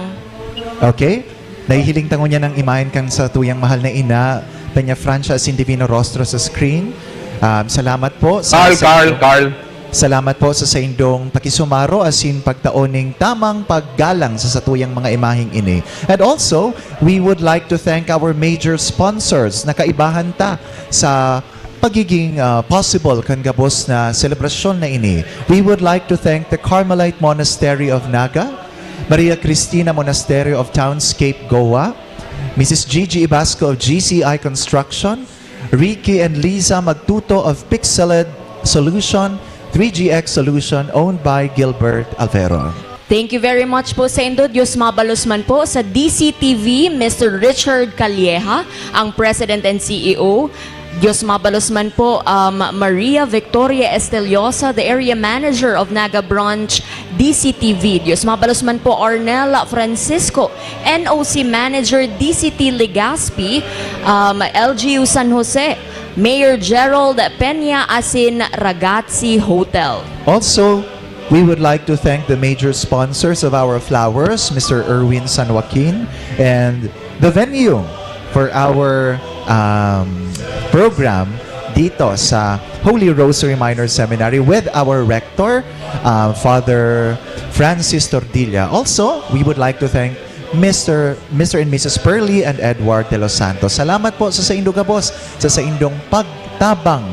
Okay? Nahihiling ta ngunyan ang imahen kan satuyang mahal na ina, Peña Francia asin Divino Rostro sa screen. Um, salamat po sa Carl, sa Carl, inyong Carl. Salamat po sa saindong pakisumaro asin pagtao ning tamang paggalang sa satuyang mga imaheng ini. And also, we would like to thank our major sponsors na kaibahan ta sa pagiging, ah, possible kan gabos na selebrasyon na ini. We would like to thank the Carmelite Monastery of Naga, Maria Cristina Monastery of Townscape, Goa, Missus Gigi Ibasco of G C I Construction, Ricky and Liza Magtuto of Pixeled Solution, three G X Solution, owned by Gilbert Alvero. Thank you very much po sa indo. Dios mabalos man po sa D C T V, Mister Richard Calleja, ang President and C E O. Dios mabalos man po, um, Maria Victoria Esteliosa, the Area Manager of Naga Branch, D C T V. Dios mabalos man po, Arnel Francisco, N O C Manager, D C T Legazpi, um, L G U San Jose, Mayor Gerald Peña asin Ragazzi Hotel. Also, we would like to thank the major sponsors of our flowers, Mister Erwin San Joaquin, and the venue for our, um, program dito sa Holy Rosary Minor Seminary with our rector, uh, Father Francis Tordilla. Also, we would like to thank Mister, Mister and Missus Pearly and Edward De Los Santos. Salamat po sa saindong gabos, sa saindong pagtabang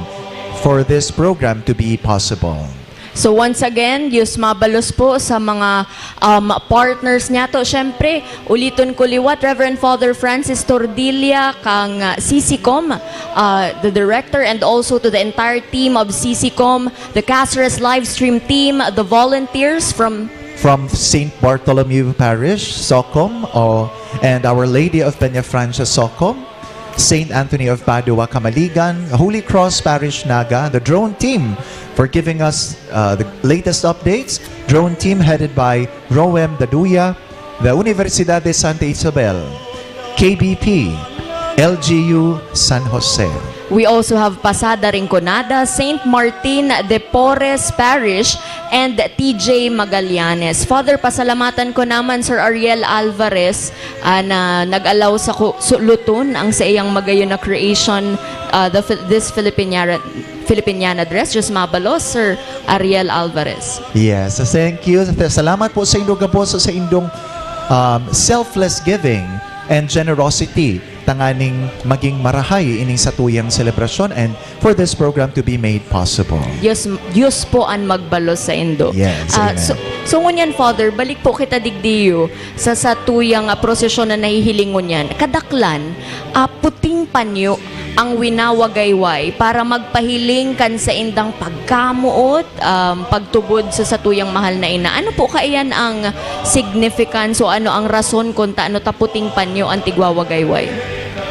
for this program to be possible. So once again, Dios mabalos po sa mga, um, partners niyato. Siyempre, uliton ko liwat, Reverend Father Francis Tordilla, kang, uh, C C com, uh, the director, and also to the entire team of C C com, the Casres live stream team, the volunteers from From Saint Bartholomew Parish, Socom, o, and Our Lady of Peña Francia, Socom, Saint Anthony of Padua, Camaligan, Holy Cross Parish, Naga, the drone team for giving us, uh, the latest updates, drone team headed by Roem Daduya, the Universidad de Santa Isabel, K B P, L G U San Jose. We also have Pasada Rinconada, Saint Martin de Porres Parish, and T J Magallanes. Father, pasalamatan ko naman Sir Ariel Alvarez, ah, na nag-allow sa ku-, su-, luton ang sa iyang magayon na creation, ah, the Phil-, this Filipiniana, Filipiniana dress. Dios mabalos, Sir Ariel Alvarez. Yes, thank you. Salamat po sa indong gabos, sa indong, um, selfless giving and generosity, tanganing maging marahay ining satuyang selebrasyon and for this program to be made possible. Dios, Dios po an magbalos sa indo. Yes, Ah, amen. so, so ngunyan, Father, balik po kita digdiyo sa satuyang, ah, prosesyon na nahihiling ngunyan. Kadaklan, ah, puting panyo ang winawagayway para magpahiling kan saindang pagkamoot, um, pagtubod sa satuyang mahal na ina. Ano po kaiyan ang significance o ano ang rason kun ta ano ta puting panyo ang tigwawagayway?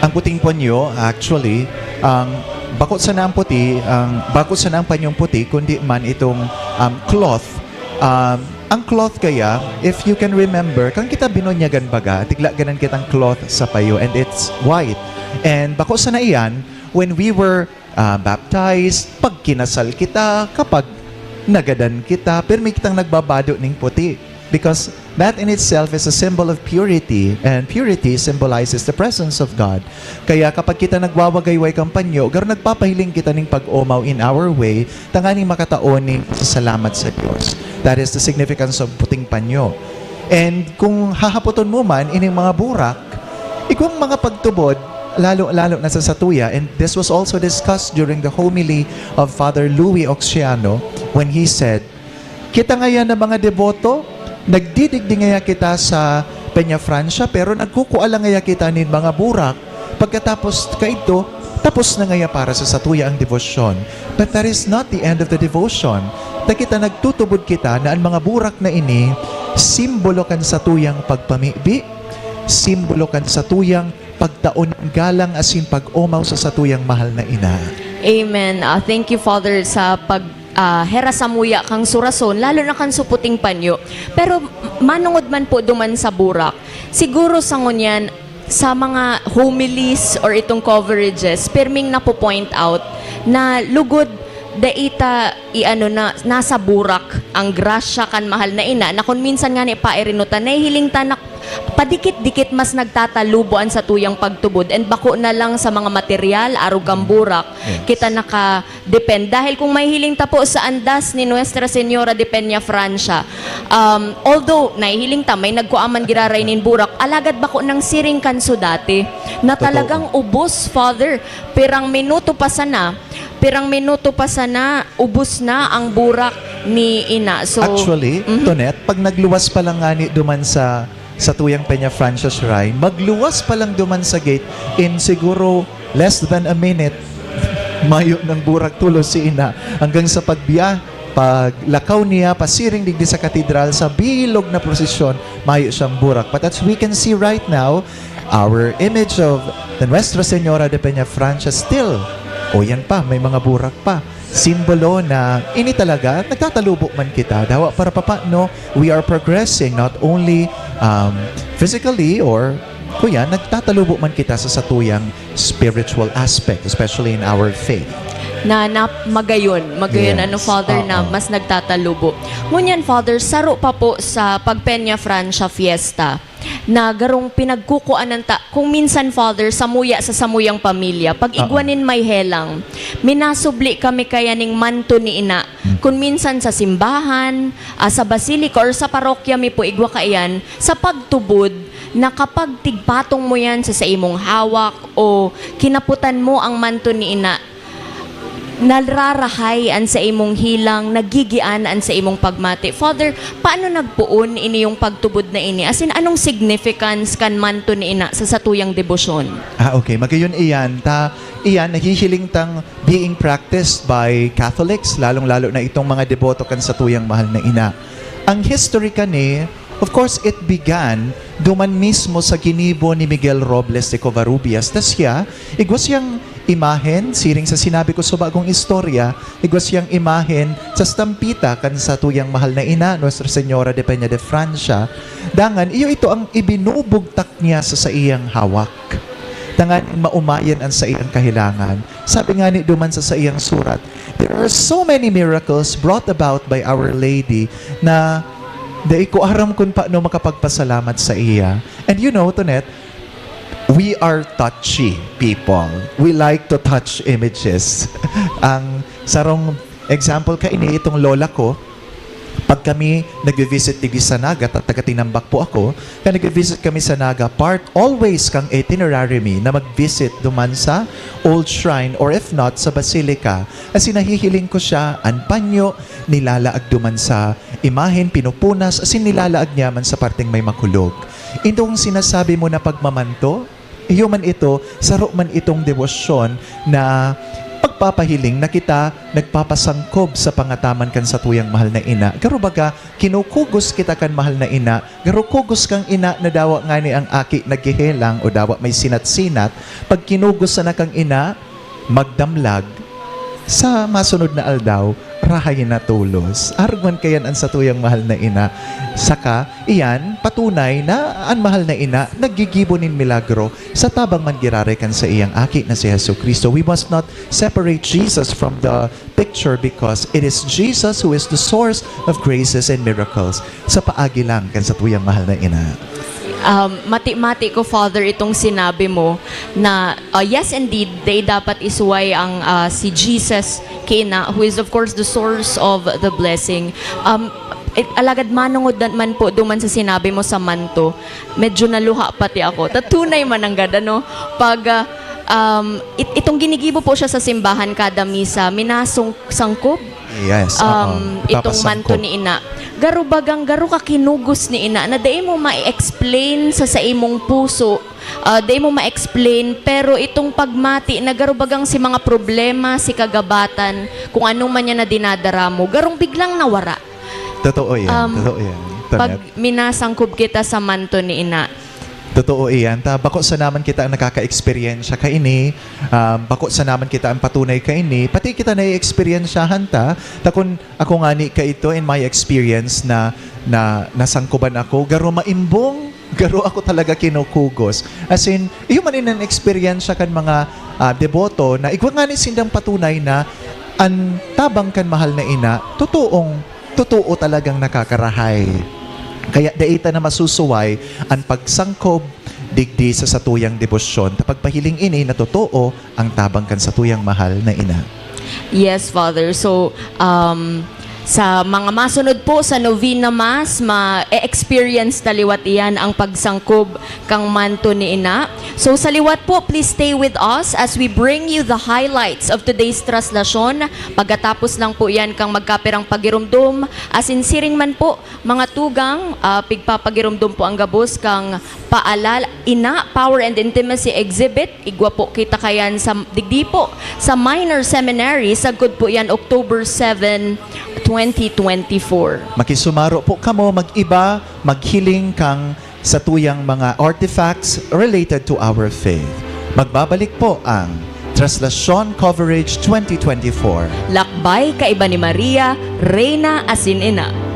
Ang puting panyo, actually, ang bako sana ang puti, ang bako sana ang panyong puti, kundi man itong, um, cloth. Um, ang cloth kaya, if you can remember, kan kita binunyagan baga, tigla ganan kitang cloth sa payo, and it's white. And bako sana iyan, when we were, ah, baptized, pag kinasal kita, kapag nagadan kita, pirmi kitang nagbabado ning puti. Because that in itself is a symbol of purity, and purity symbolizes the presence of God. Kaya kapag kita nagwawagayway kan panyo, garo nagpapahiling kita ning pag-omaw in our way, tanganing makatao ning pasasalamat sa Dios. That is the significance of puting panyo. And kung hahapoton mo man, ining mga burak, igwang mga pagtubod, lalo-lalo na sa satuya, and this was also discussed during the homily of Father Louis Oxiano when he said, "Kita ngayan na mga deboto, nagdidigdi ngaya kita sa Peña Francia, pero nagkukua lang ngaya kita nin mga burak. Pagkatapos kaidto, tapos na ngaya para sa satuya ang debosyon." But that is not the end of the devotion. Ta kita nagtutubod kita na an mga burak na ini, simbolo kan satuyang pagpamibi, simbolo kan satuyang pagtao nin galang asin pag-omaw sa satuyang mahal na ina. Amen. Ah, thank you, Father, sa pag- ah, hera samuya kan surason, lalo na kan suputing panyo. Pero manongod man po duman sa burak, siguro sa ngunyan, sa mga homilies or itong coverages, pirming napo-point out na lugod dai ta i-ano na, nasa burak ang grasya kan mahal na ina, na kun minsan ngani pairinutan, nahihiling ta na padikit-dikit mas nagtatalubo an satuyang pagtubod, and bako na lang sa mga material, arog kan burak, Yes. kita naka-depend. Dahil kung mahihiling ta po sa andas ni Nuestra Señora de Peña Francia, um, although nahihiling ta may nagkua man giraray nin burak, alagad bako nang siring kan sudati, na Totoo. talagang ubos, Father. Pirang minuto pa sana, pirang minuto pa sana, ubos na ang burak ni ina. So, Actually, mhm. Tonet, pag nagluwas pa lang ngani duman sa, sa tuyang Peña Francia Shrine, magluwas pa lang duman sa gate, in siguro less than a minute, mayo ng burak tulos si ina. Hanggang sa pagbiya, paglakaw niya, pasiring digdi sa katedral, sa bilog na prosesyon, mayo siyang burak. But as we can see right now, our image of the Nuestra Señora de Peña Francia still, o yan pa, may mga burak pa. Simbolo na ini talaga, nagtatalubo man kita. Dawa para papaano, we are progressing not only, um, physically or, kuya, nagtatalubo man kita sa satuyang spiritual aspect, especially in our faith. Na, na magayon, magayon, Yes. ano, Father, na Oo. mas nagtatalubo. Ngunyan, Father, saro pa po sa pag Peña Francia Fiesta, na garong pinagkukuanan ta, kung minsan, Father, samuya sa samuyang pamilya, pag igwa Oo. nin may helang, minasubli kami kaya ning manto ni ina. Hmm. Kung minsan sa simbahan, ah, sa basilika, or sa parokya mi po, igwa kaiyan, sa pagtubod, na kapag tigpatong mo yan sa, sa imong hawak o kinaputan mo ang manto ni ina, nararahay an saimong helang, nagigian an saimong pagmati. Father, paano nagpoon ini yung pagtubod na ini? As in, anong significance kan manto ni ina sa satuyang debosyon? Ah, okay. Magayon iyan, ta, iyan, nahihiling tang being practiced by Catholics, lalong-lalo na itong mga deboto kan satuyang mahal na ina. Ang history kani, of course, it began duman mismo sa ginibo ni Miguel Robles de Covarrubias. Ta siya, igwa siyang imahen, siring sa sinabi ko sa bagong istorya, igwa siyang imahen sa stampita kan satuyang mahal na ina, Nuestra Señora de Peña de Francia. Dangan, iyo ito ang ibinubugtak niya sa saiyang hawak. Tanganing maumayan an saiyang kahelangan. Sabi ngani duman sa saiyang surat, "There are so many miracles brought about by Our Lady na dai ko aram kun paano makapagpasalamat sa iya." And you know, Tonet, we are touchy people. We like to touch images. Ang sarong example kaini, itong lola ko, pag kami nagvi-visit digdi sa Naga, ta taga Tinambac po ako, kaya nagvi-visit kami sa Naga, part always kang itinerary mi na mag-visit duman sa old shrine or if not, sa basilica. As in, nahihiling ko siya, an panyo, nilalaag duman sa imahen, pinupunas, as in, nilalaag niya man sa parteng may makulog. Itong sinasabi mo na pagmamanto, iyo man ito, saro man itong debosyon na pagpapahiling na kita nagpapasangkob sa pangataman kan satuyang mahal na ina. Garo baga, kinukugos kita kan mahal na ina. Garo kugos kang ina na dawa ngani ang aki naghehelang o dawa may sinat-sinat. Pag kinugos sana kang ina, magdamlag, sa masunod na aldaw, rahay na tolos. Arog man kayan an satuyang mahal na ina. Saka, iyan, patunay na an mahal na ina naggigibo nin milagro sa tabang man giraray kan saiyang aki na si Jesu-Cristo. We must not separate Jesus from the picture because it is Jesus who is the source of graces and miracles sa paagi lang kan satuyang mahal na ina. Um, mati-mati ko, Father, itong sinabi mo na, uh, yes, indeed, dai dapat isuway ang, uh, si Jesus ki ina, who is, of course, the source of the blessing. Um, it, alagad manongod na man po duman sa sinabi mo sa manto, medyo naluha pati ako. Ta tunay man nanggad, ano? Pag, uh, um, it-, itong ginigibo po siya sa simbahan kada misa, minasong-, sangkob Yes, oo. um, itong Ipapasangkop. manto ni ina. Garo bagang, garo ka kinugos ni ina na dai mo ma-explain sa, sa imong puso, ah, dai mo ma-explain, pero itong pagmati na garo bagang si mga problema, si kagabatan, kung ano man yan na dinadara mo, garong biglang nawara. Totoo yan, Um, totoo yan. Pag Tonet. minasangkob kita sa manto ni ina, Totoo iyan. Ta, bako sana man kita an nakaka-eksperyensya kaini, um, bako sana man kita an patunay kaini, pati kita nai-eksperyensyahan ta. Ta kun ako ngani kaidto, in my experience na, na nasangkoban ako, garo maimbong, garo ako talaga kinukugos. As in, iyo man ini an eksperyensya kan mga, ah, deboto na igwa ngani sindang patunay na an tabang kan mahal na ina, totoong totoo talagang nakakarahay. Kaya dai ta na masusuway an pagsangkob digdi sa satuyang debosyon, ta pagpahiling ini na totoo ang tabang kan satuyang mahal na ina. Yes, Father. So, um, sa mga masunod po sa novena Mass, ma-experience ta liwat iyan ang pagsangkob kan manto ni ina. So, sa liwat po, please stay with us as we bring you the highlights of today's traslasyon. Pagkatapos lang po yan kang magkapirang pagiromdom, asin siring man po, mga tugang, ah, pigpapagiromdom po ang gabos kang Paalala, Ina, Power and Intimacy Exhibit. Igwa po kita kayan sa, digdi po, sa Minor Seminary, sagkod po yan, October seven, twenty twenty-four. Makisumaro po kamo, mag-iba, maghiling kang satuyang mga artifacts related to our faith. Magbabalik po ang Traslasyon Coverage twenty twenty-four. Lakbay kaiba ni Maria, Reyna asin Ina.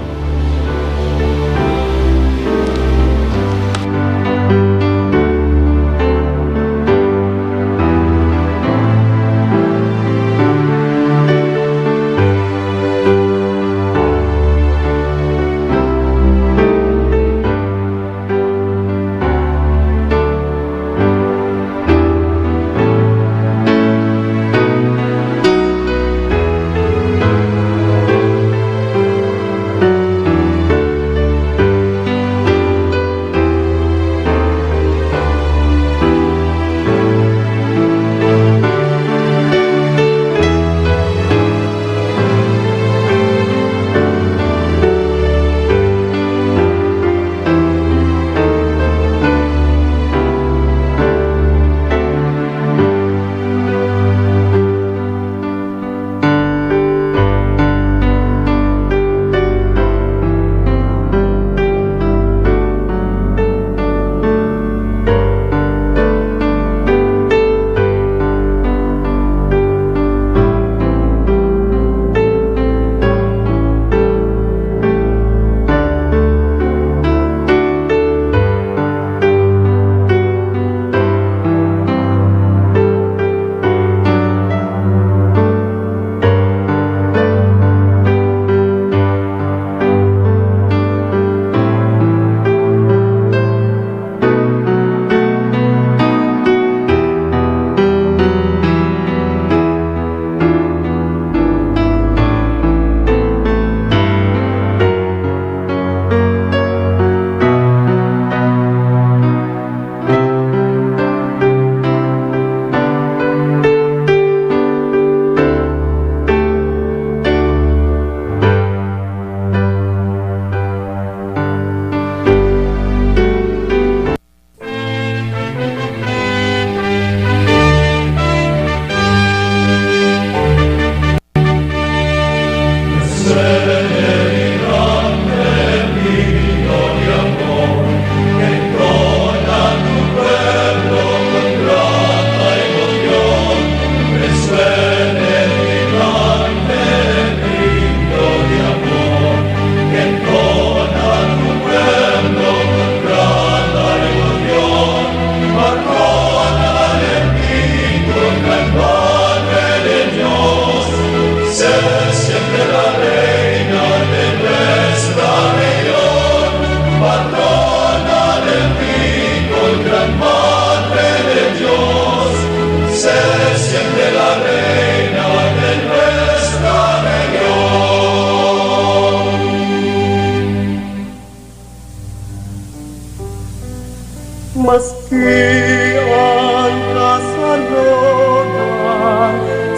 Maski an kasalogan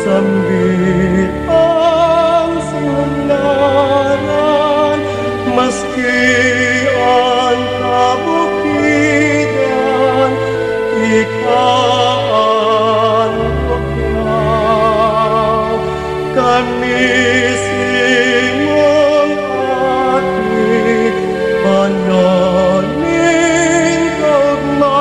sambit an sinularan, maski an kabukidan, ika an bugyaw. Kami simong aki, panon nin tugma.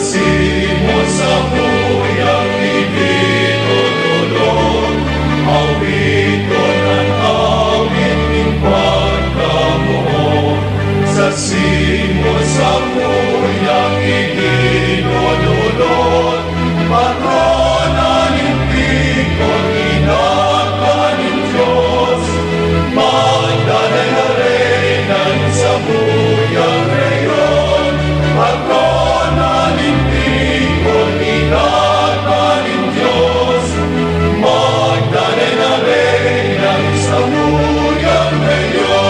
Simos samuyang idinodolot, awiton an awit nin pagkamoot. Sa simos samuyang idinodolot, patrona nin tingog, inaka nin Dios, Magdalena Reyna nin samuyang rehiyon, patrona nin tingog, inaka nin Dios, Magdalena Reyna nin samuyang rehiyon.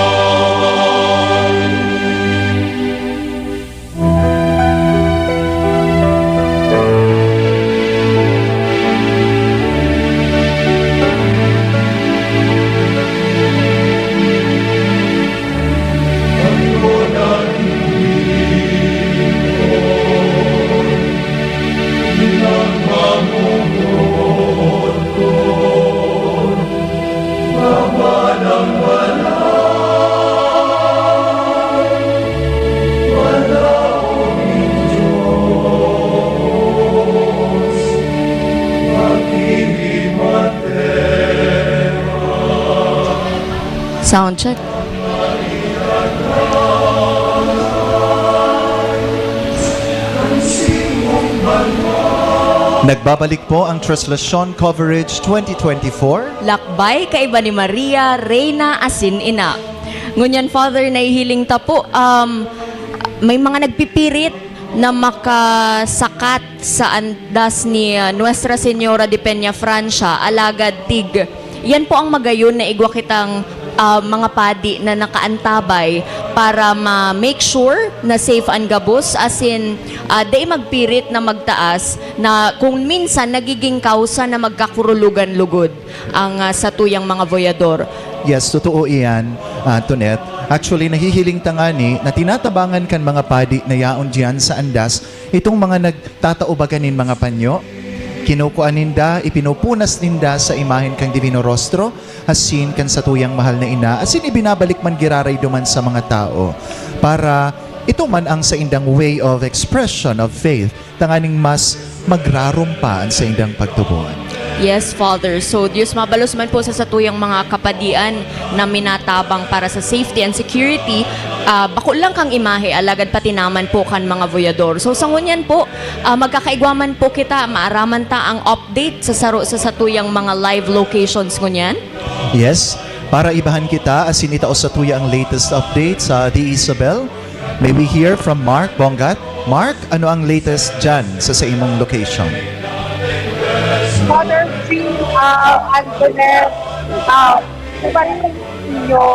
Sound check. Nagbabalik po ang Translasyon Coverage twenty twenty-four. Lakbay kaiba ni Maria, Reyna asin Ina. Ngunyan, Father, nahihiling ta po, um, may mga nagpipirit na makasakat sa andas ni, uh, Nuestra Señora de Peñafrancia, alagad tig, yan po ang magayon na igwa kitang, uh, mga padi na nakaantabay para ma-make sure na safe an gabos, asin, uh, dai magpirit na magtaas na kung minsan nagiging kausa na magkakurulugan lugod ang, ah, satuyang mga voyador. Yes, totoo iyan, Antoinette. Actually, nahihiling ta ngani na tinatabangan kan mga padi na yaon diyan sa andas itong mga nagtatao baga nin mga panyo. Kinukua ninda, ipinupunas ninda sa imahen kan Divino Rostro, asin kan satuyang mahal na ina, asin ibinabalik man giraray duman sa mga tao para ito man ang saindang way of expression of faith. Tanganing mas magrarom pa an saindang pagtubod. Yes, Father. So, Diyos mabalos man po sa satuyang mga kapadian na minatabang para sa safety and security. Ah, bako lang kan imahe, alagad pati naman po kan mga voyador. So, sa ngunyan po, ah, magkakaigwa man po kita, maaraman ta ang update sa saro sa satuyang mga live locations ngunyan. Yes, para ibahan kita, asin itao satuya ang latest update sa The Isabel. May we hear from Mark Bongat? Mark, ano ang latest dyan sa, sa imong location? Father Phil, ah, Antoinette, ah, pareho ninyo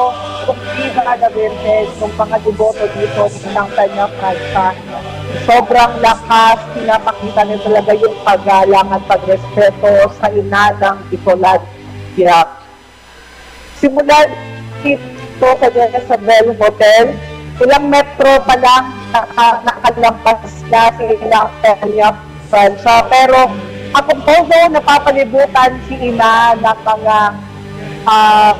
kung di ba na Virgen, kung mga deboto dito ng Peñafrancia. Sobrang lakas, pinapakita niya talaga yung paggalang at pagrespeto sa ina ng Bicolan. Yeah. Simula dito sa Jezebel Hotel, ilang metro pa lang naka-, nakalampas na sila sa Peñafrancia. Pero ako po, napapalibutan si ina ng mga, ah,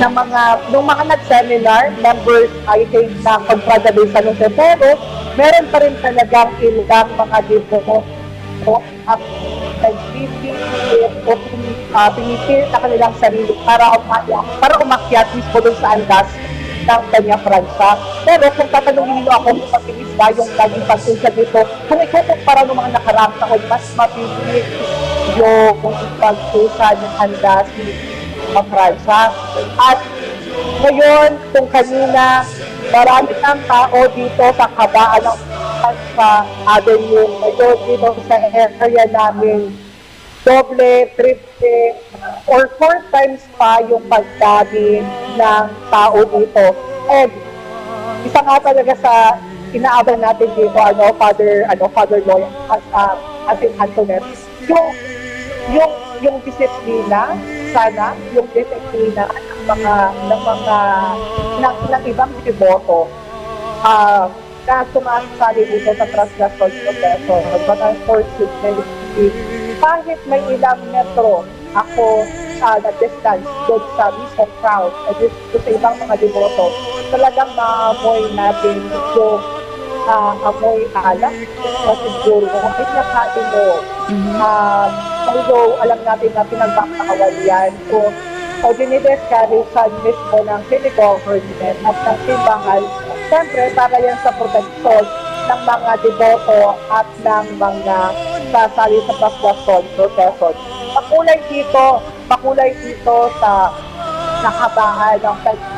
ng mga, nung mga nag-seminar, members, I think, ng Cofradia de San Jose. Pero meron pa rin talagang ilang mga deboto at nagpipilit o pini-, ah, pinipilit na kanilang sarili para umaya-, para umakyat mismo dun sa andas ng Peñafrancia. Pero kung tatanungin niyo ako kung mabilis ba yung naging pagsusa nito, kung ikukumpara ng mga nakaraang taon, mas mabilis yung pagsusa ng andas ni Peñafrancia. At ngayon, kung kanina, marami ng tao dito sa kabaan ng, sa avenue. Ngayon, dito sa area namin, doble, triple, or four times pa yung pagdami ng tao dito. And isa nga talaga sa inaabang natin dito, ano, Father, ano, Father Loy, as, ah, as in Antoinette, yung, yung, yung disiplina, sana, yung disiplina ng mga, ng mga, ng, ng ibang deboto, ah, na sumasali dito sa translasyon proseso, pagka-force feeding, kahit may ilang metro ako, ah, na distance doon sa mismong crowd, na dito sa ibang mga deboto, talagang maamoy natin yung ah, amoy alak, na siguro, ay, nakain mo. Mhm. Ah, although alam natin na pinagbabawal yan, so, o dinidiscourage yan mismo ng city government at ng simbahan, siyempre, para yan sa proteksyon ng mga deboto at ng mga sasali sa procession, procession. Makulay dito, makulay dito sa kahabaan ng pag-,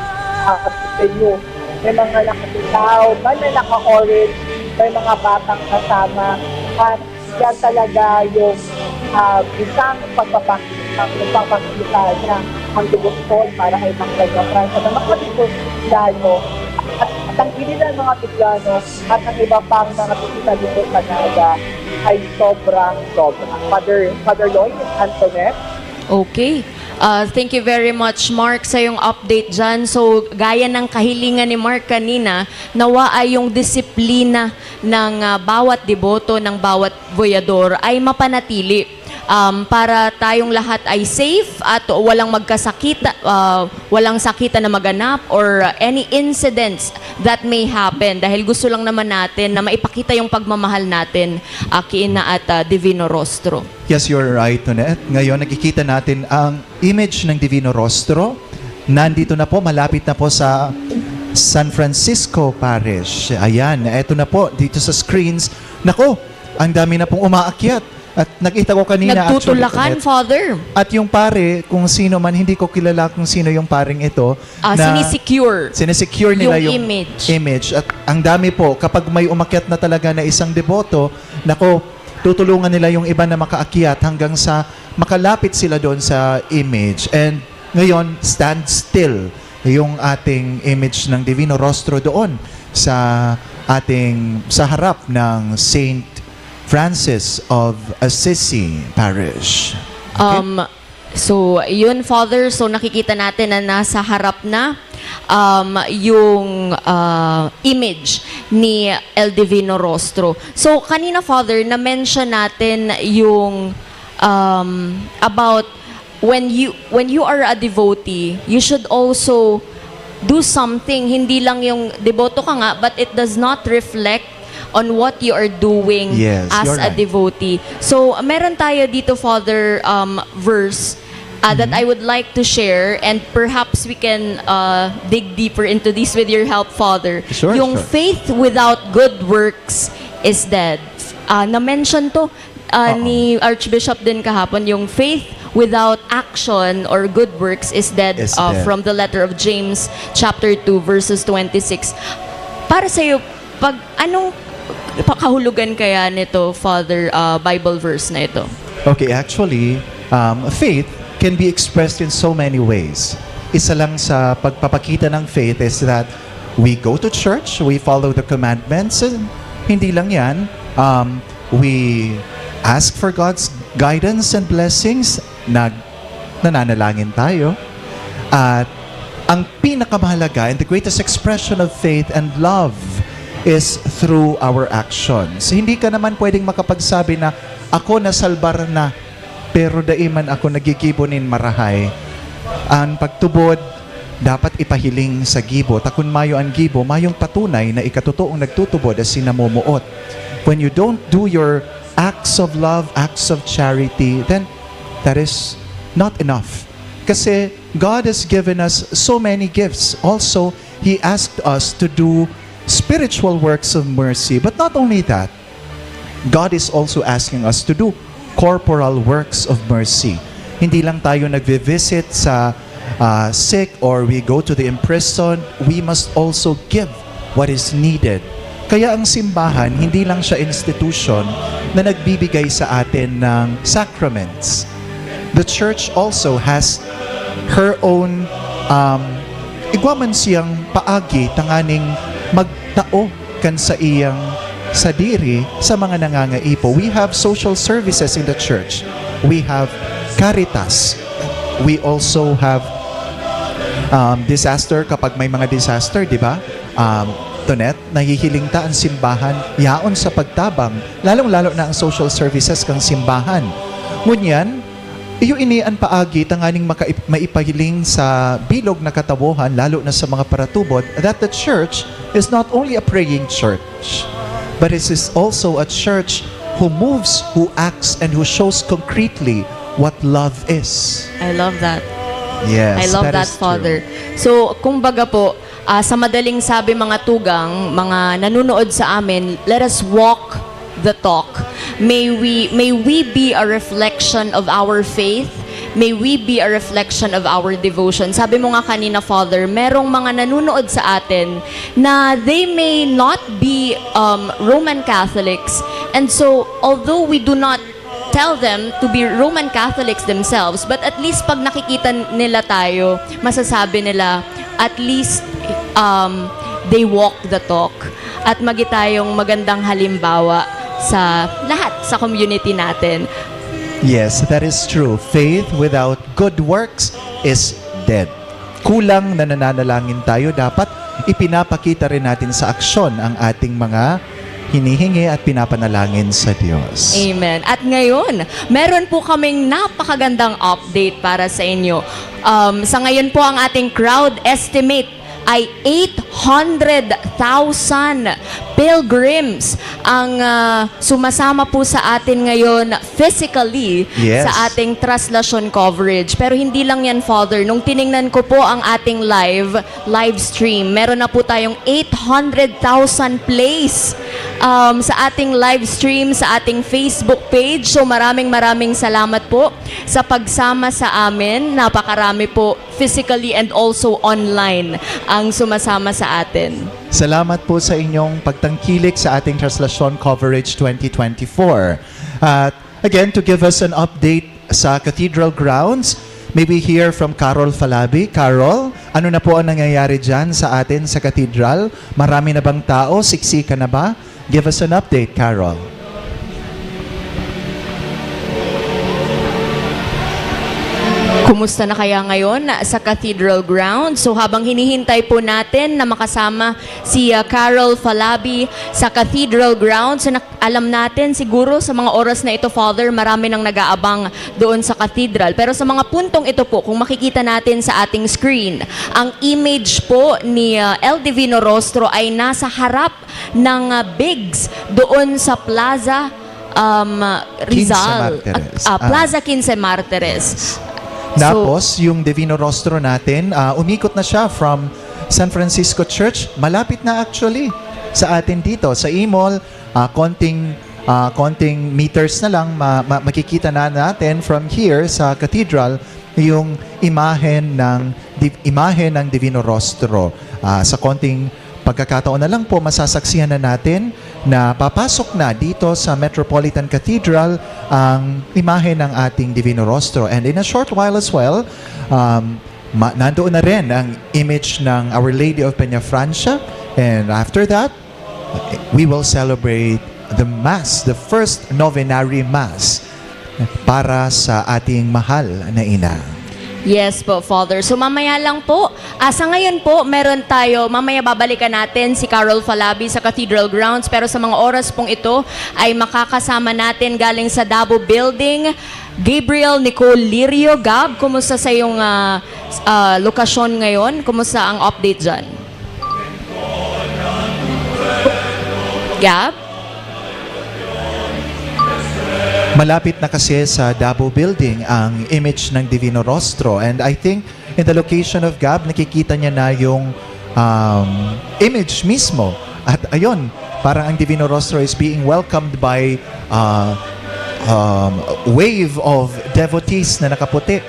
ah, venue. May mga nakadilaw, may, may naka-orange, may mga batang kasama. At yan talaga yung, ah, isang pagpapakita, pagpapakita niya ang debosyon para kay Mang Doña Francia na makatipos tayo at, at ang ginilan mga Bicolano at ang iba pang mga bisita dito sa Naga ay sobrang sobra. Father, Father Lloyd, Antoinette? Okay. Uh, thank you very much, Mark, sa yung update dyan. So, gaya ng kahilingan ni Mark kanina, nawa ay yung disiplina ng uh, bawat deboto, ng bawat voyador ay mapanatili, um, para tayong lahat ay safe at walang magkasakit, uh, walang sakita na maganap or any incidents that may happen. Dahil gusto lang naman natin na maipakita yung pagmamahal natin, uh, kiina at uh, Divino Rostro. Yes, you're right, Tonet. Ngayon, nakikita natin ang image ng Divino Rostro. Nandito na po, malapit na po sa San Francisco Parish. Ayan, eto na po, dito sa screens. Nako, ang dami na pong umaakyat. At nakita ko kanina, actually, Nagtutulakan, Tonet. Father. At yung pare, kung sino man, hindi ko kilala kung sino yung paring ito. Ah, na sinisecure sinisecure nila yung yung, image. image. At ang dami po, kapag may umakyat na talaga na isang deboto, nako, tutulungan nila yung iba na makaakyat hanggang sa makalapit sila doon sa image. And ngayon, stand still yung ating image ng Divino Rostro doon sa ating, sa harap ng Saint Francis of Assisi Parish. Okay? Um, so, yun, Father. So, nakikita natin na nasa harap na um, yung uh, image ni El Divino Rostro. So, kanina, Father, na-mention natin yung um, about when you when you are a devotee, you should also do something. Hindi lang yung deboto ka nga, but it does not reflect on what you are doing Yes, as you're a right. devotee. So, meron tayo dito, Father, um, verse uh, that Mm-hmm. I would like to share, and perhaps we can uh, dig deeper into this with your help, Father. Sure, Yung sure. faith without good works is dead. Uh, na-mention to uh, Oo. ni Archbishop din kahapon, yung faith without action or good works is dead, Is uh, dead. From the letter of James chapter two verses twenty-six. Para sa iyo, pag anong pakahulugan kaya nito, Father, uh, Bible verse na ito? Okay, actually, um, faith can be expressed in so many ways. Isa lang sa pagpapakita ng faith is that we go to church, we follow the commandments, and hindi lang yan, um, we ask for God's guidance and blessings, nag nananalangin tayo. At ang pinakamahalaga and the greatest expression of faith and love is through our actions. Hindi ka naman pwedeng makapagsabi na, "Ako nasalbar na, pero dai man ako nagigibo nin marahay." Ang pagtubod, dapat ipahiling sa gibo. Ta kun mayo an gibo, mayong patunay na ika totoong nagtutubod asin namumuot. When you don't do your acts of love, acts of charity, then that is not enough. Kasi God has given us so many gifts. Also, He asked us to do spiritual works of mercy. But not only that, God is also asking us to do corporal works of mercy. Hindi lang tayo nagvi-visit sa ah, sick or we go to the imprisoned, we must also give what is needed. Kaya ang simbahan, hindi lang siya institution na nagbibigay sa atin ng sacraments. The church also has her own, um, igwa man siyang paagi tanganing magtao kan saiyang sadiri sa mga nangangaipo. We have social services in the church. We have Caritas. We also have um, disaster, kapag may mga disaster, di ba? Um, Tonet, nahihiling ta ang simbahan yaon sa pagtabang, lalong-lalo na ang social services kang simbahan. Ngunyan, iyo ini an paagi tanganing makaip- maipahiling sa bilog na katawohan, lalo na sa mga paratubod, that the church is not only a praying church, But this is also a church who moves, who acts, and who shows concretely what love is. I love that. Yes, I love that, is true. Father. So, kumbaga po, ah, sa madaling sabi, mga tugang, mga nanunood sa amin, let us walk the talk. May we may we be a reflection of our faith. May we be a reflection of our devotion. Sabi mo nga kanina, Father, merong mga nanunood sa atin na they may not be um, Roman Catholics. And so, although we do not tell them to be Roman Catholics themselves, but at least pag nakikita nila tayo, masasabi nila, at least um, they walk the talk. At magi tayong magandang halimbawa sa lahat sa community natin. Yes, that is true. Faith without good works is dead. Kulang na nananalangin tayo, dapat ipinapakita rin natin sa aksyon ang ating mga hinihingi at pinapanalangin sa Diyos. Amen. At ngayon, meron po kaming napakagandang update para sa inyo. Um, sa ngayon po, ang ating crowd estimate ay eight hundred thousand pilgrims ang ah, sumasama po sa atin ngayon physically Yes. sa ating traslacion coverage. Pero hindi lang yan, Father. Nung tiningnan ko po ang ating live, live stream, meron na po tayong eight hundred thousand plays um, sa ating live stream, sa ating Facebook page. So maraming maraming salamat po sa pagsama sa amin. Napakarami po physically and also online ang sumasama sa atin. Salamat po sa inyong pagtangkilik sa ating Traslacion Coverage twenty twenty-four. At again, to give us an update sa Cathedral grounds, may we hear from Carol Falabi. Carol, ano na po ang nangyayari dyan sa atin sa Cathedral? Marami na bang tao? Siksikan na ba? Give us an update, Carol. Kumusta na kaya ngayon sa Cathedral Grounds? So habang hinihintay po natin na makasama si ah, Carol Falabi sa Cathedral Grounds, so nak- alam natin siguro sa mga oras na ito, Father, marami nang nag-aabang doon sa Cathedral. Pero sa mga puntong ito po, kung makikita natin sa ating screen, ang image po ni ah, El Divino Rostro ay nasa harap ng ah, Bigs doon sa Plaza um, Rizal. Martires. Ah, ah, Ah. Plaza Quince Martires. So, Tapos, yung Divino Rostro natin, ah, umikot na siya from San Francisco Church. Malapit na actually sa atin dito, sa Imol. Ah, konting, ah, konting meters na lang, ma- ma- makikita na natin from here sa Cathedral yung imahen ng di- imahen ng Divino Rostro. Ah, sa konting pagkakataon na lang po, masasaksihan na natin na papasok na dito sa Metropolitan Cathedral ang imahe ng ating Divino Rostro. And in a short while as well, um, ma- nandoon na rin ang image ng Our Lady of Peñafrancia. And after that, we will celebrate the Mass, the first novenary Mass para sa ating mahal na ina. Yes po, Father. So mamaya lang po, ah, sa ngayon po, meron tayo, mamaya babalikan natin si Carol Falabi sa Cathedral Grounds, pero sa mga oras pong ito ay makakasama natin galing sa Dabo Building, Gabriel Nicole Lirio. Gab, kumusta sa iyong ah, ah, lokasyon ngayon? Kumusta ang update dyan? Gab? Malapit na kasi sa Dabo Building ang image ng Divino Rostro. And I think in the location of Gab, nakikita niya na yung um, image mismo. At ayun, parang ang Divino Rostro is being welcomed by uh, um, wave of devotees na nakaputi.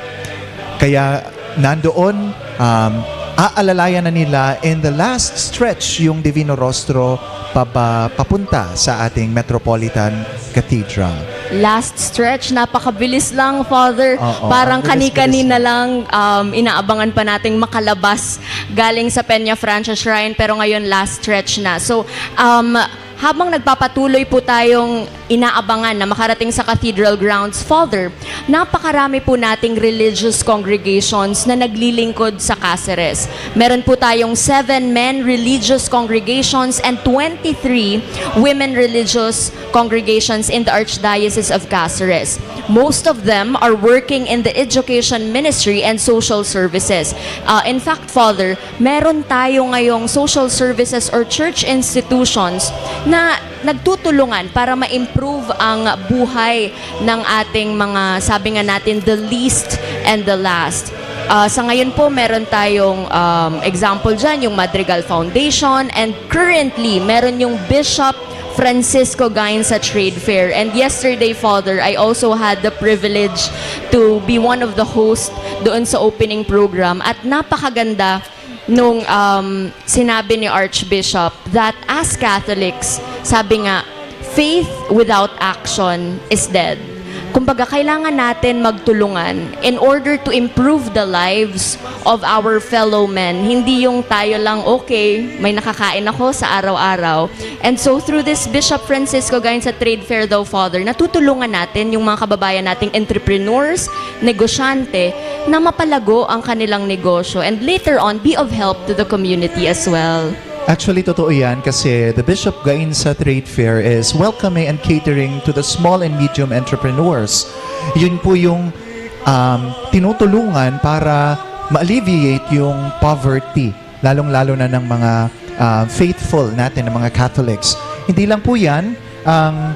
Kaya nandoon, um, aalalayan na nila in the last stretch yung Divino Rostro paba, papunta sa ating Metropolitan Cathedral. Last stretch, napakabilis lang, Father. Oo, Parang ang bilis-bilis kani-kanina lang. lang um, inaabangan pa nating makalabas galing sa Peñafrancia Shrine, pero ngayon last stretch na. So, um, habang nagpapatuloy po tayong inaabangan na makarating sa Cathedral Grounds, Father, napakarami po nating religious congregations na naglilingkod sa Caceres. Meron po tayong seven men religious congregations and twenty-three women religious congregations in the Archdiocese of Caceres. Most of them are working in the education ministry and social services. Uh, in fact, Father, meron tayo ngayong social services or church institutions na nagtutulungan para ma-improve ang buhay ng ating mga, sabi nga natin, the least and the last. Ah, sa ngayon po, meron tayong, um, example dyan, yung Madrigal Foundation, and currently, meron yung Bishop Francisco Gainza Trade Fair. And yesterday, Father, I also had the privilege to be one of the hosts doon sa opening program. At napakaganda nung, um, sinabi ni Archbishop that as Catholics, sabi nga, "Faith without action is dead." Kumbaga, kailangan natin magtulungan in order to improve the lives of our fellow men. Hindi yung tayo lang, "Okay, may nakakain ako sa araw-araw." And so, through this Bishop Francisco Gainza Trade Fair daw, Father, natutulungan natin yung mga kababayan nating entrepreneurs, negosyante, na mapalago ang kanilang negosyo and later on, be of help to the community as well. Actually, totoo yan kasi the Bishop Gainza Trade Fair is welcoming and catering to the small and medium entrepreneurs. Yun po yung, um, tinutulungan para ma-alleviate yung poverty, lalong-lalo na ng mga, ah, faithful natin, ng mga Catholics. Hindi lang po yan, ang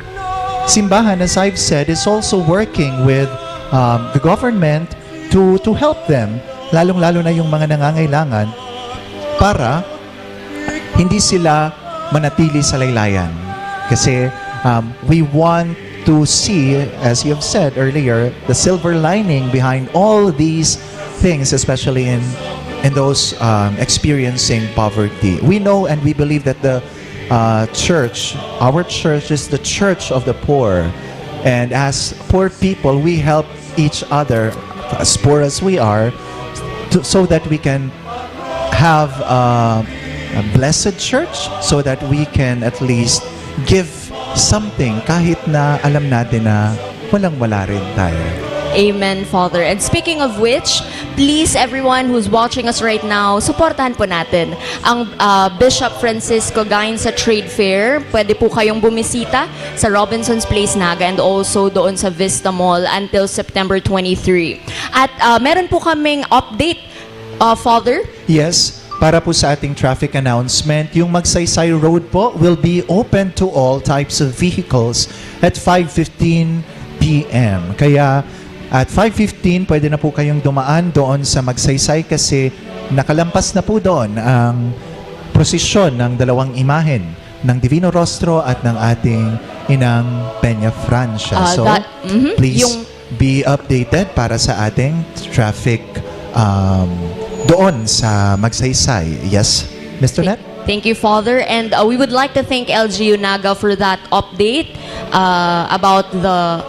simbahan, as I've said, is also working with, um, the government to, to help them, lalong-lalo na yung mga nangangailangan, para hindi sila manatili sa laylayan. Kasi, um, we want to see, as you have said earlier, the silver lining behind all these things, especially in, in those, um, experiencing poverty. We know and we believe that the, uh, church, our church is the church of the poor. And as poor people, we help each other, as poor as we are, to, so that we can have a, a blessed church, so that we can at least give something kahit na alam natin na walang-wala rin tayo. Amen, Father. And speaking of which, please, everyone who's watching us right now, suportahan po natin ang, ah, Bishop Francisco Gainza Trade Fair. Pwede po kayong bumisita sa Robinson's Place Naga and also doon sa Vista Mall until September twenty-three. At, ah, meron po kaming update, ah, Father. Yes, para po sa ating traffic announcement, yung Magsaysay Road po will be open to all types of vehicles at five fifteen p m. Kaya at five fifteen, pwede na po kayong dumaan doon sa Magsaysay kasi nakalampas na po doon ang prosesyon ng dalawang imahen ng Divino Rostro at ng ating Inang Peña Francia. Ah, So, that, mhm, please yung be updated para sa ating traffic, um, doon sa Magsaysay. Yes, Mister Net? Thank you, Father. And, uh, we would like to thank L G U Naga for that update, uh, about the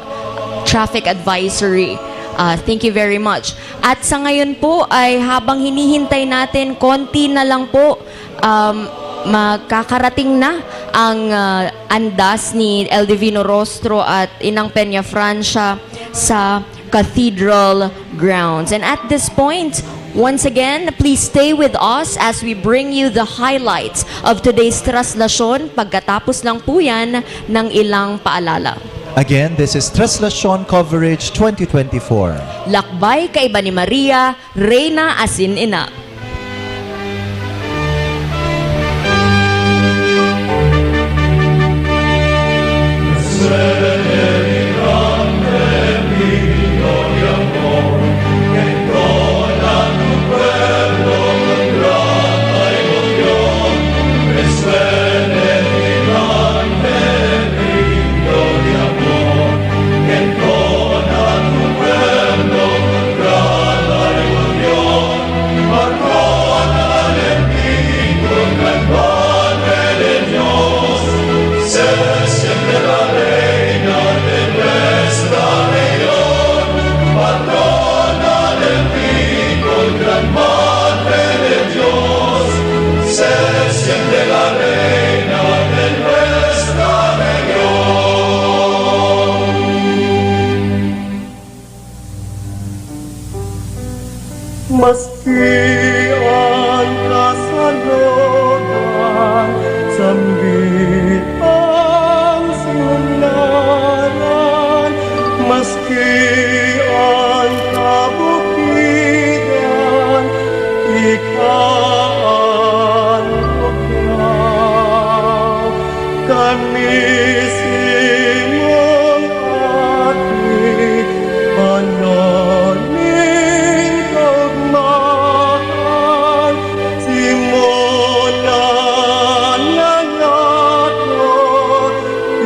traffic advisory. Uh, thank you very much. At sa ngayon po ay habang hinihintay natin, konti na lang po, um, magkakarating na ang, uh, andas ni El Divino Rostro at Inang Peña Francia sa Cathedral grounds. And at this point, once again, please stay with us as we bring you the highlights of today's traslasyon. Pagkatapos lang po yan ng ilang paalala. Again, this is Traslasyon Coverage twenty twenty-four. Lakbay kaiba ni Maria, Reyna asin Ina.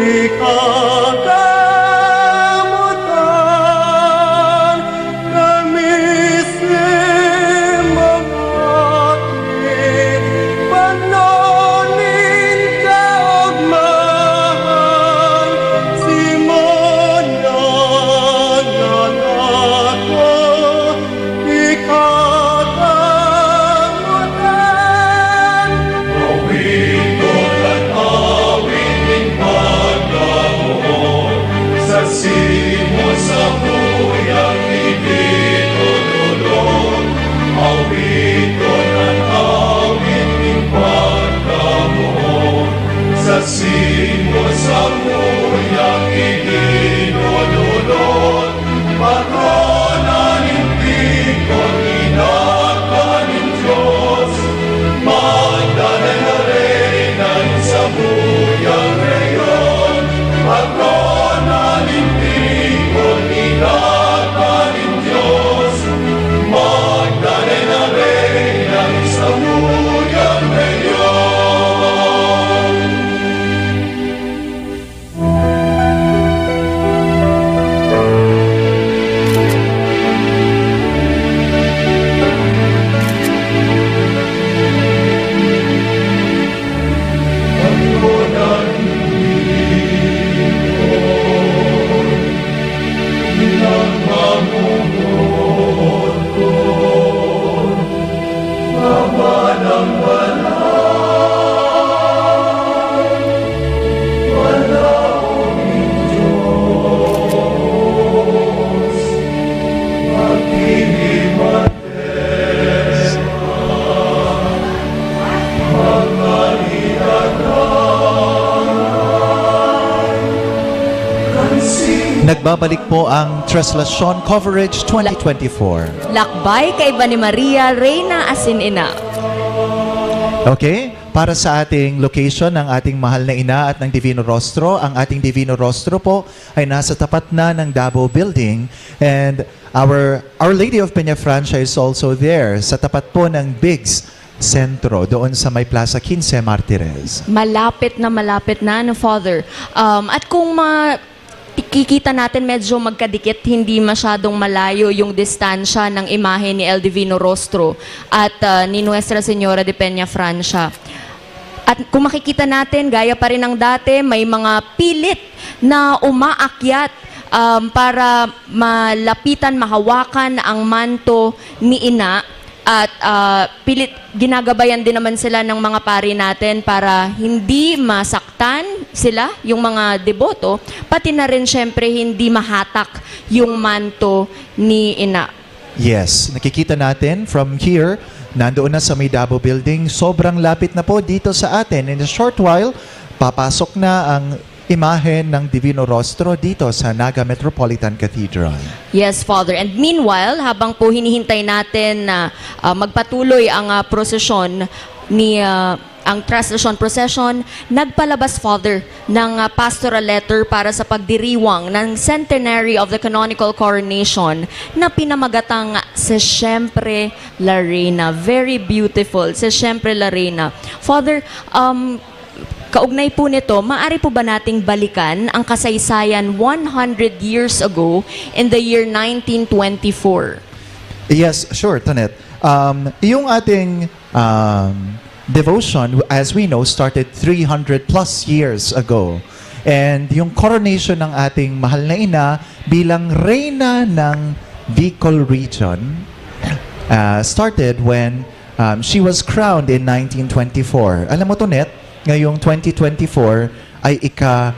Ikakamutan kami si mga panonin kaogmahan, si Monyang anak ko, ikakamutan. Awit ko kan awit nin pagkamoot, sa simo sa tuyang idinodolot. Awit ko kan awit nin pagkamoot, sa simo sa tuyang idinodolot. Patrona nin tingog, inaka nin Dios, Magdalena Reyna nin samuyang rehiyon, Patrona nin tingog, inaka nin Dios, Magdalena Reyna nin samuyang rehiyon. Nagbabalik po ang Translation Coverage twenty twenty-four. Lakbay kaiba ni Maria, Reyna asin Ina. Okay, para sa ating location ng ating mahal na ina at ng Divino Rostro, ang ating Divino Rostro po ay nasa tapat na ng Davao Building, and our Our Lady of Peñafrancia is also there, sa tapat po ng Biggs Centro, doon sa may Plaza Quince Martires. Malapit na, malapit na, no, Father? Um, at kung ma-, kikita natin, medyo magkadikit, hindi masyadong malayo yung distansya ng imahe ni El Divino Rostro at, ah, ni Nuestra Señora de Peñafrancia. At kung makikita natin, gaya pa rin ng dati, may mga pilit na umaakyat, um, para malapitan, mahawakan ang manto ni Ina. At, ah, pilit, ginagabayan din naman sila ng mga pari natin para hindi masaktan sila, yung mga deboto, pati na rin, syempre, hindi mahatak yung manto ni Ina. Yes, nakikita natin from here, nandoon na sa may Davao Building. Sobrang lapit na po dito sa atin. In a short while, papasok na ang imahen ng Divino Rostro dito sa Naga Metropolitan Cathedral. Yes, Father. And meanwhile, habang po hinihintay natin na, ah, magpatuloy ang, ah, prosesyon ni, ah, ang Translation Procession, nagpalabas, Father, ng, ah, pastoral letter para sa pagdiriwang ng Centenary of the Canonical Coronation na pinamagatang sa Siempre La Reina. Very beautiful, sa Siempre La Reina. Father, um, kaugnay po nito, maari po ba nating balikan ang kasaysayan one hundred years ago in the year nineteen twenty-four? Yes, sure, Tonet. Um, yung ating, um, devotion, as we know, started three hundred plus years ago. And yung coronation ng ating mahal na ina bilang reyna ng Bicol region, uh, started when, um, she was crowned in nineteen twenty-four. Alam mo, Tonet, ngayong twenty twenty-four ay ika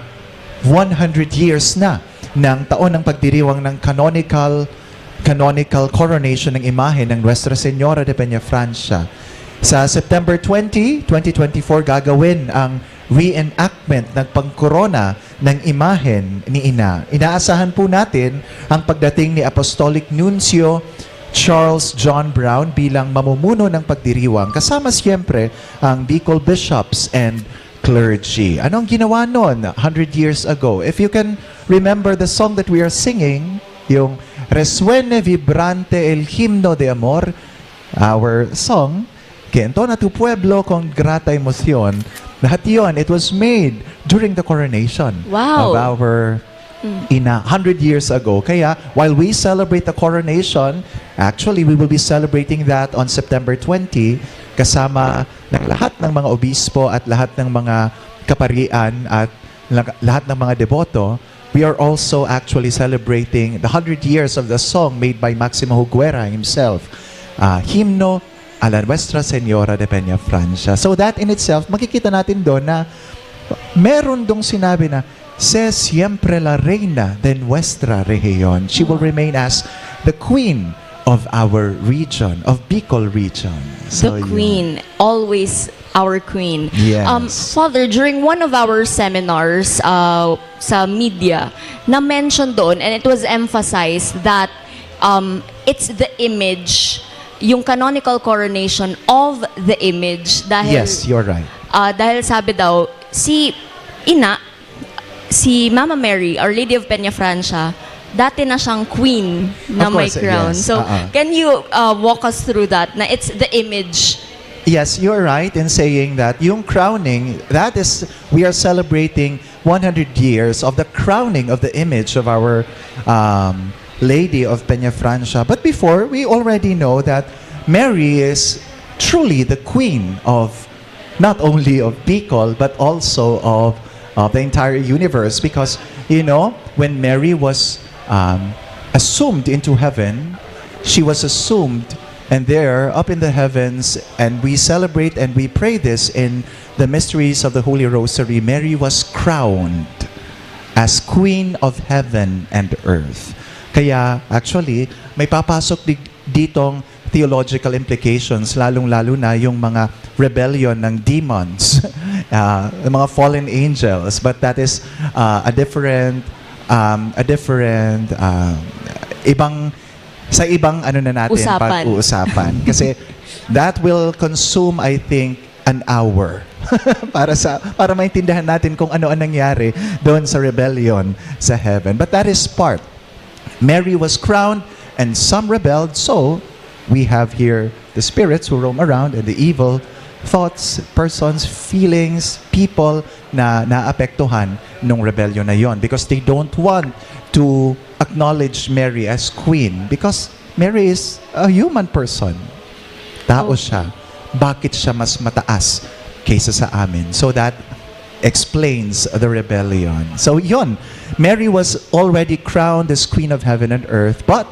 one hundred years na ng taon ng pagdiriwang ng canonical, canonical coronation ng imahe ng Nuestra Señora de Peñafrancia. Sa September twenty, twenty twenty-four, gagawin ang reenactment ng pagkorona ng imahen ni Ina. Inaasahan po natin ang pagdating ni Apostolic Nuncio Charles John Brown bilang mamumuno ng pagdiriwang, kasama siyempre ang Bicol Bishops and Clergy. Ano ang ginawa nun hundred years ago? If you can remember the song that we are singing, yung Resuene vibrante el himno de amor, our song, Kento na tu pueblo con grata emoción. Lahat yon, it was made during the coronation Wow. of our ina hundred years ago. Kaya, while we celebrate the coronation, actually, we will be celebrating that on September twenty, kasama ng lahat ng mga obispo at lahat ng mga kaparian at la- lahat ng mga deboto. We are also actually celebrating the hundred years of the song made by Maximo Huguera himself, uh, Himno a la Nuestra Señora de Peñafrancia. So that in itself, makikita natin doon na meron dong sinabi na, "Se siempre la reina de nuestra región." She will remain as the queen of our region, of Bicol region. So, The yun. Queen, always our Queen. Yes. Um, Father, during one of our seminars uh, sa media, na-mention doon, and it was emphasized that um, it's the image, yung canonical coronation of the image. Dahil, Yes, you're right. Ah, dahil sabi daw, si ina, si Mama Mary, Our Lady of Peñafrancia, dati na siyang queen na Of may course, crown. yes. So, Ah, ah. Can you uh, walk us through that? Na it's the image. Yes, you're right in saying that yung crowning, that is, we are celebrating one hundred years of the crowning of the image of our um, Lady of Peñafrancia. But before, we already know that Mary is truly the queen of not only of Bicol, but also of, of the entire universe. Because, you know, when Mary was um, assumed into heaven, she was assumed and there, up in the heavens, and we celebrate and we pray this in the mysteries of the Holy Rosary, Mary was crowned as Queen of Heaven and Earth. Kaya, actually, may papasok di- ditong theological implications, lalong-lalo na yung mga rebellion ng demons, ah, yung mga fallen angels. But that is uh, a different, um, a different, uh, ibang, sa ibang ano na natin, Usapan. Pag-uusapan. Kasi that will consume, I think, an hour para sa para maintindihan natin kung ano ang nangyari doon sa rebellion sa heaven. But that is part. Mary was crowned and some rebelled, so we have here the spirits who roam around and the evil thoughts, persons, feelings, people na naapektuhan nung rebellion na yon because they don't want to acknowledge Mary as queen because Mary is a human person. Tao siya. Bakit siya mas mataas kaysa sa amin? So that explains the rebellion. So yon, Mary was already crowned as Queen of Heaven and Earth, but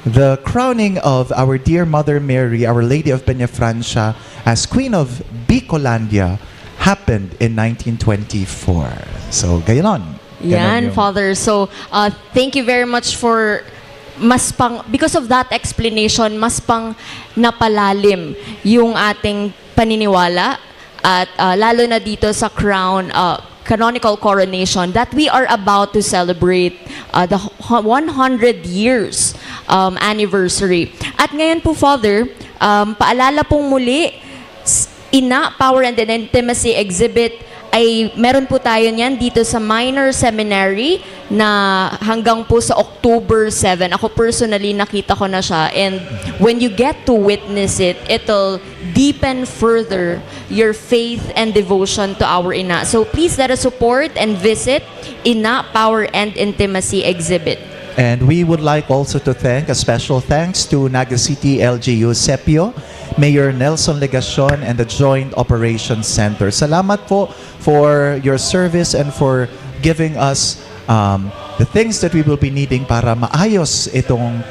the crowning of our dear Mother Mary, Our Lady of Peñafrancia, as Queen of Bicolandia happened in nineteen twenty-four. So, gayon. Ganon Yan, yung- Father. So, uh, thank you very much for mas pang because of that explanation, mas pang napalalim yung ating paniniwala at uh, lalo na dito sa crown uh, canonical coronation that we are about to celebrate uh, the hu- one hundred years um, anniversary. At ngayon po, Father, um, paalala pong muli, s- Ina, Power and Intimacy exhibit ay meron po tayo niyan dito sa Minor Seminary na hanggang po sa October seven. Ako personally, nakita ko na siya. And when you get to witness it, it'll deepen further your faith and devotion to our Ina. So please let us support and visit Ina, Power and Intimacy exhibit. And we would like also to thank, a special thanks to Naga City L G U Sepio, Mayor Nelson Legacion, and the Joint Operations Center. Salamat po for your service and for giving us um, the things that we will be needing para maayos itong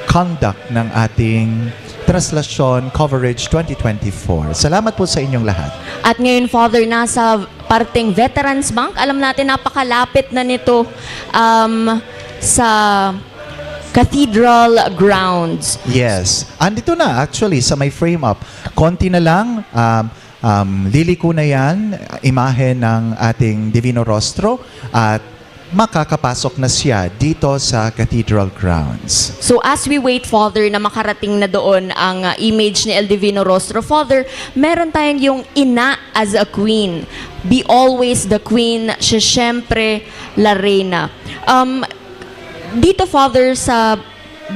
conduct ng ating Traslasyon Coverage twenty twenty-four. Salamat po sa inyong lahat. At ngayon, Father, nasa parteng Veterans Bank. Alam natin, napakalapit na nito um, sa Cathedral Grounds. Yes. Andito na, actually, sa may frame up. Konti na lang, um, um, liliko na yan, imahe ng ating Divino Rostro, at makakapasok na siya dito sa Cathedral Grounds. So as we wait, Father, na makarating na doon ang uh, image ni El Divino Rostro, Father, meron tayong yung ina as a queen. Be always the queen, siya siyempre la reina. Um, dito, Father, sa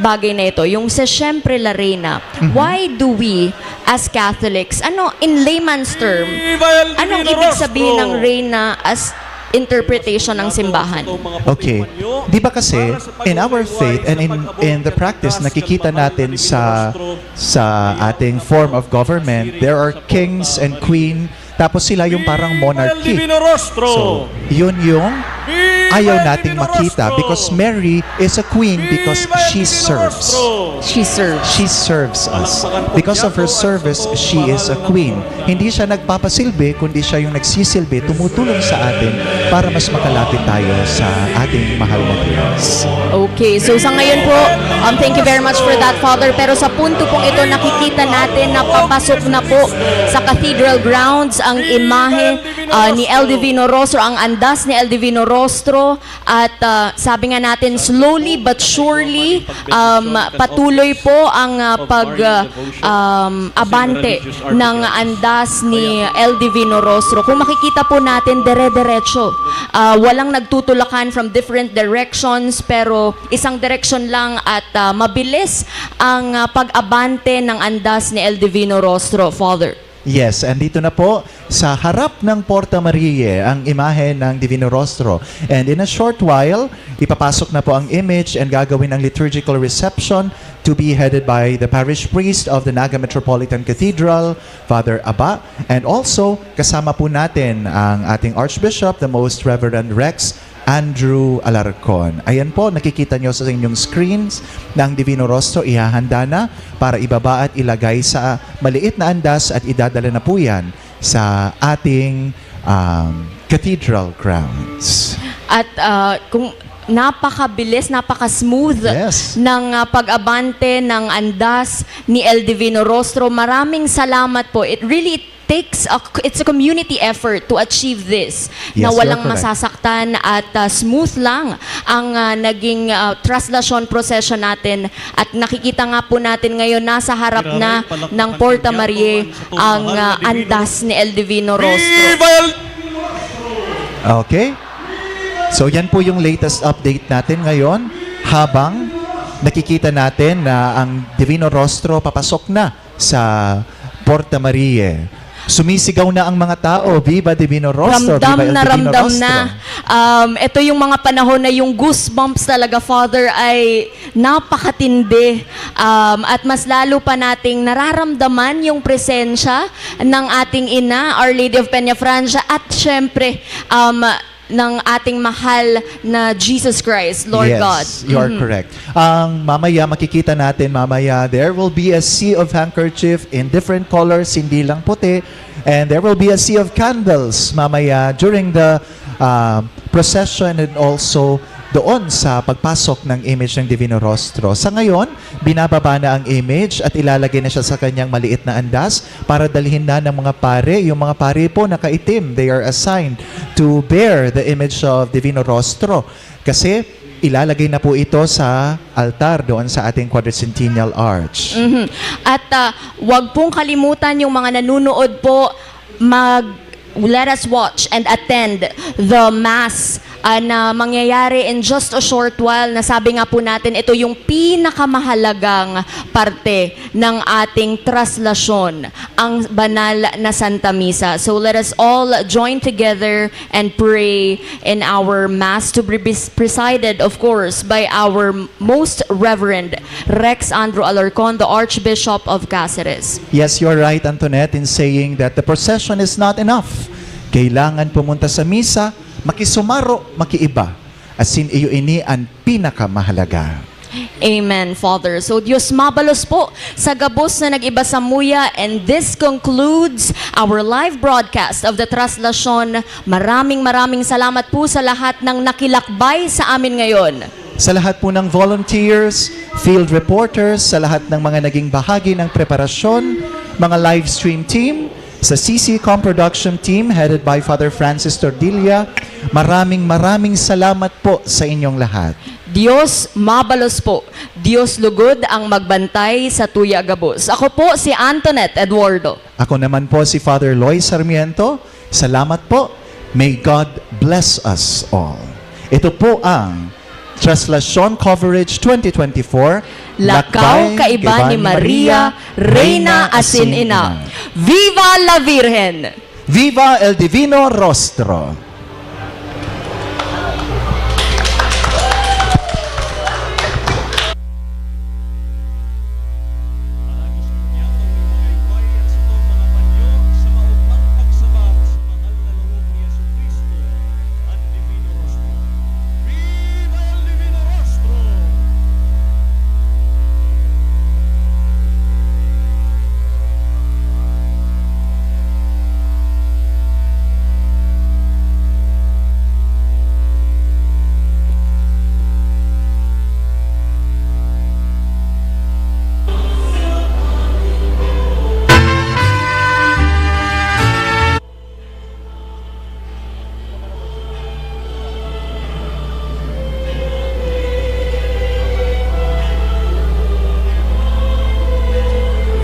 bagay na ito, yung sa Siempre La Reina, why do we, as Catholics, ano, in layman's term, anong ibig sabihin ng Reina as interpretation ng simbahan? Okay. Di ba kasi, in our faith and in in the practice, nakikita natin sa sa ating form of government, there are kings and queen, tapos sila yung parang monarchy. So, yun yung ayaw nating makita because Mary is a queen because she serves. She serves. She serves us. Because of her service, she is a queen. Hindi siya nagpapasilbi, kundi siya yung nagsisilbi, tumutulong sa atin para mas makalapit tayo sa ating mahal na Diyos. Okay, so sa ngayon po, um, thank you very much for that, Father. Pero sa punto pong ito, nakikita natin na papasok na po sa Cathedral Grounds ang imahe uh, ni El Divino Rostro, ang andas ni El Divino Rostro. At uh, sabi nga natin, slowly but surely, um, patuloy po ang uh, pag uh, um, abante ng andas ni El Divino Rostro. Kung makikita po natin, dire-diretso. Uh, walang nagtutulakan from different directions, pero isang direksyon lang at uh, mabilis ang uh, pag-abante ng andas ni El Divino Rostro, Father. Yes, andito na po sa harap ng Porta Maria ang imahe ng Divino Rostro. And in a short while, ipapasok na po ang image and gagawin ang liturgical reception to be headed by the parish priest of the Naga Metropolitan Cathedral, Father Aba. And also, kasama po natin ang ating Archbishop, the Most Reverend Rex Andrew Alarcon. Ayan po, nakikita nyo sa inyong screens na ang Divino Rostro ihahanda na para ibaba at ilagay sa maliit na andas at idadala na po yan sa ating um, cathedral grounds. At uh, kung napakabilis, napaka-smooth Yes. ng uh, pag-abante ng andas ni El Divino Rostro. Maraming salamat po. It really takes a, it's a community effort to achieve this na Yes, walang you're correct. masasaktan at uh, smooth lang ang uh, naging uh, traslasyon procession natin. At nakikita nga po natin ngayon, nasa harap na ng Porta Maria ang uh, andas ni El Divino Rostro. Okay? So yan po yung latest update natin ngayon habang nakikita natin na ang Divino Rostro papasok na sa Porta Maria. Sumisigaw na ang mga tao, "Viva Divino Rostro! Ramdam Viva El na Divino ramdam Rostro!" na. Um, ito yung mga panahon na yung goosebumps talaga, Father, ay napakatindi. Um, at mas lalo pa nating nararamdaman yung presensya ng ating ina, Our Lady of Peña Francia, at syempre, um, ng ating mahal na Jesus Christ, Lord Yes, God. you are correct. Ang mamaya, makikita natin mamaya, there will be a sea of handkerchief in different colors, hindi lang puti. And there will be a sea of candles mamaya during the uh, procession and also doon sa pagpasok ng image ng Divino Rostro. Sa ngayon, binababa na ang image at ilalagay na siya sa kanyang maliit na andas para dalhin na ng mga pare. Yung mga pare po nakaitim, they are assigned to bear the image of Divino Rostro. Kasi ilalagay na po ito sa altar doon sa ating Quadricentennial Arch. Mhm. At ah, wag pong kalimutan yung mga nanunood po, mag let us watch and attend the Mass ah, na mangyayari in just a short while, na sabi nga po natin, ito yung pinakamahalagang parte ng ating traslasyon, ang banal na Santa Misa. So let us all join together and pray in our Mass to be pres- presided, of course, by our Most Reverend Rex Andrew Alarcon, the Archbishop of Caceres. Yes, you're right, Antoinette, in saying that the procession is not enough. Kailangan pumunta sa misa, makisumaro, makiiba. Asin iyo ini an pinakamahalaga. Amen, Father. So, Diyos mabalos po sa gabos na nag-iba samuya. And this concludes our live broadcast of the Traslasyon. Maraming, maraming salamat po sa lahat ng nakilakbay sa amin ngayon. Sa lahat po ng volunteers, field reporters, sa lahat ng mga naging bahagi ng preparasyon, mga live stream team, sa C C Com Production Team headed by Father Francis Tordilla, maraming maraming salamat po sa inyong lahat. Diyos mabalos po. Diyos lugod ang magbantay sa tuya gabos. Ako po si Antoinette Eduardo. Ako naman po si Father Loy Sarmiento. Salamat po. May God bless us all. Ito po ang Translation Coverage twenty twenty-four, Lakaw kaiba ni Maria, Reyna asin Ina. Viva la Virgen! Viva el Divino Rostro!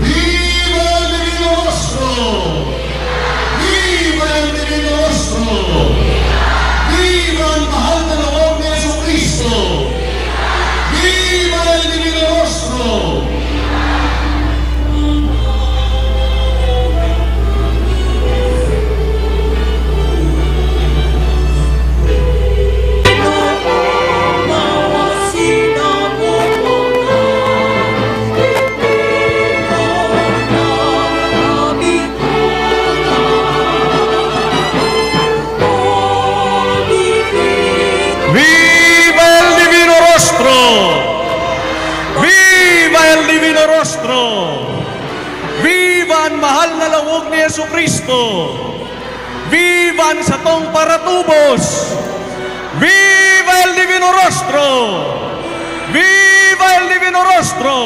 Viva el Divino Rostro! Viva el Divino Rostro! Viva an mahal na lawag ni Jesu-Cristo! Viva el Divino Rostro! Viva el Divino Rostro! Viva el Divino Rostro! Viva an mahal na lawog ni Jesu-Cristo! Viva an satong paratubos! Viva el Divino Rostro! Viva el Divino Rostro!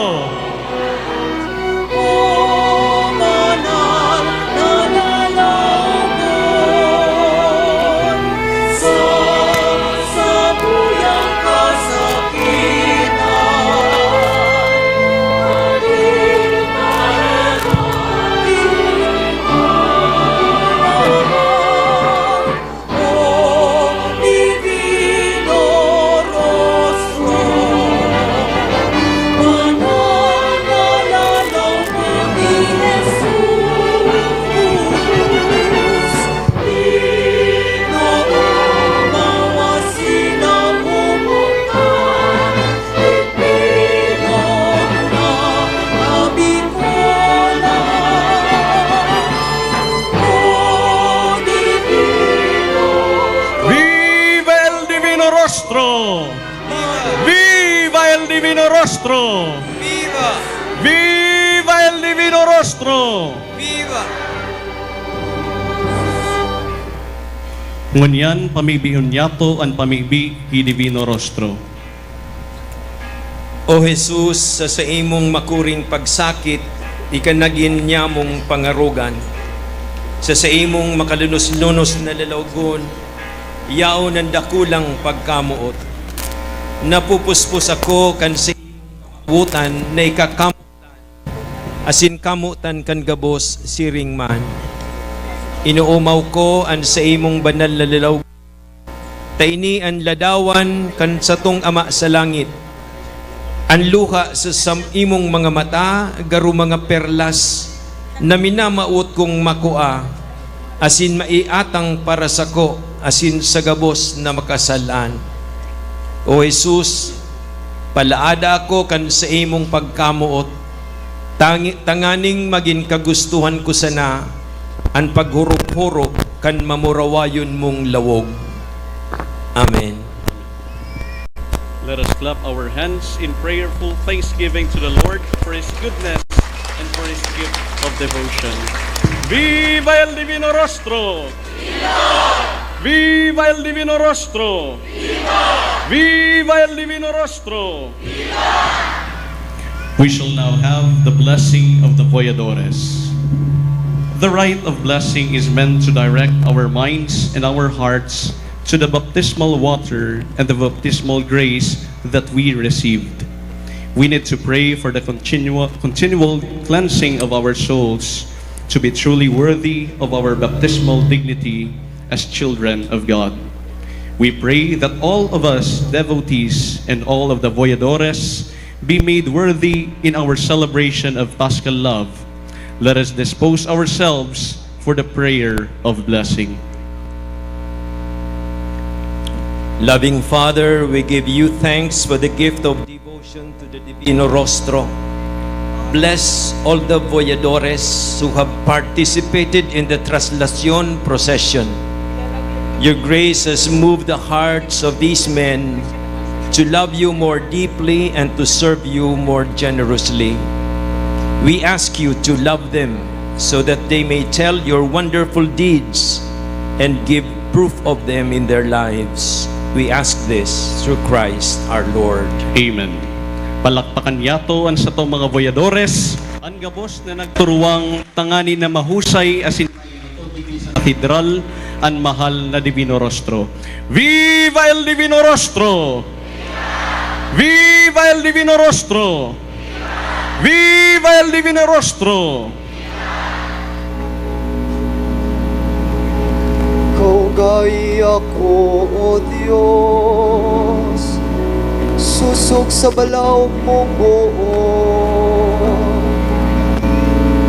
Viva el Divino Rostro! Viva el Divino Rostro! Viva! Viva el Divino Rostro! Viva! Ngunyan, pamibion niyato an pamibi ki Divino Rostro. O Jesus, sa saimong makuring pagsakit, ika nagin nyamong pangarogan. Sa saimong makalunos-lunos na lalawogon, yaon an dakulang pagkamoot. Napupuspos ako kan saimong kamotan na ika kamotan, asin kamotan kan gabos siring man. Inoomaw ko an saimong banal na lalawogon. Ta ini an ladawan kan satong Ama sa langit. An luha sa saimong mga mata garo mga perlas na minamawot kong makua asin maiatang para sako asin sa gabos na makasal-an. O Jesus, palaada ako kan saimong pagkamoot, tangi-, tanganing magin kagustohan ko sana an paghorop-horop kan mamurawayon mong lawog. Amen. Let us clap our hands in prayerful thanksgiving to the Lord for His goodness and for His gift of devotion. Viva el Divino Rostro! Viva el Divino Rostro! Viva el Divino Rostro! We shall now have the blessing of the Voyadores. The rite of blessing is meant to direct our minds and our hearts to the baptismal water and the baptismal grace that we received. We need to pray for the continua-, continual cleansing of our souls to be truly worthy of our baptismal dignity as children of God. We pray that all of us devotees and all of the voyadores be made worthy in our celebration of Paschal love. Let us dispose ourselves for the prayer of blessing. Loving Father, we give you thanks for the gift of devotion to the Divino Rostro. Bless all the voyadores who have participated in the Traslacion procession. Your grace has moved the hearts of these men to love you more deeply and to serve you more generously. We ask you to love them so that they may tell your wonderful deeds and give proof of them in their lives. We ask this through Christ our Lord. Amen. Palakpakan niyato an satong mga voyadores, an gabos na nagturuwang tangani na mahusay asin katedral an mahal na Divino Rostro. Viva el Divino Rostro! Viva el Divino Rostro! Viva el Divino Rostro! Kaugayi ako, O Dios, sosog sa balaog mong boot,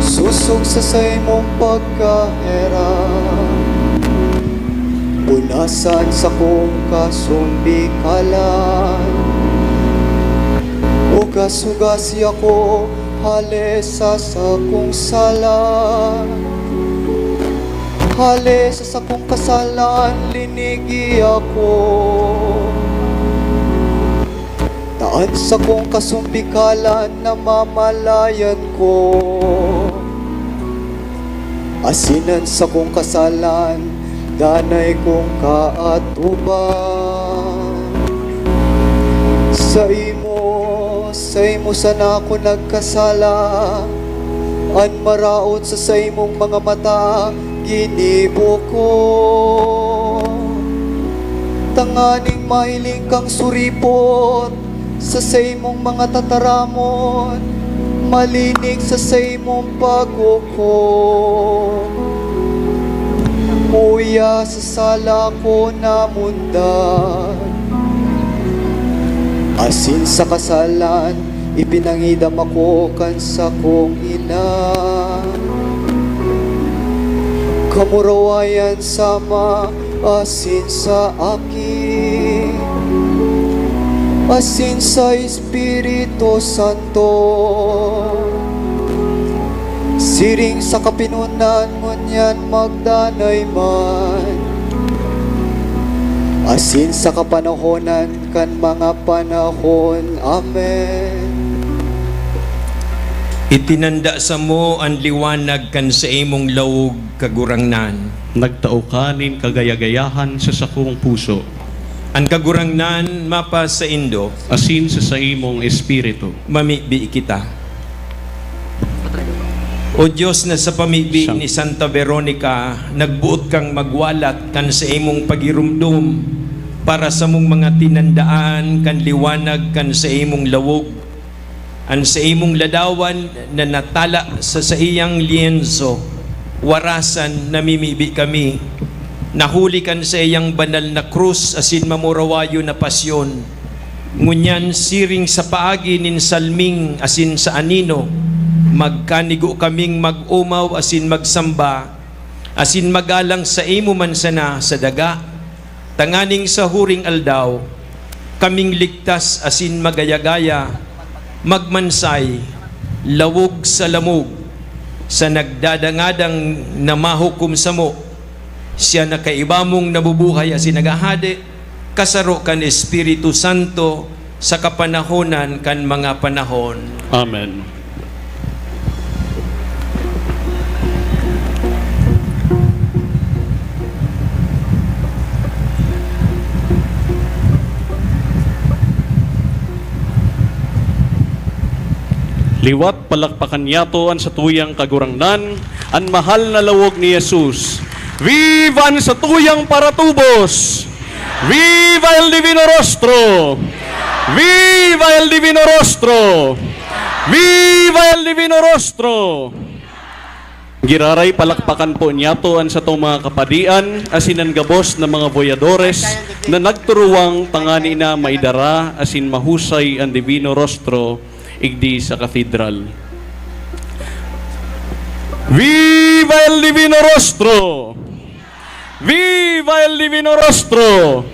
sosog sa saimong pagkaherak. Punasan sakong kasumbikalan. Hugas-hugasi ako hale sa sakong sala. Hale sa sakong kasalan, linigi ako. Ta an sakong kasumbikalan namamalayan ko, asin an sakong kasalan danay kong kaatubang. Saimo, saimo sana ako nagkasala, an maraot sa saimong mga mata ginibo ko, tanganing mahiling kang suripot sa saimong mga tataramon, malinig sa saimong paghukom. Uya sa sala ko namundag, asin sa kasalan ipinangidam ako kan sakong ina. Kamurawayan sa Ama asin sa Aki asin sa Espiritu Santo, siring sa kapinonan ngunyan magdanay man, asin sa kapanahonan kan mga panahon. Amen. Itinanda samo an liwanag kan saimong lawog, Kagurangnan. Nagtao ka nin kagaya-gayahan sa sakong puso. An Kagurangnan mapasaindo. Asin sa saimong espiritu. Mamibi kita. O Dios, na sa pamibi Sam- ni Santa Veronica, nagboot kang magwalat kan saimong pagiromdom para samong mga tinandaan kan liwanag kan saimong lawog, an saimong ladawan na natala sa saiyang lienso, warasan namimibi kami, na huli kan saiyang banal na krus asin mamurawayon na pasyon, ngunyan siring sa paagi nin salming asin sa anino, magkanigo kaming mag-omaw asin magsamba, asin magalang saimo man sana sa daga, tanganing sa huring aldaw, kaming ligtas asin magaya-gaya, magmansay, lawog sa lamog, sa nagdadangadang na mahukom samo, siya na kaiba mong nabubuhay asin naghahade, kasaro kan Espiritu Santo, sa kapanahonan kan mga panahon. Amen. Liwat, palakpakan niyato an satuyang Kagurangnan, an mahal na lawog ni Jesus. Viva an satuyang paratubos! Viva el Divino Rostro! Viva el Divino Rostro! Viva el Divino Rostro! Giraray, palakpakan po niyato an satong mga kapadian asin an gabos na mga voyadores na nagturuwang tangani na maidara asin mahusay an Divino Rostro igdi sa katedral. Viva el Divino Rostro! Viva el Divino Rostro!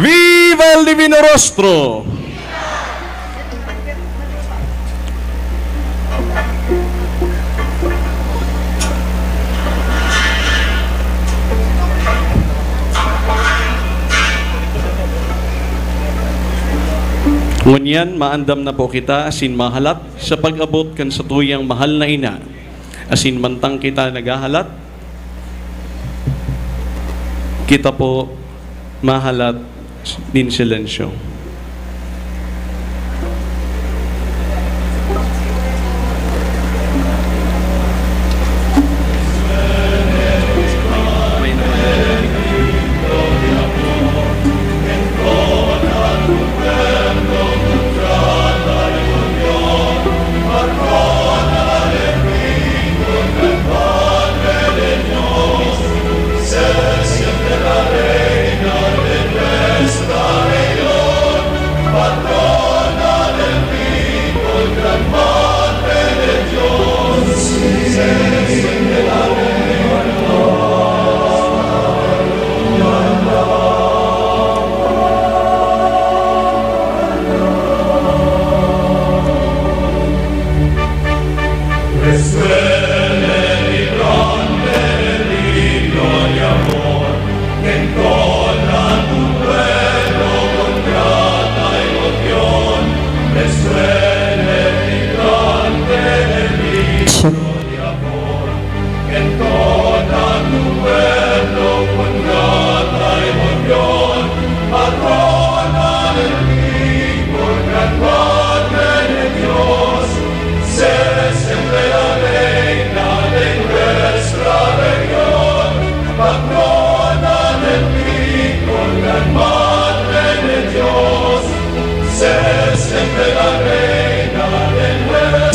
Viva el Divino Rostro! Ngunyan, maandam na po kita asin mahalat sa pag-abot kan satuyang mahal na ina. Asin mantang kita naghahalat, kita po mahalat nin silensyo.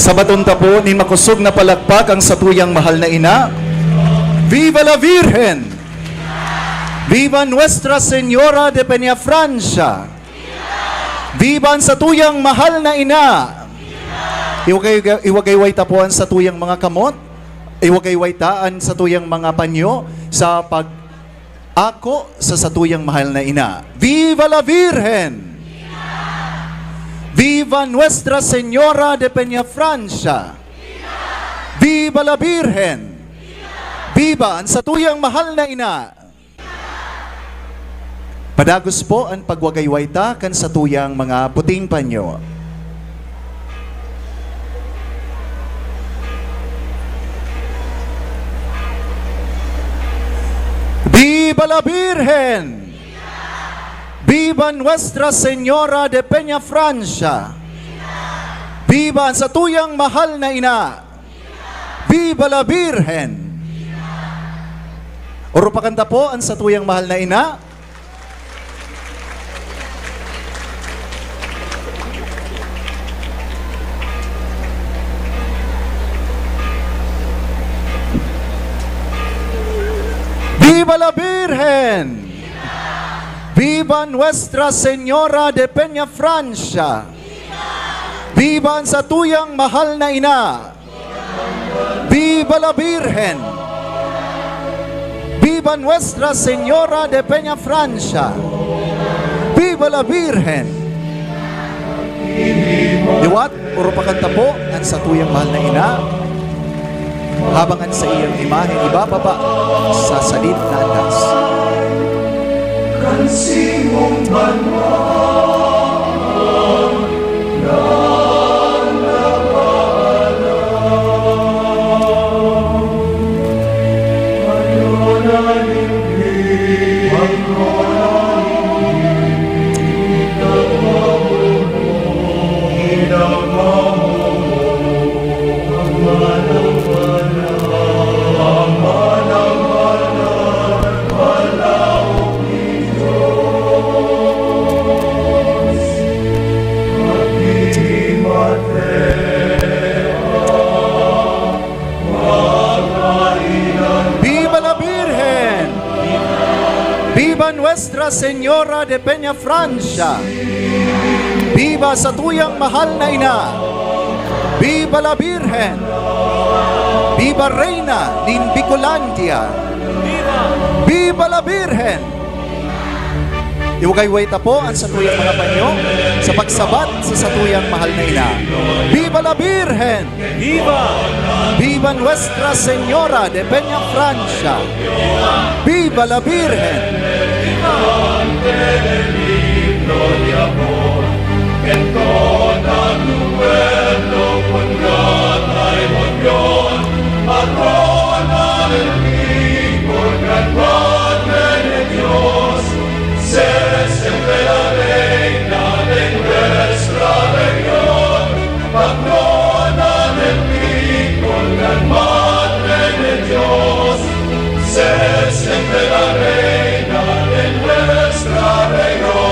Sabaton ta po nin makosog na palakpak ang satuyang mahal na ina. Viva la Virgen! Viva Nuestra Señora de Peñafrancia! Viva an satuyang mahal na ina! Iwagay-, iwagayway ta po an satuyang mga kamot. Iwagayway ta an satuyang mga panyo sa pag-ako sa satuyang mahal na ina. Viva la Virgen! Viva Nuestra Señora de Peñafrancia! Viva la Virgen! Viva an satuyang mahal na ina! Padagos po an pagwagayway ta kan satuyang mga puting panyo. Viva la Virgen! Viva Nuestra Señora de Peñafrancia! Viva an satuyang mahal na ina! Viva la Virgen! Urupakan ta po an satuyang mahal na ina. Viva la Virgen! Viva Nuestra Señora de Peñafrancia! Viva an satuyang mahal na ina! Viva la Virgen! Viva Nuestra Señora de Peñafrancia! Viva la Virgen! Liwat, urupakan ta po an satuyang mahal na ina, habang an saiyang imahen ibababa sa sadit na andas. Kan simong banwaan, Señora de Peñafrancia. Viva satuyang mahal na ina! Viva la Virgen! Viva Reina nin Bicolandia! Viva la Virgen! Iwagayway ta po an satuyang mga panyo sa pagsabat sa satuyang mahal na ina. Viva la Virgen! Viva! Viva Nuestra Señora de Peñafrancia! Viva la Virgen! Viva! Padre de Dios, patrona del Hijo, gran Madre de Dios, sé siempre la reina de nuestra región, patrona del Hijo, gran Madre de Dios, sé siempre la reina de nuestra región.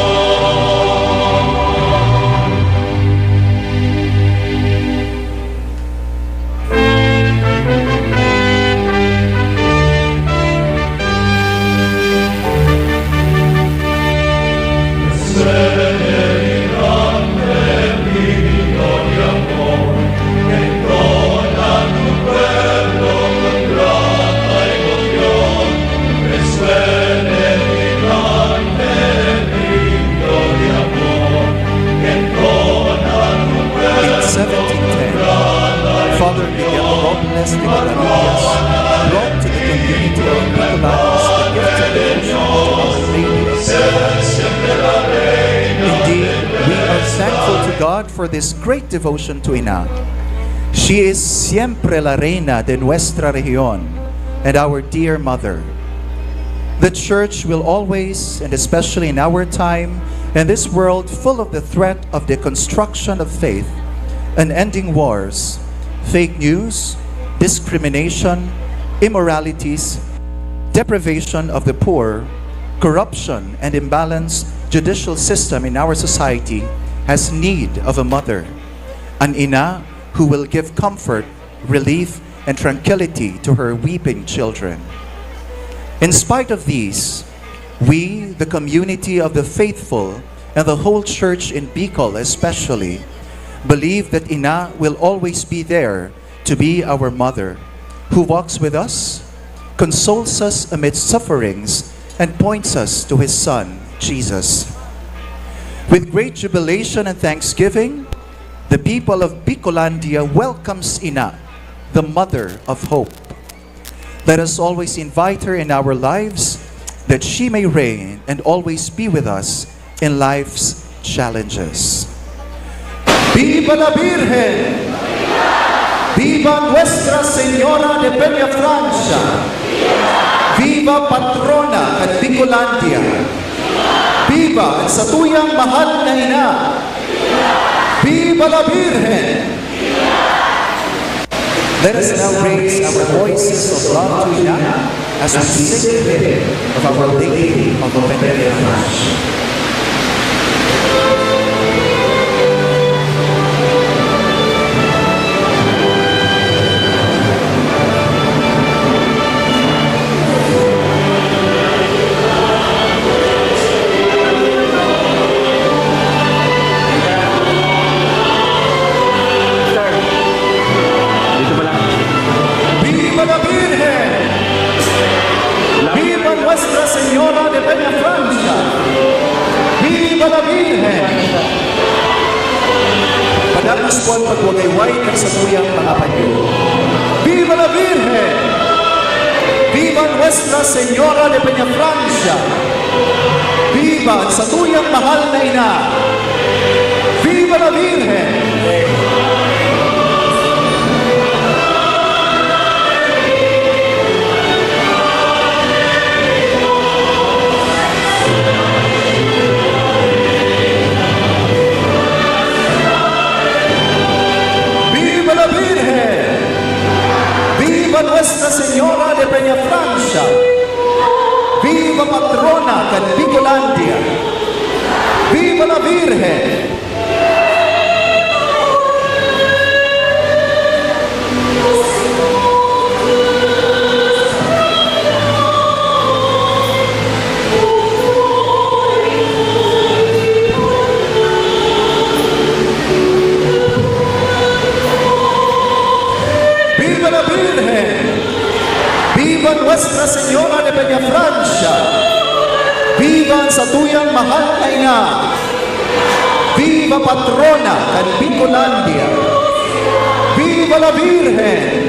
In seventeen ten, Father Miguel Robles de Covarrubias brought to the community of Bicolanos the gift of devotion to Our Lady of Guadalupe. Indeed, we are thankful to God for this great devotion to Ina. She is siempre la reina de nuestra región and our dear mother. The Church will always, and especially in our time, in this world full of the threat of deconstruction of faith, unending wars, fake news, discrimination, immoralities, deprivation of the poor, corruption, and imbalanced judicial system in our society, has need of a mother, an ina who will give comfort, relief, and tranquility to her weeping children. In spite of these, we, the community of the faithful, and the whole church in Bicol especially, believe that Ina will always be there to be our mother, who walks with us, consoles us amidst sufferings, and points us to his Son, Jesus. With great jubilation and thanksgiving, the people of Bicolandia welcomes Ina, the Mother of Hope. Let us always invite her in our lives, that she may reign and always be with us in life's challenges. Viva la Virgen! Viva Nuestra Señora de Peñafrancia! Viva Patrona kan Bicolandia! Viva an satuyang mahal na ina! Viva la Virgen! Let us now raise our voices of love to Ina as we sing the hymn of Our Lady of Peñafrancia. Sir, dito pala. Viva la Virgen! Viva Nuestra Señora de Peñafrancia! Viva la Virgen! Padagos po an pagwagayway kan satuyang mga panyo. Viva la Virgen! Viva Nuestra Señora de Peñafrancia! Viva an satuyang mahal na ina! Viva la Virgen! Viva la Virgen! Viva Nuestra Señora de Peñafrancia! Viva Patrona kan Bicolandia! Viva la Virgen! Nuestra Señora de Peñafrancia. Viva ang satuyang mahal na ina. Viva patrona kan Bicolandia. Viva la Virgen.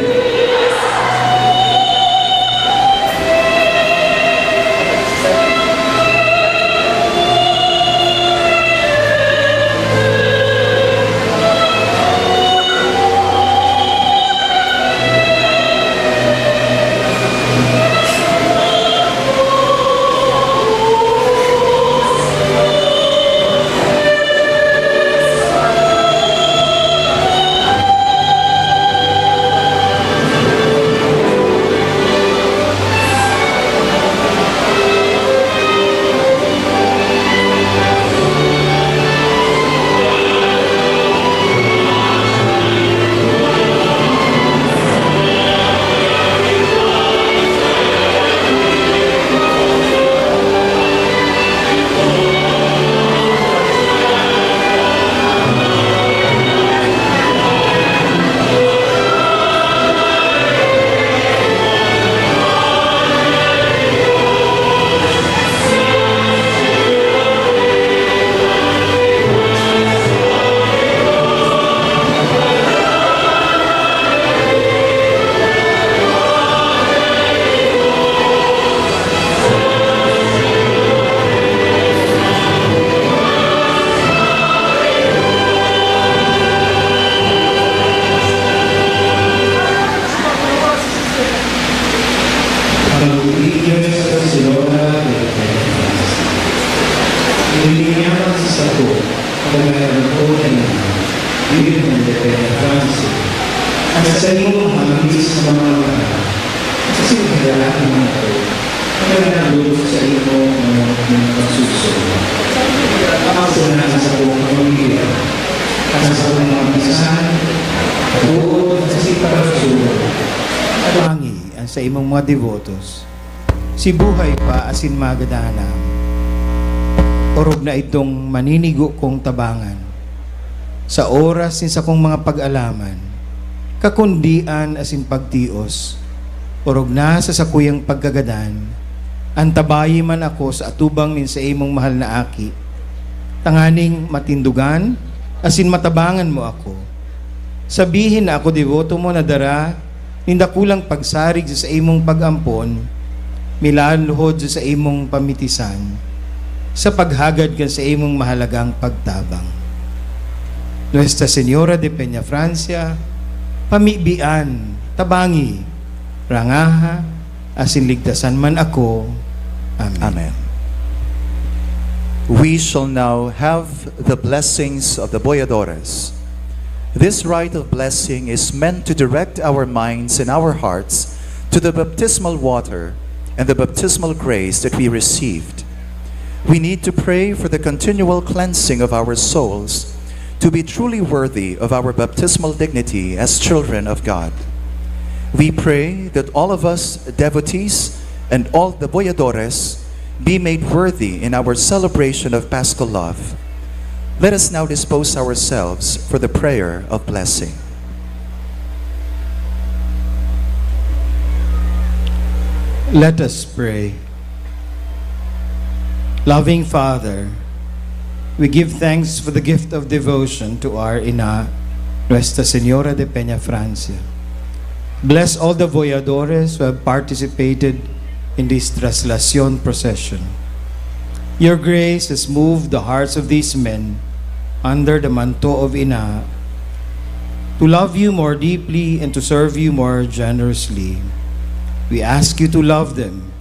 Pag-ibig sa Señora de Peñafrancia. Ilinyaman sa sako, pagkakaroon ko na iyan, Birhen de Peñafrancia, at sa imong hangis na mga mata, kasi hayaan mo ako, kaya nalulog sa imo ang mga pagsusunod. Ako na sa kong pamilya, at sa kong mga pisan, at buo sa siparasunod. Tangi an saimong mga debotos, si buhay pa asin magadan na, orog na idtong maninigo kong tabangan. Sa oras nin sakong mga pag-alaman, kakundian asin pagtios, orog na sa sakuyang pagkagadan, antabayi man ako sa atubang nin saimong mahal na aki, tanganing matindogan asin matabangan mo ako. Sabihin na ako deboto mo na dara nin dakulang pagsarig sa saimong pag-ampon, milaluhod sa saimong pamitisan, sa paghagad kan saimong mahalagang pagtabang. Nuestra Señora de Peñafrancia, pamibian, tabangi, rangaha, asin ligtasan man ako. Amen. Amen. We shall now have the blessings of the Boyadores. This rite of blessing is meant to direct our minds and our hearts to the baptismal water and the baptismal grace that we received. We need to pray for the continual cleansing of our souls to be truly worthy of our baptismal dignity as children of God. We pray that all of us devotees and all the Boyadores be made worthy in our celebration of Paschal love. Let us now dispose ourselves for the prayer of blessing. Let us pray. Loving Father, we give thanks for the gift of devotion to our Ina, Nuestra Señora de Peñafrancia. Bless all the Boyadores who have participated in this Traslacion procession. Your grace has moved the hearts of these men under the manto of Ina to love you more deeply and to serve you more generously. We ask you to love them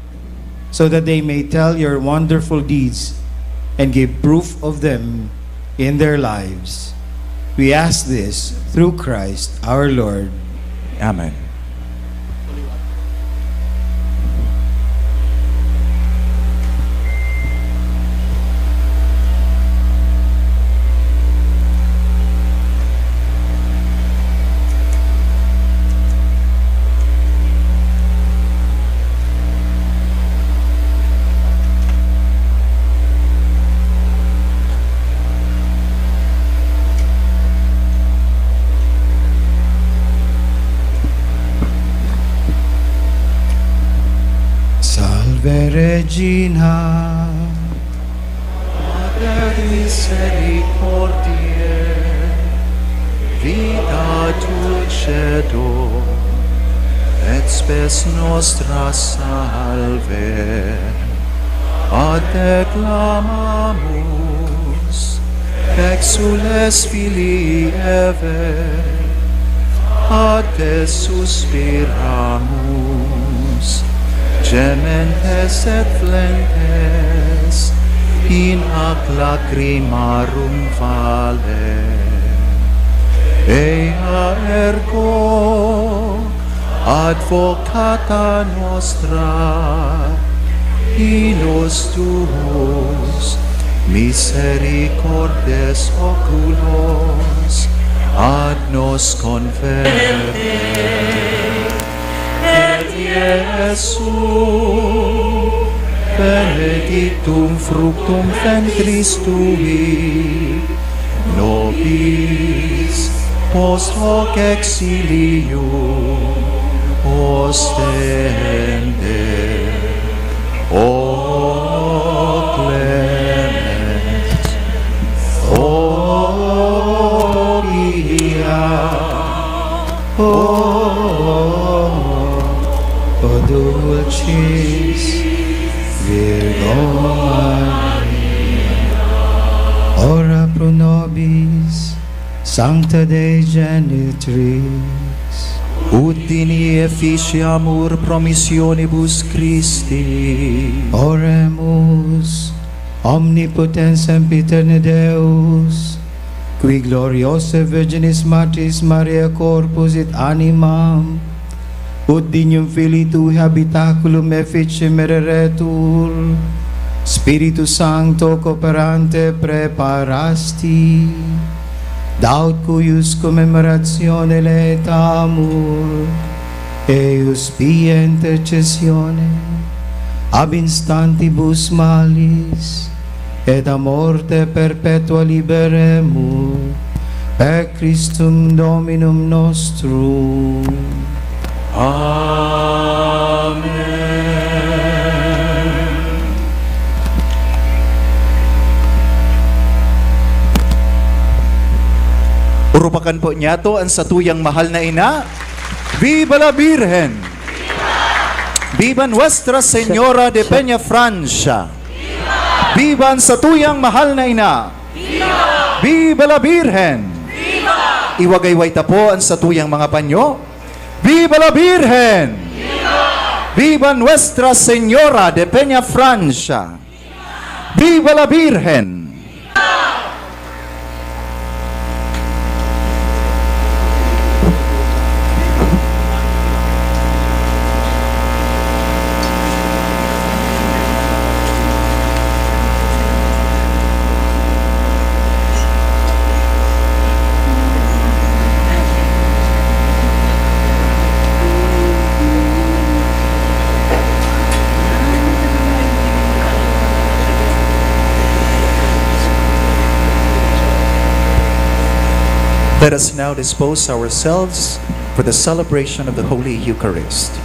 so that they may tell your wonderful deeds and give proof of them in their lives. We ask this through Christ our Lord. Amen. Regina. Mater misericordiae, Vita dulcedo, et spes nostra salve. A te clamamus, exules filii Eve, a te suspiramus, gementes et flentes in hac lacrimarum vale. Ea ergo advocata nostra, illos tuos misericordes oculos ad nos converte. Et Iesu, benedictum fructum ventris tui, nobis post hoc exilium ostende. O clement, o pia, o, o dulcis Virgo Maria, ora pro nobis, Sancta Dei Genitrix. Ut digni efficiamur promissionibus Christi. Oremus. Omnipotens sempiterne Deus, qui gloriose Virginis Matris Maria corpus et animam, ut dignum Filii tui habitaculum effici mereretur, Spiritu Sancto cooperante preparasti, daut cuius commemoratione laetamur, eius pia intercessione ab instantibus malis, et a morte perpetua liberemur per Christum Dominum nostrum. Amen. Urupakan po niyato an satuyang mahal na ina. Viva la Virgen! Viva Nuestra Señora de Peñafrancia! Viva an satuyang mahal na ina! Viva la Virgen! Iwagayway ta po an satuyang mga panyo. Viva la Virgen! Viva Nuestra Señora de Peñafrancia! Viva la Virgen! Let us now dispose ourselves for the celebration of the Holy Eucharist.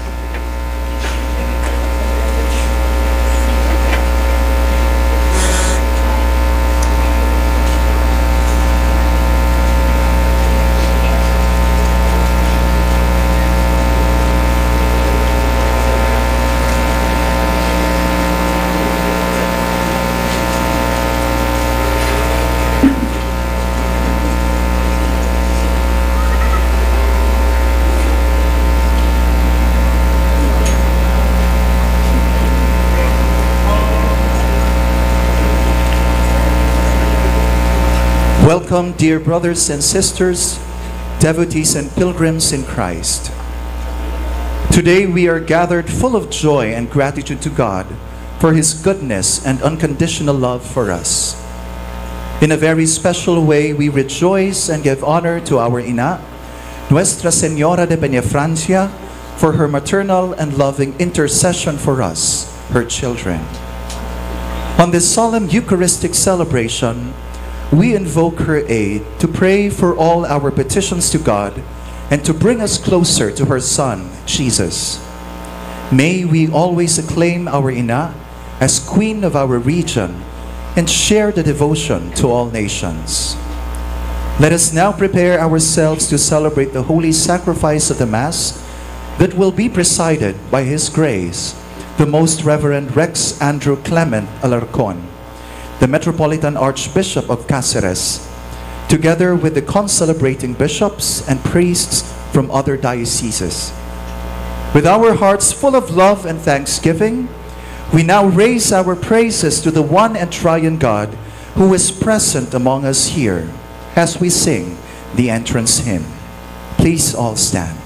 Welcome, dear brothers and sisters, devotees and pilgrims in Christ. Today we are gathered full of joy and gratitude to God for His goodness and unconditional love for us. In a very special way, we rejoice and give honor to our Ina, Nuestra Señora de Peñafrancia, for her maternal and loving intercession for us, her children. On this solemn Eucharistic celebration, we invoke her aid to pray for all our petitions to God and to bring us closer to her Son, Jesus. May we always acclaim our Ina as Queen of our region and share the devotion to all nations. Let us now prepare ourselves to celebrate the holy sacrifice of the Mass that will be presided by His Grace, the Most Reverend Rex Andrew Clement Alarcon, the Metropolitan Archbishop of Caceres, together with the concelebrating bishops and priests from other dioceses. With our hearts full of love and thanksgiving, we now raise our praises to the one and triune God who is present among us here as we sing the entrance hymn. Please all stand.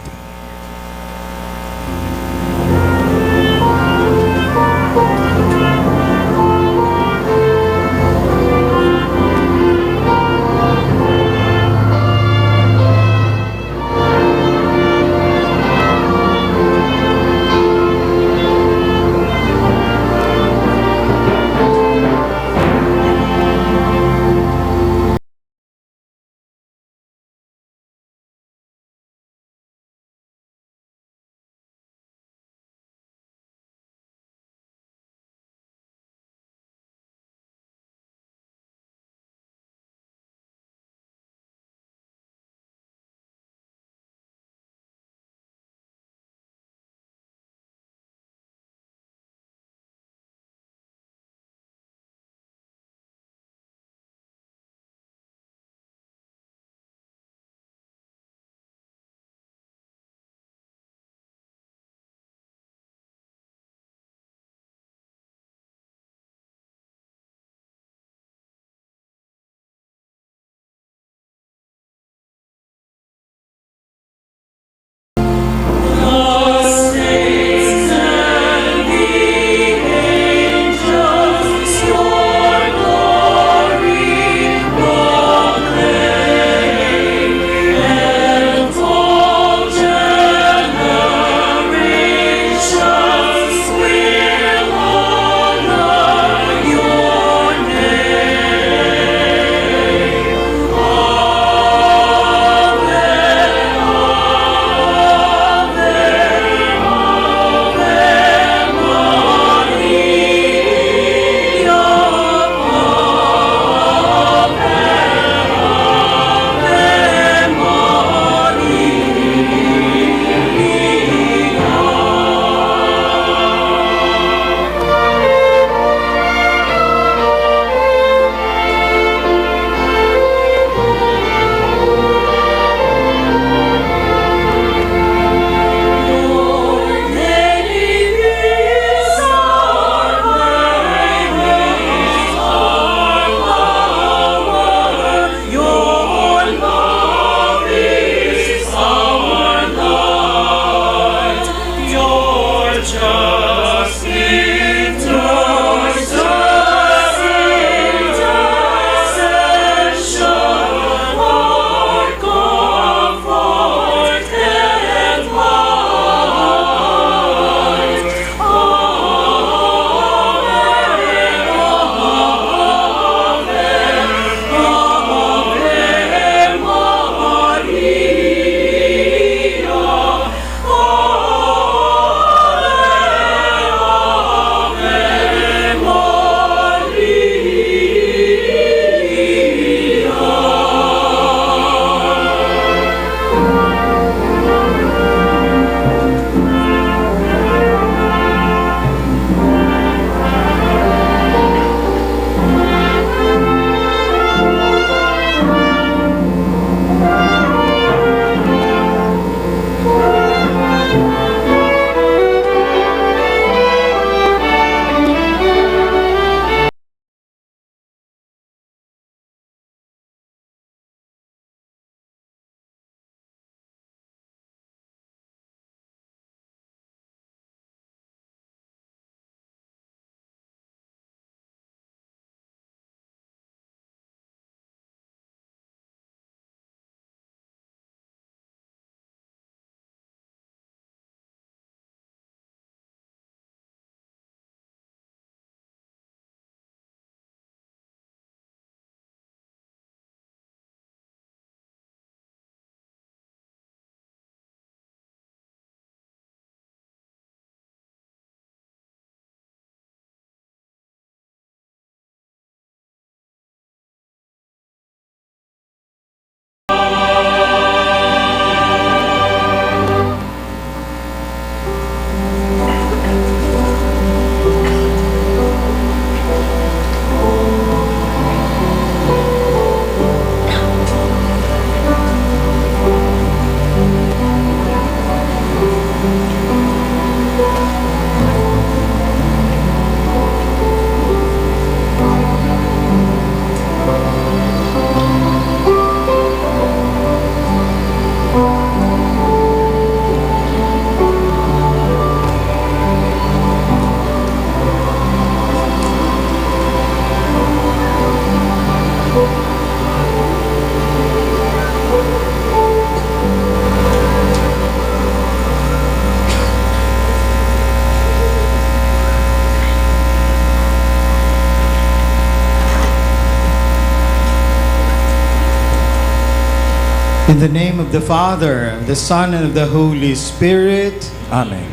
In the name of the Father, of the Son, and of the Holy Spirit. Amen.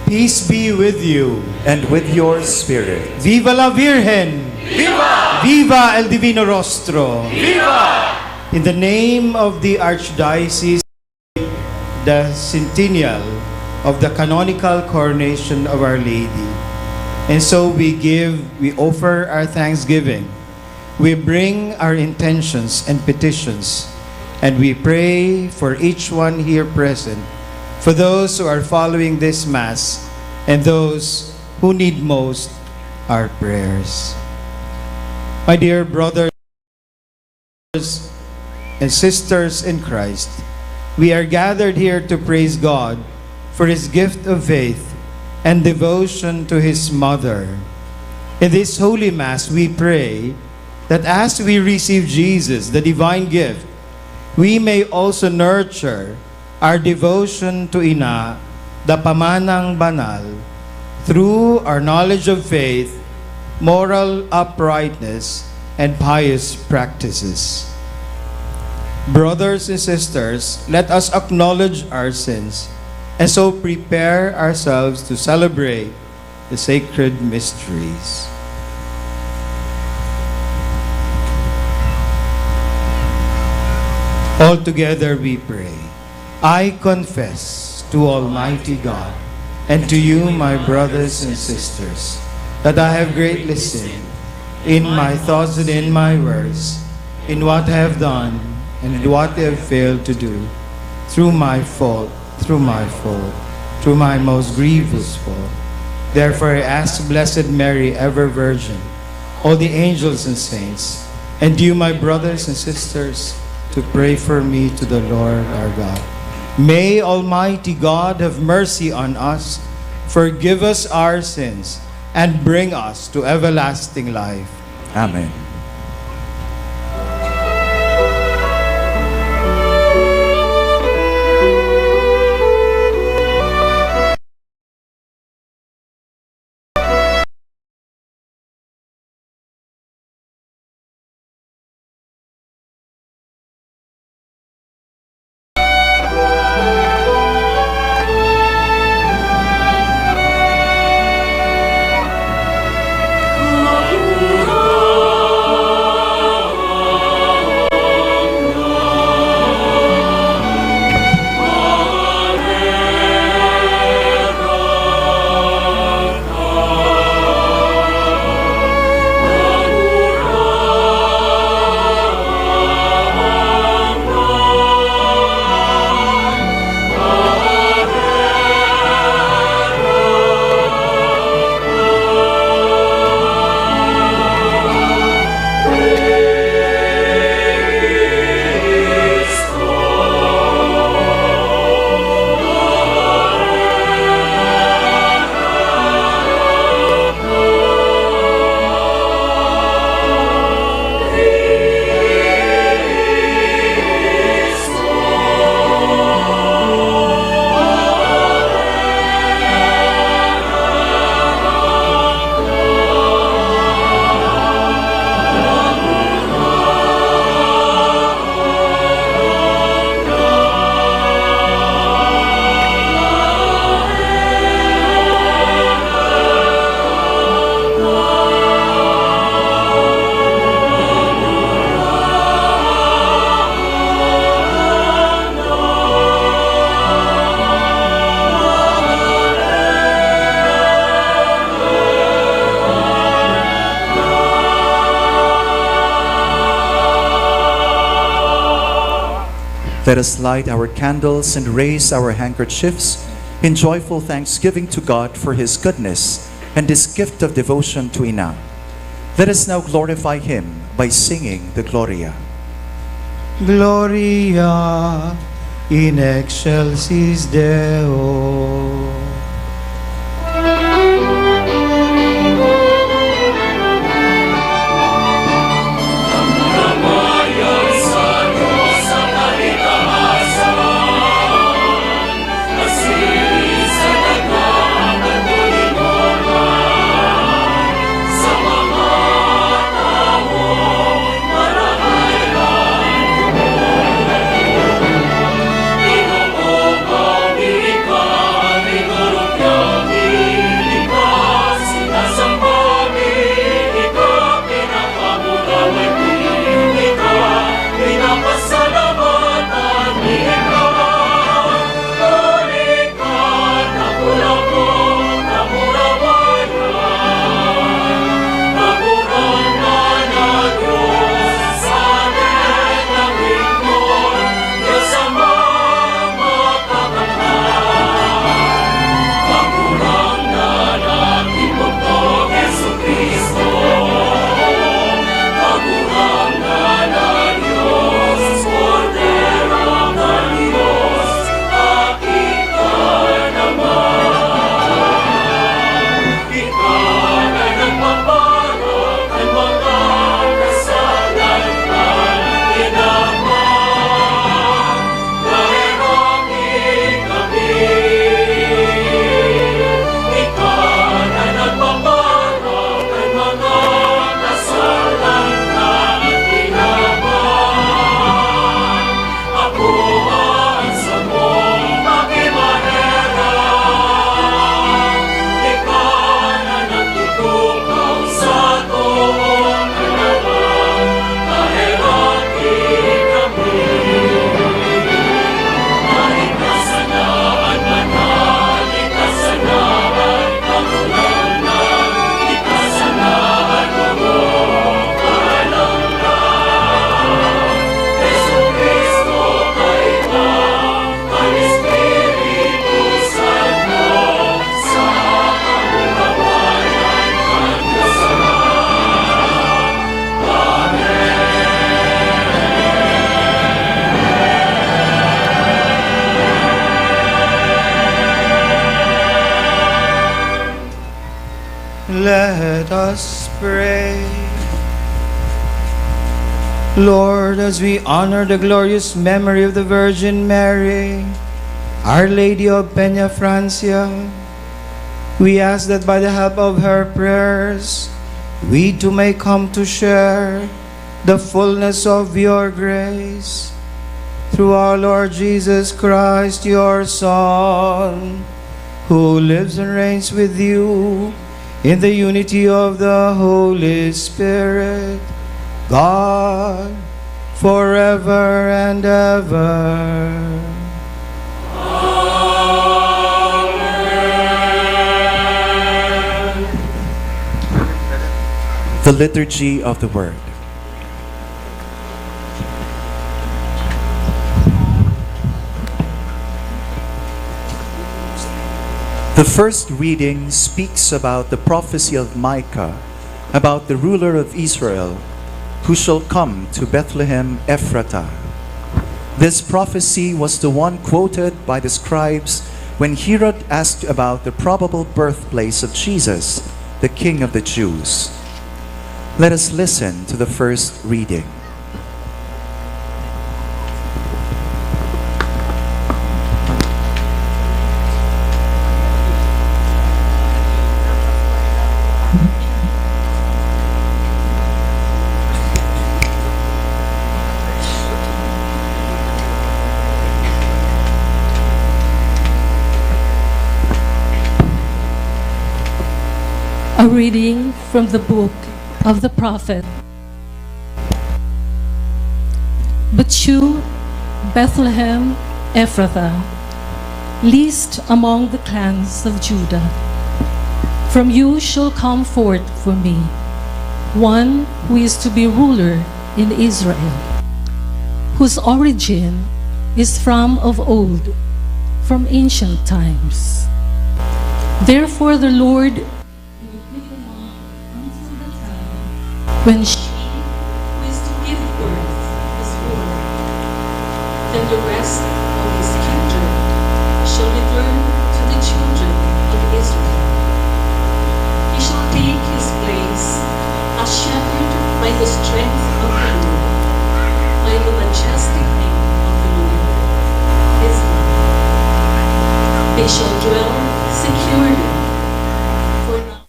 Peace be with you. And with your spirit. Viva la Virgen! Viva! Viva el Divino Rostro! Viva! In the name of the Archdiocese, the centennial of the canonical coronation of Our Lady. And so we give, we offer our thanksgiving. We bring our intentions and petitions, and we pray for each one here present, for those who are following this Mass, and those who need most our prayers. My dear brothers and sisters in Christ, we are gathered here to praise God for His gift of faith and devotion to His Mother. In this Holy Mass, we pray that as we receive Jesus, the divine gift, we may also nurture our devotion to Ina, the Pamanang Banal, through our knowledge of faith, moral uprightness, and pious practices. Brothers and sisters, let us acknowledge our sins and so prepare ourselves to celebrate the sacred mysteries. All together we pray. I confess to Almighty God and to you, my brothers and sisters, that I have greatly sinned in my thoughts and in my words, in what I have done and in what I have failed to do, through my fault, through my fault, through my most grievous fault. Therefore, I ask Blessed Mary, ever Virgin, all the angels and saints, and you, my brothers and sisters, to pray for me to the Lord our God. May Almighty God have mercy on us, forgive us our sins, and bring us to everlasting life. Amen. Let us light our candles and raise our handkerchiefs in joyful thanksgiving to God for His goodness and this gift of devotion to Ina. Let us now glorify Him by singing the Gloria. Gloria in excelsis Deo. Us pray. Lord, as we honor the glorious memory of the Virgin Mary, Our Lady of Peñafrancia, we ask that by the help of her prayers, we too may come to share the fullness of your grace. Through our Lord Jesus Christ, your Son, who lives and reigns with you in the unity of the Holy Spirit, God, forever and ever. The Liturgy of the Word. The first reading speaks about the prophecy of Micah about the ruler of Israel who shall come to Bethlehem Ephratah. This prophecy was the one quoted by the scribes when Herod asked about the probable birthplace of Jesus, the King of the Jews. Let us listen to the first reading. A reading from the book of the prophet. But you, Bethlehem Ephrathah, least among the clans of Judah, from you shall come forth for me one who is to be ruler in Israel, whose origin is from of old, from ancient times. Therefore the Lord will keep them up until the time when she who is to give birth is born. Then the rest of his kindred shall return to the children of Israel. He shall take his place as shepherd by the strength of the Lord, by the majestic name of the Lord, his God. They shall dwell securely, for now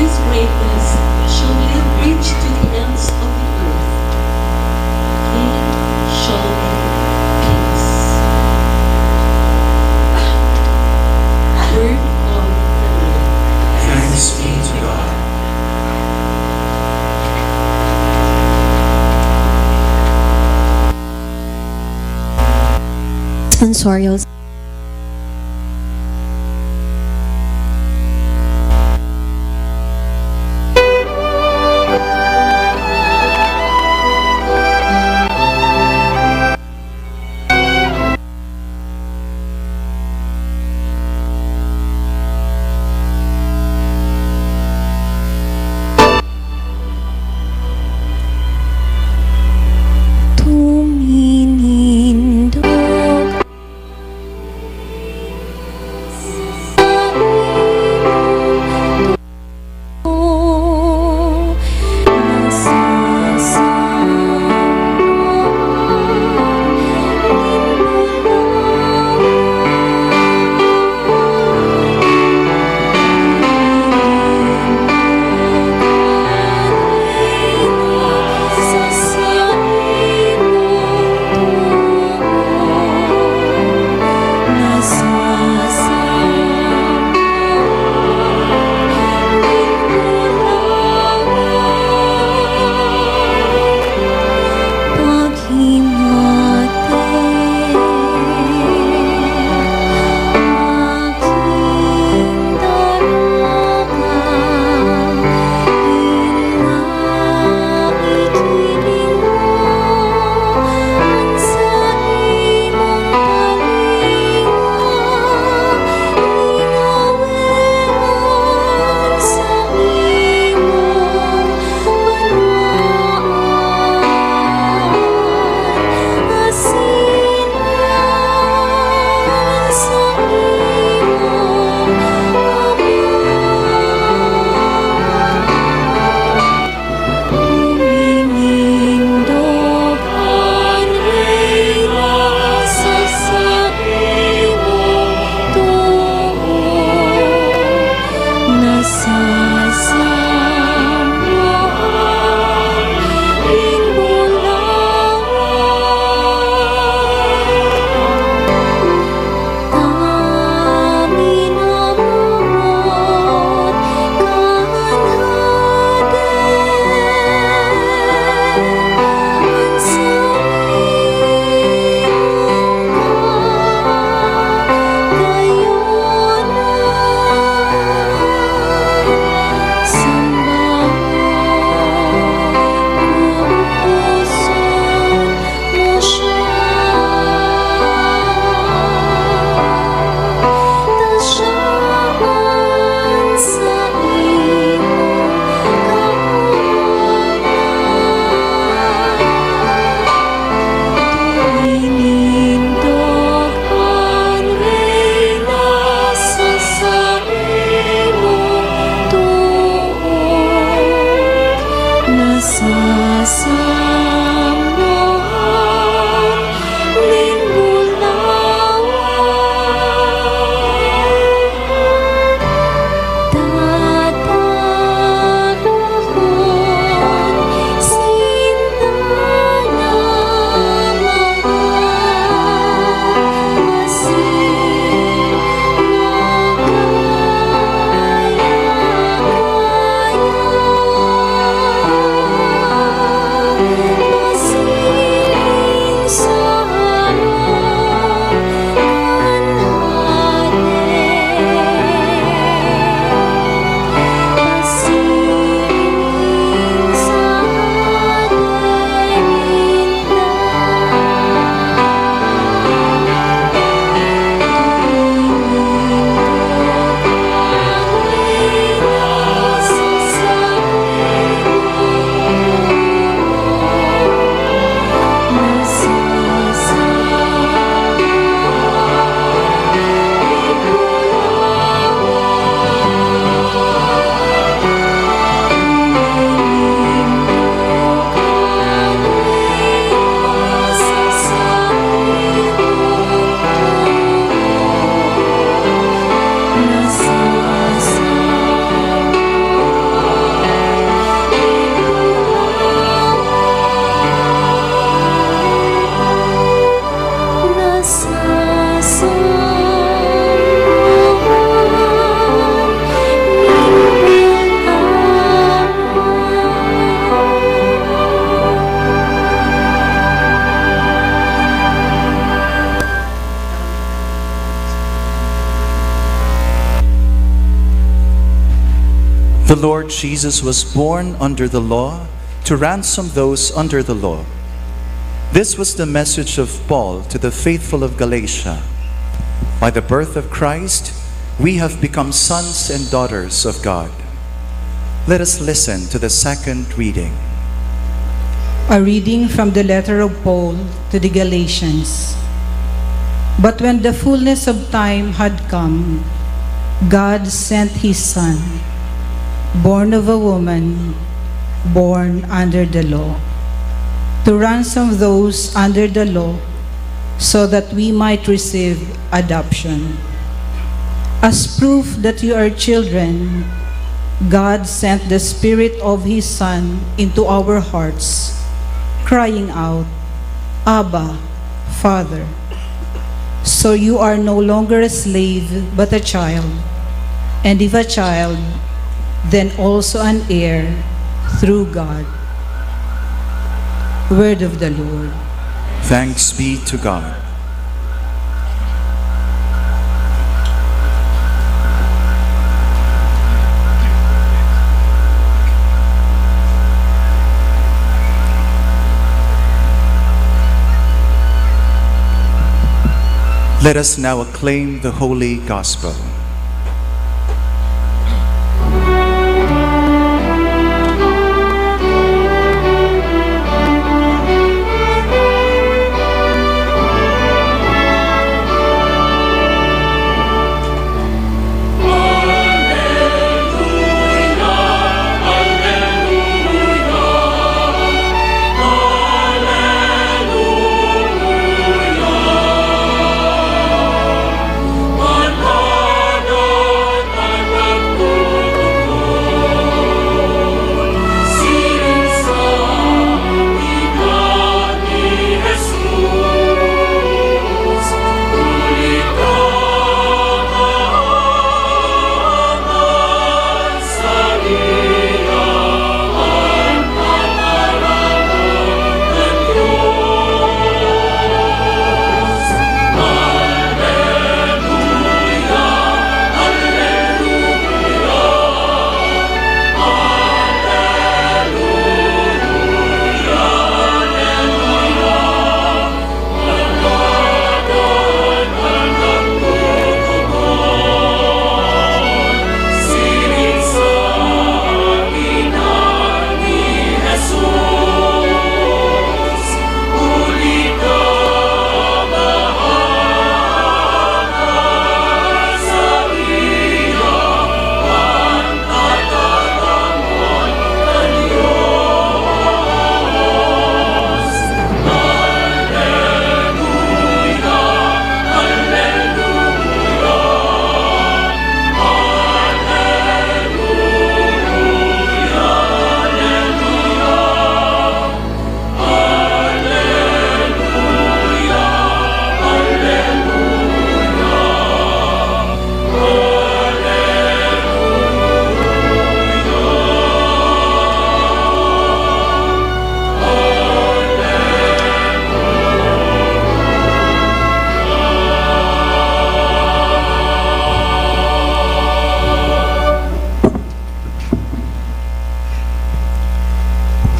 his greatness shall reach to the ends of the earth. He shall be peace. Word of the Lord. Thanks be to God. Sensorial. Tuminindog. The Lord Jesus was born under the law to ransom those under the law. This was the message of Paul to the faithful of Galatia. By the birth of Christ, we have become sons and daughters of God. Let us listen to the second reading. A reading from the letter of Paul to the Galatians. But when the fullness of time had come, God sent his Son, born of a woman, born under the law, to ransom those under the law, so that we might receive adoption. As proof that you are children, God sent the Spirit of His Son into our hearts, crying out, "Abba, Father." So you are no longer a slave, but a child. And if a child, then also an heir through God. Word of the Lord. Thanks be to God. Let us now acclaim the Holy Gospel.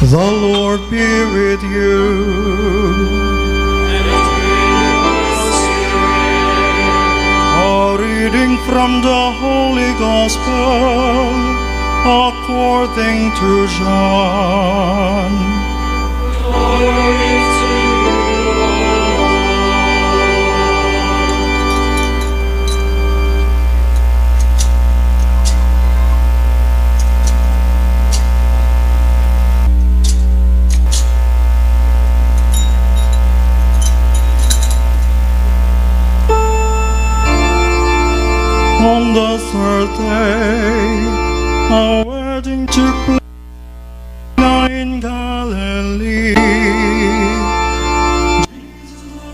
The Lord be with you. A reading from the Holy Gospel according to John. On the third day, a wedding took place in Galilee.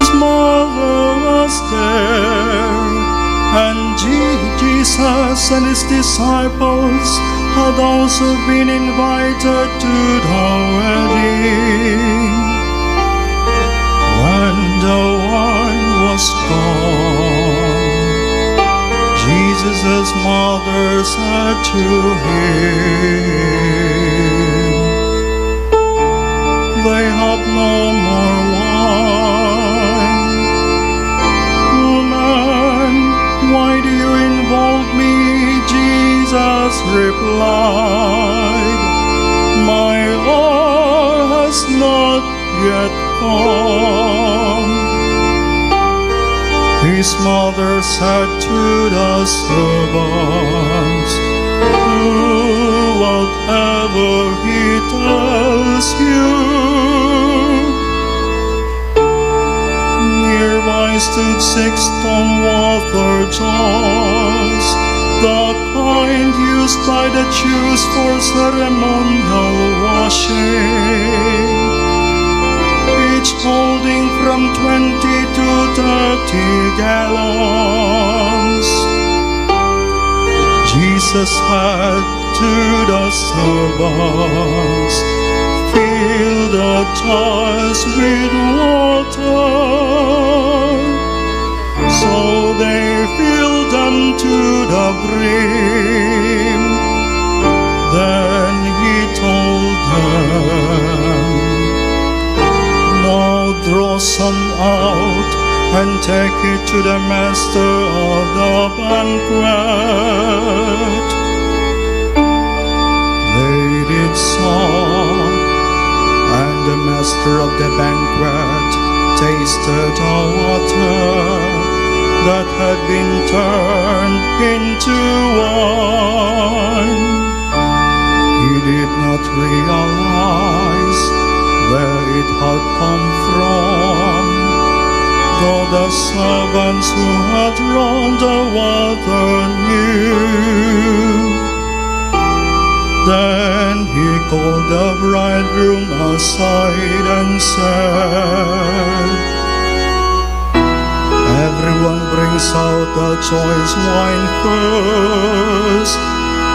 His mother was there, and Je-, Jesus and his disciples had also been invited to the wedding. When the wine was gone, Jesus Jesus' mother said to him, "They have no more wine." "Woman, why do you involve me?" Jesus replied, "My hour has not yet come." His mother said to the servants, "Do whatever he tells you." Nearby stood six stone water jars, the kind used by the Jews for ceremonial washing, each holding from twenty to thirty gallons. Jesus said to the servants, "Fill the jars with water." So they filled them to the brim. Then he told them, "Now draw some out and take it to the master of the banquet." They did so, and the master of the banquet tasted the water that had been turned into wine. He did not realize where it had come from, though the servants who had drawn the water knew. Then he called the bridegroom aside and said, "Everyone brings out the choice wine first,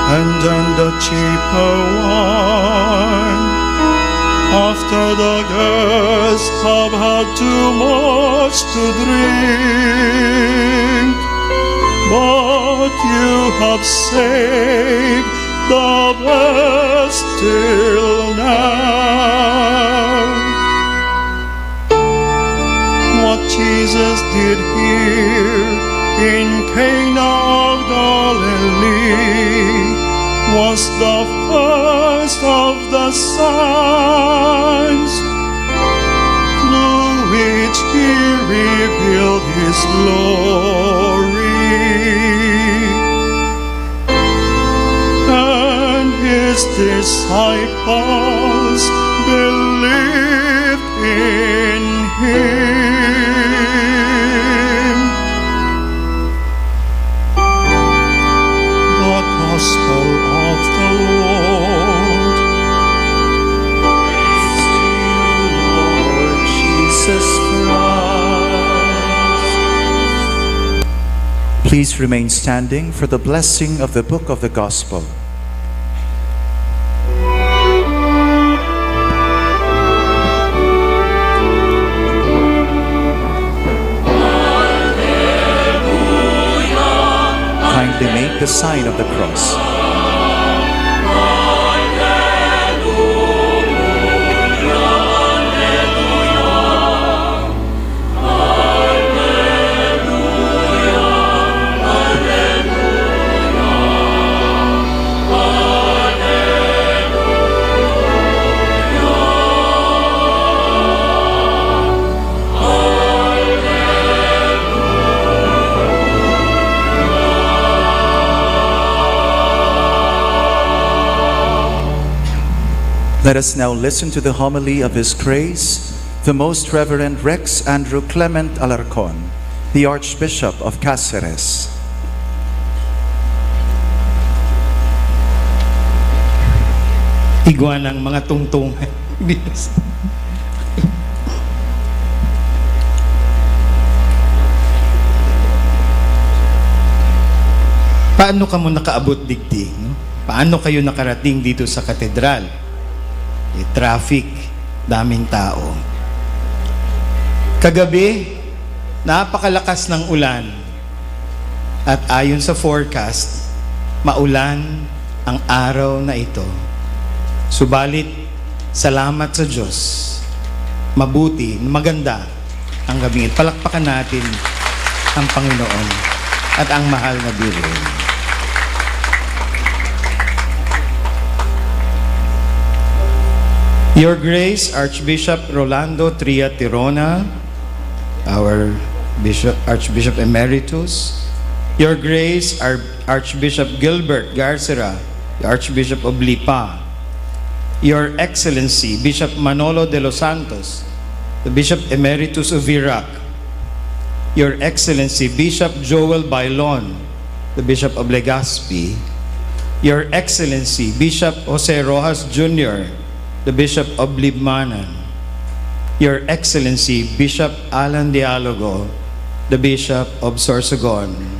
and then the cheaper wine, after the guests have had too much to drink. But you have saved the best till now." What Jesus did here in Cana of Galilee was the first of the signs through which he revealed his glory. And his disciples believed in him. The Gospel of the Lord. Praise to you, Lord Jesus Christ. Please remain standing for the blessing of the book of the Gospel. Kindly make the sign of the cross. Let us now listen to the homily of His Grace, the Most Reverend Rex Andrew Clement Alarcon, the Archbishop of Caceres. Igwa ng mga tungtong. Paano kamo nakaabot digdi, no? Paano kayo nakarating dito sa katedral? Eh, traffic, daming tao. Kagabi, napakalakas ng ulan. At ayon sa forecast, maulan ang araw na ito. Subalit, salamat sa Diyos, mabuti, maganda ang gabing ito. Palakpakan natin ang Panginoon at ang mahal na Birhen. Your Grace, Archbishop Rolando Tria Tirona, our Bishop, Archbishop Emeritus. Your Grace, Ar-, Archbishop Gilbert Garcera, the Archbishop of Lipa. Your Excellency, Bishop Manolo de los Santos, the Bishop Emeritus of Virac. Your Excellency, Bishop Joel Bailon, the Bishop of Legazpi. Your Excellency, Bishop Jose Rojas Junior, the Bishop of Libmanan. Your Excellency, Bishop Alan Dialogo, the Bishop of Sorsogon.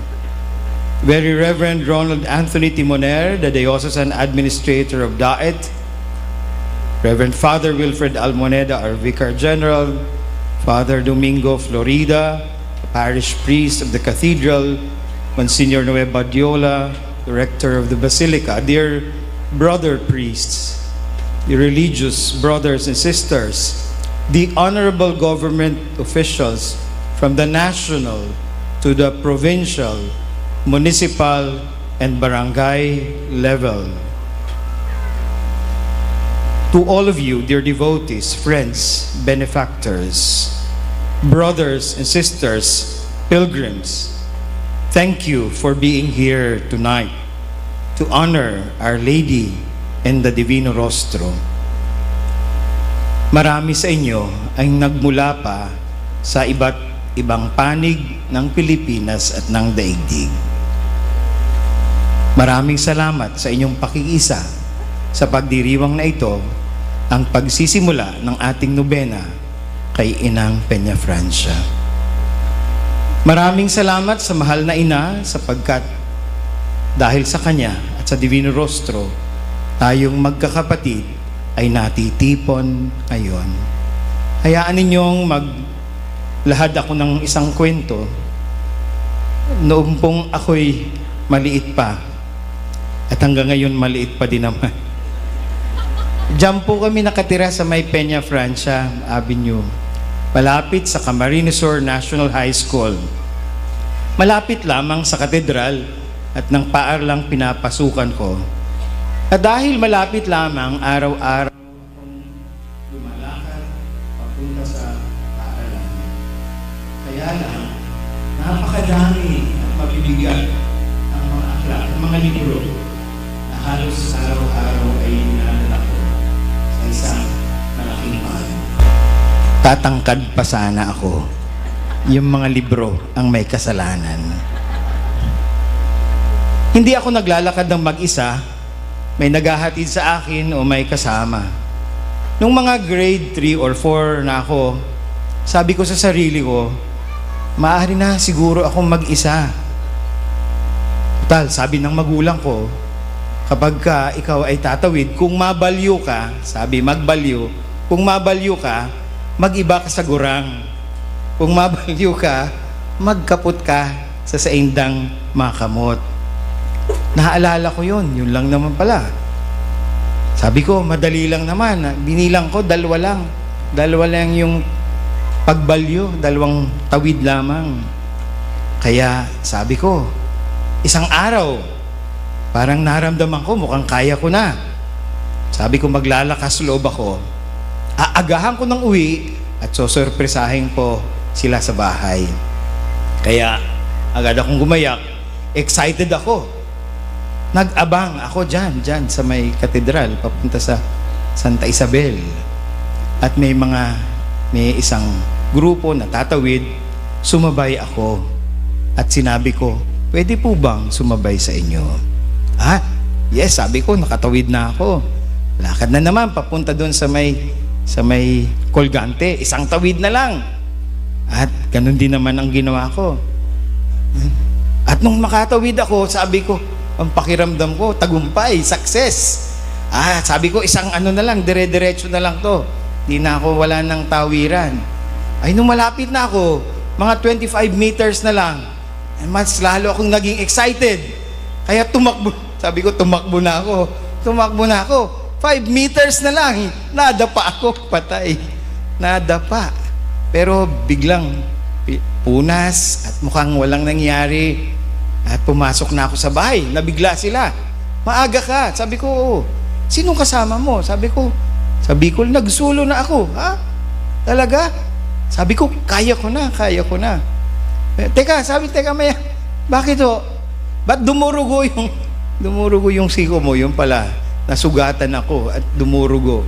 Very Reverend Ronald Anthony Timoner, the Diocesan Administrator of Daet. Reverend Father Wilfred Almoneda, our Vicar General. Father Domingo Florida, the Parish Priest of the Cathedral. Monsignor Noe Badiola, the Rector of the Basilica. Dear brother priests, the religious brothers and sisters, the honorable government officials from the national to the provincial, municipal, and barangay level. To all of you, dear devotees, friends, benefactors, brothers and sisters, pilgrims, thank you for being here tonight to honor Our Lady and the Divino Rostro. Marami sa inyo ang nagmula pa sa iba't ibang panig ng Pilipinas at ng daigdig. Maraming salamat sa inyong pakikiisa sa pagdiriwang na ito, ang pagsisimula ng ating nobena kay Inang Peñafrancia. Maraming salamat sa mahal na ina, sapagkat dahil sa kanya at sa Divino Rostro, tayong magkakapatid ay natitipon ngayon. Hayaan ninyong maglahad ako ng isang kwento. Noong pong ako'y maliit pa, at hanggang ngayon maliit pa din naman. Diyan po kami nakatira sa may Peñafrancia Avenue, malapit sa Camarines Sur National High School. Malapit lamang sa katedral at ng paaralang pinapasukan ko. At dahil malapit lamang, araw-araw akong lumalakad papunta sa paaralan. Kaya lang, napakadami at mabibigat ang mga aklat, ang mga libro na halos araw-araw ay dinadala ko sa isang malaking bag. Tatangkad pa sana ako. Yung mga libro ang may kasalanan. Hindi ako naglalakad ng mag-isa. May naghahatid sa akin o may kasama. Nung mga grade three or four na ako, sabi ko sa sarili ko, "Maaari na siguro akong mag-isa." Tal, sabi ng magulang ko, "Kapag ka ikaw ay tatawid, kung mabalyo ka," sabi, "magbalyo, kung mabalyo ka, mag-iba ka sa gurang. Kung mabalyo ka, magkapot ka sa saindang makamot." Naalala ko yun, yun lang naman pala. Sabi ko, "Madali lang naman." Binilang ko, dalwa lang. Dalwa lang yung pagbalyo, dalawang tawid lamang. Kaya sabi ko, isang araw, parang naramdaman ko, mukhang kaya ko na. Sabi ko, "Maglalakas loob ako. Aagahan ko ng uwi at sosorpresahin ko sila sa bahay." Kaya agad akong gumayak, excited ako. Nag-abang ako dyan, dyan sa may katedral, papunta sa Santa Isabel. At may mga, may isang grupo na tatawid, sumabay ako. At sinabi ko, "Pwede po bang sumabay sa inyo?" "Ah, yes," sabi ko, "nakatawid na ako." Lakad na naman, papunta doon sa may, sa may kolgante, isang tawid na lang. At ganun din naman ang ginawa ko. At nung makatawid ako, sabi ko, ang pakiramdam ko, tagumpay, success. Ah, sabi ko, isang ano na lang, dire-diretso na lang to. Di na ako, wala nang tawiran. Ay, nung malapit na ako, mga twenty-five meters na lang, Mas lalo akong naging excited. Kaya tumakbo. Sabi ko, "Tumakbo na ako. Tumakbo na ako." Five meters na lang. Nadapa ako. Patay. Nadapa. Pero biglang pi-, punas at mukhang walang nangyari. At pumasok na ako sa bahay. Nabigla sila. "Maaga ka." Sabi ko, "Oo." "Sinong kasama mo?" Sabi ko, "Sa Bicol, nagsolo na ako." "Ha? Talaga?" Sabi ko, "Kaya ko na, kaya ko na." Eh, teka, sabi, "Teka, maya, bakit ho? Ba't dumurugo yung, dumurugo yung siko mo?" Yun pala, nasugatan ako at dumurugo.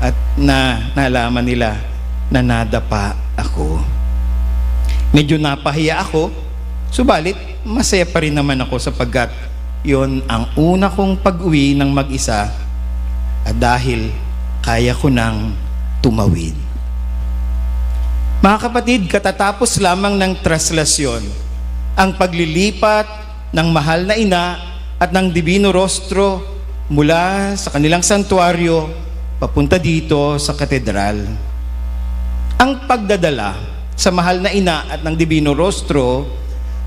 At na, nalaman nila na nadapa ako. Medyo napahiya ako, subalit masaya pa rin naman ako sapagkat yon ang una kong pag-uwi ng mag-isa at dahil kaya ko nang tumawid. Mga kapatid, katatapos lamang ng traslasyon, ang paglilipat ng mahal na ina at ng Divino Rostro mula sa kanilang santuaryo papunta dito sa katedral. Ang pagdadala sa mahal na ina at ng Divino Rostro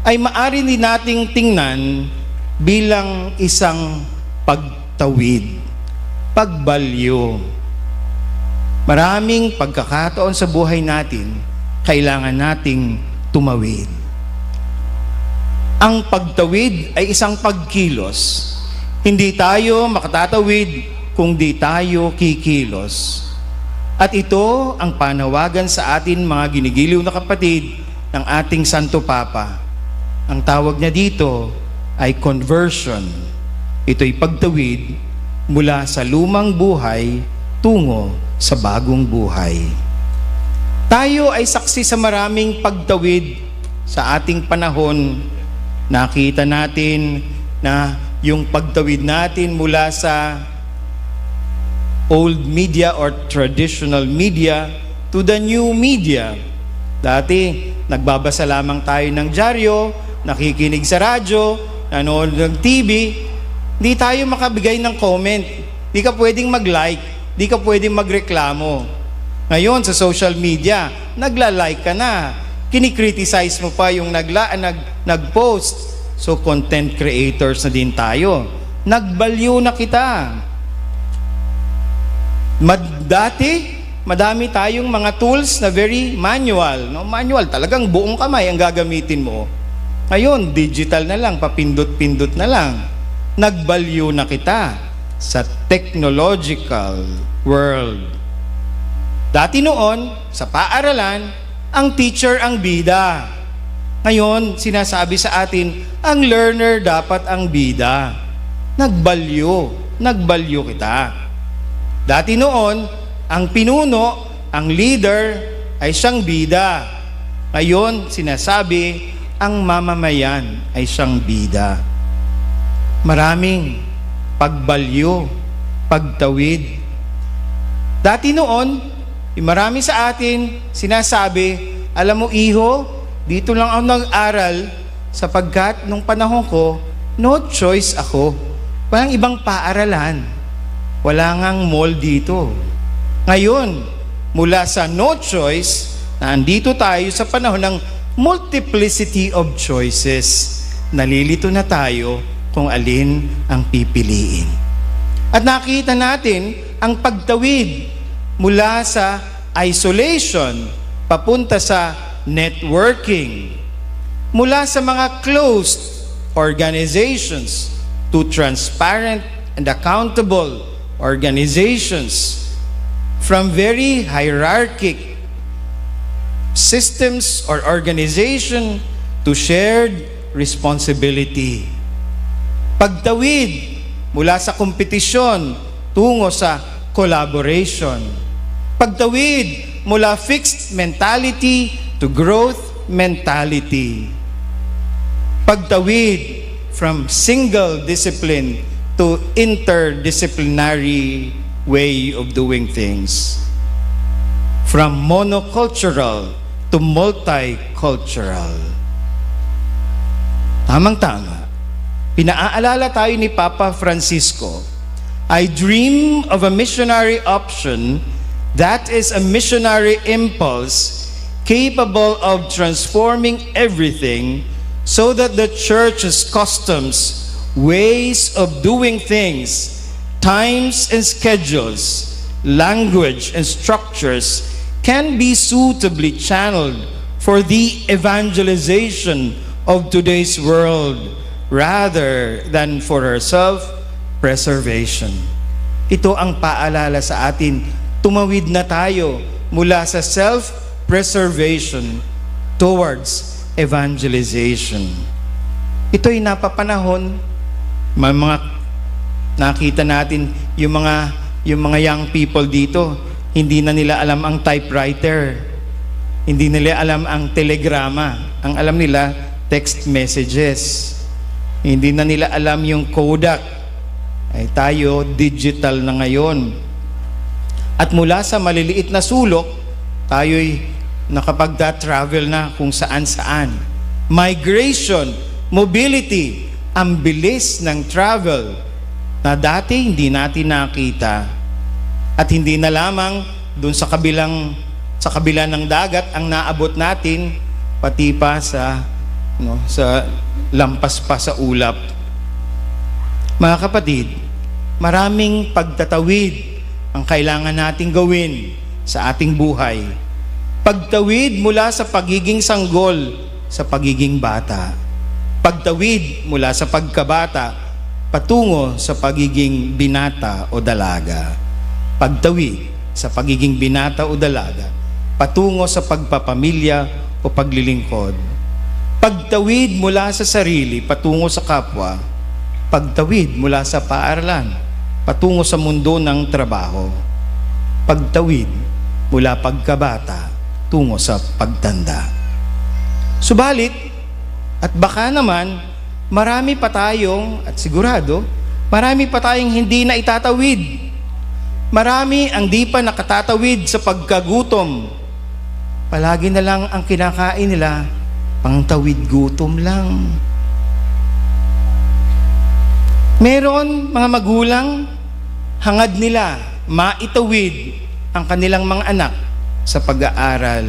ay maari din nating tingnan bilang isang pagtawid, pagbalyo. Maraming pagkakataon sa buhay natin, kailangan nating tumawid. Ang pagtawid ay isang pagkilos. Hindi tayo makatatawid kung di tayo kikilos. At ito ang panawagan sa atin, mga ginigiliw na kapatid, ng ating Santo Papa. Ang tawag niya dito ay conversion. Ito'y pagtawid mula sa lumang buhay tungo sa bagong buhay. Tayo ay saksi sa maraming pagtawid sa ating panahon. Nakita natin na yung pagtawid natin mula sa old media or traditional media to the new media. Dati, nagbabasa lamang tayo ng dyaryo, nakikinig sa radyo, nanonood ng T V, di tayo makabigay ng comment. Di ka pwedeng mag-like, di ka pwedeng magreklamo. Ngayon, sa social media, nagla-like ka na. Kinikriticize mo pa yung nagla-, nag-, nag-post. So, content creators na din tayo. Nagbalyo na kita. Mad-, dati, madami tayong mga tools na very manual, no? Manual, talagang buong kamay ang gagamitin mo. Ngayon, digital na lang, papindot-pindot na lang. Nagbalyo na kita sa technological world. Dati noon, sa paaralan, ang teacher ang bida. Ngayon, sinasabi sa atin, ang learner dapat ang bida. Nagbalyo, nagbalyo kita. Dati noon, ang pinuno, ang leader, ay siyang bida. Ngayon, sinasabi, ang mamamayan ay siyang bida. Maraming pagbalyo, pagtawid. Dati noon, yung marami sa atin sinasabi, "Alam mo, iho, dito lang ako nag-aral sapagkat nung panahon ko, no choice ako. Walang ibang paaralan. Wala ngang mall dito." Ngayon, mula sa no choice, na andito tayo sa panahon ng multiplicity of choices. Nalilito na tayo kung alin ang pipiliin. At nakita natin ang pagtawid mula sa isolation papunta sa networking, mula sa mga closed organizations to transparent and accountable organizations, from very hierarchic systems or organization to shared responsibility. Pagtawid mula sa kompetisyon tungo sa collaboration. Pagtawid mula fixed mentality to growth mentality. Pagtawid from single discipline to interdisciplinary way of doing things. From monocultural to multicultural. Tamang-tama, pinaaalala tayo ni Papa Francisco, "I dream of a missionary option that is a missionary impulse capable of transforming everything so that the church's customs, ways of doing things, times and schedules, language and structures can be suitably channeled for the evangelization of today's world rather than for her self-preservation. Ito ang paalala sa atin, tumawid na tayo mula sa self-preservation towards evangelization. Ito'y napapanahon, may mga nakita natin yung mga yung mga young people dito, hindi na nila alam ang typewriter. Hindi nila alam ang telegrama. Ang alam nila, text messages. Hindi na nila alam yung Kodak. Ay tayo, digital na ngayon. At mula sa maliliit na sulok, tayo'y nakapagta-travel na kung saan-saan. Migration, mobility, ang bilis ng travel na dati hindi natin nakita. At hindi na lamang dun sa kabilang sa kabila ng dagat ang naabot natin, pati pa sa no, sa lampas pa sa ulap. Mga kapatid, maraming pagtatawid ang kailangan nating gawin sa ating buhay. Pagtawid mula sa pagiging sanggol sa pagiging bata. Pagtawid mula sa pagkabata patungo sa pagiging binata o dalaga. Pagtawid sa pagiging binata o dalaga patungo sa pagpapamilya o paglilingkod. Pagtawid mula sa sarili patungo sa kapwa. Pagtawid mula sa paaralan patungo sa mundo ng trabaho. Pagtawid mula pagkabata tungo sa pagtanda. Subalit, at baka naman, marami pa tayong, at sigurado, marami pa tayong hindi na itatawid. Marami ang di pa nakatatawid sa pagkagutom. Palagi na lang ang kinakain nila, pangtawid gutom lang. Meron mga magulang, hangad nila maitawid ang kanilang mga anak sa pag-aaral.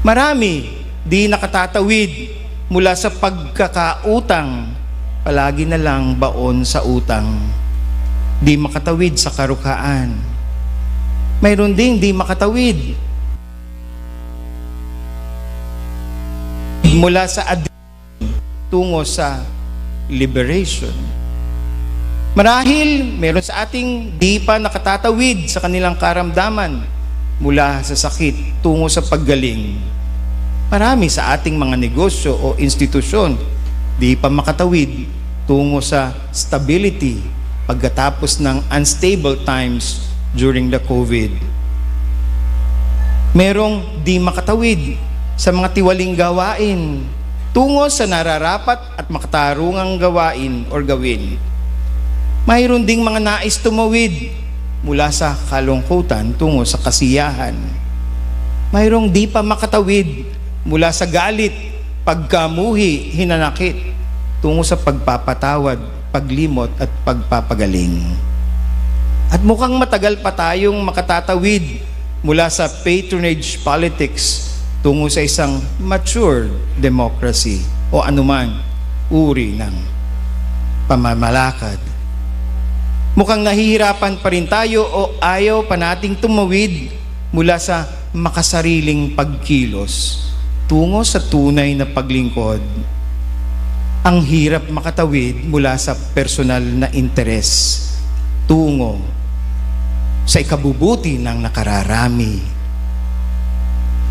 Marami di nakatatawid mula sa pagkakautang, palagi na lang baon sa utang. Di makatawid sa karukhaan. Mayroon ding di makatawid mula sa ad- tungo sa liberation. Marahil meron sa ating di pa nakatatawid sa kanilang karamdaman mula sa sakit tungo sa paggaling. Marami sa ating mga negosyo o institusyon di pa makatawid tungo sa stability pagkatapos ng unstable times during the COVID. Merong di makatawid sa mga tiwaling gawain tungo sa nararapat at makatarungang gawain or gawin. Mayroon ding mga nais tumawid mula sa kalungkutan tungo sa kasiyahan. Mayroong di pa makatawid mula sa galit, pagkamuhi, hinanakit, tungo sa pagpapatawad, paglimot, at pagpapagaling. At mukhang matagal pa tayong makatatawid mula sa patronage politics tungo sa isang mature democracy o anuman uri ng pamamalakad. Mukhang nahihirapan pa rin tayo o ayaw pa nating tumawid mula sa makasariling pagkilos tungo sa tunay na paglingkod. Ang hirap makatawid mula sa personal na interes tungo sa ikabubuti ng nakararami.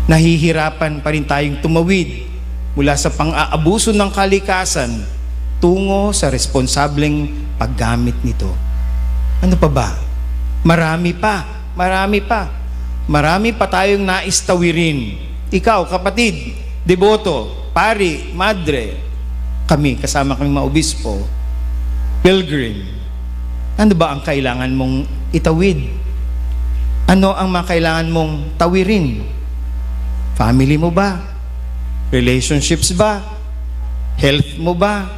Nahihirapan pa rin tayong tumawid mula sa pang-aabuso ng kalikasan tungo sa responsableng paggamit nito. Ano pa ba? Marami pa, marami pa. Marami pa tayong nais tawirin. Ikaw, kapatid, deboto, pari, madre, kami, kasama kami mga obispo, pilgrim. Ano ba ang kailangan mong itawid? Ano ang mga kailangan mong tawirin? Family mo ba? Relationships ba? Health mo ba?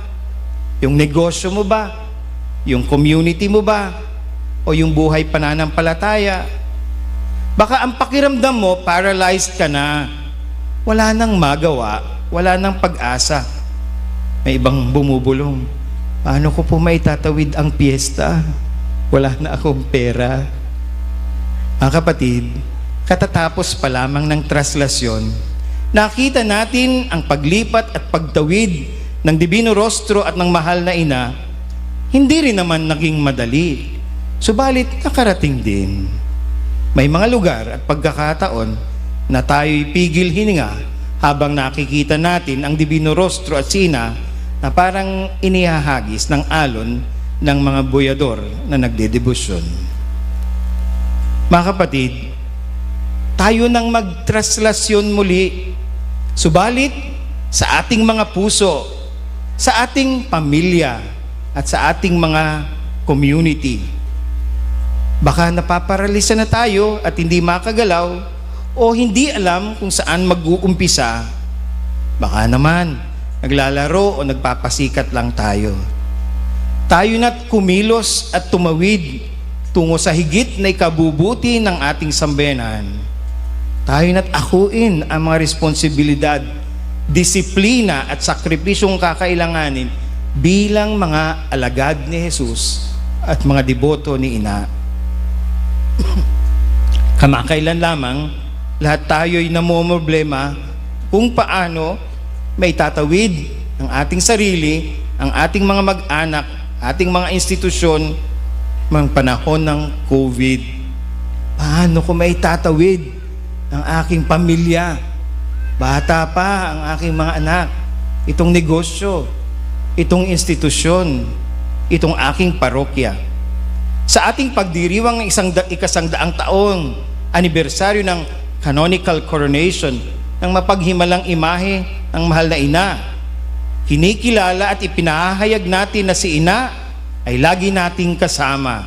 Yung negosyo mo ba? Yung community mo ba? O yung buhay pananampalataya? Baka ang pakiramdam mo, paralyzed ka na. Wala nang magawa, wala nang pag-asa. May ibang bumubulong, "Paano ko po maitatawid ang piyesta? Wala na akong pera." Mga kapatid, katatapos pa lamang ng traslasyon, nakita natin ang paglipat at pagtawid ng Dibino Rostro at ng Mahal na Ina. Hindi rin naman naging madali, subalit nakarating din. May mga lugar at pagkakataon na tayo'y pigil hininga habang nakikita natin ang Dibino Rostro at si Ina na parang inihahagis ng alon ng mga boyador na nagdedebosyon. Mga kapatid, tayo nang magtraslasyon muli, subalit sa ating mga puso, sa ating pamilya, at sa ating mga community. Baka napaparalisa na tayo at hindi makagalaw o hindi alam kung saan mag-uumpisa. Baka naman, naglalaro o nagpapasikat lang tayo. Tayo na't kumilos at tumawid tungo sa higit na ikabubuti ng ating sambayanan. Tayo na't akuin ang mga responsibilidad, disiplina at sakripisyong kakailanganin bilang mga alagad ni Jesus at mga deboto ni Ina. Kamakailan lamang, lahat tayo'y namomroblema kung paano maitatawid ang ating sarili, ang ating mga mag-anak, ating mga institusyon, mga panahon ng COVID. Paano ko maitatawid ang aking pamilya? Bata pa ang aking mga anak, itong negosyo, itong institusyon, itong aking parokya. Sa ating pagdiriwang ng isang da-, ikasangdaang taon, anibersaryo ng canonical coronation ng mapaghimalang imahe ng Mahal na Ina, kinikilala at ipinahahayag natin na si Ina ay lagi nating kasama.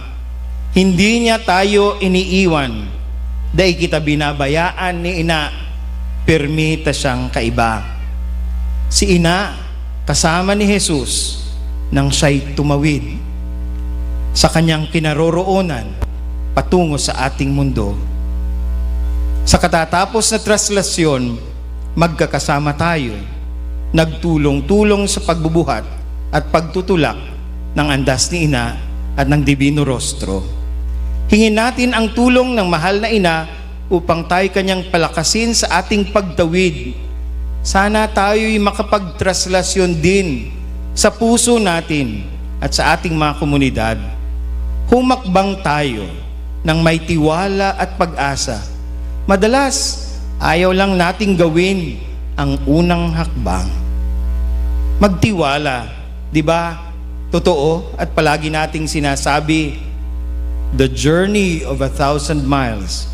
Hindi niya tayo iniiwan, dai kita binabayaan ni Ina, pirmi ta siyang kaiba. Si Ina, kasama ni Jesus nang siya'y tumawid sa kanyang kinaroroonan patungo sa ating mundo. Sa katatapos na traslasyon, magkakasama tayo, nagtulong-tulong sa pagbubuhat at pagtutulak ng andas ni Ina at ng Dibino Rostro. Hingin natin ang tulong ng Mahal na Ina upang tayo kanyang palakasin sa ating pagtawid. Sana tayo'y makapagtraslasyon din sa puso natin at sa ating mga komunidad. Humakbang tayo ng may tiwala at pag-asa. Madalas, ayaw lang nating gawin ang unang hakbang. Magtiwala, di ba? Totoo at palagi nating sinasabi, "The journey of a thousand miles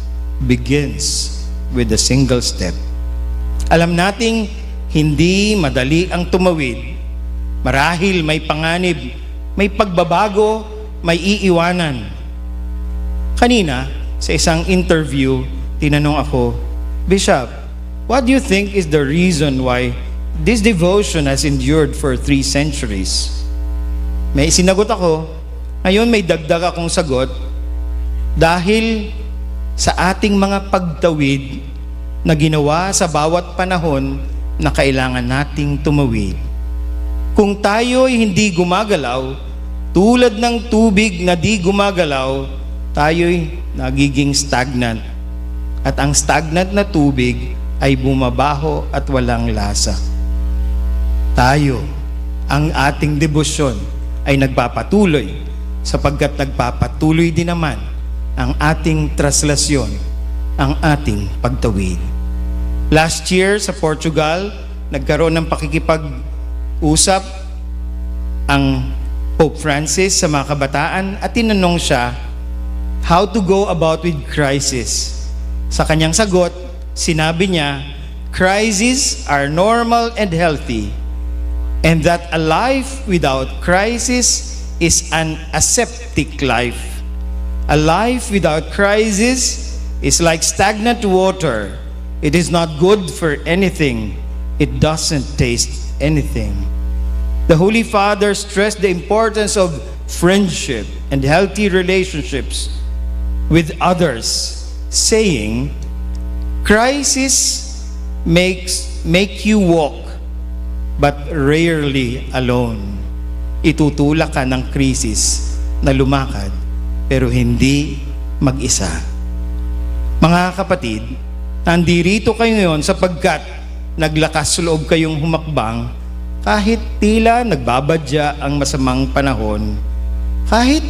begins with a single step." Alam nating hindi madali ang tumawid. Marahil may panganib, may pagbabago, may iiwanan. Kanina, sa isang interview, tinanong ako, "Bishop, what do you think is the reason why this devotion has endured for three centuries?" May sinagot ako, ngayon may dagdag akong sagot, dahil sa ating mga pagtawid na ginawa sa bawat panahon na kailangan nating tumawid. Kung tayo'y hindi gumagalaw, tulad ng tubig na di gumagalaw, tayo'y nagiging stagnant. At ang stagnant na tubig ay bumabaho at walang lasa. Tayo, ang ating debosyon ay nagpapatuloy, sapagkat nagpapatuloy din naman ang ating traslasyon, ang ating pagtawid. Last year sa Portugal, nagkaroon ng pakikipag-usap ang Pope Francis sa mga kabataan at tinanong siya how to go about with crisis. Sa kanyang sagot, sinabi niya, "Crises are normal and healthy, and that a life without crisis is an aseptic life. A life without crisis is like stagnant water. It is not good for anything. It doesn't taste anything." The Holy Father stressed the importance of friendship and healthy relationships with others, saying, "Crisis makes, make you walk, but rarely alone. Itutulak ka ng krisis na lumakad, pero hindi mag-isa. Mga kapatid, nandirito kayo ngayon sapagkat naglakas loob kayong humakbang kahit tila nagbabadya ang masamang panahon, kahit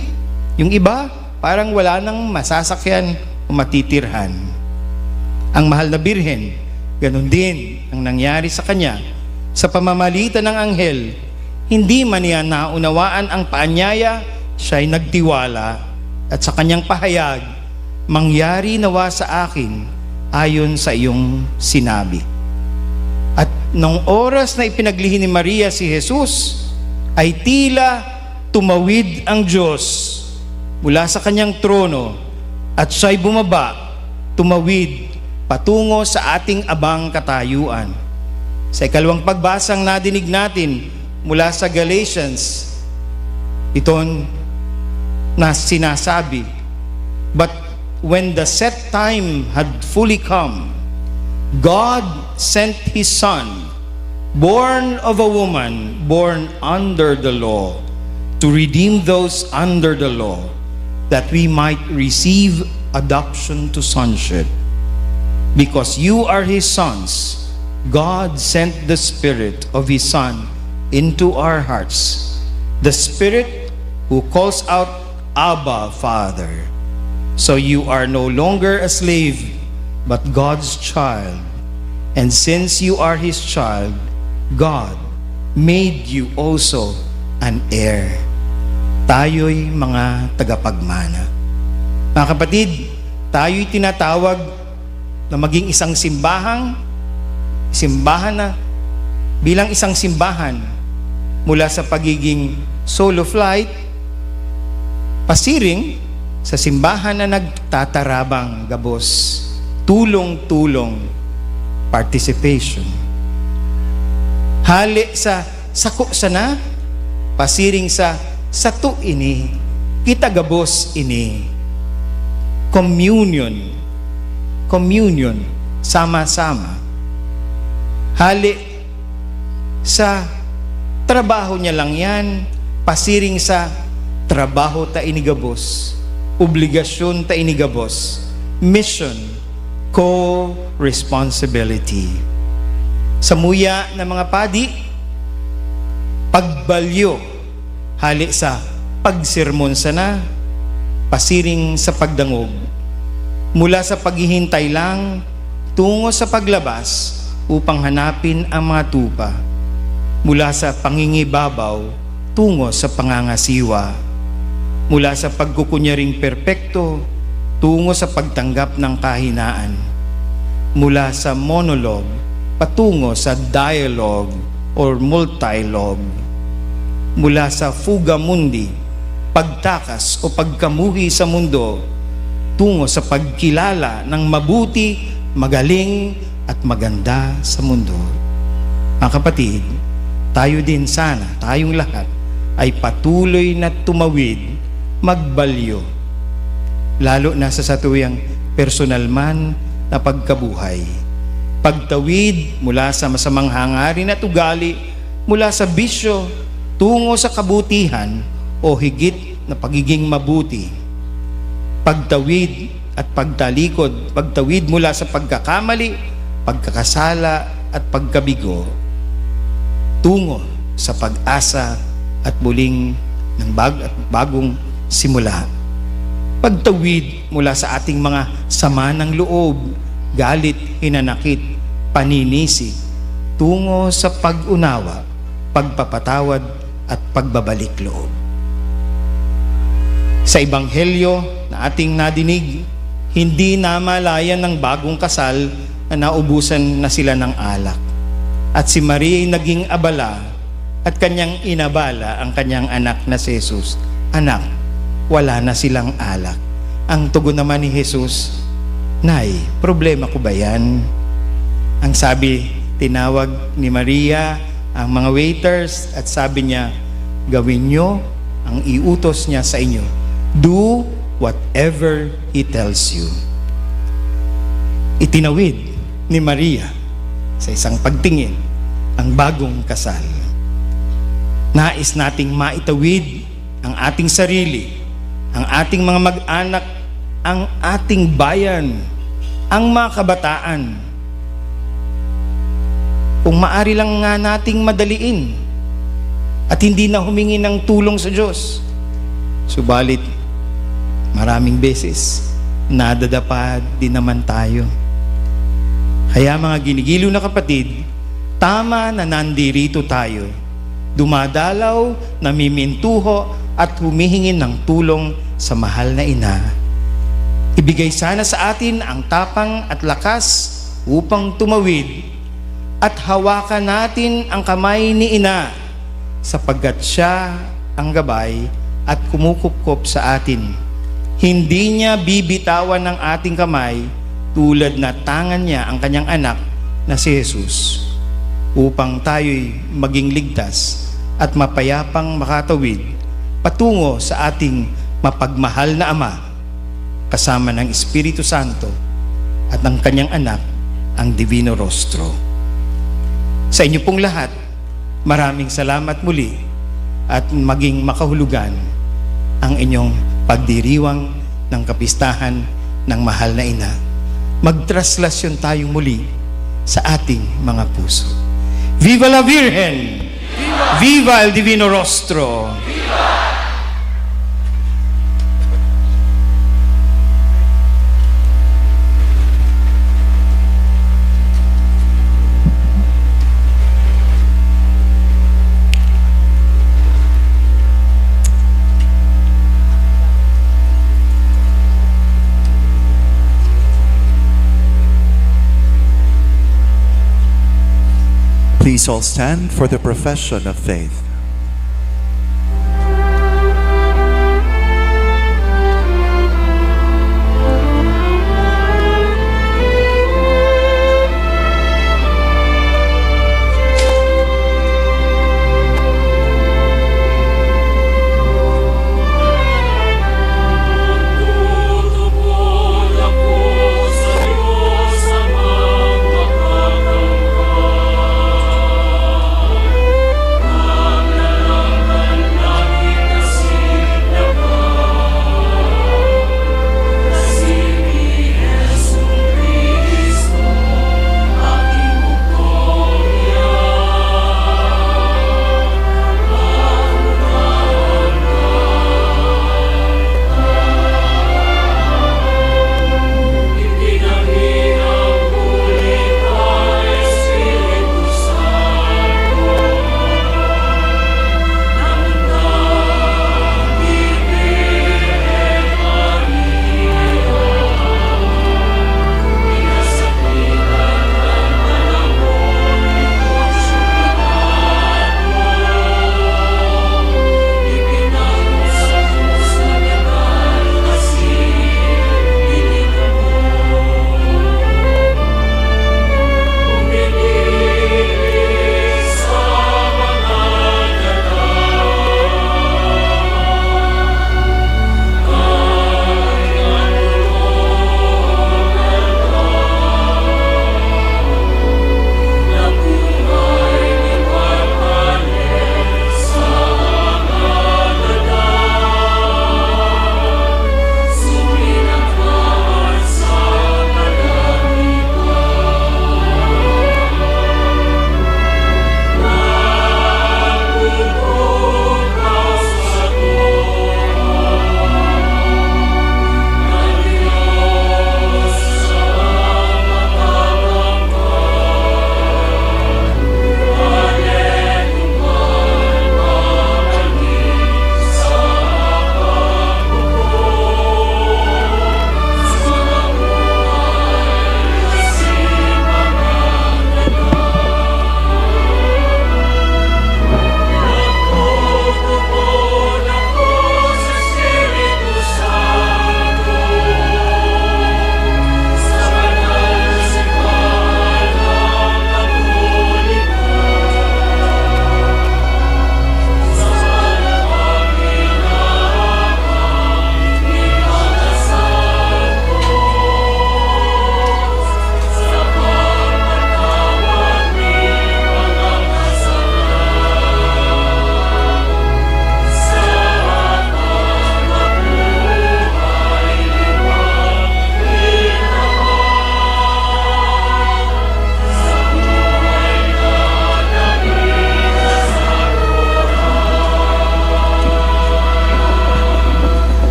yung iba parang wala nang masasakyan o matitirhan. Ang mahal na Birhen, ganun din ang nangyari sa kanya. Sa pamamalitan ng anghel, hindi man niya naunawaan ang paanyaya, siya'y nagtiwala, at sa kanyang pahayag, "Mangyari nawa sa akin ayon sa iyong sinabi." At nung oras na ipinaglihi ni Maria si Jesus, ay tila tumawid ang Diyos mula sa kanyang trono at siya'y bumaba, tumawid patungo sa ating abang katayuan. Sa ikalawang pagbasang nadinig natin mula sa Galatians, iton na sinasabi, "But when the set time had fully come, God sent His Son, born of a woman, born under the law, to redeem those under the law, that we might receive adoption to sonship. Because you are His sons, God sent the Spirit of His Son into our hearts, the Spirit who calls out, 'Abba, Father.' So you are no longer a slave, but God's child. And since you are His child, God made you also an heir." Tayo'y mga tagapagmana. Mga kapatid, tayo'y tinatawag na maging isang simbahang, simbahan na, bilang isang simbahan, mula sa pagiging solo flight, pasiring sa simbahan na nagtatarabang gabos, tulong-tulong, participation. Hali sa sako sana, pasiring sa sato ini, kita gabos ini. Communion, communion, sama-sama. Hali sa trabaho niya lang yan, pasiring sa trabaho ta ini gabos, obligasyon ta ini gabos, mission, co-responsibility. Samuya na mga padi, pagbalyo, hali sa pagsermon sana, pasiring sa pagdangog. Mula sa paghihintay lang, tungo sa paglabas upang hanapin ang mga tupa. Mula sa pangingibabaw, tungo sa pangangasiwa. Mula sa pagkukunyaring perpekto, tungo sa pagtanggap ng kahinaan. Mula sa monologue, patungo sa dialogue or multilogue. Mula sa fuga mundi, pagtakas o pagkamuhi sa mundo, tungo sa pagkilala ng mabuti, magaling, at maganda sa mundo. Mga kapatid, tayo din sana, tayong lahat, ay patuloy na tumawid, magbalyo. Lalo na sa satuyang personal man na pagkabuhay. Pagtawid mula sa masamang hangarin at ugali, mula sa bisyo, tungo sa kabutihan o higit na pagiging mabuti. Pagtawid at pagtalikod, pagtawid mula sa pagkakamali, pagkakasala, at pagkabigo, tungo sa pag-asa at muling ng bag-, at bagong simula. Pagtawid mula sa ating mga sama ng loob, galit, hinanakit, paninisi, tungo sa pag-unawa, pagpapatawad, at pagbabalik loob. Sa ebanghelyo na ating nadinig, hindi namalayan ng bagong kasal na naubusan na sila ng alak. At si Maria ay naging abala at kanyang inabala ang kanyang anak na si Jesus, "Anak, wala na silang alak." Ang tugon naman ni Jesus, "Nay, problema ko ba yan?" Ang sabi, tinawag ni Maria ang mga waiters at sabi niya, "Gawin niyo ang iutos niya sa inyo. Do whatever he tells you." Itinawid ni Maria sa isang pagtingin, ang bagong kasal. Nais nating maitawid ang ating sarili, ang ating mga mag-anak, ang ating bayan, ang mga kabataan. Kung maari lang nga nating madaliin at hindi na humingi ng tulong sa Diyos. Subalit, maraming beses, nadadapa din naman tayo. Kaya, mga ginigiliw na kapatid, tama na nandirito tayo, dumadalaw, namimintuho, at humihingi ng tulong sa mahal na ina. Ibigay sana sa atin ang tapang at lakas upang tumawid at hawakan natin ang kamay ni ina, sapagkat siya ang gabay at kumukupkop sa atin. Hindi niya bibitawan ang ating kamay, tulad na tangan niya ang kanyang anak na si Jesus, upang tayo'y maging ligtas at mapayapang makatawid patungo sa ating mapagmahal na Ama, kasama ng Espiritu Santo at ng kanyang anak, ang Divino Rostro. Sa inyo pong lahat, maraming salamat muli at maging makahulugan ang inyong pagdiriwang ng kapistahan ng mahal na ina. Magtraslasyon tayong muli sa ating mga puso. Viva la Virgen! Viva el Divino Rostro! Please all stand for the profession of faith.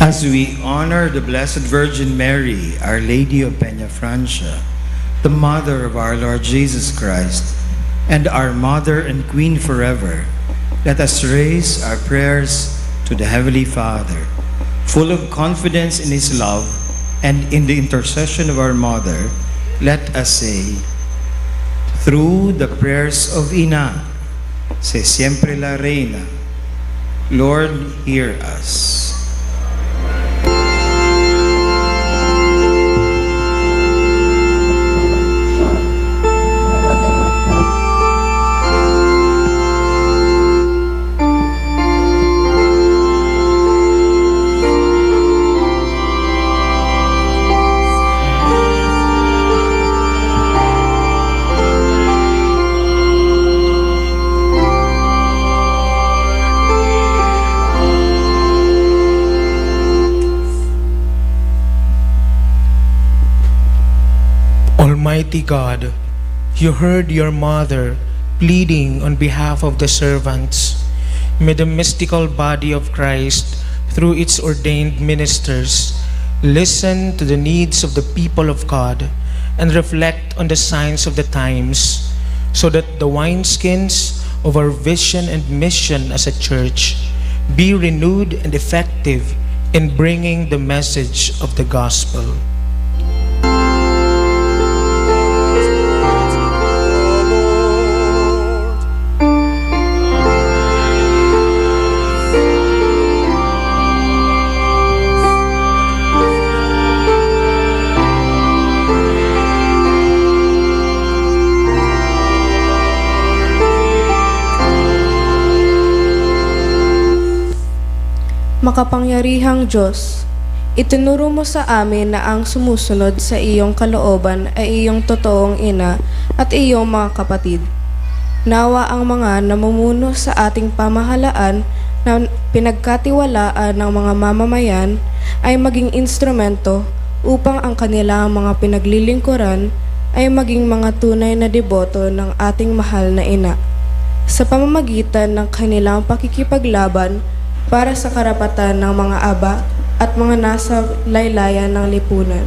As we honor the Blessed Virgin Mary, Our Lady of Peñafrancia, the Mother of our Lord Jesus Christ, and our Mother and Queen forever, let us raise our prayers to the Heavenly Father. Full of confidence in His love and in the intercession of our Mother, let us say, through the prayers of Ina, si siempre la Reina, Lord, hear us. Almighty God, you heard your mother pleading on behalf of the servants. May the mystical body of Christ, through its ordained ministers, listen to the needs of the people of God and reflect on the signs of the times, so that the wineskins of our vision and mission as a church be renewed and effective in bringing the message of the gospel. Makapangyarihang Diyos, itinuro mo sa amin na ang sumusunod sa iyong kalooban ay iyong totoong ina at iyong mga kapatid. Nawa ang mga namumuno sa ating pamahalaan na pinagkatiwalaan ng mga mamamayan ay maging instrumento upang ang kanilang mga pinaglilingkuran ay maging mga tunay na deboto ng ating mahal na ina. Sa pamamagitan ng kanilang pakikipaglaban para sa karapatan ng mga aba at mga nasa laylayan ng lipunan.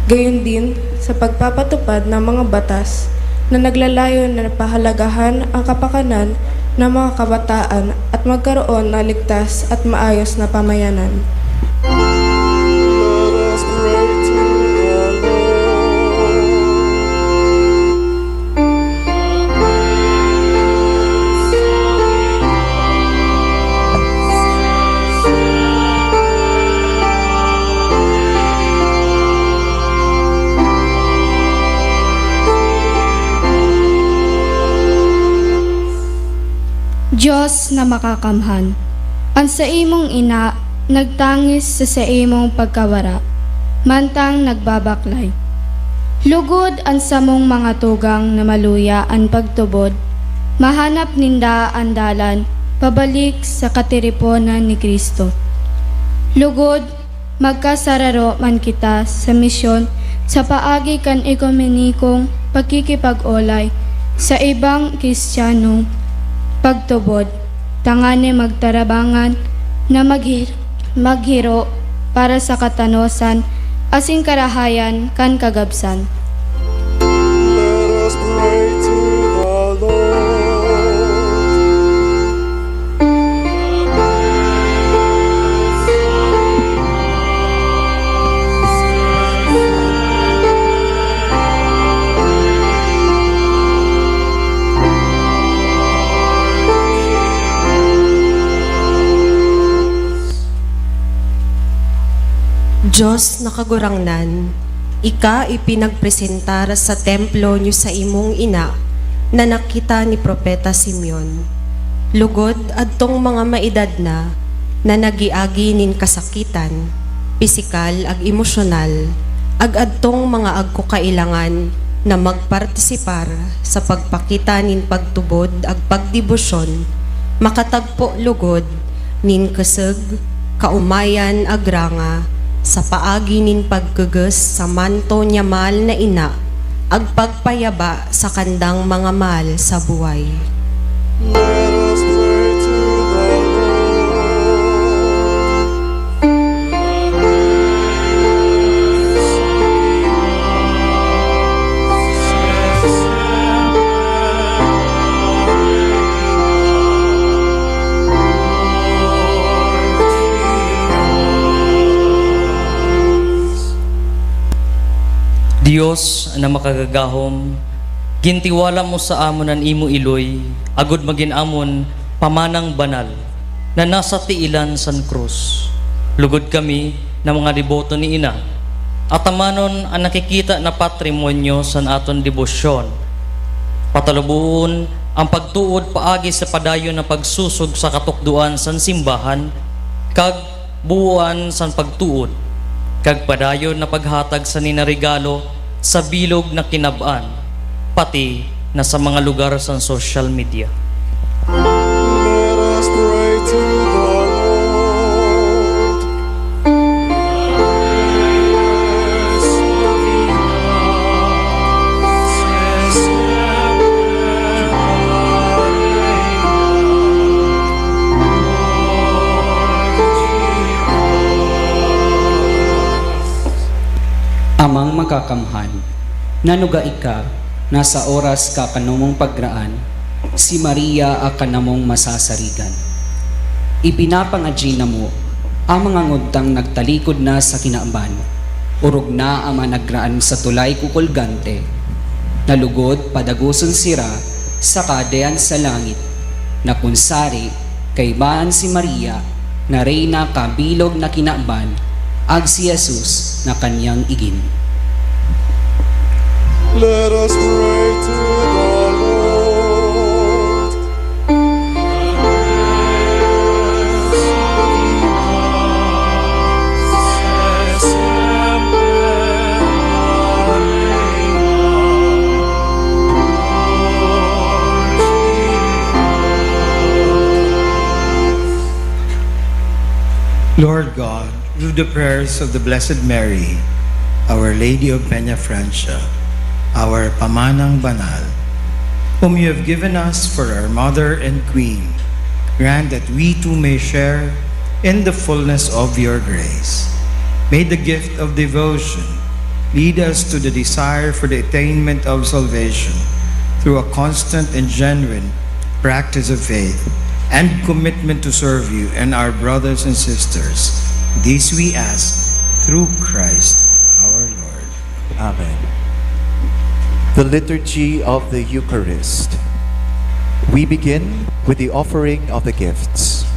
Gayon din sa pagpapatupad ng mga batas na naglalayon na pahalagahan ang kapakanan ng mga kabataan at magkaroon ng ligtas at maayos na pamayanan. Let us pray to the Lord. Diyos na makakamhan, an saimong ina nagtangis sa saimong pagkawara, mantang nagbabaklay. Lugod an samong mga tugang na maluya an pagtubod, mahanap ninda an dalan pabalik sa katiriponan ni Cristo. Lugod, magkasararo man kita sa misyon sa paagi kan ekumenikong pakikipag-olay sa ibang Kristiyanong pagtubod, tanganing magtarabangan na maghi-, maghiro para sa katanosan asin karahayan kan kagabsan. Let us pray to the Lord. Diyos na Kagurangnan, ika ipinagpresentar sa templo niyo sa imong ina na nakita ni Propeta Simeon. Lugod adtong mga maedad na, na nag-iagi nin kasakitan, pisikal ag emosyonal, ag adtong mga agkukailangan na magpartisipar sa pagpakita nin pagtubod ag pagdebosyon, makatagpo lugod nin keseg, kaomayan ag ranga sa paagi nin pagkegos sa manto niya mahal na ina ag pagpayaba sa kandang mga mahal sa buhay. Let us pray to the Lord. Dios na makagagahom, gintiwala mo sa amon an imo iloy, agod magin amon pamanang banal na nasa tiilan san krus. Lugod kami na mga deboto ni Ina, atamanon an nakikita na patrimonyo san aton debosyon. Pataluboon ang pagtuod paagi sa padayon na pagsosog sa katukdoan san simbahan, kag buoan san pagtuod, kag padayon na paghatag sa ninaregalo sa bilog na kinab-an, pati na sa mga lugar san social media. Let us pray to the Lord. Amang Makakamhan, nanuga ika na sa oras ka kanomong paggraan, si Maria a kanamong masasarigan. Ipinapangadyi namo ang mga ngudtang nagtalikod na sa kinaban, orog na ang mga nagraan sa tulay kukulgante, na lugod padagoson sira sa Kahadean sa langit, na kun sari, kaiba an si Maria na reyna kan bilog na kinaban, ag si Jesus na kanyang igin. Let us pray to the Lord. Lord God, through the prayers of the Blessed Mary, Our Lady of Peñafrancia, our Pamanang Banal, whom you have given us for our Mother and Queen, grant that we too may share in the fullness of your grace. May the gift of devotion lead us to the desire for the attainment of salvation through a constant and genuine practice of faith and commitment to serve you and our brothers and sisters. This we ask through Christ our Lord. Amen. The Liturgy of the Eucharist. We begin with the offering of the gifts.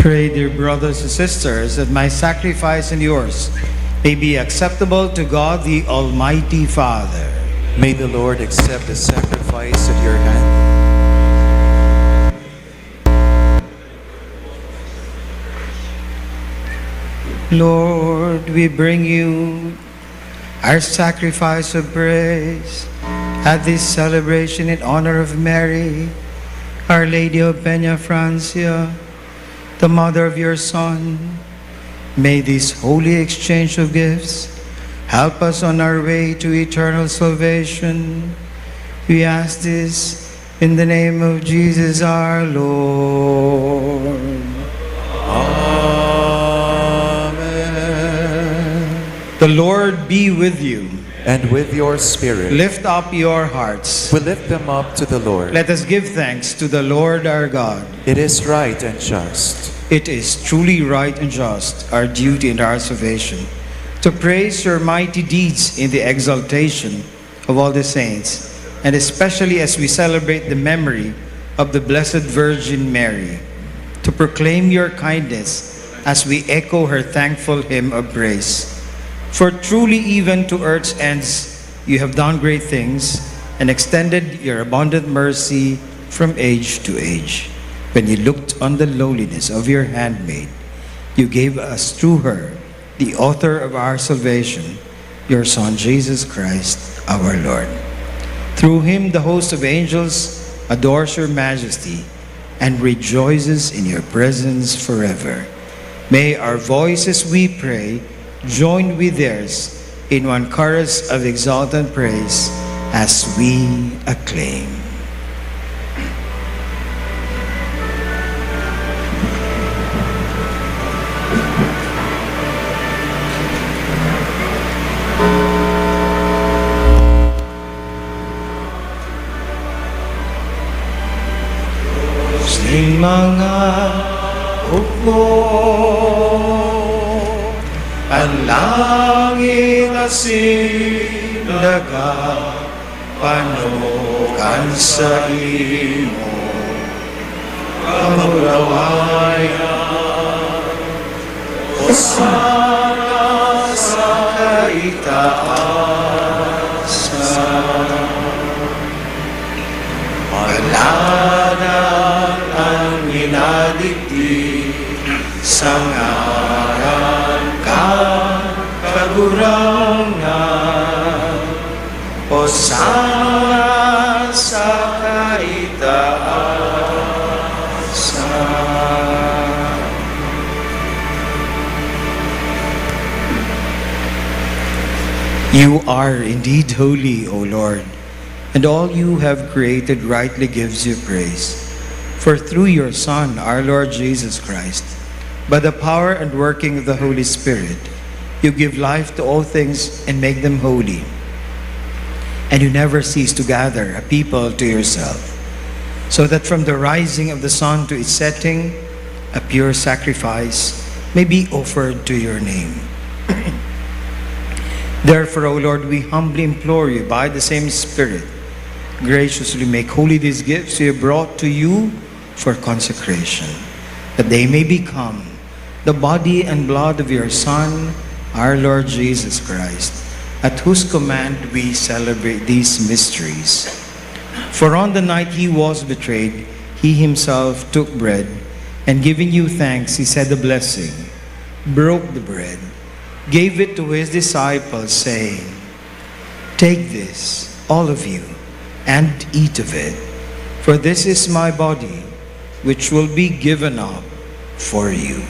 Pray, dear brothers and sisters, that my sacrifice and yours may be acceptable to God, the Almighty Father. May the Lord accept the sacrifice at your hand. Lord, we bring you our sacrifice of praise at this celebration in honor of Mary, Our Lady of Peña Francia, the mother of your Son. May this holy exchange of gifts help us on our way to eternal salvation. We ask this in the name of Jesus our Lord. Amen. The Lord be with you. And with your spirit. Lift up your hearts. We lift them up to the Lord. Let us give thanks to the Lord our God. It is right and just. It is truly right and just, our duty and our salvation, to praise your mighty deeds in the exaltation of all the saints, and especially as we celebrate the memory of the Blessed Virgin Mary, to proclaim your kindness as we echo her thankful hymn of praise. For truly, even to earth's ends, you have done great things and extended your abundant mercy from age to age. When you looked on the lowliness of your handmaid, you gave us through her, the author of our salvation, your Son, Jesus Christ, our Lord. Through him, the host of angels adores your majesty and rejoices in your presence forever. May our voices, we pray, join with theirs in one chorus of exultant praise as we acclaim. Ning mga hukbo, an langit asin daga, panokan sa imo kamurawayan. Hosana sa kaitaasan. Paladan an minadigdi sa ngaran kan Kagurangnan. Hosana sa kaitaasan. You are indeed holy, O Lord, and all you have created rightly gives you praise. For through your Son, our Lord Jesus Christ, by the power and working of the Holy Spirit, you give life to all things and make them holy. And you never cease to gather a people to yourself, so that from the rising of the sun to its setting, a pure sacrifice may be offered to your name. Therefore, O Lord, we humbly implore you by the same Spirit, graciously make holy these gifts we have brought to you for consecration, that they may become the body and blood of your Son, our Lord Jesus Christ, at whose command we celebrate these mysteries. For on the night he was betrayed, he himself took bread, and giving you thanks, he said a blessing, broke the bread, gave it to his disciples, saying, "Take this, all of you, and eat of it, for this is my body, which will be given up for you."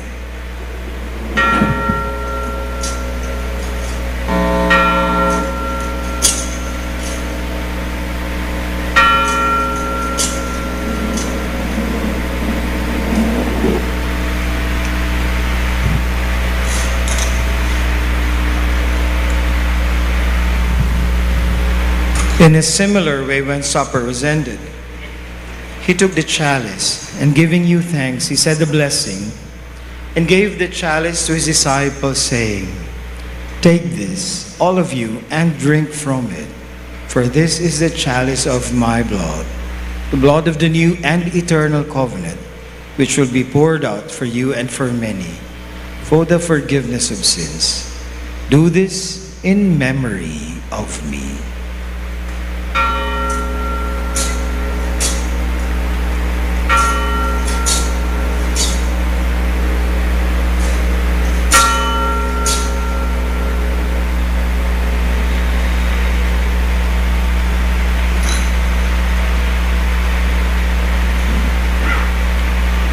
In a similar way, when supper was ended, he took the chalice, and giving you thanks, he said the blessing, and gave the chalice to his disciples, saying, "Take this, all of you, and drink from it, for this is the chalice of my blood, the blood of the new and eternal covenant, which will be poured out for you and for many for the forgiveness of sins. Do this in memory of me.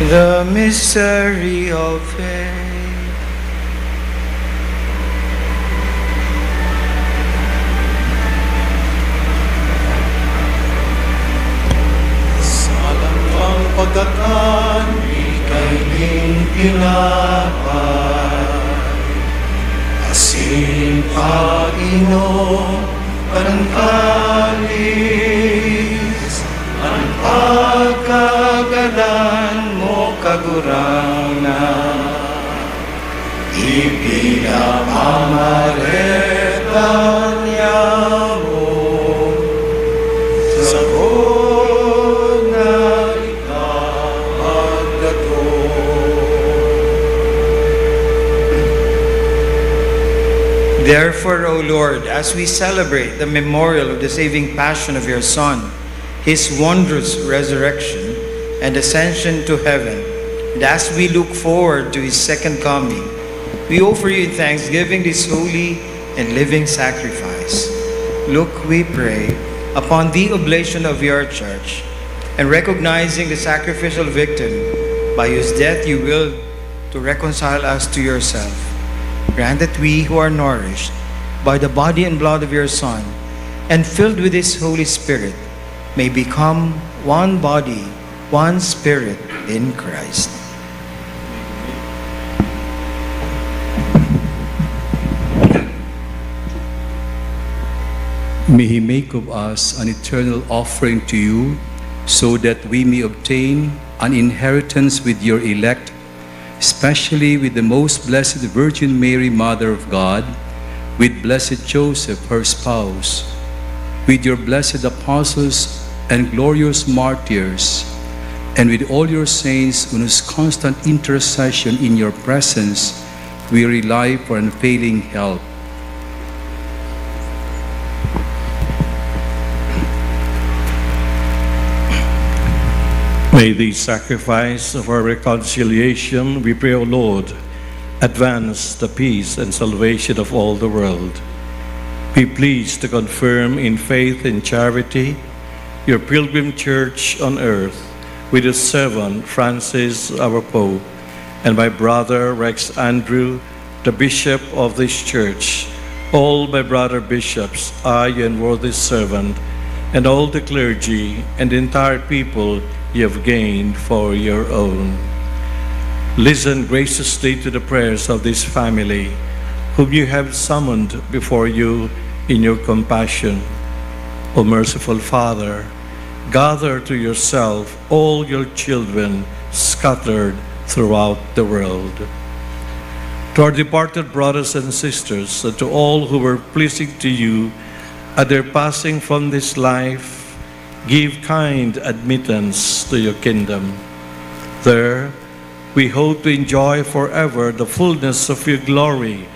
The mystery of faith. Sa langkang pagkakan, ikaw nin tinapay, asin pag-inom kan kalis, an pagkagadan mo, Kagurangnan, ipinapamaretan niamo sa panahon na ito magdato. Therefore, O Lord, as we celebrate the memorial of the saving passion of your Son, his wondrous resurrection and ascension to heaven, and as we look forward to his second coming, we offer you in thanksgiving this holy and living sacrifice. Look, we pray, upon the oblation of your church, and recognizing the sacrificial victim by whose death you willed to reconcile us to yourself. Grant that we who are nourished by the body and blood of your Son and filled with his Holy Spirit may become one body, one spirit in Christ. May he make of us an eternal offering to you, so that we may obtain an inheritance with your elect, especially with the most blessed Virgin Mary, Mother of God, with blessed Joseph, her spouse, with your blessed apostles and glorious martyrs, and with all your saints, on whose constant intercession in your presence we rely for unfailing help. May the sacrifice of our reconciliation, we pray, O Lord, advance the peace and salvation of all the world. Be pleased to confirm in faith and charity your pilgrim church on earth, with your servant Francis, our Pope, and my brother Rex Andrew, the Bishop of this church, all my brother bishops, I, your worthy servant, and all the clergy and the entire people you have gained for your own. Listen graciously to the prayers of this family, whom you have summoned before you in your compassion. O merciful Father, gather to yourself all your children scattered throughout the world. To our departed brothers and sisters, and to all who were pleasing to you at their passing from this life, give kind admittance to your kingdom. There, we hope to enjoy forever the fullness of your glory,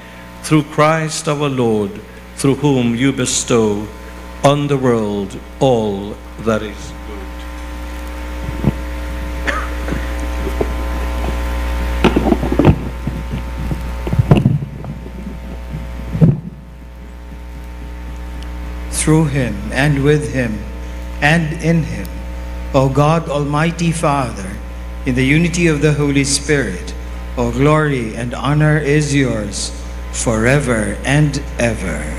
through Christ our Lord, through whom you bestow on the world all that is good. Through him, and with him, and in him, O God, Almighty Father, in the unity of the Holy Spirit, all glory and honor is yours forever and ever.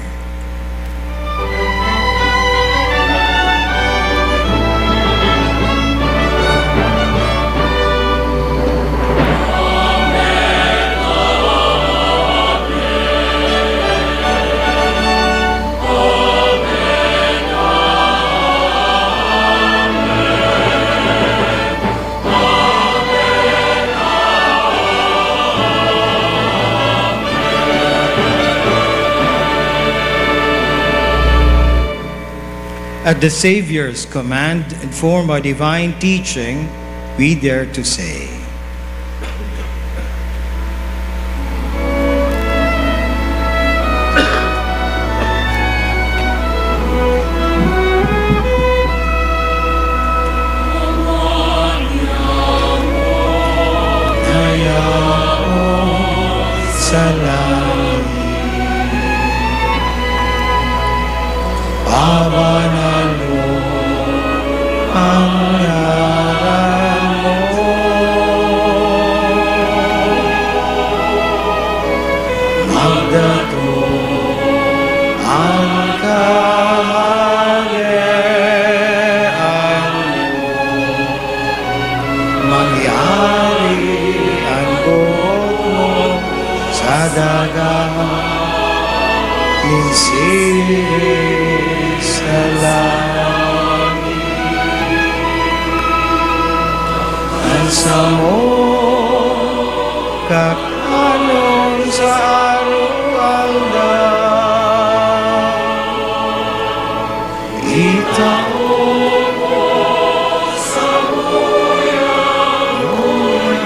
At the Savior's command, informed by divine teaching, We dare to say, Pabanal mo ang ngaran mo. Magdatong ang Kahadean mo. Mangyari ang boot mo sa daga nin siring sa langit. An samo kakanon sa aroaldaw, itao mo samuya ngunyan.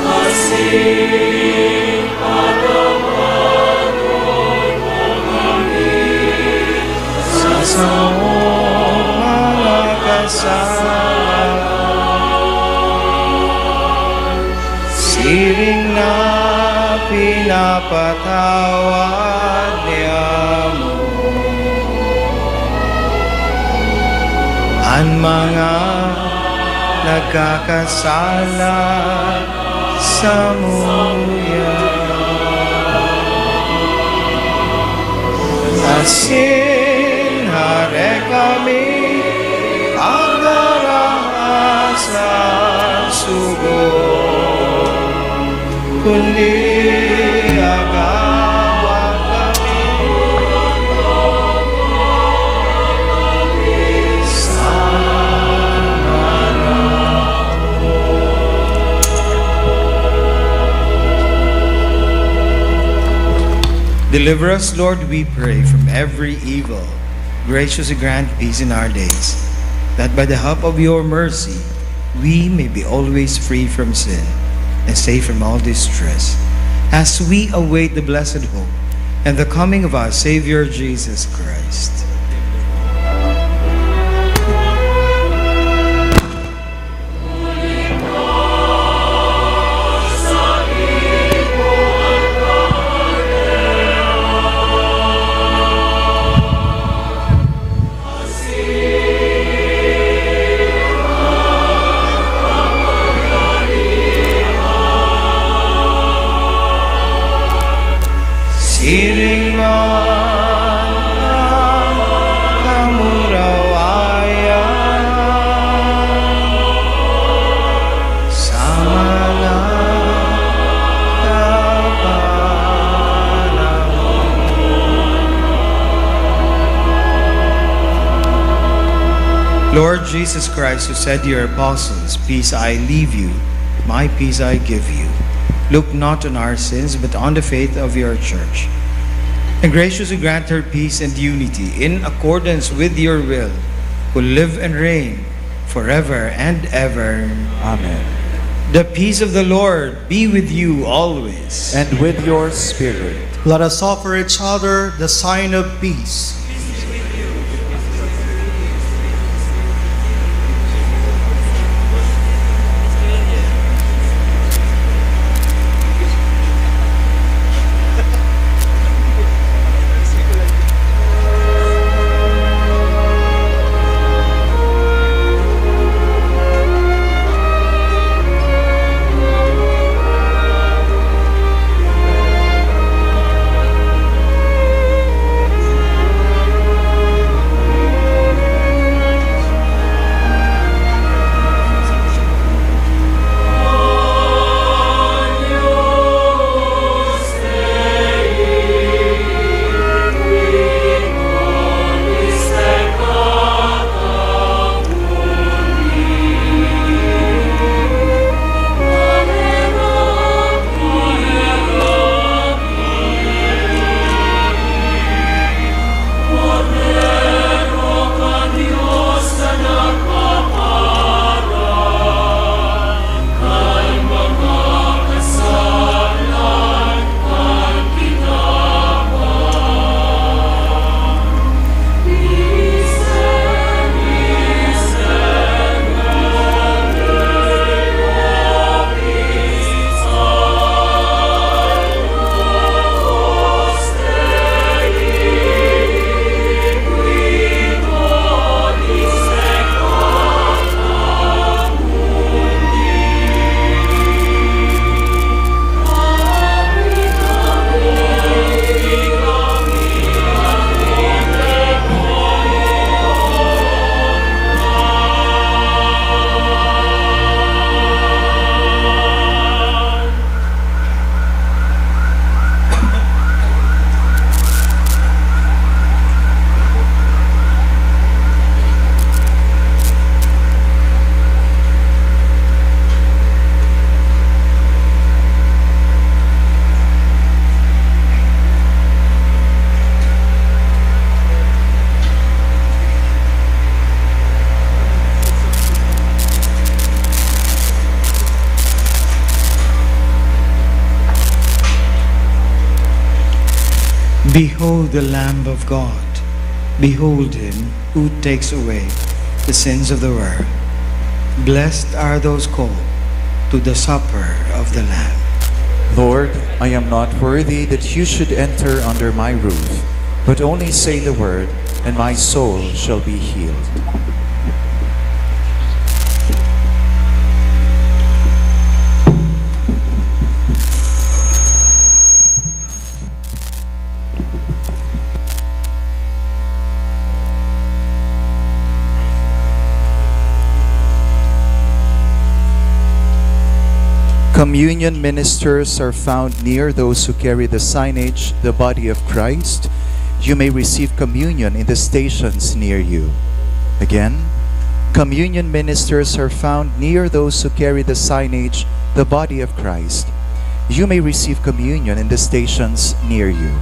Asin patawaron mo kami sa samong mga kasalanan, siring na pinapatawad niamo an mga nagkakasala samuya. Asin hare kami pagdaraha sa sugo, kundi agawa kami sa Deliver us, Lord, we pray, from every evil. Graciously grant peace in our days, that by the help of your mercy, we may be always free from sin and safe from all distress, as we await the blessed hope and the coming of our Savior Jesus Christ. Siring man an kamurawayan sa mga kapanahon. Lord Jesus Christ, who said to your apostles, "Peace I leave you, my peace I give you," look not on our sins, but on the faith of your church, and graciously grant her peace and unity in accordance with your will, who live and reign forever and ever. Amen. The peace of the Lord be with you always. And with your spirit. Let us offer each other the sign of peace. Behold the Lamb of God. Behold him who takes away the sins of the world. Blessed are those called to the supper of the Lamb. Lord, I am not worthy that you should enter under my roof, but only say the word, and my soul shall be healed. Communion ministers are found near those who carry the signage, the body of Christ. You may receive communion in the stations near you. Again, communion ministers are found near those who carry the signage, the body of Christ. You may receive communion in the stations near you.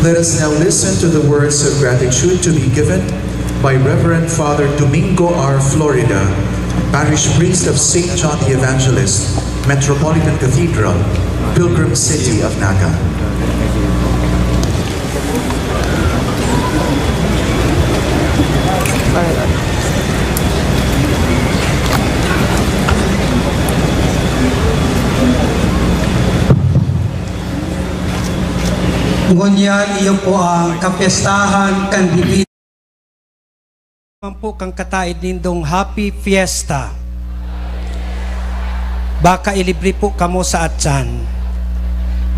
Let us now listen to the words of gratitude to be given by Reverend Father Domingo R. Florida, Parish Priest of Saint John the Evangelist, Metropolitan Cathedral, Pilgrim City of Naga. Ngunyan iyo po ang kapyestahan kan Divino. Man po kan kataed nindong Happy Fiesta. Baka ilibre po kamo sa atyan.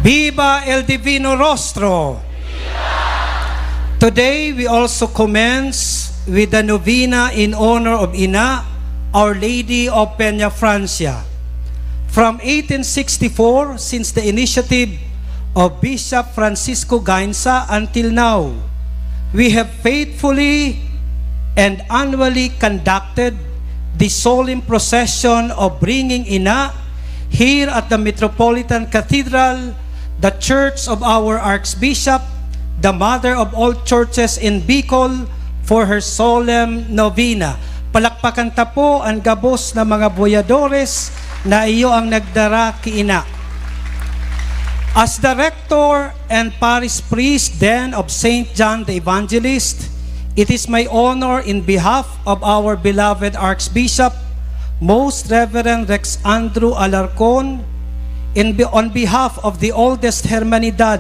Viva el Divino Rostro! Today, we also commence with the novena in honor of Ina, Our Lady of Peña Francia. From eighteen sixty-four, since the initiative of Bishop Francisco Gainza until now, we have faithfully and annually conducted the solemn procession of bringing Ina here at the Metropolitan Cathedral, the church of our Archbishop, the mother of all churches in Bicol, for her solemn novena. Palakpakan ta po an gabos na mga boyadores na iyo ang nagdara ki Ina. As the rector and parish priest then of Saint John the Evangelist, it is my honor in behalf of our beloved Archbishop, Most Reverend Rex Andrew Alarcon, in be-, on behalf of the oldest Hermanidad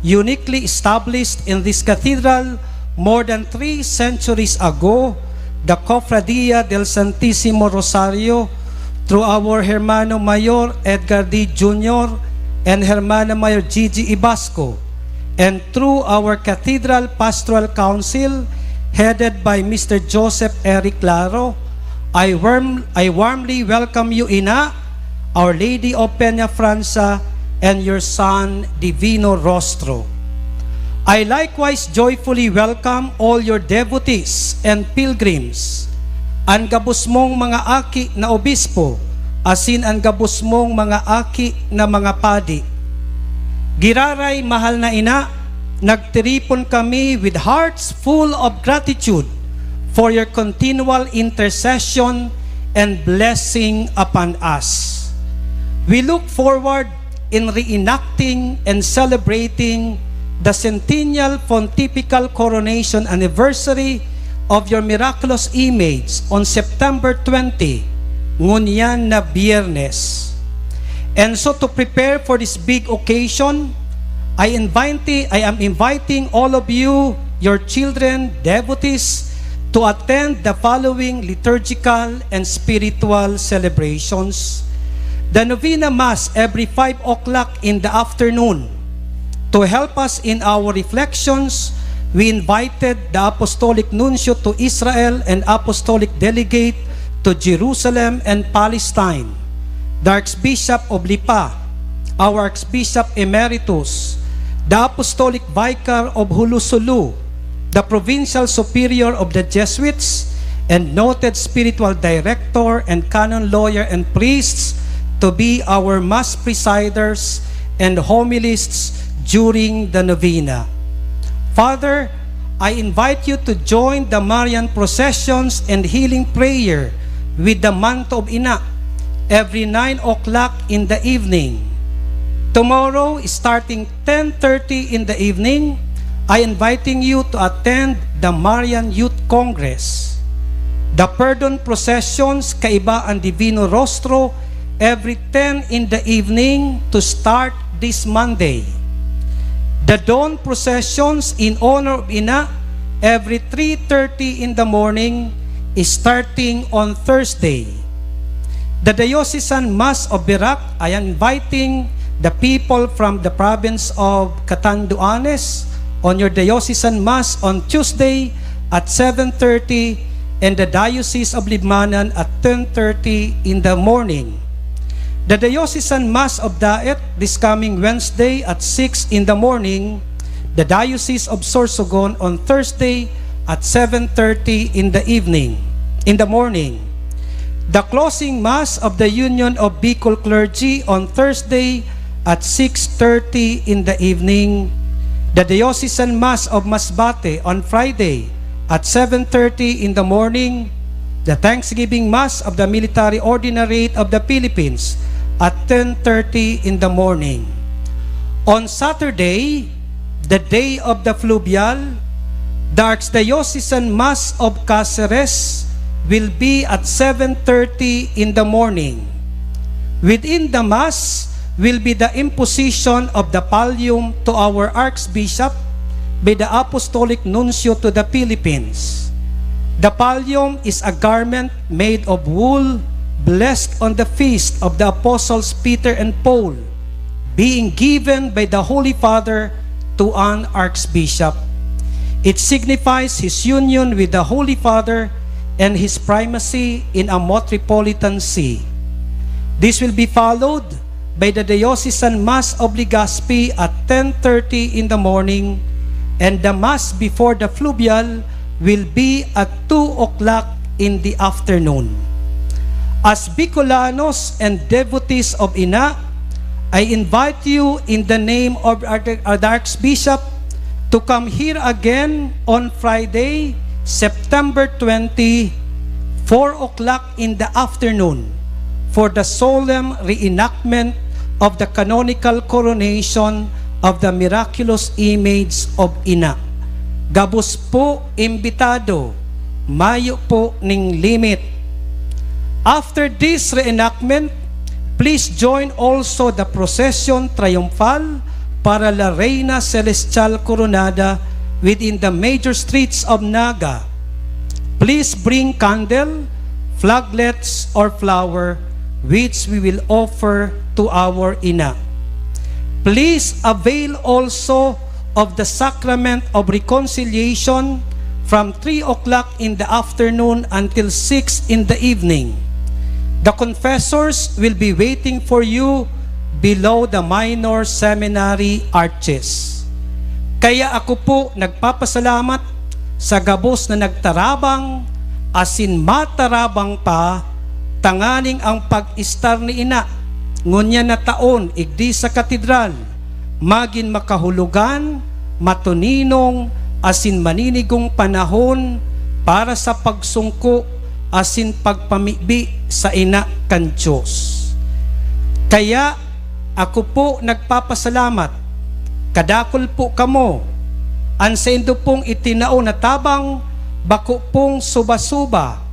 uniquely established in this cathedral more than three centuries ago, the Cofradia del Santisimo Rosario, through our Hermano Mayor Edgar D. Junior and Hermana Mayor Gigi Ibasco, and through our Cathedral Pastoral Council, headed by Mister Joseph Eric Claro, I warm-, I warmly welcome you, Ina, Our Lady of Peña Francia, and your son, Divino Rostro. I likewise joyfully welcome all your devotees and pilgrims, an gabos mong mga aki na obispo, asin an gabos mong mga aki na mga padi. Giraray, mahal na Ina, nagtiripon kami with hearts full of gratitude for your continual intercession and blessing upon us. We look forward in reenacting and celebrating the centennial pontifical coronation anniversary of your miraculous image on September twenty, ngunyan na Biyernes. And so, to prepare for this big occasion, I invite, I am inviting all of you, your children, devotees, to attend the following liturgical and spiritual celebrations. The novena Mass every five o'clock in the afternoon. To help us in our reflections, we invited the Apostolic Nuncio to Israel and Apostolic Delegate to Jerusalem and Palestine, the Archbishop of Lipa, our Archbishop Emeritus, the Apostolic Vicar of Hulusulu, the Provincial Superior of the Jesuits, and noted spiritual director and canon lawyer and priests to be our Mass presiders and homilists during the novena. Father, I invite you to join the Marian processions and healing prayer with the Manto of Ina every nine o'clock in the evening. Tomorrow, starting ten thirty in the evening, I inviting you to attend the Marian Youth Congress. The Perdon processions kaiba an Divino Rostro every ten in the evening to start this Monday. The dawn processions in honor of Ina every three thirty in the morning, starting on Thursday. The Diocesan Mass of Virac, I am inviting the people from the province of Catanduanes on your Diocesan Mass on Tuesday at seven thirty and the Diocese of Libmanan at ten thirty in the morning. The Diocesan Mass of Daet this coming Wednesday at six in the morning, the Diocese of Sorsogon on Thursday at seven thirty in the evening, in the morning. The closing Mass of the Union of Bicol Clergy on Thursday at six thirty in the evening. The Diocesan Mass of Masbate on Friday at seven thirty in the morning, the Thanksgiving Mass of the Military Ordinariate of the Philippines at ten thirty in the morning. On Saturday, the day of the Fluvial, the Archdiocesan Mass of Caceres will be at seven thirty in the morning. Within the Mass will be the imposition of the pallium to our Archbishop by the Apostolic Nuncio to the Philippines. The pallium is a garment made of wool, blessed on the feast of the Apostles Peter and Paul, being given by the Holy Father to an Archbishop. It signifies his union with the Holy Father and his primacy in a metropolitan see. This will be followed by the Diocesan Mass of Legazpi at ten thirty in the morning, and the Mass before the Fluvial will be at two o'clock in the afternoon. As Bicolanos and devotees of Ina, I invite you in the name of Arch-, the Archbishop to come here again on Friday, September twenty, four o'clock in the afternoon, for the solemn reenactment of the canonical coronation of the miraculous image of Ina. Gabos po imbitado, mayo po ning limit. After this reenactment, please join also the procession triumphal para La Reina Celestial Coronada within the major streets of Naga. Please bring candle, flaglets, or flower, which we will offer to our Ina. Please avail also of the Sacrament of Reconciliation from three o'clock in the afternoon until six in the evening. The confessors will be waiting for you below the minor seminary arches. Kaya ako po nagpapasalamat sa gabos na nagtarabang asin matarabang pa, tanganing ang pag-estar ni Ina ngunyan na taon igdi sa Katedral magin makahulogan, matuninong, asin maninigong panahon para sa pagsungko asin pagpamibi sa Ina kan Dios. Kaya, ako po nagpapasalamat. Kadakul po kamo. An saindo pong itinao na tabang, bako pong suba-suba.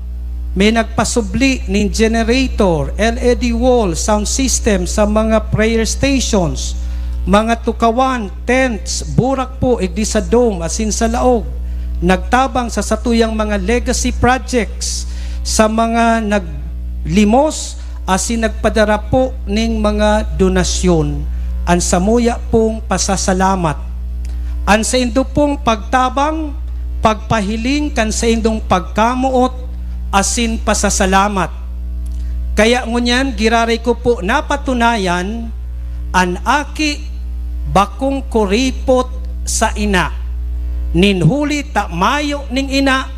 May nagpasubli nin generator, L E D wall, sound system sa mga prayer stations, mga tukawan, tents, burak po igdi sa dome asin sa laog. Nagtabang sa satuyang mga legacy projects, sa mga naglimos asin nagpadara po ning mga donasyon. An samuya pong pasasalamat. An saindo pong pagtabang, pagpahiling kan saindong pagkamoot asin pasasalamat. Kaya ngunyan, giraray ko po napatunayan, an aki bakong kuripot sa ina, nin huli ta mayo ning ina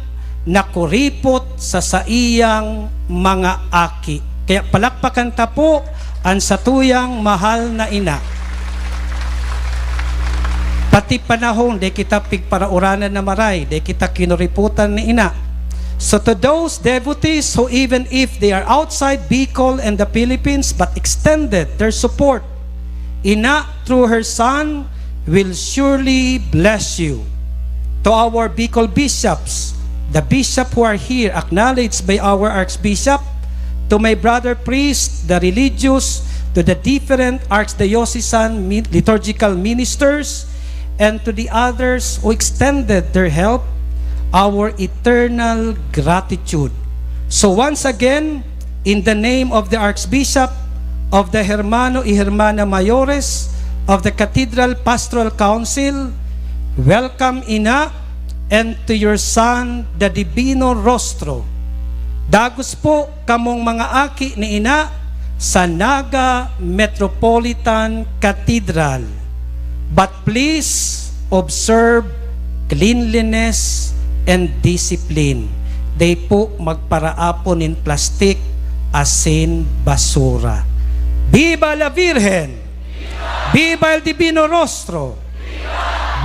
na kuripot sa saiyang mga aki. Kaya palakpakan ta po an satuyang mahal na ina. Pati panahon, di kita pigparauranan na maray, di kita kinuripotan ni ina. So to those devotees who, even if they are outside Bicol and the Philippines, but extended their support, Ina, through her son, will surely bless you. To our Bicol bishops, the bishop who are here, acknowledged by our archbishop, to my brother priest, the religious, to the different archdiocesan mi-, liturgical ministers, and to the others who extended their help, our eternal gratitude. So once again, in the name of the Archbishop, of the Hermano y Hermana Mayores, of the Cathedral Pastoral Council, welcome, Ina, and to your son, the Divino Rostro. Dagos po kamong mga aki ni Ina sa Naga Metropolitan Cathedral. But please observe cleanliness and discipline. Dai po magparaapon nin plastik asin basura. Viva la Virgen! Viva el Divino Rostro!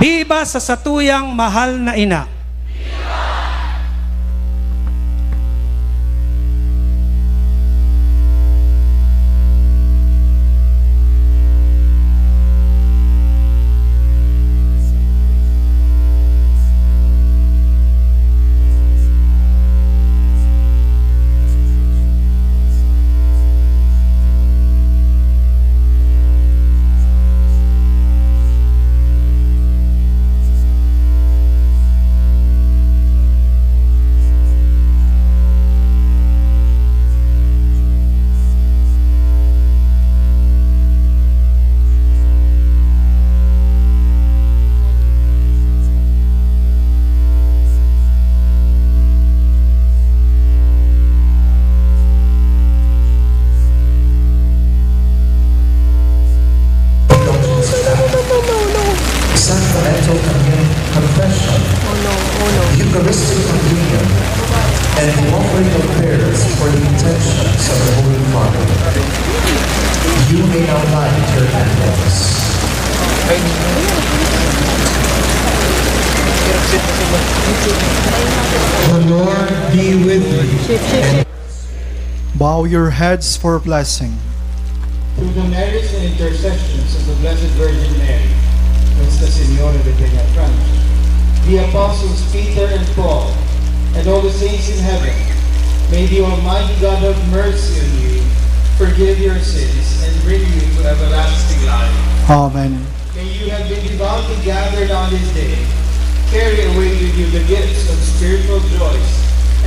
Biba sa satuyang mahal na ina! Sacramental Commun- Confession, Eucharistic Communion, and the offering of prayers for the intentions of the Holy Father. You may now light your candles. The Lord be with you. Bow your heads for blessing. Through the merits and intercessions of the Blessed Virgin Mary, Nuestra Señora de Peñafrancia, the apostles Peter and Paul, and all the saints in heaven, may the Almighty God have mercy on you, forgive your sins, and bring you to everlasting life. Amen. May you have been devoutly gathered on this day. Carry away with you the gifts of spiritual joys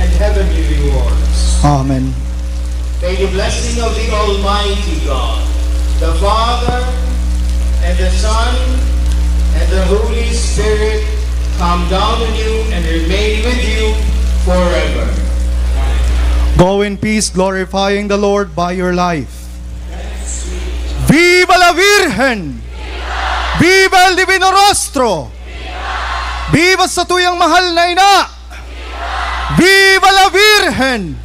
and heavenly rewards. Amen. May the blessing of the Almighty God, the Father, and the Son, and the Holy Spirit come down on you and remain with you forever. Go in peace, glorifying the Lord by your life. Viva la Virgen! Viva el Divino Rostro! Viva sa tuyang mahal na ina! Viva la Virgen!